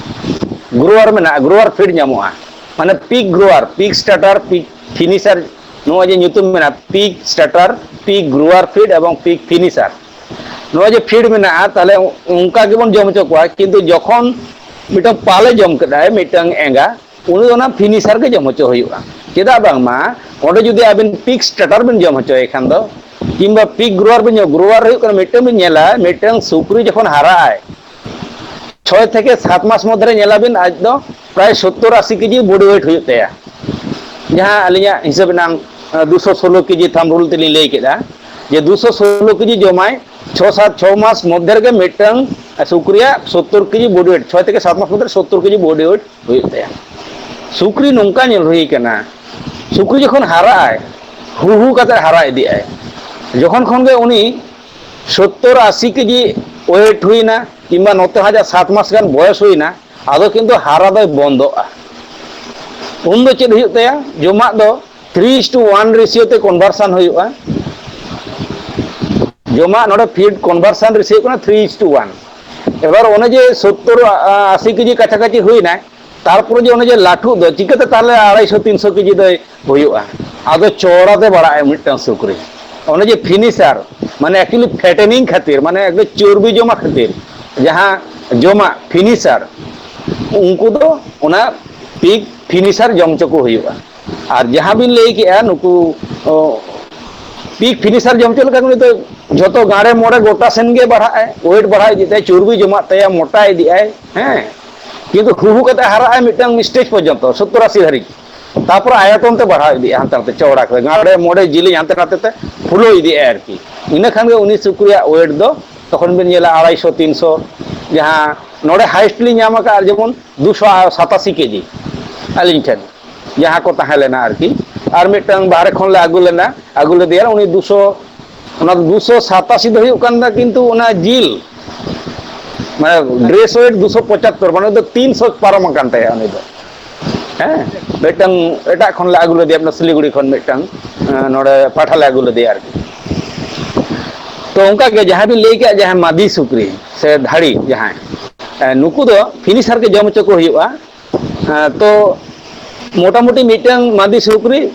ᱜᱨᱳᱣᱟᱨ ᱢᱮᱱᱟᱜᱼᱟ, ᱜᱨᱳᱣᱟᱨ ᱯᱷᱤᱰ ᱧᱟᱢᱚᱜᱼᱟ, ᱢᱟᱱᱮ ᱯᱤᱠ ᱜᱨᱳᱣᱟᱨ, ᱯᱤᱠ ᱥᱴᱟᱨᱴᱟᱨ, ᱯᱤᱠ ᱯᱷᱤᱱᱤᱥᱟᱨ᱾ ᱱᱚᱣᱟ ᱡᱮ ᱧᱩᱛᱩᱢ ᱢᱮᱱᱟᱜᱼᱟ, ᱯᱤᱠ ᱥᱴᱟᱨᱴᱟᱨ, ᱯᱤᱠ ᱜᱨᱳᱣᱟᱨ ᱯᱷᱤᱰ ᱮᱵᱚᱝ ᱯᱤᱠ ᱯᱷᱤᱱᱤᱥᱟᱨ, ᱱᱚᱣᱟ ᱡᱮ ᱯᱷᱤᱰ ᱢᱮᱱᱟᱜᱼᱟ, ᱛᱟᱦᱚᱞᱮ ᱚᱱᱠᱟ ᱜᱮᱵᱚᱱ ᱡᱚᱢ ᱦᱚᱪᱚ ᱠᱚᱣᱟ᱾ ᱠᱤᱱᱛᱩ ᱡᱚᱠᱷᱚᱱ ᱢᱤᱫᱴᱟᱝ ᱯᱟᱞᱮ ᱡᱚᱢ ᱠᱮᱫᱟᱭ, ᱢᱤᱫᱴᱟᱝ ᱮᱸᱜᱟ, ᱩᱱᱤ ᱫᱚ ᱚᱱᱟ ᱯᱷᱤᱱᱤᱥᱟᱨ ᱜᱮ ᱡᱚᱢ ᱦᱚᱪᱚ ᱦᱩᱭᱩᱜᱼᱟ᱾ ᱪᱮᱫᱟᱜ ᱵᱟᱝᱢᱟ ᱚᱸᱰᱮ ᱡᱩᱫᱤ ᱟᱵᱤᱱ ᱯᱤᱠ ᱥᱴᱟᱨᱴᱟᱨ ᱵᱤᱱ ᱡᱚᱢ ᱦᱚᱪᱚᱭᱮ ᱠᱷᱟᱱ ᱫᱚ, ᱠᱤᱝᱵᱟ ᱯᱤᱠ ᱜᱨᱳᱣᱟᱨ ᱵᱤᱱ ᱡᱚᱢ, ᱜᱨᱳᱣᱟᱨ ᱦᱩᱭᱩᱜ ᱠᱟᱱᱟ, ᱢᱤᱫᱴᱟᱝ ᱵᱤᱱ ᱧᱮᱞᱟ, ᱢᱤᱫᱴᱟᱝ ᱥᱩᱠᱨᱤ ᱡᱚᱠᱷᱚᱱ ᱦᱟᱨᱟᱜ ᱟᱭ, ᱪᱷᱚᱭ ᱛᱷᱮᱠᱮ ᱥᱟᱛ ᱢᱟᱥ ᱢᱚᱫᱽᱫᱷᱮ ᱨᱮ ᱧᱮᱞᱟᱵᱤᱱ, ᱟᱡ ᱫᱚ ᱯᱨᱟᱭ ᱥᱚᱛᱛᱚᱨ ᱟᱥᱤ ᱠᱮᱡᱤ ᱵᱚᱰᱤ ᱳᱭᱮᱴ ᱦᱩᱭᱩᱜ ᱛᱟᱭᱟ᱾ ᱡᱟᱦᱟᱸ ᱟᱹᱞᱤᱧᱟᱜ ᱦᱤᱥᱟᱹᱵ ᱮᱱᱟᱝ, ᱟᱸ, ᱫᱩᱥᱚ ᱥᱳᱞᱳ ᱠᱮᱡᱤ ᱛᱷᱟᱢᱵ ᱨᱩᱞ ᱛᱮᱞᱤᱧ ᱞᱟᱹᱭ ᱠᱮᱫᱟ, ᱡᱮ ᱫᱩᱥᱚ ᱥᱳᱞᱳ ᱠᱮᱡᱤ ᱡᱚᱢᱟᱭ, ᱪᱷᱚ ᱥᱟᱛ, ᱪᱷᱚ ᱢᱟᱥ ᱢᱚᱫᱽᱫᱷᱮ ᱨᱮᱜᱮ ᱢᱤᱫᱴᱟᱝ ᱥᱩᱠᱨᱤᱭᱟᱜ ᱥᱚᱛᱛᱚᱨ ᱠᱮᱡᱤ ᱵᱚᱰᱤ ᱳᱭᱮᱴ, ᱪᱷᱚᱭ ᱛᱷᱮᱠᱮ ᱥᱟᱛ ᱢᱟᱥ ᱢᱚᱫᱽᱫᱷᱮ ᱨᱮ ᱥᱚᱛᱛᱚᱨ ᱠᱮᱡᱤ ᱵᱚᱰᱤ ᱳᱭᱮᱴ ᱦᱩᱭᱩᱜ ᱛᱟᱭᱟ᱾ ᱥᱩᱠᱨᱤ ᱱᱚᱝᱠᱟ ᱧᱮᱞ ᱦᱩᱭ ᱠᱟᱱᱟ, ᱥᱩᱠᱨᱤ ᱡᱚᱠᱷᱚᱱ ᱦᱟᱨᱟᱜ ᱟᱭ, ᱦᱩ ᱦᱩ ᱠᱟᱛᱮ ᱦᱟᱨᱟ ᱤᱫᱤᱜ ᱟᱭ, ᱡᱚᱠᱷᱚᱱ ᱠᱷᱚᱱ ᱜᱮ ᱩᱱᱤ ᱥᱚᱛᱛᱚᱨ ᱟᱥᱤ ᱠᱮᱡᱤ ᱳᱭᱮᱴ ᱦᱩᱭᱱᱟ, ᱠᱤᱝᱵᱟ ᱱᱚᱛᱮ ᱦᱚᱸ ᱟᱡᱟᱜ ᱥᱟᱛ ᱢᱟᱥ ᱜᱟᱱ ᱵᱚᱭᱚᱥ ᱦᱩᱭᱱᱟ, ᱟᱫᱚ ᱠᱤᱱᱛᱩ ᱦᱟᱨᱟ ᱫᱚᱭ ᱵᱚᱱᱫᱚᱜᱼᱟ᱾ ᱩᱱ ᱫᱚ ᱪᱮᱫ ᱦᱩᱭᱩᱜ ᱛᱟᱭᱟ? ᱡᱚᱢᱟᱜ ᱫᱚ three is to one ratio ᱛᱮ conversion ᱦᱩᱭᱩᱜᱼᱟ᱾ ᱡᱚᱢᱟᱜ ᱱᱚᱰᱮ ᱯᱷᱤᱰ ᱠᱚᱱᱵᱷᱟᱨᱥᱚᱱ ᱨᱮᱥᱤᱭᱳ ᱠᱟᱱᱟ three is to one᱾ ᱮᱵᱟᱨ ᱚᱱᱮ ᱡᱮ ᱥᱚᱛᱛᱚᱨ, ᱟ, ᱟᱥᱤ ᱠᱮᱡᱤ ᱠᱟᱪᱷᱟ ᱠᱟᱪᱷᱤ ᱦᱩᱭᱱᱟᱭ, ᱛᱟᱨᱯᱚᱨᱮ ᱡᱮ ᱚᱱᱮ ᱡᱮ ᱞᱟᱹᱴᱷᱩᱜ ᱫᱚ ᱪᱤᱠᱟᱹᱛᱮ ᱛᱟᱦᱚᱞᱮ ᱟᱲᱟᱭᱥᱚ ᱛᱤᱱᱥᱚ ᱠᱮᱡᱤ ᱫᱚᱭ ᱦᱩᱭᱩᱜᱼᱟ? ᱟᱫᱚ ᱪᱚᱣᱲᱟ ᱛᱮ ᱵᱟᱲᱟᱜᱼᱟᱭ ᱢᱤᱫᱴᱟᱝ ᱥᱩᱠᱨᱤ᱾ ᱚᱱᱮ ᱡᱮ ᱯᱷᱤᱱᱤᱥᱟᱨ, ᱢᱟᱱᱮ actually fattening ᱠᱷᱟᱹᱛᱤᱨ, ᱢᱟᱱᱮ ᱮᱠᱫᱚᱢ ᱪᱚᱨᱵᱤ ᱡᱚᱢᱟ ᱠᱷᱟᱹᱛᱤᱨ, ᱡᱟᱦᱟᱸ ᱡᱚᱢᱟᱜ ᱯᱷᱤᱱᱤᱥᱟᱨ, ᱩᱱᱠᱩ ᱫᱚ ᱚᱱᱟ ᱯᱤᱠ ᱯᱷᱤᱱᱤᱥᱟᱨ ᱡᱚᱢ ᱦᱚᱪᱚ ᱠᱚ ᱦᱩᱭᱩᱜᱼᱟ᱾ ᱟᱨ ᱡᱟᱦᱟᱸ ᱵᱤᱱ ᱞᱟᱹᱭ ᱠᱮᱜᱼᱟ, ᱱᱩᱠᱩ, ᱚ, ᱯᱤᱠ ᱯᱷᱤᱱᱤᱥᱟᱨ ᱡᱚᱢ ᱦᱚᱪᱚ ᱞᱮᱠᱷᱟᱱ ᱩᱱᱤ ᱫᱚ ᱡᱷᱚᱛᱚ ᱜᱟᱸᱰᱮ ᱢᱚᱲᱮ ᱜᱚᱴᱟ ᱥᱮᱱ ᱜᱮ ᱵᱟᱲᱦᱟᱜᱼᱟᱭ, ᱳᱭᱮᱴ ᱵᱟᱲᱦᱟᱣ ᱤᱫᱤᱜ ᱛᱟᱭᱟ, ᱪᱚᱨᱵᱤ ᱡᱚᱢᱟᱜ ᱛᱟᱭᱟ, ᱢᱚᱴᱟ ᱤᱫᱤᱜ ᱟᱭ, ᱦᱮᱸ᱾ ᱠᱤᱱᱛᱩ ᱦᱩᱦᱩ ᱠᱟᱛᱮ ᱦᱟᱨᱟᱜᱼᱟᱭ ᱢᱤᱫᱴᱟᱝ ᱥᱴᱮᱡᱽ ᱯᱚᱨᱡᱚᱱᱛᱚ, ᱥᱚᱛᱛᱚᱨ ᱟᱥᱤ ᱫᱷᱟᱹᱨᱤᱡ᱾ ᱛᱟᱨᱯᱚᱨᱮ ᱟᱭᱚᱛᱚᱱ ᱛᱮ ᱵᱟᱲᱦᱟᱣ ᱤᱫᱤᱜᱼᱟ, ᱦᱟᱱᱛᱮ ᱱᱟᱛᱮ ᱪᱚᱣᱲᱟ ᱠᱟᱛᱮ, ᱜᱟᱸᱰᱮ ᱢᱚᱲᱮ ᱡᱤᱞᱤᱧ ᱦᱟᱱᱛᱮ ᱱᱟᱛᱮ ᱛᱮ ᱯᱷᱩᱞᱟᱹᱣ ᱤᱫᱤᱜᱼᱟᱭ ᱟᱨᱠᱤ᱾ ᱤᱱᱟᱹ ᱠᱷᱟᱱ ᱜᱮ ᱩᱱᱤ ᱥᱩᱠᱨᱤᱭᱟᱜ ᱳᱭᱮᱴ ᱫᱚ ᱛᱚᱠᱷᱚᱱ ᱵᱤᱱ ᱧᱮᱞᱟ ᱟᱲᱟᱭᱥᱚ, ᱛᱤᱱᱥᱚ, ᱡᱟᱦᱟᱸ ᱱᱚᱰᱮ ᱦᱟᱭᱮᱥᱴ ᱞᱤᱧ ᱧᱟᱢ ᱟᱠᱟᱫᱼᱟ ᱡᱮᱢᱚᱱ ᱫᱩᱥᱚ ᱥᱟᱛᱟᱥᱤ ᱠᱮᱡᱤ ᱟᱹᱞᱤᱧ ᱴᱷᱮᱱ᱾ ᱡᱟᱦᱟᱸ ᱠᱚ ᱛᱟᱦᱮᱸ ᱞᱮᱱᱟ ᱟᱨᱠᱤ᱾ ᱟᱨ ᱢᱤᱫᱴᱟᱝ ᱵᱟᱦᱨᱮ ᱠᱷᱚᱱ ᱞᱮ ᱟᱹᱜᱩ ᱞᱮᱱᱟ, ᱟᱹᱜᱩ ᱞᱮᱫᱮᱭᱟ, ᱩᱱᱤ ᱫᱩᱥᱚ, ᱚᱱᱟ ᱫᱩᱥᱚ ᱥᱟᱛᱟᱥᱤ ᱫᱚ ᱦᱩᱭᱩᱜ ᱠᱟᱱ ᱛᱟᱭᱟ, ᱠᱤᱱᱛᱩ ᱚᱱᱟ ᱡᱤᱞ, ᱢᱟᱱᱮ ᱰᱨᱮᱥ ᱳᱭᱮᱴ ᱫᱩᱥᱚ ᱯᱚᱸᱪᱟᱛᱛᱳᱨ, ᱢᱟᱱᱮ ᱫᱚ ᱛᱤᱱᱥᱚ ᱯᱟᱨᱚᱢ ᱟᱠᱟᱱ ᱛᱟᱭᱟ ᱩᱱᱤ ᱫᱚ᱾ ᱦᱮᱸ, ᱢᱤᱫᱴᱟᱝ ᱮᱴᱟᱜ ᱠᱷᱚᱱ ᱞᱮ ᱟᱹᱜᱩ ᱞᱮᱫᱮᱭᱟ, ᱥᱤᱞᱤᱜᱩᱲᱤ ᱠᱷᱚᱱ ᱢᱤᱫᱴᱟᱝ, ᱮᱸ, ᱱᱚᱰᱮ ᱯᱟᱴᱷᱟ ᱞᱮ ᱟᱹᱜᱩ ᱞᱮᱫᱮᱭᱟ ᱟᱨᱠᱤ᱾ ᱛᱚ ᱚᱱᱠᱟ ᱜᱮ ᱡᱟᱦᱟᱸ ᱵᱤᱱ ᱞᱟᱹᱭ ᱠᱮᱫ, ᱡᱟᱦᱟᱸ ᱢᱟᱫᱤ ᱥᱩᱠᱨᱤ ᱥᱮ ᱫᱷᱟᱹᱲᱤ ᱡᱟᱦᱟᱸᱭ, ᱮᱸ, ᱱᱩᱠᱩ ᱫᱚ ᱯᱷᱤᱱᱤᱥᱟᱨ ᱜᱮ ᱡᱚᱢ ᱦᱚᱪᱚ ᱠᱚ ᱦᱩᱭᱩᱜᱼᱟ᱾ ᱮᱸ, ᱛᱚ ᱢᱚᱴᱟᱢᱩᱴᱤ ᱢᱤᱫᱴᱟᱝ ᱢᱟᱫᱤ ᱥᱩᱠᱨᱤ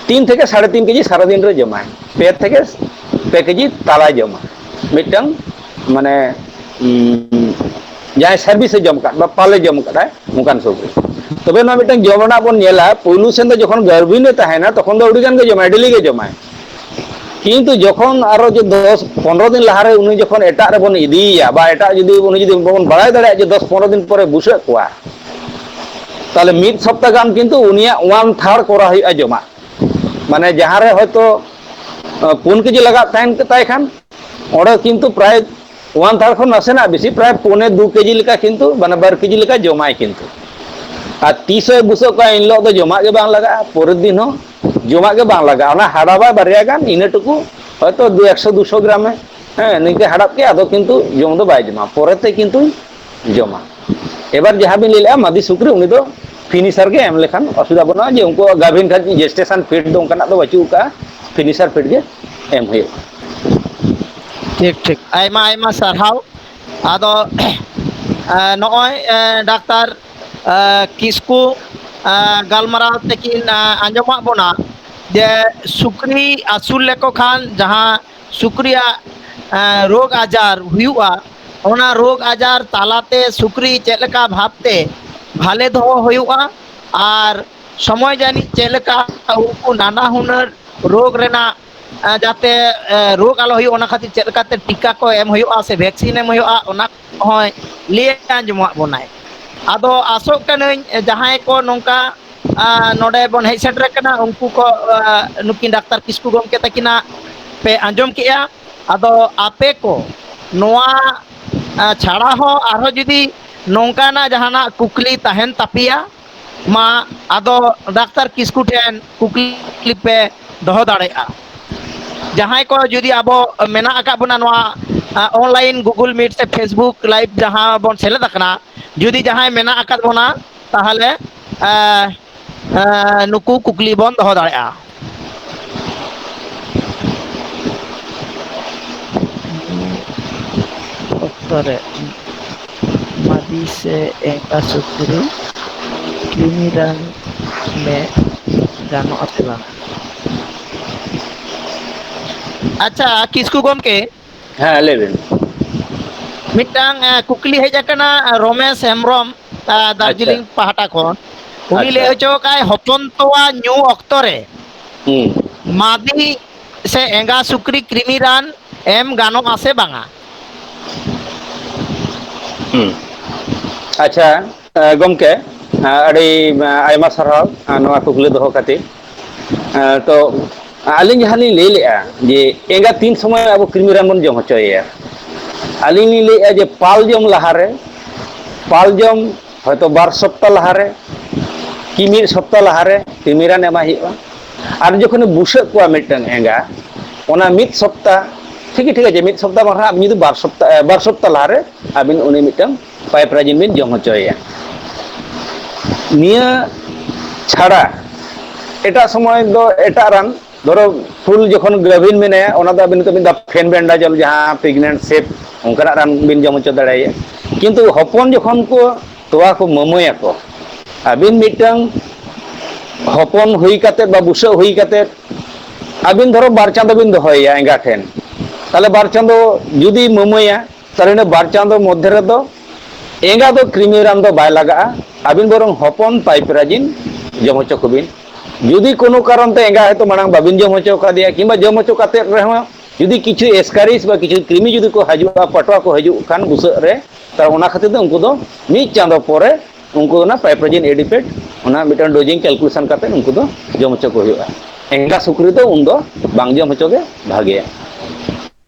ᱛᱤᱱ ᱛᱷᱮᱠᱮ ᱥᱟᱲᱮ ᱛᱤᱱ ᱠᱮᱡᱤ ᱥᱟᱨᱟᱫᱤᱱ ᱨᱮ ᱡᱚᱢᱟᱭ, ᱯᱮ ᱛᱷᱮᱠᱮ ᱯᱮ ᱠᱮᱡᱤ ᱛᱟᱞᱟᱭ ᱡᱚᱢᱟ ᱢᱤᱫᱴᱟᱝ, ᱢᱟᱱᱮ, ᱩᱸ, ᱡᱟᱦᱟᱸᱭ ᱥᱟᱨᱵᱷᱤᱥ ᱮ ᱡᱚᱢ ᱟᱠᱟᱫ ᱵᱟ ᱯᱟᱞᱮ ᱡᱚᱢ ᱟᱠᱟᱫᱟᱭ ᱚᱱᱠᱟᱱ ᱥᱩᱠᱨᱤ᱾ ᱛᱚᱵᱮ ᱱᱚᱣᱟ ᱢᱤᱫᱴᱟᱝ ᱡᱚᱢ ᱨᱮᱱᱟᱜ ᱵᱚᱱ ᱧᱮᱞᱟ, ᱯᱩᱭᱞᱩ ᱥᱮᱱ ᱫᱚ ᱡᱚᱠᱷᱚᱱ ᱜᱟᱨᱵᱷᱤᱱ ᱮ ᱛᱟᱦᱮᱱᱟ, ᱛᱚᱠᱷᱚᱱ ᱫᱚ ᱟᱹᱰᱤ ᱜᱟᱱ ᱜᱮ ᱡᱚᱢᱟᱭ, ᱰᱮᱞᱤ ᱜᱮ ᱡᱚᱢᱟᱭ᱾ ᱠᱤᱱᱛᱩ ᱡᱚᱠᱷᱚᱱ ᱟᱨᱚ ᱡᱮ ᱫᱚᱥ ᱯᱚᱱᱨᱚ ᱫᱤᱱ ᱞᱟᱦᱟᱨᱮ ᱩᱱᱤ ᱡᱚᱠᱷᱚᱱ ᱮᱴᱟᱜ ᱨᱮᱵᱚᱱ ᱤᱫᱤᱭᱮᱭᱟ, ᱵᱟ ᱮᱴᱟᱜ ᱡᱩᱫᱤ, ᱩᱱᱤ ᱡᱩᱫᱤ ᱵᱟᱵᱚᱱ ᱵᱟᱲᱟᱭ ᱫᱟᱲᱮᱭᱟᱜᱼᱟ ᱡᱮ ᱫᱚᱥ ᱯᱚᱱᱨᱚ ᱫᱤᱱ ᱯᱚᱨᱮ ᱵᱩᱥᱟᱹᱜ ᱠᱚᱣᱟ, ᱛᱟᱦᱚᱞᱮ ᱢᱤᱫ ᱥᱚᱯᱛᱟ ᱜᱟᱱ ᱠᱤᱱᱛᱩ ᱩᱱᱤᱭᱟᱜ ᱚᱣᱟᱱ ᱛᱷᱟᱨᱰ ᱠᱚᱨᱟᱣ ᱦᱩᱭᱩᱜᱼᱟ ᱡᱚᱢᱟᱜ᱾ ᱢᱟᱱᱮ ᱡᱟᱦᱟᱸ ᱨᱮ ᱦᱚᱭᱛᱳ, ᱟᱸ, ᱯᱩᱱ ᱠᱮᱡᱤ ᱞᱟᱜᱟᱜ ᱛᱟᱦᱮᱱ ᱛᱟᱭ ᱠᱷᱟᱱ, ᱚᱸᱰᱮ ᱠᱤᱱᱛᱩ ᱯᱨᱟᱭ ᱚᱣᱟᱱ ᱛᱷᱟᱨᱰ ᱠᱷᱚᱱ ᱱᱟᱥᱮᱱᱟᱜ ᱵᱮᱥᱤ, ᱯᱨᱟᱭ ᱯᱚᱱᱮ ᱫᱩ ᱠᱮᱡᱤ ᱞᱮᱠᱟ ᱠᱤᱱᱛᱩ, ᱢᱟᱱᱮ ᱵᱟᱨ ᱠᱮᱡᱤ ᱞᱮᱠᱟ ᱡᱚᱢᱟᱭ ᱠᱤᱱᱛᱩ᱾ ᱟᱨ ᱛᱤᱥᱮ ᱵᱩᱥᱟᱹᱜ ᱠᱚᱣᱟ, ᱮᱱ ᱦᱤᱞᱳᱜ ᱫᱚ ᱡᱚᱢᱟᱜ ᱜᱮ ᱵᱟᱝ ᱞᱟᱜᱟᱜᱼᱟ, ᱯᱚᱨᱮᱨ ᱫᱤᱱ ᱦᱚᱸ ᱡᱚᱢᱟᱜ ᱜᱮ ᱵᱟᱝ ᱞᱟᱜᱟᱜᱼᱟ᱾ ᱚᱱᱟ ᱦᱟᱰᱟᱵᱟᱭ ᱵᱟᱨᱭᱟ ᱜᱟᱱ, ᱤᱱᱟᱹ ᱴᱩᱠᱩ ᱦᱚᱭᱛᱳ ᱫᱩ, ᱮᱠᱥᱚ ᱫᱩᱥᱚ ᱜᱨᱟᱢᱮ, ᱦᱮᱸ, ᱱᱤᱝᱠᱟᱹ ᱦᱟᱰᱟᱵ ᱠᱮᱜᱼᱟ, ᱟᱫᱚ ᱠᱤᱱᱛᱩ ᱡᱚᱢ ᱫᱚ ᱵᱟᱭ ᱡᱚᱢᱟ, ᱯᱚᱨᱮᱛᱮ ᱠᱤᱱᱛᱩ ᱡᱚᱢᱟ᱾ ᱮᱵᱟᱨ ᱡᱟᱦᱟᱸ ᱵᱤᱱ ᱞᱟᱹᱭ ᱞᱮᱜᱼᱟ ᱢᱟᱫᱤ ᱥᱩᱠᱨᱤ, ᱩᱱᱤ ᱫᱚ ᱯᱷᱤᱱᱤᱥᱟᱨ ᱜᱮ ᱮᱢ ᱞᱮᱠᱷᱟᱱ ᱚᱥᱩᱵᱤᱫᱷᱟ ᱵᱟᱹᱱᱩᱜᱼᱟ, ᱡᱮ ᱩᱱᱠᱩᱣᱟᱜ ᱜᱟᱹᱵᱷᱤᱱ ᱠᱷᱟᱱ ᱡᱮᱥᱴᱮᱥᱚᱱ ᱯᱷᱤᱰ ᱫᱚ ᱚᱱᱠᱟᱱᱟᱜ ᱫᱚ ᱵᱟᱹᱪᱩᱜ ᱟᱠᱟᱫᱼᱟ, ᱯᱷᱤᱱᱤᱥᱟᱨ ᱯᱷᱤᱰ ᱜᱮ ᱮᱢ ᱦᱩᱭᱩᱜᱼᱟ᱾ ᱴᱷᱤᱠ, ᱴᱷᱤᱠ᱾ ᱟᱭᱢᱟ, ᱟᱭᱢᱟ ᱥᱟᱨᱦᱟᱣ᱾ ᱟᱫᱚ, ᱮ, ᱱᱚᱜᱼᱚᱭ, ᱮ, ᱰᱟᱠᱛᱟᱨ, ᱮ, ᱠᱤᱥᱠᱩ, ᱮ, ᱜᱟᱞᱢᱟᱨᱟᱣ ᱛᱮᱠᱤᱱ, ᱮ, ᱟᱸᱡᱚᱢᱟᱜ ᱵᱚᱱᱟ ᱡᱮ ᱥᱩᱠᱨᱤ ᱟᱹᱥᱩᱞ ᱞᱮᱠᱚ ᱠᱷᱟᱱ ᱡᱟᱦᱟᱸ ᱥᱩᱠᱨᱤᱭᱟᱜ, ᱮ, ᱨᱳᱜᱽ ᱟᱡᱟᱨ ᱦᱩᱭᱩᱜᱼᱟ, ᱚᱱᱟ ᱨᱳᱜᱽ ᱟᱡᱟᱨ ᱛᱟᱞᱟᱛᱮ ᱥᱩᱠᱨᱤ ᱪᱮᱫ ᱞᱮᱠᱟ ᱵᱷᱟᱵᱽᱛᱮ ᱵᱷᱟᱞᱮ ᱫᱚᱦᱚ ᱦᱩᱭᱩᱜᱼᱟ, ᱟᱨ ᱥᱚᱢᱚᱭ ᱡᱟᱹᱱᱤᱡ ᱪᱮᱫ ᱞᱮᱠᱟ ᱩᱱᱠᱩ ᱱᱟᱱᱟ ᱦᱩᱱᱟᱹᱨ ᱨᱳᱜᱽ ᱨᱮᱱᱟᱜ, ᱮ, ᱡᱟᱛᱮ, ᱮ, ᱨᱳᱜᱽ ᱟᱞᱚ ᱦᱩᱭᱩᱜ, ᱚᱱᱟ ᱠᱷᱟᱹᱛᱤᱨ ᱪᱮᱫ ᱞᱮᱠᱟᱛᱮ ᱴᱤᱠᱟ ᱠᱚ ᱮᱢ ᱦᱩᱭᱩᱜᱼᱟ ᱥᱮ ᱵᱷᱮᱠᱥᱤᱱ ᱮᱢ ᱦᱩᱭᱩᱜᱼᱟ, ᱚᱱᱟ ᱠᱚᱦᱚᱸᱭ ᱞᱟᱹᱭ ᱟᱸᱡᱚᱢᱟᱜ ᱵᱚᱱᱟᱭ᱾ ᱟᱫᱚ ᱟᱥᱚᱜ ᱠᱟᱹᱱᱟᱹᱧ, ᱮ, ᱡᱟᱦᱟᱸᱭ ᱠᱚ ᱱᱚᱝᱠᱟ, ᱟ, ᱱᱚᱰᱮ ᱵᱚᱱ ᱦᱮᱡ ᱥᱮᱴᱮᱨ ᱟᱠᱟᱱᱟ, ᱩᱱᱠᱩ ᱠᱚ, ᱟ, ᱱᱩᱠᱤᱱ ᱰᱟᱠᱛᱟᱨ ᱠᱤᱥᱠᱩ ᱜᱚᱢᱠᱮ ᱛᱟᱹᱠᱤᱱᱟᱜ ᱯᱮ ᱟᱸᱡᱚᱢ ᱠᱮᱜᱼᱟ᱾ ᱟᱫᱚ ᱟᱯᱮ ᱠᱚ ᱱᱚᱣᱟ, ᱟ, ᱪᱷᱟᱲᱟ ᱦᱚᱸ ᱟᱨᱦᱚᱸ ᱡᱩᱫᱤ ᱱᱚᱝᱠᱟᱱᱟᱜ ᱡᱟᱦᱟᱱᱟᱜ ᱠᱩᱠᱞᱤ ᱛᱟᱦᱮᱱ ᱛᱟᱯᱮᱭᱟ, ᱢᱟ ᱟᱫᱚ ᱰᱟᱠᱛᱟᱨ ᱠᱤᱥᱠᱩ ᱴᱷᱮᱱ ᱠᱩᱠᱞᱤ ᱯᱮ ᱫᱚᱦᱚ ᱫᱟᱲᱮᱭᱟᱜᱼᱟ᱾ ᱡᱟᱦᱟᱸᱭ ᱠᱚ ᱡᱩᱫᱤ ᱟᱵᱚ ᱢᱮᱱᱟᱜ ᱟᱠᱟᱫ ᱵᱚᱱᱟ ᱱᱚᱣᱟ, ᱟ, online Google Meet ᱥᱮ Facebook Live ᱡᱟᱦᱟᱸ ᱵᱚᱱ ᱥᱮᱞᱮᱫ ᱟᱠᱟᱱᱟ, ᱡᱩᱫᱤ ᱡᱟᱦᱟᱸᱭ ᱢᱮᱱᱟᱜ ᱟᱠᱟᱫ ᱵᱚᱱᱟ, ᱛᱟᱦᱚᱞᱮ ᱮᱸ, ᱮᱸ, ᱱᱩᱠᱩ ᱠᱩᱠᱞᱤ ᱵᱚᱱ ᱫᱚᱦᱚ ᱫᱟᱲᱮᱭᱟᱜᱼᱟ᱾ ᱚᱠᱛᱚ ᱨᱮ ᱢᱟᱫᱤ ᱥᱮ ᱮᱸᱜᱟ ᱥᱩᱠᱨᱤ ᱠᱨᱤᱢᱤ ᱨᱟᱱ ᱢᱮ ᱜᱟᱱᱚᱜᱼᱟ ᱥᱮ ᱵᱟᱝ? ᱟᱪᱪᱷᱟ, ᱠᱤᱥᱠᱩ ᱜᱚᱢᱠᱮ, ᱦᱮᱸ, ᱞᱟᱹᱭ ᱵᱤᱱ᱾ ᱢᱤᱫᱴᱟᱝ, ᱮ, ᱠᱩᱠᱞᱤ ᱦᱮᱡ ᱟᱠᱟᱱᱟ, ᱮ, ᱨᱚᱢᱮᱥ ᱦᱮᱢᱵᱨᱚᱢ, ᱮ, ᱟᱪᱪᱷᱟ᱾ ᱫᱟᱨᱡᱤᱞᱤᱝ ᱯᱟᱦᱴᱟ ᱠᱷᱚᱱ᱾ ᱩᱱᱤ ᱟᱪᱪᱷᱟ᱾ ᱞᱟᱹᱭ ᱦᱚᱪᱚ ᱟᱠᱟᱫᱟᱭ, ᱦᱚᱯᱚᱱ ᱛᱚᱣᱟ ᱧᱩ ᱚᱠᱛᱚ ᱨᱮ ᱦᱩᱸ᱾ ᱢᱟᱫᱤ ᱥᱮ ᱮᱸᱜᱟ ᱥᱩᱠᱨᱤ ᱠᱨᱤᱢᱤ ᱨᱟᱱ ᱮᱢ ᱜᱟᱱᱚᱜᱼᱟ ᱥᱮ ᱵᱟᱝᱟ? ᱦᱩᱸ᱾ ᱟᱪᱪᱷᱟ, ᱮ, ᱜᱚᱢᱠᱮ, ᱮ, ᱟᱹᱰᱤ, ᱮ, ᱟᱭᱢᱟ ᱥᱟᱨᱦᱟᱣ, ᱮ, ᱱᱚᱣᱟ ᱠᱩᱠᱞᱤ ᱫᱚᱦᱚ ᱠᱷᱟᱹᱛᱤᱨ᱾ ᱮ, ᱛᱚ, ᱟᱹᱞᱤᱧ ᱡᱟᱦᱟᱸ ᱞᱤᱧ ᱞᱟᱹᱭ ᱞᱮᱜᱼᱟ ᱡᱮ ᱮᱸᱜᱟ ᱛᱤᱱ ᱥᱚᱢᱚᱭ ᱟᱵᱚ ᱠᱨᱤᱢᱤ ᱨᱟᱱ ᱵᱚᱱ ᱡᱚᱢ ᱦᱚᱪᱚᱭᱮᱭᱟ, ᱟᱹᱞᱤᱧ ᱞᱤᱧ ᱞᱟᱹᱭᱮᱜᱼᱟ ᱡᱮ ᱯᱟᱞ ᱡᱚᱢ ᱞᱟᱦᱟᱨᱮ, ᱯᱟᱞ ᱡᱚᱢ ᱦᱚᱭᱛᱳ ᱵᱟᱨ ᱥᱚᱯᱛᱟ ᱞᱟᱦᱟᱨᱮ, ᱠᱤ ᱢᱤᱫ ᱥᱚᱯᱛᱟ ᱞᱟᱦᱟᱨᱮ ᱠᱨᱤᱢᱤ ᱨᱟᱱ ᱮᱢᱟᱭ ᱦᱩᱭᱩᱜᱼᱟ᱾ ᱟᱨ ᱡᱚᱠᱷᱚᱱᱮ ᱵᱩᱥᱟᱹᱜ ᱠᱚᱣᱟ ᱢᱤᱫᱴᱟᱝ ᱮᱸᱜᱟ, ᱚᱱᱟ ᱢᱤᱫ ᱥᱚᱯᱛᱟ, ᱴᱷᱤᱠ ᱜᱮ, ᱴᱷᱤᱠ ᱟᱪᱷᱮ, ᱢᱤᱫ ᱥᱚᱯᱛᱟ ᱵᱟᱝ ᱨᱮᱦᱚᱸ ᱟᱵᱤᱱ ᱡᱩᱫᱤ ᱵᱟᱨ ᱥᱚᱯᱛᱟ, ᱮ, ᱵᱟᱨ ᱥᱚᱯᱛᱟ ᱞᱟᱦᱟᱨᱮ ᱟᱵᱤᱱ ᱩᱱᱤ ᱢᱤᱫᱴᱟᱝ ᱯᱟᱭᱤᱯᱨᱟᱡᱤᱱ ᱵᱤᱱ ᱡᱚᱢ ᱦᱚᱪᱚᱭᱮᱭᱟ᱾ ᱱᱤᱭᱟᱹ ᱪᱷᱟᱲᱟ ᱮᱴᱟᱜ ᱥᱚᱢᱚᱭ ᱫᱚ ᱮᱴᱟᱜ ᱨᱟᱱ, ᱫᱷᱚᱨᱚ, ᱯᱷᱩᱞ ᱡᱚᱠᱷᱚᱱ ᱜᱨᱟᱵᱷᱤᱱ ᱢᱮᱱᱟᱭᱟ, ᱚᱱᱟ ᱫᱚ ᱟᱵᱤᱱ ᱱᱤᱛᱚᱜ ᱵᱤᱱ ᱫᱟ ᱯᱷᱮᱱᱵᱮᱱᱰᱟᱡᱚᱞ, ᱡᱟᱦᱟᱸ ᱯᱨᱮᱜᱱᱮᱱᱴ ᱥᱮᱯ, ᱚᱱᱠᱟᱱᱟᱜ ᱨᱟᱱ ᱵᱤᱱ ᱡᱚᱢ ᱦᱚᱪᱚ ᱫᱟᱲᱮᱭᱟᱭᱟ᱾ ᱠᱤᱱᱛᱩ ᱦᱚᱯᱚᱱ ᱡᱚᱠᱷᱚᱱ ᱠᱚ ᱛᱚᱣᱟ ᱠᱚ ᱢᱟᱹᱢᱟᱹᱭᱟᱠᱚ, ᱟᱹᱵᱤᱱ ᱢᱤᱫᱴᱟᱝ ᱦᱚᱯᱚᱱ ᱦᱩᱭ ᱠᱟᱛᱮᱫ ᱵᱟ ᱵᱩᱥᱟᱹᱜ ᱦᱩᱭ ᱠᱟᱛᱮᱫ ᱟᱹᱵᱤᱱ ᱫᱷᱚᱨᱚ ᱵᱟᱨ ᱪᱟᱸᱫᱚ ᱵᱤᱱ ᱫᱚᱦᱚᱭᱮᱭᱟ ᱮᱸᱜᱟ ᱴᱷᱮᱱ, ᱛᱟᱦᱚᱞᱮ ᱵᱟᱨ ᱪᱟᱸᱫᱚ ᱡᱩᱫᱤ ᱢᱟᱹᱢᱟᱹᱭᱟ, ᱛᱟᱦᱚᱞᱮ ᱤᱱᱟᱹ ᱵᱟᱨ ᱪᱟᱸᱫᱚ ᱢᱚᱫᱽᱫᱷᱮ ᱨᱮᱫᱚ ᱮᱸᱜᱟ ᱫᱚ ᱠᱨᱤᱢᱤ ᱨᱟᱱ ᱫᱚ ᱵᱟᱭ ᱞᱟᱜᱟᱜᱼᱟ᱾ ᱟᱹᱵᱤᱱ ᱵᱚᱨᱚᱝ ᱦᱚᱯᱚᱱ ᱯᱟᱭᱤᱯᱨᱟᱡᱤᱱ ᱡᱚᱢ ᱦᱚᱪᱚ ᱠᱚᱵᱤᱱ᱾ ᱡᱩᱫᱤ ᱠᱳᱱᱳ ᱠᱟᱨᱚᱱ ᱛᱮ ᱮᱸᱜᱟ ᱦᱚᱭᱛᱳ ᱢᱟᱲᱟᱝ ᱵᱟᱵᱤᱱ ᱡᱚᱢ ᱦᱚᱪᱚ ᱠᱟᱫᱮᱭᱟ, ᱠᱤᱝᱵᱟ ᱡᱚᱢ ᱦᱚᱪᱚ ᱠᱟᱛᱮᱫ ᱨᱮᱦᱚᱸ ᱡᱩᱫᱤ ᱠᱤᱪᱷᱩ ᱮᱥᱠᱟᱨᱤᱥ ᱵᱟ ᱠᱤᱪᱷᱩ ᱠᱨᱤᱢᱤ ᱡᱩᱫᱤ ᱠᱚ ᱦᱤᱡᱩᱜᱼᱟ, ᱯᱟᱴᱣᱟ ᱠᱚ ᱦᱤᱡᱩᱜ ᱠᱷᱟᱱ ᱵᱩᱥᱟᱹᱜ ᱨᱮ, ᱛᱟᱦᱚᱞᱮ ᱚᱱᱟ ᱠᱷᱟᱹᱛᱤᱨ ᱛᱮ ᱩᱱᱠᱩ ᱫᱚ ᱢᱤᱫ ᱪᱟᱸᱫᱚ ᱯᱚᱨᱮ ᱩᱱᱠᱩ ᱚᱱᱟ ᱯᱟᱭᱤᱯᱨᱟᱡᱤᱱ ᱮᱰᱤᱯᱮᱴ ᱚᱱᱟ ᱢᱤᱫᱴᱟᱝ ᱰᱳᱡᱤᱝ ᱠᱮᱞᱠᱩᱞᱮᱥᱚᱱ ᱠᱟᱛᱮ ᱩᱱᱠᱩ ᱫᱚ ᱡᱚᱢ ᱦᱚᱪᱚ ᱠᱚ ᱦᱩᱭᱩᱜᱼᱟ᱾ ᱮᱸᱜᱟ ᱥᱩᱠᱨᱤ ᱫᱚ ᱩᱱᱫᱚ ᱵᱟᱝ ᱡᱚᱢ ᱦᱚᱪᱚ ᱜᱮ ᱵᱷᱟᱜᱮᱭᱟ᱾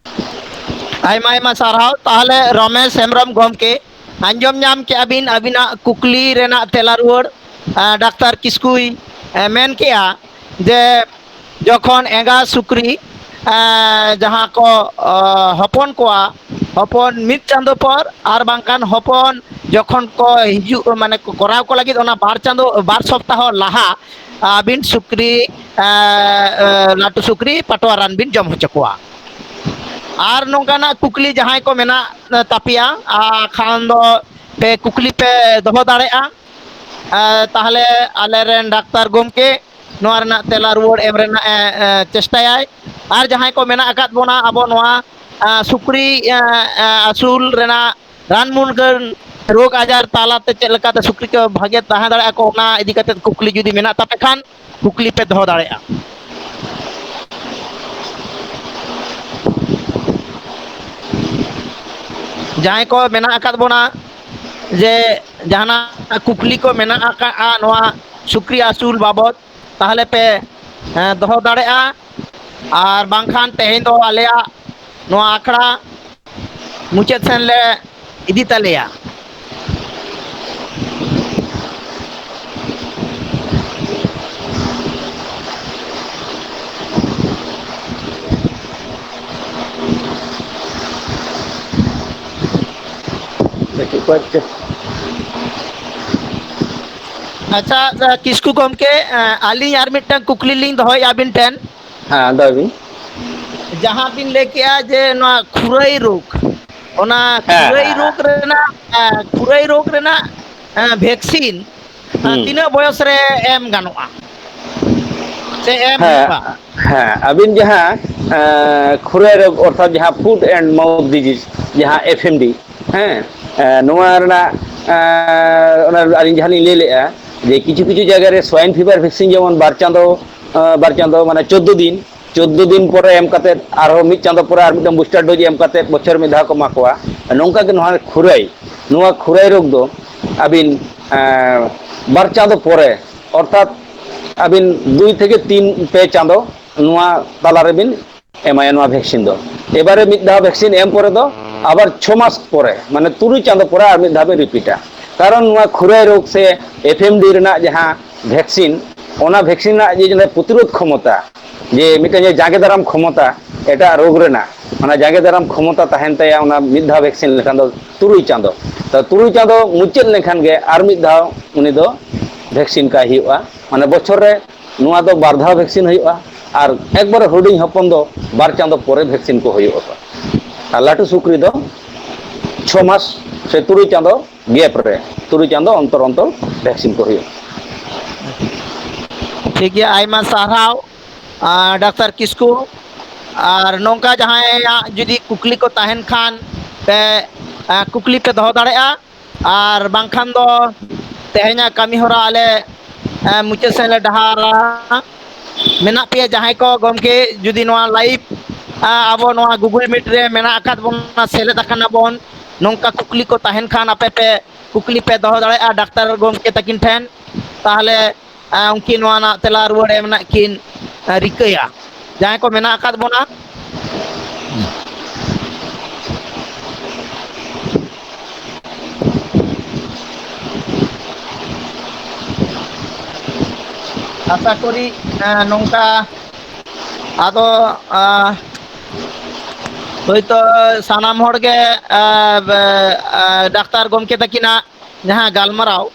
ᱟᱭᱢᱟ ᱟᱭᱢᱟ ᱥᱟᱨᱦᱟᱣ᱾ ᱛᱟᱦᱚᱞᱮ ᱨᱚᱢᱮᱥ ᱦᱮᱢᱵᱨᱚᱢ ᱜᱚᱢᱠᱮ, ᱟᱸᱡᱚᱢ ᱧᱟᱢ ᱠᱮᱜᱼᱟ ᱵᱤᱱ ᱟᱹᱵᱤᱱᱟᱜ ᱠᱩᱠᱞᱤ ᱨᱮᱱᱟᱜ ᱛᱮᱞᱟ ᱨᱩᱣᱟᱹᱲ᱾ ᱟᱸ, ᱰᱟᱠᱛᱟᱨ ᱠᱤᱥᱠᱩᱭ, ᱮ, ᱢᱮᱱ ᱠᱮᱜᱼᱟ ᱡᱮ ᱡᱚᱠᱷᱚᱱ ᱮᱸᱜᱟ ᱥᱩᱠᱨᱤ, ᱮ, ᱡᱟᱦᱟᱸ ᱠᱚ, ᱚ, ᱦᱚᱯᱚᱱ ᱠᱚᱣᱟ, ᱦᱚᱯᱚᱱ ᱢᱤᱫ ᱪᱟᱸᱫᱚ ᱯᱚᱨ ᱟᱨ ᱵᱟᱝᱠᱷᱟᱱ ᱦᱚᱯᱚᱱ ᱡᱚᱠᱷᱚᱱ ᱠᱚ ᱦᱤᱡᱩᱜ, ᱢᱟᱱᱮ ᱠᱚ ᱠᱚᱨᱟᱣ ᱠᱚ ᱞᱟᱹᱜᱤᱫ, ᱚᱱᱟ ᱵᱟᱨ ᱪᱟᱸᱫᱚ, ᱵᱟᱨ ᱥᱚᱯᱛᱟᱦᱚ ᱞᱟᱦᱟ ᱟᱹᱵᱤᱱ ᱥᱩᱠᱨᱤ, ᱮ, ᱮ, ᱞᱟᱹᱴᱩ ᱥᱩᱠᱨᱤ ᱯᱟᱴᱣᱟ ᱨᱟᱱ ᱵᱤᱱ ᱡᱚᱢ ᱦᱚᱪᱚ ᱠᱚᱣᱟ᱾ ᱟᱨ ᱱᱚᱝᱠᱟᱱᱟᱜ ᱠᱩᱠᱞᱤ ᱡᱟᱦᱟᱸᱭ ᱠᱚ ᱢᱮᱱᱟᱜ ᱛᱟᱯᱮᱭᱟ, ᱟ, ᱠᱷᱟᱱ ᱫᱚ ᱯᱮ ᱠᱩᱠᱞᱤ ᱯᱮ ᱫᱚᱦᱚ ᱫᱟᱲᱮᱭᱟᱜᱼᱟ᱾ ᱮ, ᱛᱟᱦᱚᱞᱮ ᱟᱞᱮᱨᱮᱱ ᱰᱟᱠᱛᱟᱨ ᱜᱚᱢᱠᱮ ᱱᱚᱣᱟ ᱨᱮᱱᱟᱜ ᱛᱮᱞᱟ ᱨᱩᱣᱟᱹᱲ ᱮᱢ ᱨᱮᱱᱟᱜ ᱮ, ᱮ, ᱪᱮᱥᱴᱟᱭᱟᱭ᱾ ᱟᱨ ᱡᱟᱦᱟᱸᱭ ᱠᱚ ᱢᱮᱱᱟᱜ ᱟᱠᱟᱫ ᱵᱚᱱᱟ ᱟᱵᱚ ᱱᱚᱣᱟ, ᱟ, ᱥᱩᱠᱨᱤ, ᱮ, ᱮ, ᱟᱹᱥᱩᱞ ᱨᱮᱱᱟᱜ ᱨᱟᱱ ᱢᱩᱨᱜᱟᱹᱱ ᱨᱳᱜᱽ ᱟᱡᱟᱨ ᱛᱟᱞᱟᱛᱮ ᱪᱮᱫ ᱞᱮᱠᱟᱛᱮ ᱥᱩᱠᱨᱤ ᱠᱚ ᱵᱷᱟᱜᱮ ᱛᱟᱦᱮᱸ ᱫᱟᱲᱮᱭᱟᱜᱼᱟ ᱠᱚ, ᱚᱱᱟ ᱤᱫᱤ ᱠᱟᱛᱮ ᱠᱩᱠᱞᱤ ᱡᱩᱫᱤ ᱢᱮᱱᱟᱜ ᱛᱟᱯᱮ ᱠᱷᱟᱱ ᱠᱩᱠᱞᱤ ᱯᱮ ᱫᱚᱦᱚ ᱫᱟᱲᱮᱭᱟᱜᱼᱟ᱾ ᱡᱟᱦᱟᱸᱭ ᱠᱚ ᱢᱮᱱᱟᱜ ᱟᱠᱟᱫ ᱵᱚᱱᱟ ᱡᱮ ᱡᱟᱦᱟᱱᱟᱜ ᱠᱩᱠᱞᱤ ᱠᱚ ᱢᱮᱱᱟᱜ ᱟᱠᱟᱫᱼᱟ ᱱᱚᱣᱟ ᱥᱩᱠᱨᱤ ᱟᱹᱥᱩᱞ ᱵᱟᱵᱚᱫ, ᱛᱟᱦᱚᱞᱮ ᱯᱮ, ᱦᱮᱸ, ᱫᱚᱦᱚ ᱫᱟᱲᱮᱭᱟᱜᱼᱟ᱾ ᱟᱨ ᱵᱟᱝᱠᱷᱟᱱ ᱛᱮᱦᱮᱧ ᱫᱚ ᱟᱞᱮᱭᱟᱜ ᱱᱚᱣᱟ ᱟᱠᱷᱲᱟ ᱢᱩᱪᱟᱹᱫ ᱥᱮᱱ ᱞᱮ ᱤᱫᱤ ᱛᱟᱞᱮᱭᱟ᱾ ᱟᱪᱪᱷᱟ, ᱠᱤᱥᱠᱩ ᱜᱚᱢᱠᱮ, ᱟᱹᱞᱤᱧ ᱟᱨ ᱢᱤᱫᱴᱟᱝ ᱠᱩᱠᱞᱤ ᱞᱤᱧ ᱫᱚᱦᱚᱭᱮᱫᱼᱟ ᱟᱹᱵᱤᱱ ᱴᱷᱮᱱ᱾ ᱦᱮᱸ, ᱫᱚᱦᱚᱭ ᱵᱤᱱ᱾ ᱡᱟᱦᱟᱸ ᱵᱤᱱ ᱞᱟᱹᱭ ᱠᱮᱜᱼᱟ ᱡᱮ ᱱᱚᱣᱟ ᱠᱷᱩᱨᱟᱹᱭ ᱨᱳᱜᱽ, ᱚᱱᱟ ᱦᱮᱸ, ᱠᱷᱩᱨᱟᱹᱭ ᱦᱮᱸ, ᱨᱳᱜᱽ ᱦᱮᱸ᱾ ᱨᱮᱱᱟᱜ, ᱮ, ᱠᱷᱩᱨᱟᱹᱭ ᱨᱳᱜᱽ ᱨᱮᱱᱟᱜ, ᱮ, ᱵᱷᱮᱠᱥᱤᱱ, ᱮ, ᱦᱩᱸ᱾ ᱛᱤᱱᱟᱹᱜ ᱵᱚᱭᱚᱥ ᱨᱮ ᱮᱢ ᱜᱟᱱᱚᱜᱼᱟ ᱥᱮ ᱮᱢ ᱦᱮᱸ, ᱦᱩᱭᱩᱜᱼᱟ? ᱦᱮᱸ, ᱟᱹᱵᱤᱱ ᱡᱟᱦᱟᱸ, ᱮ, ᱠᱷᱩᱨᱟᱹᱭ ᱨᱳᱜᱽ ᱚᱨᱛᱷᱟᱛ ᱡᱟᱦᱟᱸ foot and mouth disease, ᱡᱟᱦᱟᱸ F M D, ᱦᱮᱸ, ᱮ, ᱱᱚᱣᱟ ᱨᱮᱱᱟᱜ, ᱮ, ᱚᱱᱟ ᱟᱹᱞᱤᱧ ᱡᱟᱦᱟᱸ ᱞᱤᱧ ᱞᱟᱹᱭ ᱞᱮᱜᱼᱟ ᱡᱮ ᱠᱤᱪᱷᱩ ᱠᱤᱪᱷᱩ ᱡᱟᱭᱜᱟ ᱨᱮ swine fever vaccine ᱡᱮᱢᱚᱱ ᱵᱟᱨ ᱪᱟᱸᱫᱚ, ᱮ, ᱵᱟᱨ ᱪᱟᱸᱫᱚ ᱢᱟᱱᱮ ᱪᱳᱫᱽᱫᱳ ᱫᱤᱱ, ᱪᱳᱫᱽᱫᱳ ᱫᱤᱱ ᱯᱚᱨᱮ ᱮᱢ ᱠᱟᱛᱮᱫ ᱟᱨᱦᱚᱸ ᱢᱤᱫ ᱪᱟᱸᱫᱚ ᱯᱚᱨᱮ ᱟᱨ ᱢᱤᱫᱴᱟᱝ booster dose ᱮᱢ ᱠᱟᱛᱮᱫ ᱵᱚᱪᱷᱚᱨ ᱢᱤᱫ ᱫᱷᱟᱣ ᱠᱚ ᱮᱢᱟ ᱠᱚᱣᱟ᱾ ᱱᱚᱝᱠᱟ ᱜᱮ ᱱᱚᱣᱟ ᱠᱷᱩᱨᱟᱹᱭ, ᱱᱚᱣᱟ ᱠᱷᱩᱨᱟᱹᱭ ᱨᱳᱜᱽ ᱫᱚ ᱟᱹᱵᱤᱱ, ᱮᱸ, ᱵᱟᱨ ᱪᱟᱸᱫᱚ ᱯᱚᱨᱮ, ᱚᱨᱛᱷᱟᱛ ᱟᱹᱵᱤᱱ ᱫᱩᱭ ᱛᱷᱮᱠᱮ ᱛᱤᱱ ᱯᱮ ᱪᱟᱸᱫᱚ ᱱᱚᱣᱟ ᱛᱟᱞᱟ ᱨᱮᱵᱤᱱ ᱮᱢᱟᱭᱟ ᱱᱚᱣᱟ vaccine ᱫᱚ᱾ ᱮᱵᱟᱨᱮ ᱢᱤᱫ ᱫᱷᱟᱣ vaccine ᱮᱢ ᱯᱚᱨᱮ ᱫᱚ ᱟᱵᱟᱨ ᱪᱷᱚ ᱢᱟᱥ ᱯᱚᱨᱮ, ᱢᱟᱱᱮ ᱛᱩᱨᱩᱭ ᱪᱟᱸᱫᱚ ᱯᱚᱨᱮ ᱟᱨ ᱢᱤᱫ ᱫᱷᱟᱣ ᱵᱤᱱ repeat-ᱟ᱾ ᱠᱟᱨᱚᱱ ᱱᱚᱣᱟ ᱠᱷᱩᱨᱟᱹᱭ ᱨᱳᱜᱽ ᱥᱮ F M D ᱨᱮᱱᱟᱜ ᱡᱟᱦᱟᱸ vaccine, ᱚᱱᱟ vaccine ᱨᱮᱱᱟᱜ ᱡᱮ ᱡᱟᱦᱟᱸ ᱯᱨᱚᱛᱤᱨᱳᱫᱷ ᱠᱷᱚᱢᱚᱛᱟ, ᱡᱮ ᱢᱤᱫᱴᱮᱱ ᱡᱮ ᱡᱟᱸᱜᱮ ᱫᱟᱨᱟᱢ ᱠᱷᱚᱢᱚᱛᱟ ᱮᱴᱟᱜ ᱨᱳᱜᱽ ᱨᱮᱱᱟᱜ, ᱚᱱᱟ ᱡᱟᱸᱜᱮ ᱫᱟᱨᱟᱢ ᱠᱷᱚᱢᱚᱛᱟ ᱛᱟᱦᱮᱱ ᱛᱟᱭᱟ ᱚᱱᱟ ᱢᱤᱫ ᱫᱷᱟᱣ ᱵᱷᱮᱠᱥᱤᱱ ᱞᱮᱠᱷᱟᱱ ᱫᱚ ᱛᱩᱨᱩᱭ ᱪᱟᱸᱫᱚ᱾ ᱛᱚ, ᱛᱩᱨᱩᱭ ᱪᱟᱸᱫᱚ ᱢᱩᱪᱟᱹᱫ ᱞᱮᱱᱠᱷᱟᱱ ᱜᱮ ᱟᱨ ᱢᱤᱫ ᱫᱷᱟᱣ ᱩᱱᱤ ᱫᱚ ᱵᱷᱮᱠᱥᱤᱱ ᱠᱟᱭ ᱦᱩᱭᱩᱜᱼᱟ᱾ ᱢᱟᱱᱮ, ᱵᱚᱪᱷᱚᱨ ᱨᱮ ᱱᱚᱣᱟ ᱫᱚ ᱵᱟᱨ ᱫᱷᱟᱣ ᱵᱷᱮᱠᱥᱤᱱ ᱦᱩᱭᱩᱜᱼᱟ᱾ ᱟᱨ ᱮᱠᱵᱟᱨᱮ ᱦᱩᱰᱤᱧ ᱦᱚᱯᱚᱱ ᱫᱚ ᱵᱟᱨ ᱪᱟᱸᱫᱚ ᱯᱚᱨᱮ ᱵᱷᱮᱠᱥᱤᱱ ᱠᱚ ᱦᱩᱭᱩᱜᱼᱟ᱾ ᱟᱨ ᱞᱟᱹᱴᱩ ᱥᱩᱠᱨᱤ ᱫᱚ ᱪᱷᱚ ᱢᱟᱥ ᱥᱮ ᱛᱩᱨᱩᱭ ᱪᱟᱸᱫᱚ ᱜᱮᱯ ᱨᱮ, ᱛᱩᱨᱩᱭ ᱪᱟᱸᱫᱚ ᱚᱱᱛᱚᱨ ᱚᱱᱛᱚᱨ ᱵᱷᱮᱠᱥᱤᱱ ᱠᱚ ᱦᱩᱭᱩᱜᱼᱟ᱾ ᱴᱷᱤᱠ ᱜᱮᱭᱟ, ᱟᱭᱢᱟ ᱥᱟᱨᱦᱟᱣ, ᱟᱨ ᱰᱟᱠᱛᱟᱨ ᱠᱤᱥᱠᱩ᱾ ᱟᱨ ᱱᱚᱝᱠᱟ ᱡᱟᱦᱟᱸᱭᱟᱜ ᱡᱩᱫᱤ ᱠᱩᱠᱞᱤ ᱠᱚ ᱛᱟᱦᱮᱱ ᱠᱷᱟᱱ ᱯᱮ, ᱟᱸ, ᱠᱩᱠᱞᱤ ᱯᱮ ᱫᱚᱦᱚ ᱫᱟᱲᱮᱭᱟᱜᱼᱟ᱾ ᱟᱨ ᱵᱟᱝᱠᱷᱟᱱ ᱫᱚ ᱛᱮᱦᱮᱧᱟᱜ ᱠᱟᱹᱢᱤ ᱦᱚᱨᱟ ᱟᱞᱮ, ᱮ, ᱢᱩᱪᱟᱹᱫ ᱥᱮᱫ ᱞᱮ ᱰᱟᱦᱟᱨᱟ᱾ ᱢᱮᱱᱟᱜ ᱯᱮᱭᱟ ᱡᱟᱦᱟᱸᱭ ᱠᱚ ᱜᱚᱢᱠᱮ, ᱡᱩᱫᱤ ᱱᱚᱣᱟ ᱞᱟᱭᱤᱵᱷ, ᱮ, ᱟᱵᱚ ᱱᱚᱣᱟ ᱜᱩᱜᱩᱞ ᱢᱤᱴ ᱨᱮ ᱢᱮᱱᱟᱜ ᱟᱠᱟᱫ ᱵᱚᱱᱟ, ᱥᱮᱞᱮᱫ ᱟᱠᱟᱱᱟ ᱵᱚᱱ, ᱱᱚᱝᱠᱟ ᱠᱩᱠᱞᱤ ᱠᱚ ᱛᱟᱦᱮᱱ ᱠᱷᱟᱱ ᱟᱯᱮ ᱯᱮ ᱠᱩᱠᱞᱤ ᱯᱮ ᱫᱚᱦᱚ ᱫᱟᱲᱮᱭᱟᱜᱼᱟ ᱰᱟᱠᱛᱟᱨ ᱜᱚᱢᱠᱮ ᱛᱟᱹᱠᱤᱱ ᱴᱷᱮᱱ᱾ ᱛᱟᱦᱚᱞᱮ ᱮ, ᱩᱱᱠᱤᱱ ᱱᱚᱣᱟ ᱨᱮᱱᱟᱜ ᱛᱮᱞᱟ ᱨᱩᱣᱟᱹᱲ ᱮᱢ ᱨᱮᱱᱟᱜ ᱠᱤᱱ, ᱮ, ᱨᱤᱠᱟᱹᱭᱟ᱾ ᱡᱟᱦᱟᱸᱭ ᱠᱚ ᱢᱮᱱᱟᱜ ᱟᱠᱟᱫ ᱵᱚᱱᱟ, ᱟᱥᱟ ᱠᱚᱨᱤ, ᱮ, ᱱᱚᱝᱠᱟ ᱟᱫᱚ, ᱮ, ᱦᱳᱭᱛᱳ ᱥᱟᱱᱟᱢ ᱦᱚᱲ ᱜᱮ, ᱮ, ᱵᱮ-, ᱮ, ᱰᱟᱠᱛᱟᱨ ᱜᱚᱢᱠᱮ ᱛᱟᱹᱠᱤᱱᱟᱜ ᱡᱟᱦᱟᱸ ᱜᱟᱞᱢᱟᱨᱟᱣ,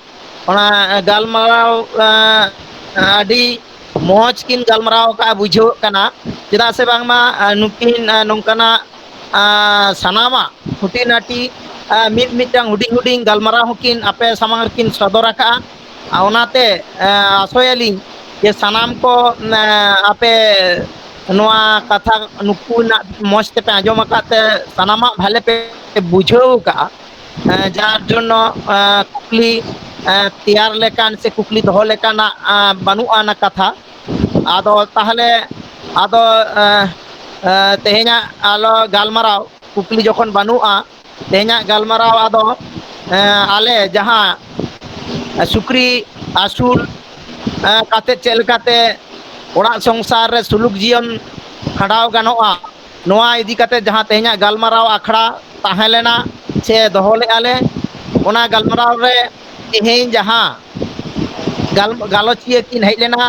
ᱚᱱᱟ ᱜᱟᱞᱢᱟᱨᱟᱣ, ᱮᱸ, ᱟᱹᱰᱤ ᱢᱚᱡᱽ ᱠᱤᱱ ᱜᱟᱞᱢᱟᱨᱟᱣ ᱟᱠᱟᱫᱼᱟ, ᱵᱩᱡᱷᱟᱹᱣᱜ ᱠᱟᱱᱟ᱾ ᱪᱮᱫᱟᱜ ᱥᱮ ᱵᱟᱝᱢᱟ, ᱮᱸ, ᱱᱩᱠᱤᱱ, ᱮᱸ, ᱱᱚᱝᱠᱟᱱᱟᱜ, ᱮᱸ, ᱥᱟᱱᱟᱢᱟᱜ ᱠᱷᱩᱸᱴᱤ ᱱᱟᱹᱴᱤ, ᱮᱸ, ᱢᱤᱫ ᱢᱤᱫᱴᱟᱝ ᱦᱩᱰᱤᱧ ᱦᱩᱰᱤᱧ ᱜᱟᱞᱢᱟᱨᱟᱣ ᱦᱚᱸᱠᱤᱱ ᱟᱯᱮ ᱥᱟᱢᱟᱝ ᱨᱮᱠᱤᱱ ᱥᱚᱫᱚᱨ ᱟᱠᱟᱫᱼᱟ᱾ ᱟᱨ ᱚᱱᱟᱛᱮ, ᱮᱸ, ᱟᱥᱚᱭᱟᱞᱤᱧ ᱡᱮ ᱥᱟᱱᱟᱢ ᱠᱚ, ᱮᱸ, ᱟᱯᱮ ᱱᱚᱣᱟ ᱠᱟᱛᱷᱟ ᱱᱩᱠᱩᱱᱟᱜ ᱢᱚᱡᱽ ᱛᱮᱯᱮ ᱟᱸᱡᱚᱢ ᱟᱠᱟᱫ ᱛᱮ ᱥᱟᱱᱟᱢᱟᱜ ᱵᱷᱟᱞᱮ ᱯᱮ ᱵᱩᱡᱷᱟᱹᱣ ᱟᱠᱟᱫᱼᱟ᱾ ᱮᱸ, ᱡᱟᱨ ᱡᱚᱱᱱᱚ, ᱮᱸ, ᱠᱩᱠᱞᱤ, ᱮᱸ, ᱛᱮᱭᱟᱨ ᱞᱮᱠᱟᱱ ᱥᱮ ᱠᱩᱠᱞᱤ ᱫᱚᱦᱚ ᱞᱮᱠᱟᱱᱟᱜ, ᱮᱸ, ᱵᱟᱹᱱᱩᱜᱼᱟ ᱚᱱᱟ ᱠᱟᱛᱷᱟ᱾ ᱟᱫᱚ ᱛᱟᱦᱚᱞᱮ, ᱟᱫᱚ, ᱮᱸ, ᱮᱸ, ᱛᱮᱦᱮᱧᱟᱜ ᱟᱞᱚ ᱜᱟᱞᱢᱟᱨᱟᱣ ᱠᱩᱠᱞᱤ ᱡᱚᱠᱷᱚᱱ ᱵᱟᱹᱱᱩᱜᱼᱟ, ᱛᱮᱦᱮᱧᱟᱜ ᱜᱟᱞᱢᱟᱨᱟᱣ ᱟᱫᱚ, ᱮᱸ, ᱟᱞᱮ ᱡᱟᱦᱟᱸ ᱥᱩᱠᱨᱤ ᱟᱹᱥᱩᱞ, ᱮᱸ, ᱠᱟᱛᱮᱫ ᱪᱮᱫ ᱞᱮᱠᱟᱛᱮ ᱚᱲᱟᱜ ᱥᱚᱝᱥᱟᱨ ᱨᱮ ᱥᱩᱞᱩᱠ ᱡᱤᱭᱚᱱ ᱠᱷᱟᱸᱰᱟᱣ ᱜᱟᱱᱚᱜᱼᱟ, ᱱᱚᱣᱟ ᱤᱫᱤ ᱠᱟᱛᱮ ᱡᱟᱦᱟᱸ ᱛᱮᱦᱮᱧᱟᱜ ᱜᱟᱞᱢᱟᱨᱟᱣ ᱟᱠᱷᱲᱟ ᱛᱟᱦᱮᱸ ᱞᱮᱱᱟ ᱥᱮ ᱫᱚᱦᱚ ᱞᱮᱫᱼᱟ ᱞᱮ, ᱚᱱᱟ ᱜᱟᱞᱢᱟᱨᱟᱣ ᱨᱮ ᱛᱮᱦᱮᱧ ᱡᱟᱦᱟᱸ ᱜᱟᱞ-, ᱜᱟᱞᱚᱪᱤᱭᱟᱹ ᱠᱤᱱ ᱦᱮᱡ ᱞᱮᱱᱟ,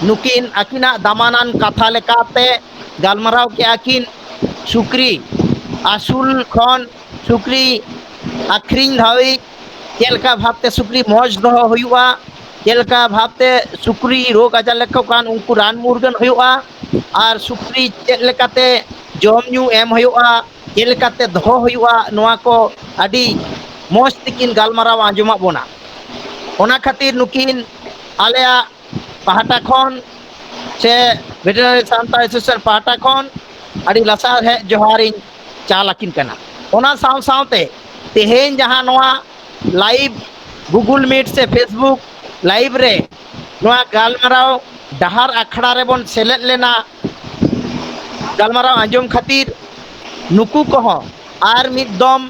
ᱱᱩᱠᱤᱱ ᱟᱹᱠᱤᱱᱟᱜ ᱫᱟᱢᱟᱱᱟᱱ ᱠᱟᱛᱷᱟ ᱞᱮᱠᱟᱛᱮ ᱜᱟᱞᱢᱟᱨᱟᱣ ᱠᱮᱜᱼᱟ ᱠᱤᱱ᱾ ᱥᱩᱠᱨᱤ ᱟᱹᱥᱩᱞ ᱠᱷᱚᱱ ᱥᱩᱠᱨᱤ ᱟᱹᱠᱷᱨᱤᱧ ᱫᱷᱟᱹᱵᱤᱡ, ᱪᱮᱫ ᱞᱮᱠᱟ ᱵᱷᱟᱵᱽᱛᱮ ᱥᱩᱠᱨᱤ ᱢᱚᱡᱽ ᱫᱚᱦᱚ ᱦᱩᱭᱩᱜᱼᱟ, ᱪᱮᱫ ᱞᱮᱠᱟ ᱵᱷᱟᱵᱽᱛᱮ ᱥᱩᱠᱨᱤ ᱨᱳᱜᱽ ᱟᱡᱟᱨ ᱞᱮᱠᱚ ᱠᱷᱟᱱ ᱩᱱᱠᱩ ᱨᱟᱱ ᱢᱩᱨᱜᱟᱹᱱ ᱦᱩᱭᱩᱜᱼᱟ, ᱟᱨ ᱥᱩᱠᱨᱤ ᱪᱮᱫ ᱞᱮᱠᱟᱛᱮ ᱡᱚᱢ ᱧᱩ ᱮᱢ ᱦᱩᱭᱩᱜᱼᱟ, ᱪᱮᱫ ᱞᱮᱠᱟᱛᱮ ᱫᱚᱦᱚ ᱦᱩᱭᱩᱜᱼᱟ, ᱱᱚᱣᱟ ᱠᱚ ᱟᱹᱰᱤ ᱢᱚᱡᱽ ᱛᱮᱠᱤᱱ ᱜᱟᱞᱢᱟᱨᱟᱣ ᱟᱸᱡᱚᱢᱟᱫ ᱵᱚᱱᱟ᱾ ᱚᱱᱟ ᱠᱷᱟᱹᱛᱤᱨ ᱱᱩᱠᱤᱱ ᱟᱞᱮᱭᱟᱜ ᱯᱟᱦᱴᱟ ᱠᱷᱚᱱ ᱥᱮ ᱵᱷᱮᱴᱮᱨᱤᱱᱟᱨᱤ ᱥᱟᱱᱛᱟᱲ ᱮᱥᱳᱥᱤᱭᱮᱥᱚᱱ ᱯᱟᱦᱴᱟ ᱠᱷᱚᱱ ᱟᱹᱰᱤ ᱞᱟᱥᱟᱲᱦᱮᱫ ᱡᱚᱦᱟᱨᱤᱧ ᱪᱟᱞ ᱟᱹᱠᱤᱱ ᱠᱟᱱᱟ᱾ ᱚᱱᱟ ᱥᱟᱶ ᱥᱟᱶᱛᱮ ᱛᱮᱦᱮᱧ ᱡᱟᱦᱟᱸ ᱱᱚᱣᱟ live Google Meet ᱥᱮ Facebook live ᱨᱮ ᱱᱚᱣᱟ ᱜᱟᱞᱢᱟᱨᱟᱣ ᱰᱟᱦᱟᱨ ᱟᱠᱷᱲᱟ ᱨᱮᱵᱚᱱ ᱥᱮᱞᱮᱫ ᱞᱮᱱᱟ, ᱜᱟᱞᱢᱟᱨᱟᱣ ᱟᱸᱡᱚᱢ ᱠᱷᱟᱹᱛᱤᱨ ᱱᱩᱠᱩ ᱠᱚᱦᱚᱸ ᱟᱨ ᱢᱤᱫ ᱫᱚᱢ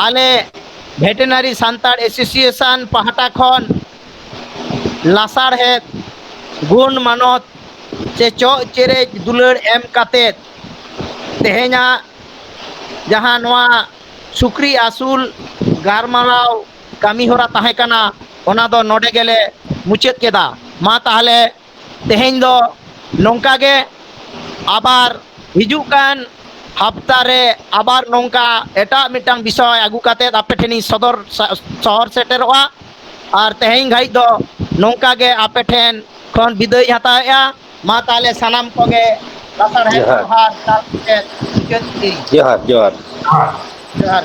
ᱟᱞᱮ ᱵᱷᱮᱴᱮᱨᱤᱱᱟᱨᱤ ᱥᱟᱱᱛᱟᱲ ᱮᱥᱳᱥᱤᱭᱮᱥᱚᱱ ᱯᱟᱦᱴᱟ ᱠᱷᱚᱱ ᱞᱟᱥᱟᱲᱦᱮᱫ ᱜᱩᱱ ᱢᱟᱱᱚᱛ ᱥᱮ ᱪᱚᱜ ᱪᱮᱨᱮᱡ ᱫᱩᱞᱟᱹᱲ ᱮᱢ ᱠᱟᱛᱮᱫ ᱛᱮᱦᱮᱧᱟᱜ ᱡᱟᱦᱟᱸ ᱱᱚᱣᱟ ᱥᱩᱠᱨᱤ ᱟᱹᱥᱩᱞ ᱜᱟᱞᱢᱟᱨᱟᱣ ᱠᱟᱹᱢᱤ ᱦᱚᱨᱟ ᱛᱟᱦᱮᱸ ᱠᱟᱱᱟ, ᱚᱱᱟ ᱫᱚ ᱱᱚᱰᱮ ᱜᱮᱞᱮ ᱢᱩᱪᱟᱹᱫ ᱠᱮᱫᱟ᱾ ᱢᱟ ᱛᱟᱦᱚᱞᱮ ᱛᱮᱦᱮᱧ ᱫᱚ ᱱᱚᱝᱠᱟ ᱜᱮ, ᱟᱵᱟᱨ ᱦᱤᱡᱩᱜ ᱠᱟᱱ ᱦᱟᱯᱛᱟ ᱨᱮ ᱟᱵᱟᱨ ᱱᱚᱝᱠᱟ ᱮᱴᱟᱜ ᱢᱤᱫᱴᱟᱝ ᱵᱤᱥᱚᱭ ᱟᱹᱜᱩ ᱠᱟᱛᱮᱫ ᱟᱯᱮ ᱴᱷᱮᱱᱤᱧ ᱥᱚᱫᱚᱨ ᱥᱟ-, ᱥᱚᱦᱚᱨ ᱥᱮᱴᱮᱨᱚᱜᱼᱟ᱾ ᱟᱨ ᱛᱮᱦᱮᱧ ᱜᱷᱟᱹᱲᱤᱡ ᱫᱚ ᱱᱚᱝᱠᱟ ᱜᱮ ᱟᱯᱮ ᱴᱷᱮᱱ ᱠᱷᱚᱱ ᱵᱤᱫᱟᱹᱭ ᱦᱟᱛᱟᱣᱮᱫᱼᱟ᱾ ᱢᱟ ᱛᱟᱦᱚᱞᱮ ᱥᱟᱱᱟᱢ ᱠᱚᱜᱮ ᱞᱟᱥᱟᱲᱦᱮᱫ ᱡᱚᱦᱟᱨ᱾ ᱡᱚᱦᱟᱨ ᱪᱟᱞ ᱠᱟᱛᱮᱫ ᱢᱩᱪᱟᱹᱫ ᱠᱮᱫᱟᱹᱧ᱾ ᱡᱚᱦᱟᱨ, ᱡᱚᱦᱟᱨ᱾ ᱡᱚᱦᱟᱨ᱾